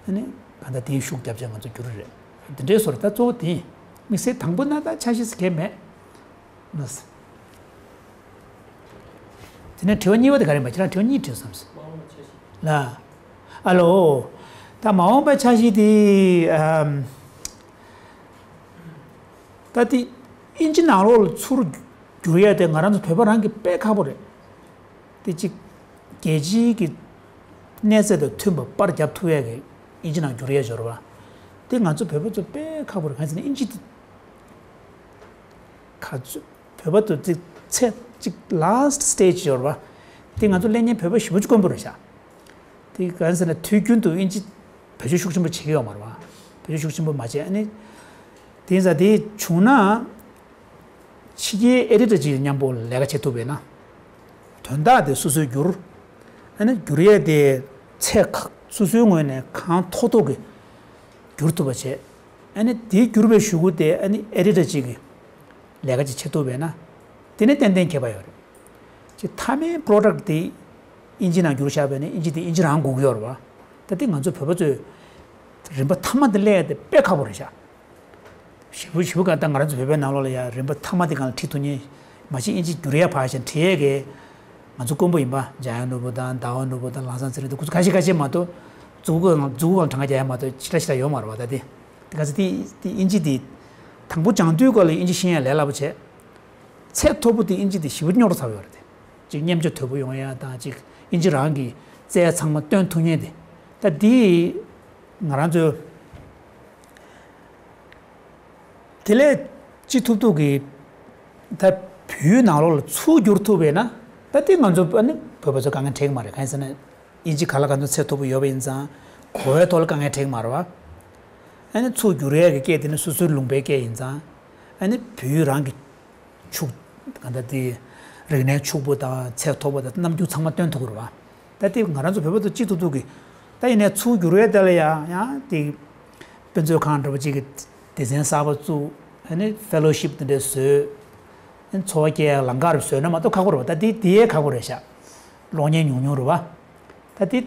ཨ་ནི་ག་ད་དེའི་ཤུགས་རྒྱབ་བྱས་ང་ཚོ་བསྒྱུར་རེད། དེ་འདྲའི་བཟོ་འདྲ། ད་གཙོ་བོ་དེ་ཡིན། དམིགས་བསལ་དང་པོ་ན་ད་འཆར་གཞི་ཟེར་མཁན་མེད། ལགས། དེ་ནས་དྲི་བ་གཉིས་པ་དེ་ག་རེ་ཡིན་པ། ཁྱེད་རང་དྲི་བ་གཉིས་དྲིས་སོང་ཟེར། ལགས། ཨ་ལོ། ད་མ་འོངས་པའི་འཆར་གཞི་དེ་ཨམ། ད་དེ་ཨིན་ཇི་ནང་ལོགས་ལ་ཚུར་བསྒྱུར་ཡས་དེ་ང་རང་ཚོ་བོད་པ་རང་གི་དཔེ་ཁག་པོ་རེད། དེ་གཅིག་རྒྱལ་སྤྱིའི་གི་གནས་ཚད་དང་མཐུན་པ་པར་རྒྱབ་ཐུབ་ཡས་གི་ཨིན་ཇི་ནང་བསྒྱུར་ཡས་སྦྱོར་བ། དེ་ང་ཚོ་བོད་པ་ཚོ་དཔེ་ཁག་པོ་རེད། གང་ཟེར་ན་ཨིན་ཇི་དེ་ག་ཚོད་བོད་པ་ཚོ་དེ་ཚད་གཅིག་last stage་སྦྱོར་བ། དེ་ང་ཚོ་ལེན་མཁན་བོད་པ་ཞེ་པོ་ཅིག་དཀོན་པོ་རེད་ཤག་དེ་གང་ཟེར་ན་དུས་རྒྱུན་དུ་ཨིན་ཇི་བེད་སྤྱོད་ཤུགས་ཆེན་པོ་བྱེད་ཀྱི་ཡོད་མ་རེད་བ། བེད་སྤྱོད་ཤུགས་ཆེན་པོ་མ་བྱས། ཨ་ནི་དེ་ཡིན་ཙང་དེ་བྱུང་ན་ཕྱི་རྒྱལ་ཨེ་ཌི་ཊར་ཅིག་མཉམ་པོ་ལས་ཀ་བྱེད་ཐུབ་པས་ན། དོན་དག་དེ་སོ་སོས་བསྒྱུར། ཨ་ནི་བསྒྱུར་ཡས་དེ་ཚད་ཁག་སོ་སོའི་ངོས་ནས་གང་མཐོ་མཐོ་གི་བསྒྱུར་ཐུབ་པ་བྱས། ཨ་ནི་དེ་བསྒྱུར་བའི་གཞུག་གུ་དེ་ཨ་ནི་ཨེ་ཌི་ཊར་ཅིག་གི་ལས་ཀ་ཅིག་བྱེད་ཐུབ་པས་ན། དེ་ནི་ཏན་ཏན་ཁྱད་པར་ཡོད་རེད། ཅིག་མཐའ་མའི་པོ་རོ་ཌག་དེ་ཨིན་ཇི་ནང་བསྒྱུར་བཞག་པས་ན་ཨིན་ཇི་དེ་ཨིན་ཇི་རང་དགོས་ཀྱི་ཡོད་རེད་བ། ད་དེ་ང་ཚོ་བོད་པ་ཚོས་རིམ་པ་མཐའ་མ་དེ་སླེབས་ཡ་དེ་དཔེ་ཁག་པོ་རེད་ཤག་ཞེ་པོ་ཞེ་པོ་གང་ལྟར་ང་རང་ཚོ་བོད་པའི་ནང་ལོགས་ལ་ཡ་རིམ་པ་མཐའ་མ་དེ་སྒང་ལ་ཁྲིད་ཐུབ་མཁན། མ་གཞི་ཨིན་ཇི་བསྒྱུར་ཡ་ཕར་བཞག་ཁྲིད་ཡས་གི་ང་ཚོ་དཀོན་པོ་ཡིན་པ། འཇམ་དབྱངས་ནོར་བུ་དང་ཟླ་བ་ནོར་བུ་དང་ལམ་བཟང་ཚེ་རིང་དང་ཁོ་ཚོ་ཁ་ཤས་ཁ་ཤས་མ་གཏོགས་མཛུབ་གུ་མཛུབ་གུ་སྒང་གྲངས་ཀ་རྒྱག་ཡ་མ་གཏོགས་ཕྱི་ལ་ཕྱི་ལ་ཡོད་མ་རེད་བ། ད་དེ་དེ་ག་ཚོད་དེ་དེ་ཨིན་ཇི་དེ་དང་པོ་སྦྱང་དུས་སྐབས་ལ་ཨིན་ཇི་ཤེས་ཡ་ལས་སླ་པོ་བྱས། ཚད་མཐོ་པོ་དེ་ཨིན་ཇི་དེ་ཞེ་པོ་རྙོག་དྲ་ཚ་པོ་ཡོད་རེད་དེ། གཅིག་མཉམ་སྤྱོད་དོད་པོ་ཡོང་ཡ་དང་གཅིག་ཨིན་ཇི་རང་གི་རྩལ་ཚང་མ་སྟོན་ཐུབ་མཁན་དེ། ད་དེ་ང་རང་ཚོའི་དེ་ལས་ཅི་ཐུབ་ཐུབ་ཀྱིས་ད་བོད་ཡིག་ནང་ལོགས་ལ་ཚུར་བསྒྱུར་ཐུབ་པས་ན། ད་དེ་ང་ཚོ་ཨ་ནི་བོད་པ་ཚོ་དཀའ་ངལ་འཕྲད་ཀྱི་མ་རེད། གང་ཡིན་ཟེར་ན་ཨིན་ཇི་ག་ལ་ག་ཚོད་ཚད་མཐོ་པོ་ཡོད་པ་ཡིན་ཙང་གོ་བའི་ཐོག་ལ་དཀའ་ངལ་འཕྲད་ཀྱི་མ་རེད་བ། ཨ་ནི་ཚུར་བསྒྱུར་ཡས་ཀྱི་སྐད་དེ་ནི་སོ་སོའི་ལུང་པའི་སྐད་ཡིན་ཙང་། ཨ་ནི་བོད་ཡིག་རང་གི་ཕྱུག་ག་འདྲ་དེ་རིག་གནས་ཕྱུག་པོ་དང་ཚད་མཐོ་པོ་དང་རྣམ་འགྱུར་ཚང་མ་སྟོན་ཐུབ་ཀྱི་རེད་བ། ད་དེ་ང་རང་ཚོ་བོད་པ་ཚོ་གཅིག་ཐུབ་ཐུབ་ཀྱི། ད་ཡིན་ནའི་ཚུར་བསྒྱུར་ཡས་དེ་ལ་ཡང་ཡང་དེ་དཔེ་མཛོད་ཁང་འདྲ་པོ་གཅིག་གི་སྡེ་ཚན་གསར་པ་བཙུགས། ཨ་ནི་ཕེ་ལོ་ཤིབ་དེ་འདྲས་བཟོས། ཨ་ནི་འཚོ་བ་སྐྱེལ་ཡས་ལམ་ཁ་རེ་བཟོས་ན་མ་གཏོགས་ཁག་པོ་རེད་བ། ད་དེ་དེ་ཡས་ཁག་པོ་རེད་ཤག་གློག་བརྙན་ཉུང་ཉུང་རེད་བ། ད་དེ་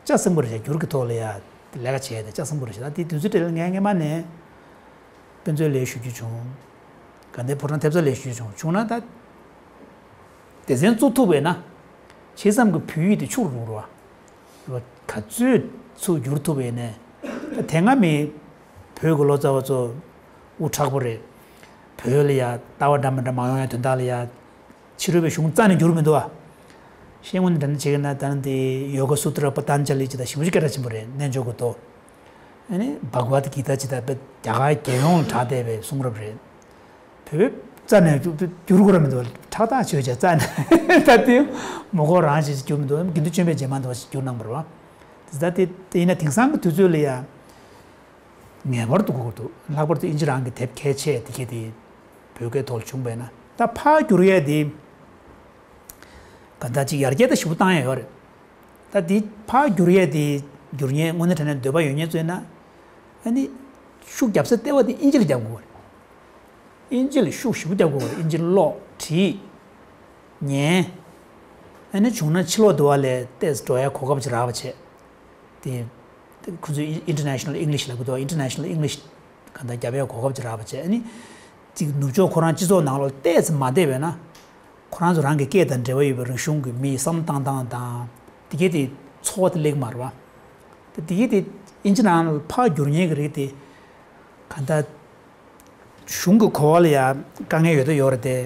ལྕགས་སྲིན་པོ་རེད་ཤག་བསྒྱུར་གྱི་ཐོག་ལ་ཡ་ལས་ཀ་བྱས་ཏེ་ལྕགས་སྲིན་པོ་རེད་ཤག་ད་དེ་དུས་ཚོད་དེ་ལ་ངས་སྔས་མ་ནས་དཔེ་མཛོད་ལས་ཞུ་རྒྱུ་བྱུང་། དགའ་ལྡན་ཕོ་བྲང་ཐེབས་རྩ་ལས་ཞུ་རྒྱུ་བྱུང་བྱུང་ན་ད། སྡེ་ཚན་བཙུགས་ཐུབ་པས་ན། ཇི་ཙམ་གྱི་བོད་ཡིག་དེ་ཕྱུག་རུ་རུ་བ། ག་ཚོད་ཚུར་བསྒྱུར་ཐུབ་པས་ནས། ད་དེ་སྔ་མི་བོད་ཀྱི་ལོ་ཙཱ་བ་ཚོ་དབུ་དྲག་པོ་རེད། བོད་ལ་ཡ་ལྟ་བ་འདྲ་མི་འདྲ་མ་ཡོང་ཡ་དོན་དག་ལ་ཡ། ཕྱི་རོལ་པའི་གཞུང་རྩ་ནས་བསྒྱུར་མི་འདུག་བ། ཤེས་ངོ་ནས་དྲན་བྱེད་ན་ད་ནི་དེ་ཡོ་ག་སུ་ཏྲ་པ་ཏན་ཇ་ལི་ཅི་དང་ཞིབ་ཞིབ་སྐད་གྲགས་ཆེན་པོ་རེད། རྣལ་འབྱོར་གྱི་མདོ། ཨ་ནི་བྷག་ཝད་གི་ཏཱ་ཅི་དང་རྒྱ་གར་རྒྱལ་ཡོངས་ལ་གྲགས་བསྡད་པའི་གསུང་རབ་རེད། བོད་རྩ་ནས་བསྒྱུར་དགོས་ར་མི་འདུག་ཁྲག་ཐག་ཆོད་བྱས་རྩ་ནས་ད་དེ་མོ་གོ་རང་ཞིག་བསྒྱུར་མི་འདུག་དགེ་འདུན་ཆོས་འཕེལ་རྗེས་མ་འདི་བ་ཞིག་བསྒྱུར་གནང་བ་རེད་བ། དེ་ད་དེ་དེ་ཡིན་ན་དེང་སང་གི་དུས་ཚོད་ལ་ཡ་ངེས་པར་དུ་དགོས་ཀྱི་འདུག་ལྷག་པར་དུ་ཨིན་ཇི་རང་གི་དེབ་གལ་ཆེ་དེ་གས་དེ་བོད་སྐད་ཐོག་ལ་བྱུང་བས་ན་ད་ཕར་བསྒྱུར་ཡས་དེ་ག་འདྲ་ཅིག་ཡར་རྒྱས་ད་ཞེ་པོ་བཏང་ཡས་ཡོད་རེད། ད་དེ་ཕར་བསྒྱུར་ཡས་དེ་བསྒྱུར་མཁན་དངོས་གནས་དྲང་གནས་འདོད་པ་ཡོད་མཁན་ཚོ་ཡིན་ན། ཨ་ནི་ཤུགས་རྒྱབ་ས་ལྟེ་བ་དེ་ཨིན་ཇི་ལ་རྒྱབ་དགོས་རེད། ཨིན་ཇི་ལ་ཤུགས་ཞེ་པོ་རྒྱབ་དགོས་རེད། ཨིན་ཇི་ཀློག་བྲིས། ཉན། ཨ་ནི་བྱུང་ན་ཕྱི་ལོགས་དུ་བ་ལས་ཏོག་ཙམ་འགྲོ་ཡ་གོ་སྐབས་ཅིག་རག་པ་བྱས། དེ་ཁོ་ཚོས་International English་ལབ་ཀྱི་འདུག International English་ག་འདྲ་རྒྱབ་ཡ་གོ་སྐབས་ཅིག་རག་པ་བྱས། ཨ་ནི་ཅིག་ནུབ་ཕྱོགས་ཁོ་རང་སྤྱི་ཚོགས་ནང་ལོགས་ཏོག་ཙམ་མ་བསྡད་པས་ན། ཁོ་རང་ཚོ་རང་གི་སྐད་དང་འབྲེལ་བ་ཡོད་པའི་རིག་གཞུང་གི་མིའི་བསམ་བློ་བཏང་སྟངས་དང་། དེ་གས་དེ་ཚོར་བ་དེ་སླེབས་ཀྱི་མ་རེད་བ། ད་དེ་གས་དེ་ཨིན་ཇི་ནང་ལ་ཕར་བསྒྱུར་མཁན་གྱི་རིགས་དེ་ག་འདྲ། གཞུང་གི་གོ་བ་ལ་ཡ་དཀའ་ངལ་ཡོད་ད་ཡོད་རེད་དེ།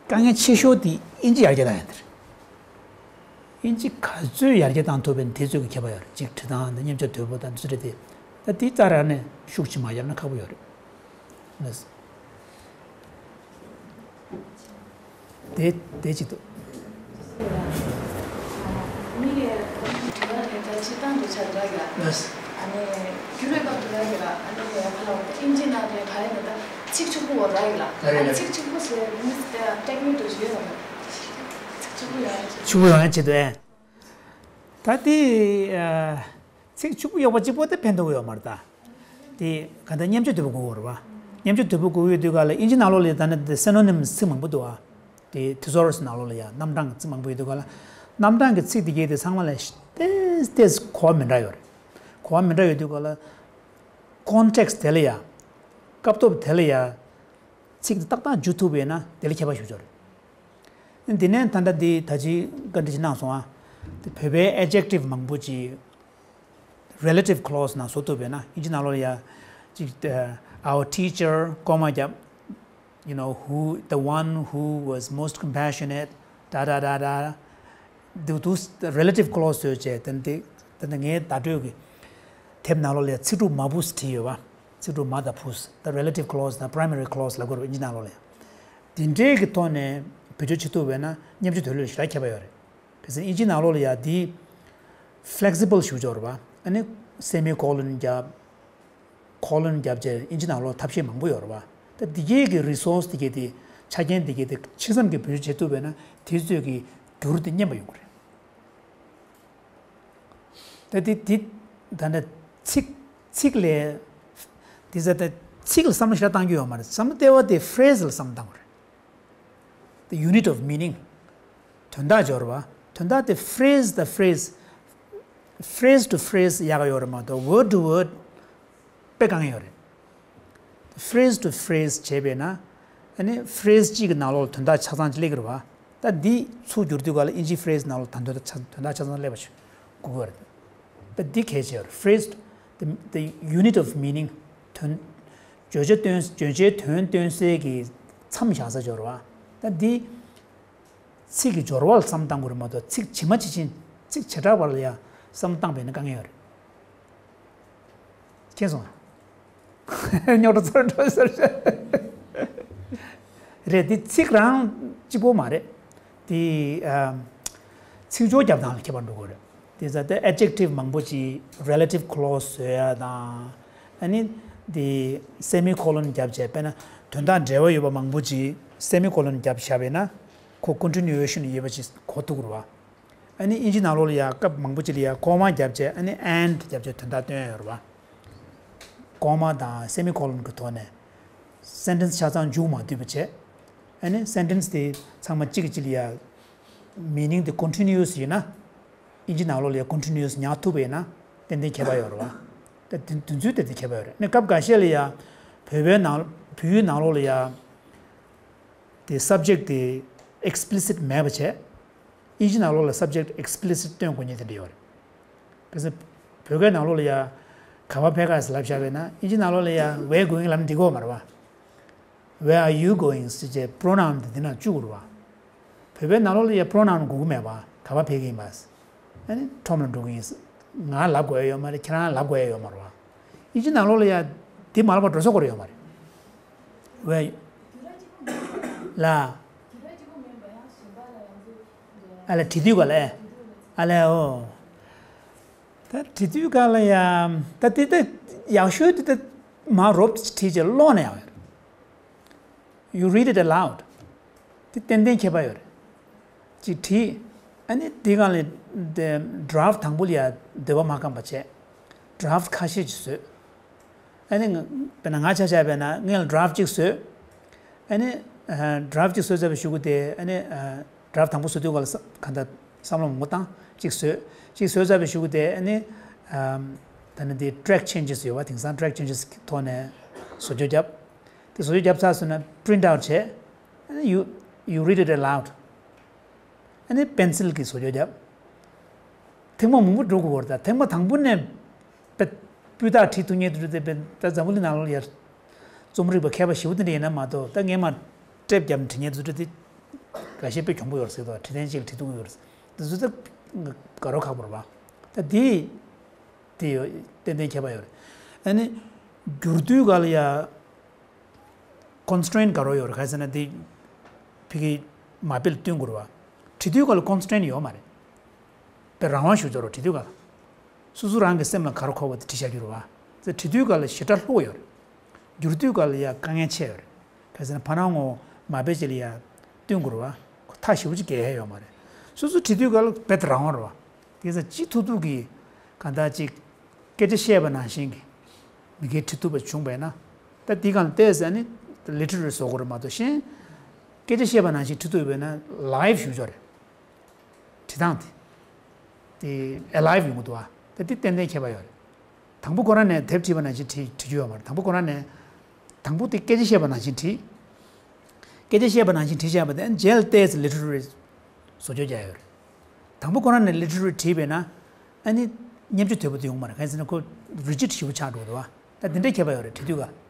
དཀའ་ངལ་ཆེ་ཤོས་དེ་ཨིན་ཇི་ཡར་རྒྱས་བཏང་ཡ་དེ་རེད། ཨིན་ཇི་ག་ཚོད་ཡར་རྒྱས་བཏང་ཐུབ་པ་ཡིན་དེ་ཚོད་ཀྱི་ཁྱད་པར་ཡོད་རེད། གཅིག་བྲིས་སྟངས་དང་སྙན་ཆ་དོད་པོ་དང་དེ་ཚོ་རེད་དེ། ད་དེ་རྩ་རང་ནས་ཤུགས་ཆེ་མ་ཡར་ན་ཁག་པོ་ཡོད་རེད། ལགས། དེ་དེ་གཅིག་འདུག་མི་ཡས་དྲི་བ་ནི་ད་སྤྱིར་བཏང་དུ་ཆ་འདྲ་གི་ལ། ལགས། ཨ་ནི་རྒྱུ་རེད་སྟོབས་དུ་འདྲ་གི་ལ། ཨ་ནི་ཡ་ཁ་ལ་ཨིན་ཇི་ནང་དེ་ག་རེ་ནི་ད་ཚིག་ཕྱུག་པོ་འོ་འདྲ་གི་ལ། ད་རེད་ཨ་ནི་རེད། ཚིག་ཕྱུག་པོ་ཟེར་མི་དེ་ཏེག་ནིག་དུ་ཡོད་ལ། ཚིག་ཕྱུག་པོ་ཡོང་ཡ་ཆེད་ཕྱུག་པོ་ཡོང་ཡ་ཆེད་དུ་ཨེ། ད་དེ་ཨ། ཚིག་ཕྱུག་པོ་ཡོད་པ་གཅིག་པོ་དེ་ཕན་ཐོགས་ཡོད་མ་རེད་ད། དེ་ག་འདྲ་སྙན་ཆ་དོད་པོ་དགོས་ཀྱི་རེད་བ། སྙན་ཆ་དོད་པོ་དགོས་ཡོད་དུས་ག་ལ་ཨིན་ཇི་ནང་ལོགས་ལ་ད་ནི་དེ་སེ་ནོ་ནིམ་ཚིག་མང་པོ་འདུག་བ། དེ་ཐི་སོ་རི་སི་ནང་ལོགས་ལ་ཡ་རྣམ་གྲངས་ཀྱི་ཚིག་མང་པོ་ཡོད་དུས་ག་ལ། རྣམ་གྲངས་ཀྱི་ཚིག་དེ་གས་དེ་ཚང་མ་ལ་ཏོག་ཙམ་གོ་བ་མི་འདྲ་ཡོད་རེད། གོ་བ་མི་འདྲ་ཡོད་དུས་ག་ལ། ཀོན་ཊེག་སི་དེ་ལ་ཡ། སྐབས་ཐོག་དེ་ལ་ཡ། ཚིག་དེ་ཏག་ཏག་འཇུ་ཐུབ་པ་ཡིན་ན་དེ་ལ་ཁྱད་པར་ཞེ་པོ་ཅིག་ཡོད་རེད། འདི་ནས་ད་ལྟ་འདི་ད་ཅི་བཀའ་འདྲི་ཅིག་གནང་སོང་ཨ། དེ་བོད་པའི་ཨེ་ཇེག་ཊིབ་མང་པོ་ཅིག་རི་ལེ་ཊིབ་ཁི་ལོ་སི་ནང་བཟོ་ཐུབ་པས་ན་ཨིན་ཇི་ནང་ལོགས་ལ་ཡ་ཅིག་our teacher ཀོ་མ་བརྒྱབ། you know who the one who was most compassionate ད་ད་ད་ད། འདུག་འདུག་རི་ལེ་ཊིབ་ཁི་ལོ་སི་བཟོས་བྱས་དེ་འདི་དེ་འདི་ངའི་བརྡ་སྤྲོད་ཀྱི་དེབ་ནང་ལོགས་ལ་ཡ་ཚིག་གྲུབ་མ་བུ་ཟེར་བྲིས་ཡོད་པ། ཚིག་གྲུབ་མ་དང་བུ་ཟེར་ད་རི་ལེ་ཊིབ་ཁི་ལོ་སི་དང་པི་རའི་མ་རི་ཁི་ལོ་སི་ལབ་དགོས་རེད་ཨིན་ཇི་ནང་ལོགས་ལ་ཡ། དེ་འདྲའི་གི་ཐོག་ནས་བེད་སྤྱོད་བྱེད་ཐུབ་པས་ན་སྙན་ཞུ་དོད་ལོས་ཞེ་དྲག་ཁྱད་པར་ཡོད་རེད། གལ་སྲིད་ཨིན་ཇི་ནང་ལོགས་ལ་ཡ་འདི་ཕི་ལེག་སི་བལ་ཞེ་པོ་ཅིག་ཡོད་རེད་པ། ཨ་ནི་སེ་མི་ཀོ་ལོན་བརྒྱབ། ཁོ་ལོན་བརྒྱབ་བྱས་ཨིན་ཇི་ནང་ལོགས་ཐབས་ཤེས་མང་པོ་ཡོད་རེད་པ། ད་འདི་གས་ཀྱི་རི་སོར་སི་འདི་གས་དེ་ཆ་རྐྱེན་འདི་གས་དེ་ཆ་ཚང་གི་བེད་སྤྱོད་བྱེད་ཐུབ་པས་ན་དེ་ཚོས་ཀྱི་འགྱུར་དེ་སྙན་པ་ཡོང་གི་རེད། ད་དེ་དེ་ད་ནི་ཚིག་ཚིག་ལས་དེ་ཟེར་ད་ཚིག་ལ་བསམ་བློ་ཞེ་དྲག་བཏང་རྒྱུ་ཡོད་མ་རེད། བསམ་བློ་ལྟེ་བ་དེ་ཕི་རེ་སི་ལ་བསམ་བློ་བཏང་དགོས་རེད། The unit of meaning. དོན་དག་སྦྱོར་བ། དོན་དག་དེ་ཕི་རེ་སི་དང་ཕི་རེ་སི། phrase to phrase ཡག་ཡོད་རེད་མ་གཏོགས་word to word དཔེ་དཀའ་ངལ་ཡོད་རེད། phrase to phrase བྱས་པས་ན། ཨ་ནི་ཕི་རེ་སི་གཅིག་གི་ནང་ལོགས་ལ་དོན་དག་ཆ་ཚང་ཅིག་སླེབས་ཀྱི་རེད་བ། ད་འདི་ཚུར་བསྒྱུར་དུས་ག་ལ་ཨིན་ཇི་ཕི་རེ་སི་ནང་ལོགས་ད་དོན་དག་ཆ་དོན་དག་ཆ་ཚང་སླེབས་པ་ཞིག་དགོས་ཀྱི་རེད། ད་འདི་གལ་ཆེ་བ་རེད། phrase the, the unit of meaning དོན། བརྗོད་བྱ་སྟོན་བརྗོད་བྱའི་དོན་སྟོན་སའི་གི་མཚམས་བཞག་ས་སྦྱོར་བ། ད་འདི། ཚིག་གི་སྦྱོར་བ་ལ་བསམ་བཏང་དགོས་རེད་མ་གཏོགས་ཚིག་ཇི་མ་ཇི་བཞིན་ཚིག་བྱེ་བྲག་པ་ལ་ཡང་བསམ་བཏང་བས་ན་དཀའ་ངལ་ཡོད་རེད། མཁྱེན་སོང་ང་། རྙོག་དྲ་ཚོར་འགྲོ་ཟེར། རེད་འདི་ཚིག་རང་གཅིག་པོ་མ་རེད། འདི་ཨ། ཚིག་སྦྱོར་རྒྱབ་སྟངས་ལ་ཁྱད་པར་འགྲོ་གི་རེད། དེ་ཚ་དེ་adjective མང་པོ་ཅིག་relative clause བཟོ་ཡ་དང་། ཨ་ནི་ དེ་སེ་མི་ཁོ་ལོན་བརྒྱབ་བྱས། དཔེར་ན་དོན་དག་འབྲེལ་བ་ཡོད་པ་མང་པོ་ཅིག་སེ་མི་ཁོ་ལོན་བརྒྱབ་བཞག་པས་ན། ཁོ་ཀོན་ཊི་ནུ་ཨེ་ཤན་ཡོད་པ་ཅིག་གོ་ཐུབ་ཀྱི་རེད་བ། ཨ་ནི་དབྱིན་ཇི་ནང་ལོགས་ལ་ཡ་སྐབས་མང་པོ་ཅིག་ལ་ཡ་ཀོ་མ་བརྒྱབ་བྱས། ཨ་ནི་ཨེན་ཌི་བརྒྱབ་བྱས་དོན་དག་སྟོན་ཡོད་རེད་བ། ཀོ་མ་དང་སེ་མི་ཁོ་ལོན་གྱི་ཐོག་ནས་སེན་ཊེན་སི་ཆ་ཚང་མཇུག་མ་བསྡུས་པ་བྱས། ཨ་ནི་སེན་ཊེན་སི་དེ་ཚང་མ་གཅིག་གིས་གཅིག་ལ་ཡ་མི་ནིང་དེ་ཀོན་ཊི་ནུ་ཨེ་སི་ཡིན་ན། དབྱིན་ཇི་ནང་ལོགས་ལ་ཡ་ཀོན་ཊི་ནུ་ཨེ་སི་ཉར་ཐུབ་པ་ཡིན་ན་ཏན་ཏན་ཁྱད་པར་ཡོད་རེད་བ། ད་དེ་དེ་ཚོའི་ཏན་ཏན་ཁྱད་པར་ཡོད་རེད། ཨ་ནི་སྐབས་འགའ་ཤས་ལ་ཡ་བོད་པའི་ནང་བོད་ཡིག་ནང་ལོགས་ལ་ཡ་དེ་སབ་ཇེག་དེ་ཨེག་སི་པི་ལི་སིཊ་མེད་པ་བྱས། དབྱིན་ཇི་ནང་ལོགས་ལ་སབ་ཇེག་ཨེག་སི་པི་ལི་སིཊ་སྟོན་དགོས་མཁན་དེ་འདྲ་ཡོད་རེད། གལ་སྲིད་བོད་སྐད་ནང་ལོགས་ལ་ཡ་ག་པར་ཕེབས་ག་ཟེར་ལབ་བཞག་པས་ན། དབྱིན་ཇི་ནང་ལོགས་ལ་ཡ་Where going ལབ་ན་འགྲིག་གི་ཡོད་མ་རེད་བ། Where are you going ཟེར་བྱས་པོ་རོ་ནའུན་དེ་འདི་ན་བཅུག་རེད་བ། བོད་པའི་ནང་ལོགས་ལ་ཡ་པོ་རོ་ནའུན་དགོས་ཀྱི་མེད་པ། ག་པར་ཕེབས་ཀྱི་ཡིན་པ། ཨ་ནི་ཁྲོམ་ལ་འགྲོ་གི་ཡིན། ང་ལབ་དགོས་ཡ་ཡོད་མ་རེད། ཁྱེད་རང་ལབ་དགོས་ཡ་ཡོད་མ་རེད་བ། དབྱིན་ཇི་ནང་ལོགས་ལ་ཡ་འདི་མ་ལབ་པ་འགྲོ་ས་ཁོ་རང་ཡོད་མ་རེད། Where ལ། ཨ་ལས་བྲིས་དུས་ག་ལ་ཨེ། ཨ་ལས་འོ། ད་བྲིས་དུས་ག་ལ་ཡ། ད་དེ་ད་ཡག་ཤོས་དེ་ད་མ་རོབ་ཅིག་བྲིས་བྱས་ཀློག་ན་ཡག་ཡོད་རེད། You read it aloud. དེ་ཏན་ཏན་ཁྱད་པར་ཡོད་རེད། ཅིག་བྲིས། ཨ་ནི་དེ་ག་ལ་དེ་ཌ་རབ་ཊི་དང་པོ་ལ་ཡ་འདོད་པ་མ་ཁེངས་པ་བྱས། ཌ་རབ་ཊི་ཁ་ཤས་ཅིག་བཟོས། ཨ་ནི་ང་དཔེར་ན་ང་ཆ་བཞག་པས་ན་ངས་ཌ་རབ་ཊི་གཅིག་བཟོས། ཨ་ནི་ཨ་ཌ་རབ་ཊི་གཅིག་བཟོས་ཚར་བའི་གཞུག་གུ་དེ། ཨ་ནི་ཨ་ཌ་རབ་ཊི་དང་པོ་བཟོ་དུས་སྐབས་ལ་ས་གང་ལྟར་བསམ་བློ་མང་པོ་བཏང་། གཅིག་བཟོས། གཅིག་བཟོས་ཚར་བའི་གཞུག་གུ་དེ། ཨ་ནི་ཨམ་ད་ནི་དེ་ཊེག་སི་ཆེན་ཇེ་སི་ཡོད་པ། དེང་སང་ཊེག་སི་ཆེན་ཇེ་སི་གི་ཐོག་ནས་བཟོ་བཅོས་བརྒྱབ། དེ་བཟོ་བཅོས་བརྒྱབ་ཚར་སོང་ན་པི་རིན་ཊི་ཨའུ་ཊི་བྱས། ཨ་ནི་you you read it aloud. ཨ་ནི་པེན་སིལ་གྱིས་བཟོ་བཅོས་བརྒྱབ། ཐེངས་མ་མང་པོ་འགྲོ་དགོས་པ་རེད། ད་ཐེངས་མ་དང་པོ་ནས་དཔེ་སྤུས་དག་བྲིས་ཐུབ་མཁན་དེ་འདྲ་དེ་དཔེ་ད་འཛམ་བུ་གླིང་ནང་ལོགས་ལ་ཡ་རྩོམ་རིག་པ་མཁས་པ་ཞེ་པོ་དེ་འདྲ་ཡིན་ན་མ་གཏོགས། ད་སྔས་མ་ཊེབ་བརྒྱབ་ནས་བྲིས་མཁན་དེ་འདྲ་དེ་འགའ་ཤས་དཔེ་གྱོང་པོ་ཡོད་རེད་ཟེར་དོ། བྲིས་ཐེངས་གཅིག་ལ་བྲིས་ཐུབ་ཀྱི་ཡོད་རེད། དེ་ཚོ་ད་དགའ་རབ་ཁག་པོ་རེད་པ། ད་དེ་དེ་ཡོད། ཏན་ཏན་ཁྱད་པར་ཡོད་རེད། ཨ་ནི་བསྒྱུར་དུས་ག་ལ་ཡ་ཀོན་སི་ཊེན་ཊི་ག་རེ་ཡོད་རེད་ག་ཟེར་ན། དེ་ཕ་གི་མ་དཔེ་ལ་བསྟུན་དགོས་རེད་བ། བྲིས་དུས་ག་ལ་ཀོན་སི་ཊེན་ཊི་ཡོད་མ་རེད། དཔེ་རང་དབང་ཞེ་པོ་ཅིག་ཡོད་རེད་བྲིས་དུས་ག་ལ། སོ་སོ་རང་གི་སེམས་ལ་ག་རེ་འཁོར་བ་དེ་བྲིས་བཞག་རྒྱུ་རེད་བ། དེ་བྲིས་དུས་ག་ལ་ཞེ་དྲག་ལྷུག་ཡོད་རེད། བསྒྱུར་དུས་ག་ལ་ཡ་དཀའ་ངལ་ཆེ་ཡོད་རེད། ག་ཟེར་ན་ཕར་ནང་ངོ་མ་དཔེ་ཅིག་ལ་ཡ་བསྟུན་དགོས་རེད་བ། ཁོ་ཐག་ཞེ་པོ་ཅིག་བརྒལ་ཡ་ཡོད་མ་རེད། སོ་སོ་བྲིས་དུས་ག་ལ་རྦད་དེ་རང་དབང་རེད་བ། དེ་ཚོ་ཅི་ཐུབ་ཐུབ་ཀྱིས་གང་ལྟར་ཅིག་སྐད་ཆ་བཤད་པ་ནང་བཞིན་གྱི་མི་སྐད་བྲིས་ཐུབ་པ་བྱུང་བས་ན། ད་འདི་གང་ལྟས་ཟེར་ནི་ལི་ཊི་རེ་རི་བཟོ་དགོས་རེད་མ་གཏོགས། གཞན་སྐད་ཆ་བཤད་པ་ནང་བཞིན་བྲིས་ཐུབ་པས་ན་ལའིབ་ཞེ་པོ་ཅིག་རེད། བྲིས་སྟངས་དེ། དེ་ཨེ་ལའིབ་ཡོང་གི་འདུག་ཨ། ད་དེ་ཏན་ཏན་ཁྱད་པར་ཡོད་རེད། དང་པོ་ཁོ་རང་ནས་དེབ་བྲིས་པ་ནང་བཞིན་བྲིས་བྲིས་རྒྱུ་ཡོད་མ་རེད། དང་པོ་ཁོ་རང་ནས། དང་པོ་དེ་སྐད་ཆ་བཤད་པ་ནང་བཞིན་བྲིས། སྐད་ཆ་བཤད་པ་ནང་བཞིན་བྲིས་བཞག་པ་དེ་རྗེས་ལ་ཏོག་ཙམ་ལི་ཊི་རེ་རི་བཟོ་བཅོས་རྒྱག་ཡོད་རེད། དང་པོ་ཁོ་རང་ནས་ལི་ཊི་རེ་རི་བྲིས་པས་ན། ཨ་ནི་སྙན་བརྒྱུད་དོད་པོ་དེ་ཡོང་མ་རེད། གང་ཡིན་ཟེར་ན་ཁོ་རི་ཇིཌ་ཞེ་པོ་ཆགས་འགྲོ་འདུག་ཨ། ད་དེ་འདྲའི་ཁྱད་པར་ཡོད་རེད་བྲིས་དུས་ག